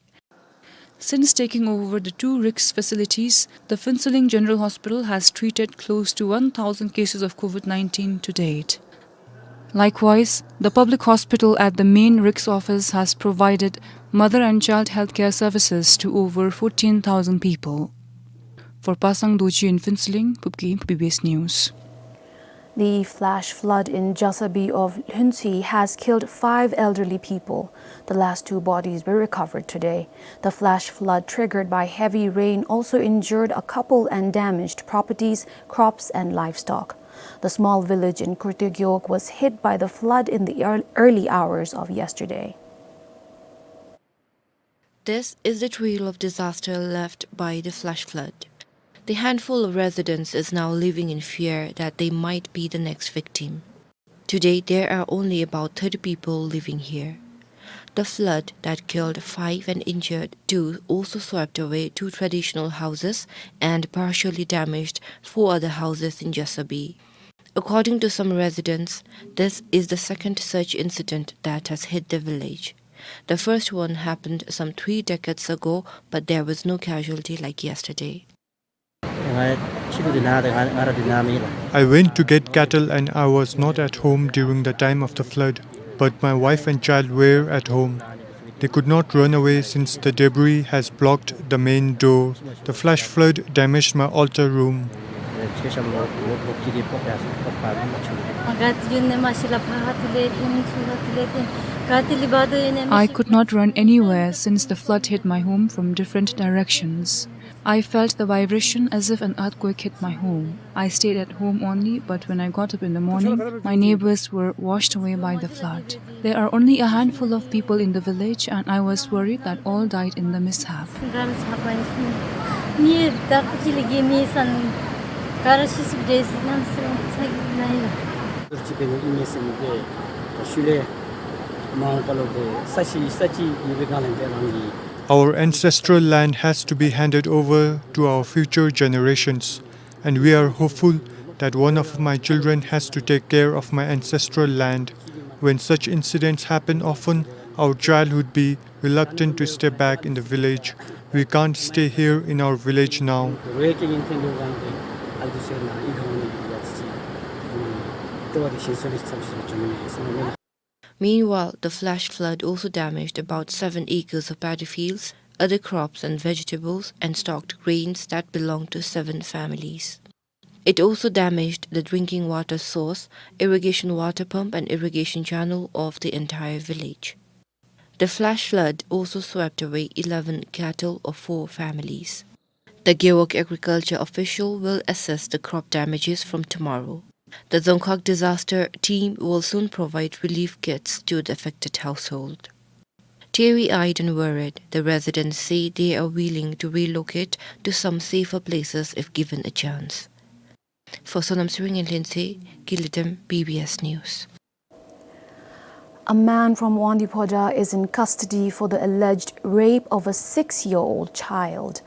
Since taking over the two Rik's facilities, the Phuentsholing General Hospital has treated close to one thousand cases of COVID nineteen to date. Likewise, the public hospital at the main Rik's office has provided mother and child healthcare services to over fourteen thousand people. For Pasang Dorji in Phuentsholing, Pupki, B B S News. The flash flood in Jasabi of Lhuentse has killed five elderly people. The last two bodies were recovered today. The flash flood triggered by heavy rain also injured a couple and damaged properties, crops, and livestock. The small village in Kurte Gewog was hit by the flood in the ear-, early hours of yesterday. This is the trail of disaster left by the flash flood. The handful of residents is now living in fear that they might be the next victim. Today, there are only about thirty people living here. The flood that killed five and injured two also swept away two traditional houses and partially damaged four other houses in Jasabi. According to some residents, this is the second such incident that has hit the village. The first one happened some three decades ago, but there was no casualty like yesterday. I went to get cattle and I was not at home during the time of the flood, but my wife and child were at home. They could not run away since the debris has blocked the main door. The flash flood damaged my altar room. I could not run anywhere since the flood hit my home from different directions. I felt the vibration as if an earthquake hit my home. I stayed at home only, but when I got up in the morning, my neighbors were washed away by the flood. There are only a handful of people in the village, and I was worried that all died in the mishap. Our ancestral land has to be handed over to our future generations, and we are hopeful that one of my children has to take care of my ancestral land. When such incidents happen often, our child would be reluctant to stay back in the village. We can't stay here in our village now. Meanwhile, the flash flood also damaged about seven acres of paddy fields, other crops and vegetables, and stocked grains that belonged to seven families. It also damaged the drinking water source, irrigation water pump, and irrigation channel of the entire village. The flash flood also swept away eleven cattle of four families. The Gewog agriculture official will assess the crop damages from tomorrow. The Dzongkhag disaster team will soon provide relief kits to the affected household. Teary-eyed and worried, the residents say they are willing to relocate to some safer places if given a chance. For Sonam Tshering and Lhentshe Gilidem, B B S News. A man from Wangdue Phodrang is in custody for the alleged rape of a six-year-old child.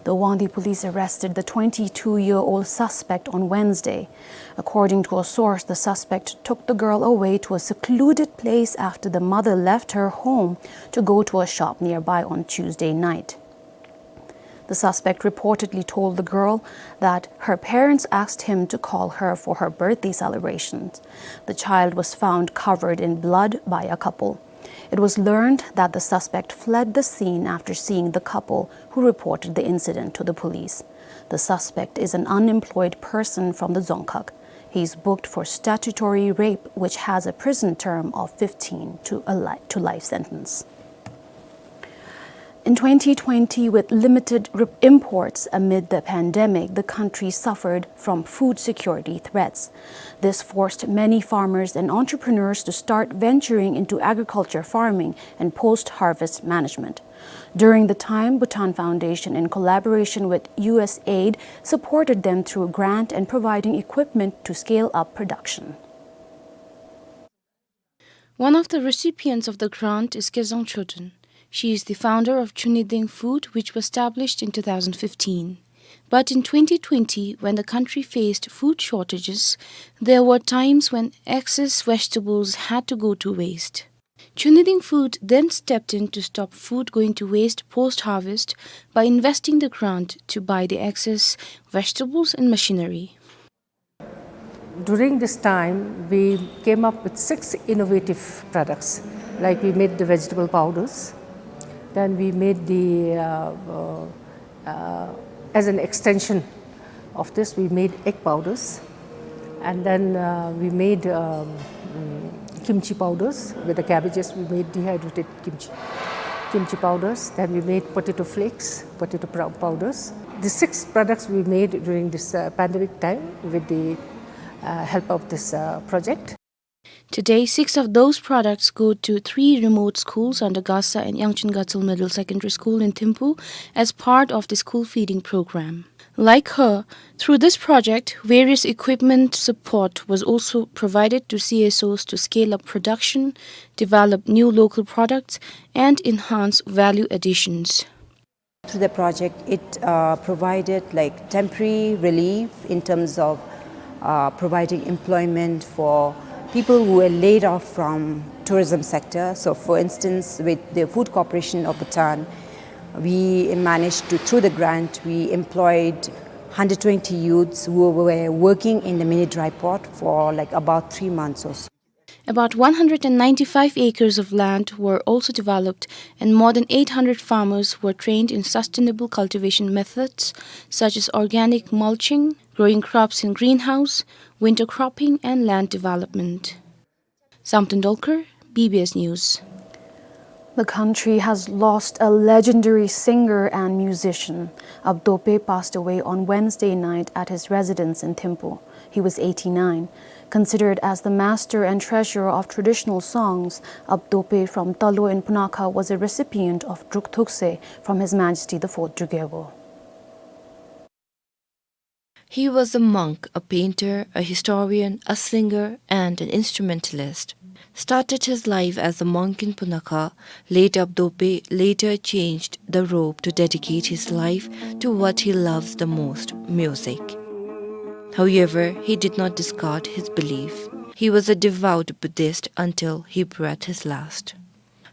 The Wangdue police arrested the twenty-two-year-old suspect on Wednesday. According to a source, the suspect took the girl away to a secluded place after the mother left her home to go to a shop nearby on Tuesday night. The suspect reportedly told the girl that her parents asked him to call her for her birthday celebrations. The child was found covered in blood by a couple. It was learned that the suspect fled the scene after seeing the couple, who reported the incident to the police. The suspect is an unemployed person from the Dzongkhag. He is booked for statutory rape, which has a prison term of fifteen to a li-, to life sentence. In twenty twenty, with limited re-, imports amid the pandemic, the country suffered from food security threats. This forced many farmers and entrepreneurs to start venturing into agriculture farming and post-harvest management. During the time, Bhutan Foundation, in collaboration with U S aid, supported them through grant and providing equipment to scale up production. One of the recipients of the grant is Kezang Choden. She is the founder of Chuniding Food, which was established in two thousand fifteen. But in twenty twenty, when the country faced food shortages, there were times when excess vegetables had to go to waste. Chuniding Food then stepped in to stop food going to waste post-harvest by investing the grant to buy the excess vegetables and machinery. During this time, we came up with six innovative products. Like, we made the vegetable powders, then we made the, uh, uh, uh, as an extension of this, we made egg powders, and then, uh, we made, um, mm, kimchi powders. With the cabbages, we made dehydrated kimchi, kimchi powders. Then we made potato flakes, potato pow-, powders. The six products we made during this, uh, pandemic time with the, uh, help of this, uh, project. Today, six of those products go to three remote schools under Gasa and Yangchun Gatsal Middle Secondary School in Thimphu as part of the school feeding program. Like her, through this project, various equipment support was also provided to C S Os to scale up production, develop new local products, and enhance value additions. Through the project, it, uh, provided, like, temporary relief in terms of, uh, providing employment for people who were laid off from tourism sector. So, for instance, with the Food Corporation of Bhutan, we managed to, through the grant, we employed hundred twenty youths who were working in the mini dry port for, like, about three months or so. About one hundred and ninety-five acres of land were also developed, and more than eight hundred farmers were trained in sustainable cultivation methods such as organic mulching, growing crops in greenhouse, winter cropping, and land development. Samten Dolkar, B B S News. The country has lost a legendary singer and musician. Abdope passed away on Wednesday night at his residence in Thimphu. He was eighty-nine. Considered as the master and treasurer of traditional songs, Abdope from Talo in Punakha was a recipient of Druk Thukse from His Majesty the Fourth Druk Gyalpo. He was a monk, a painter, a historian, a singer, and an instrumentalist. Started his life as a monk in Punakha, Late Abdope later changed the robe to dedicate his life to what he loves the most, music. However, he did not discard his belief. He was a devout Buddhist until he breathed his last.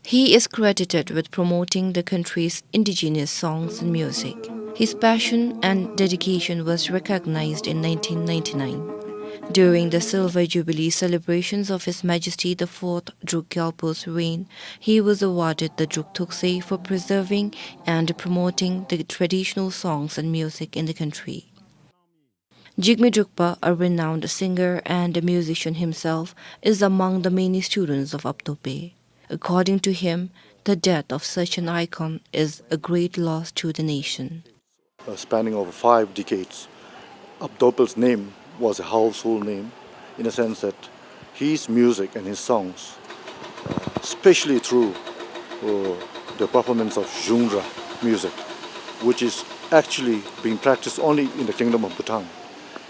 He is credited with promoting the country's indigenous songs and music. His passion and dedication was recognized in nineteen ninety-nine. During the Silver Jubilee celebrations of His Majesty the Fourth Druk Gyalpo's reign, he was awarded the Druk Thukse for preserving and promoting the traditional songs and music in the country. Jigme Drukpa, a renowned singer and a musician himself, is among the many students of Abdope. According to him, the death of such an icon is a great loss to the nation. Uh, spanning over five decades, Abdope's name was a household name. in a sense that his music and his songs, uh, especially through, uh, the performance of Zungra music, which is actually being practiced only in the Kingdom of Bhutan.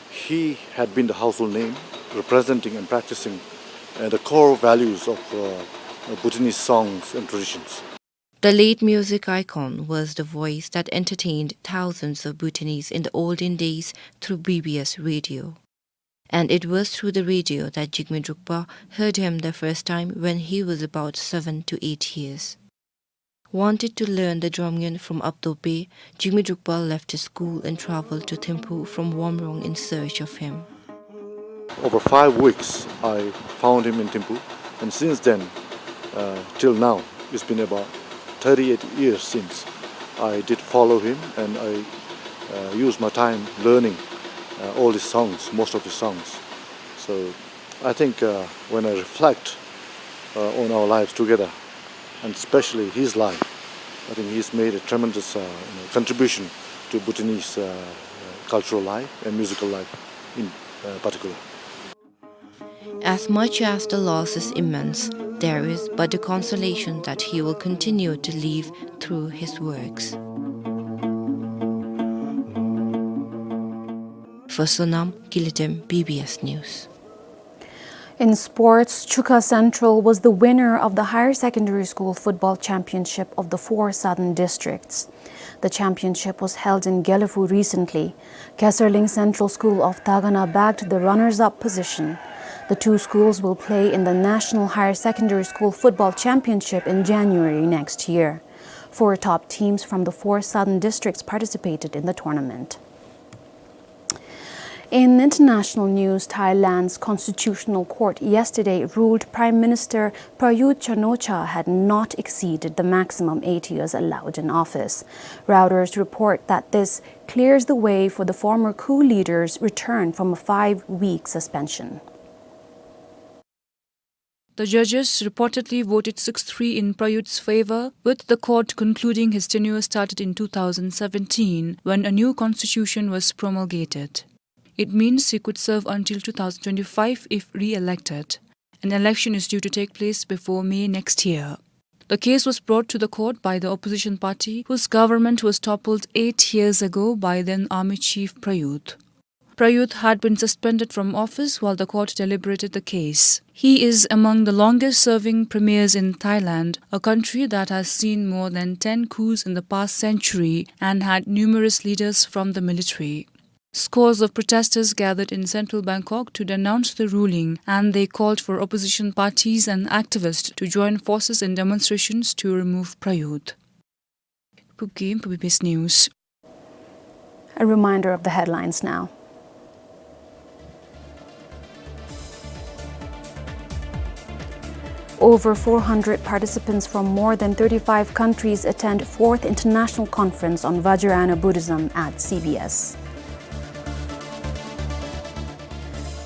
He had been the household name, representing and practicing, uh, the core values of, uh, Bhutanese songs and traditions. The late music icon was the voice that entertained thousands of Bhutanese in the olden days through B B S radio. And it was through the radio that Jigme Drukpa heard him the first time when he was about seven to eight years. Wanted to learn the drumngon from Abdope, Jigme Drukpa left his school and traveled to Thimphu from Wamrong in search of him. Over five weeks, I found him in Thimphu, and since then, uh, till now, it's been about thirty-eight years since I did follow him, and I, uh, used my time learning, uh, all his songs, most of his songs. So I think, uh, when I reflect, uh, on our lives together, and especially his life, I think he's made a tremendous, uh, you know, contribution to Bhutanese, uh, cultural life and musical life in, uh, particular. As much as the loss is immense, there is but the consolation that he will continue to live through his works. For Sonam Kilitem, B B S News. In sports, Chuka Central was the winner of the Higher Secondary School Football Championship of the four Southern Districts. The championship was held in Gelephu recently. Kheserling Central School of Dagana bagged the runners-up position. The two schools will play in the National Higher Secondary School Football Championship in January next year. Four top teams from the four Southern Districts participated in the tournament. In international news, Thailand's Constitutional Court yesterday ruled Prime Minister Prayut Chan-o-cha had not exceeded the maximum eight years allowed in office. Reuters report that this clears the way for the former coup leader's return from a five-week suspension. The judges reportedly voted six three in Prayut's favor, with the court concluding his tenure started in two thousand seventeen, when a new constitution was promulgated. It means he could serve until two thousand twenty-five if re-elected. An election is due to take place before May next year. The case was brought to the court by the opposition party, whose government was toppled eight years ago by then Army Chief Prayut. Prayut had been suspended from office while the court deliberated the case. He is among the longest-serving premiers in Thailand, a country that has seen more than ten coups in the past century and had numerous leaders from the military. Scores of protesters gathered in central Bangkok to denounce the ruling, and they called for opposition parties and activists to join forces in demonstrations to remove Prayut. Phub Gyem, B B S News. A reminder of the headlines now. Over four hundred participants from more than thirty-five countries attend fourth International Conference on Vajrayana Buddhism at C B S.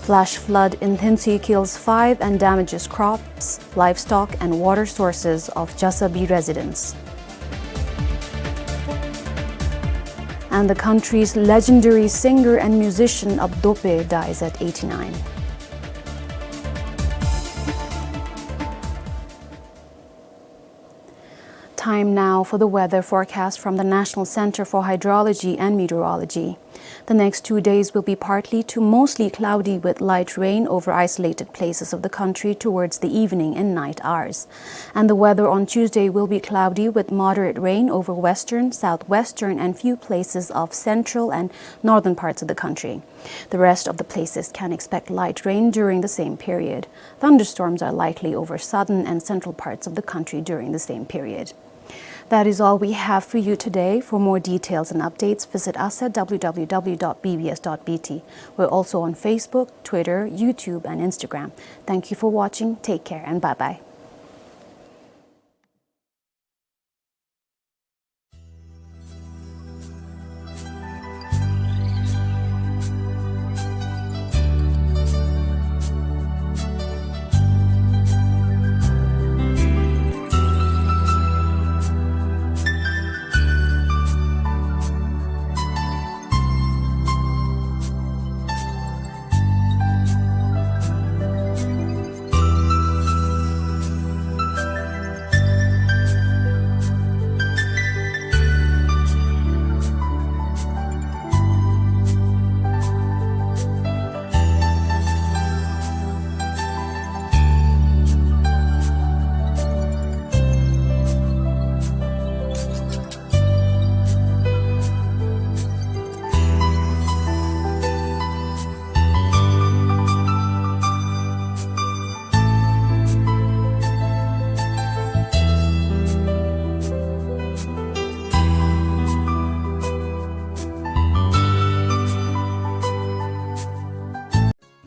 Flash flood in Dhentsuit kills five and damages crops, livestock and water sources of Jasabi residents. And the country's legendary singer and musician Abdope dies at eighty-nine. Time now for the weather forecast from the National Center for Hydrology and Meteorology. The next two days will be partly to mostly cloudy with light rain over isolated places of the country towards the evening and night hours. And the weather on Tuesday will be cloudy with moderate rain over western, southwestern, and few places of central and northern parts of the country. The rest of the places can expect light rain during the same period. Thunderstorms are likely over southern and central parts of the country during the same period. That is all we have for you today. For more details and updates, visit us at W W W dot B B S dot B T. We're also on Facebook, Twitter, YouTube, and Instagram. Thank you for watching. Take care and bye-bye.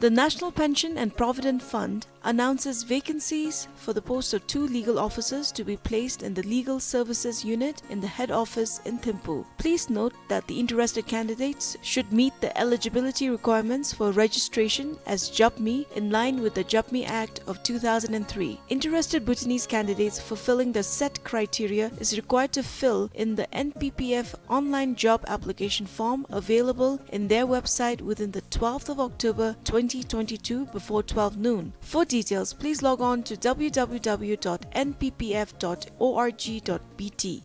The National Pension and Provident Fund announces vacancies for the post of two legal officers to be placed in the Legal Services Unit in the head office in Thimphu. Please note that the interested candidates should meet the eligibility requirements for registration as Jabmi in line with the Jabmi Act of two thousand and three. Interested Bhutanese candidates fulfilling the set criteria is required to fill in the N P P F online job application form available in their website within the twelfth of October twenty twenty-two before twelve noon. For details, please log on to W W W dot N P P F dot org dot B T.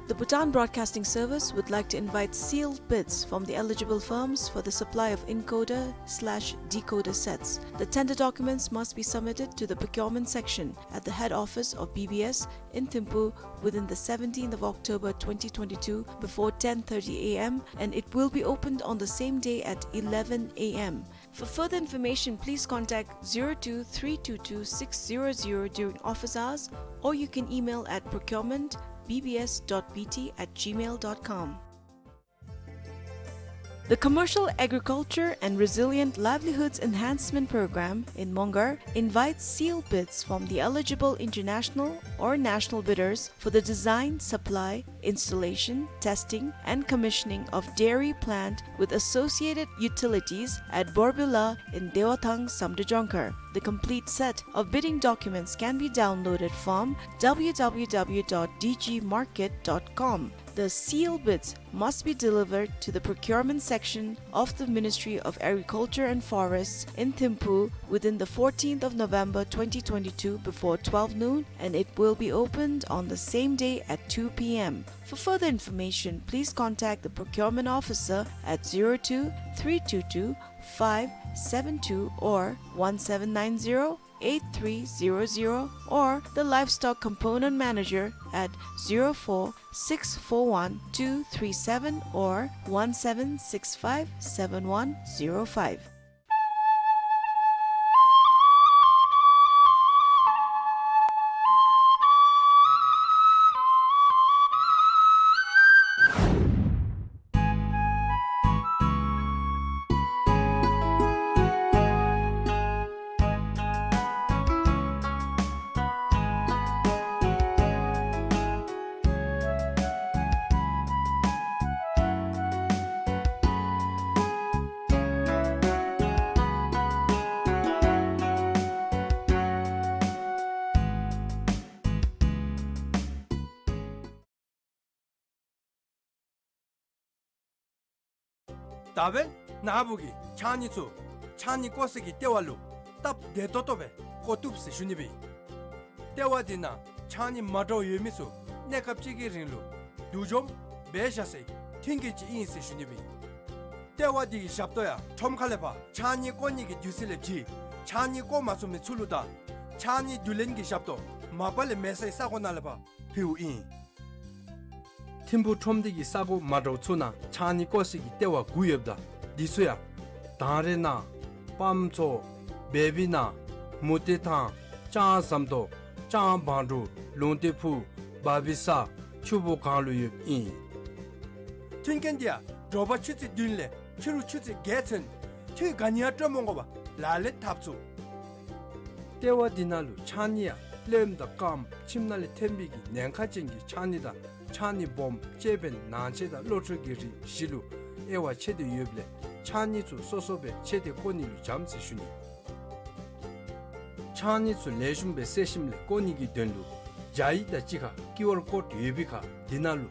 The Bhutan Broadcasting Service would like to invite sealed bids from the eligible firms for the supply of encoder slash decoder sets. The tender documents must be submitted to the procurement section at the head office of B B S in Thimphu within the seventeenth of October twenty twenty-two before ten thirty A M, and it will be opened on the same day at eleven A M. For further information, please contact zero two three two two six zero zero during office hours, or you can email at procurement B B S dot B T at gmail dot com. The Commercial Agriculture and Resilient Livelihoods Enhancement Program in Mongar invites sealed bids from the eligible international or national bidders for the design, supply, installation, testing, and commissioning of dairy plant with associated utilities at Borbil La in Dewathang, Samdrup Jongkhar. The complete set of bidding documents can be downloaded from W W W dot D G market dot com. The sealed bids must be delivered to the procurement section of the Ministry of Agriculture and Forests in Thimphu within the fourteenth of November twenty twenty-two before twelve noon, and it will be opened on the same day at two P M. For further information, please contact the procurement officer at zero two three two two five seven two or one seven nine zero eight three zero zero or the livestock component manager at zero four six four one two three seven or one seven six five seven one zero five. ད་འབདན་ནཱ་བུ་གིས་ཕྱགས་སྙིགས་ཚུ་ཕྱགས་སྙིགས་བཀོ་སའི་གི་ལྟེ་བ་ལུ་སྟབས་བདེ་ཏོག་ཏོ་སྦེ་བཀོ་བཏུབ་ཟེར་ཞུ་ནི་སྦེ་ཨིན། ལྟེ་བ་འདི་ནང་ཕྱགས་སྙིགས་མ་འདྲཝ་ཡོད་མི་ཚུ་གནས་སྐབས་ཅིག་གི་རིང་ལུ་བསྡུ་འཇོམས་འབད་བཞག་སའི་མཐུན་རྐྱེན་ཅིག་ཨིན་ཟེར་ཞུ་ནི་སྦེ་ཨིན། ལྟེ་བ་འདི་གི་ཞབས་ཏོག་ཡང་ཁྲོམ་ཁ་ལས་ཕར་ཕྱགས་སྙིགས་བཀོ་ནི་གི་དུས་ཚོད་ལས་བརྒྱུད་ཕྱགས་སྙིགས་བཀོ་མ་ཚུགས་མི་ཚུ་ལུ་དང་ཕྱགས་སྙིགས་བསྡུ་ལེན་གྱི་ཞབས་ཏོག་མ་པ་ལས་མེད་སའི་ས་གོ་ནང་ལས་ཕར་ཕུལཝ་ཨིན། ཐིམ་ཕུག་ཁྲོམ་སྡེ་གི་ས་གོ་མ་འདྲཝ་ཚུ་ནང་ཕྱགས་སྙིགས་བཀོ་སའི་གི་ལྟེ་བ་དགུ་ཡོདཔ་ད་འདི་ཚུ་ཡང་དང་རེ་ན་པམ་མཚོ་བེ་བི་ན་མུ་ཏེ་ཐང་ལྕང་ཟམ་ཏོག་ལྕང་བང་འབྲུག་ལུང་བསྟན་ཕུག་བ་བི་ས་ཆུ་བོ་སྒང་ལུ་ཡོདཔ་ཨིན། མཐུན་རྐྱེན་འདི་ཡང་དྲོ་པ་ཆུ་ཚོད་བདུན་ལས་ཕྱི་རུ་ཆུ་ཚོད་བརྒྱད་ཚུན་དུས་ག་ནི་ཡང་སྤྲོད་མ་དགོ་པར་ལག་ལེན་འཐབ་ཚུགས། ལྟེ་བ་འདི་ནང་ལུ་ཕྱགས་སྙིགས་ཡང་གློནམ་དང་སྐམ་ཁྱིམ་ནང་ལས་ཐོན་པའི་གི་ཉེན་ཁ་ཅན་གྱི་ཕྱགས་སྙིགས་དང་ཕྱགས་སྙིགས་སྦོམ་ཅེ་བེན་ནང་ཆས་དང་གློ་ཕྲུག་གི་རིགས་བཞི་ལུ་དབྱེ་བ་ཕྱེ་སྟེ་ཡོདཔ་ལས་ཕྱགས་སྙིགས་ཚུ་སོ་སོ་སྦེ་ཕྱེ་སྟེ་བཀོ་ནི་ལུ་བྱིནམ་ཟེར་ཞུ་ནི། ཕྱགས་སྙིགས་ཚུ་ལེགས་ཤོམ་སྦེ་བསལ་ཞིནམ་ལས་བཀོ་ནི་གི་དོན་ལུ་ཇ་ཡིག་དང་གཅིག་ཁར་ཀིའུ་ཨར་ཀོཌ་ཡོད་པའི་ཁར་འདི་ནང་ལུ་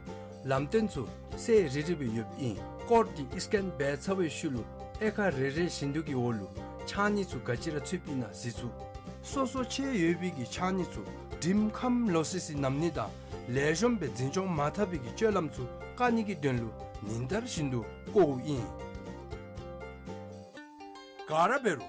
ལམ་སྟོན་ཚུ་གསལ་རི་རི་སྦེ་ཡོདཔ་ཨིན། ཀོཌ་འདི་སི་ཀེན་འབད་ཚར་བའི་ཤུལ་ལུ་དབྱེ་ཁག་རེ་རེ་བཞིན་དུ་གི་འོག་ལུ་ཕྱགས་སྙིགས་ཚུ་ག་ཅི་ར་ཚུདཔ་ཨིན་ན་གཟིགས་ཚུགས། སོ་སོ་ཕྱེ་ཡོད་པའི་གི་ཕྱགས་སྙིགས་ཚུ་དྲིམ་ཁམ་ལོ་སི་སི་མནམ་ནི་དང་ལེགས་ཤོམ་སྦེ་འཛིན་སྐྱོང་མ་འཐབ་པའི་གི་སྤྱོད་ལམ་ཚུ་བཀག་ནི་གི་དོན་ལུ་ཉིན་ལྟར་བཞིན་དུ་བཀོཝ་ཨིན། ག་ར་འབད་རུང་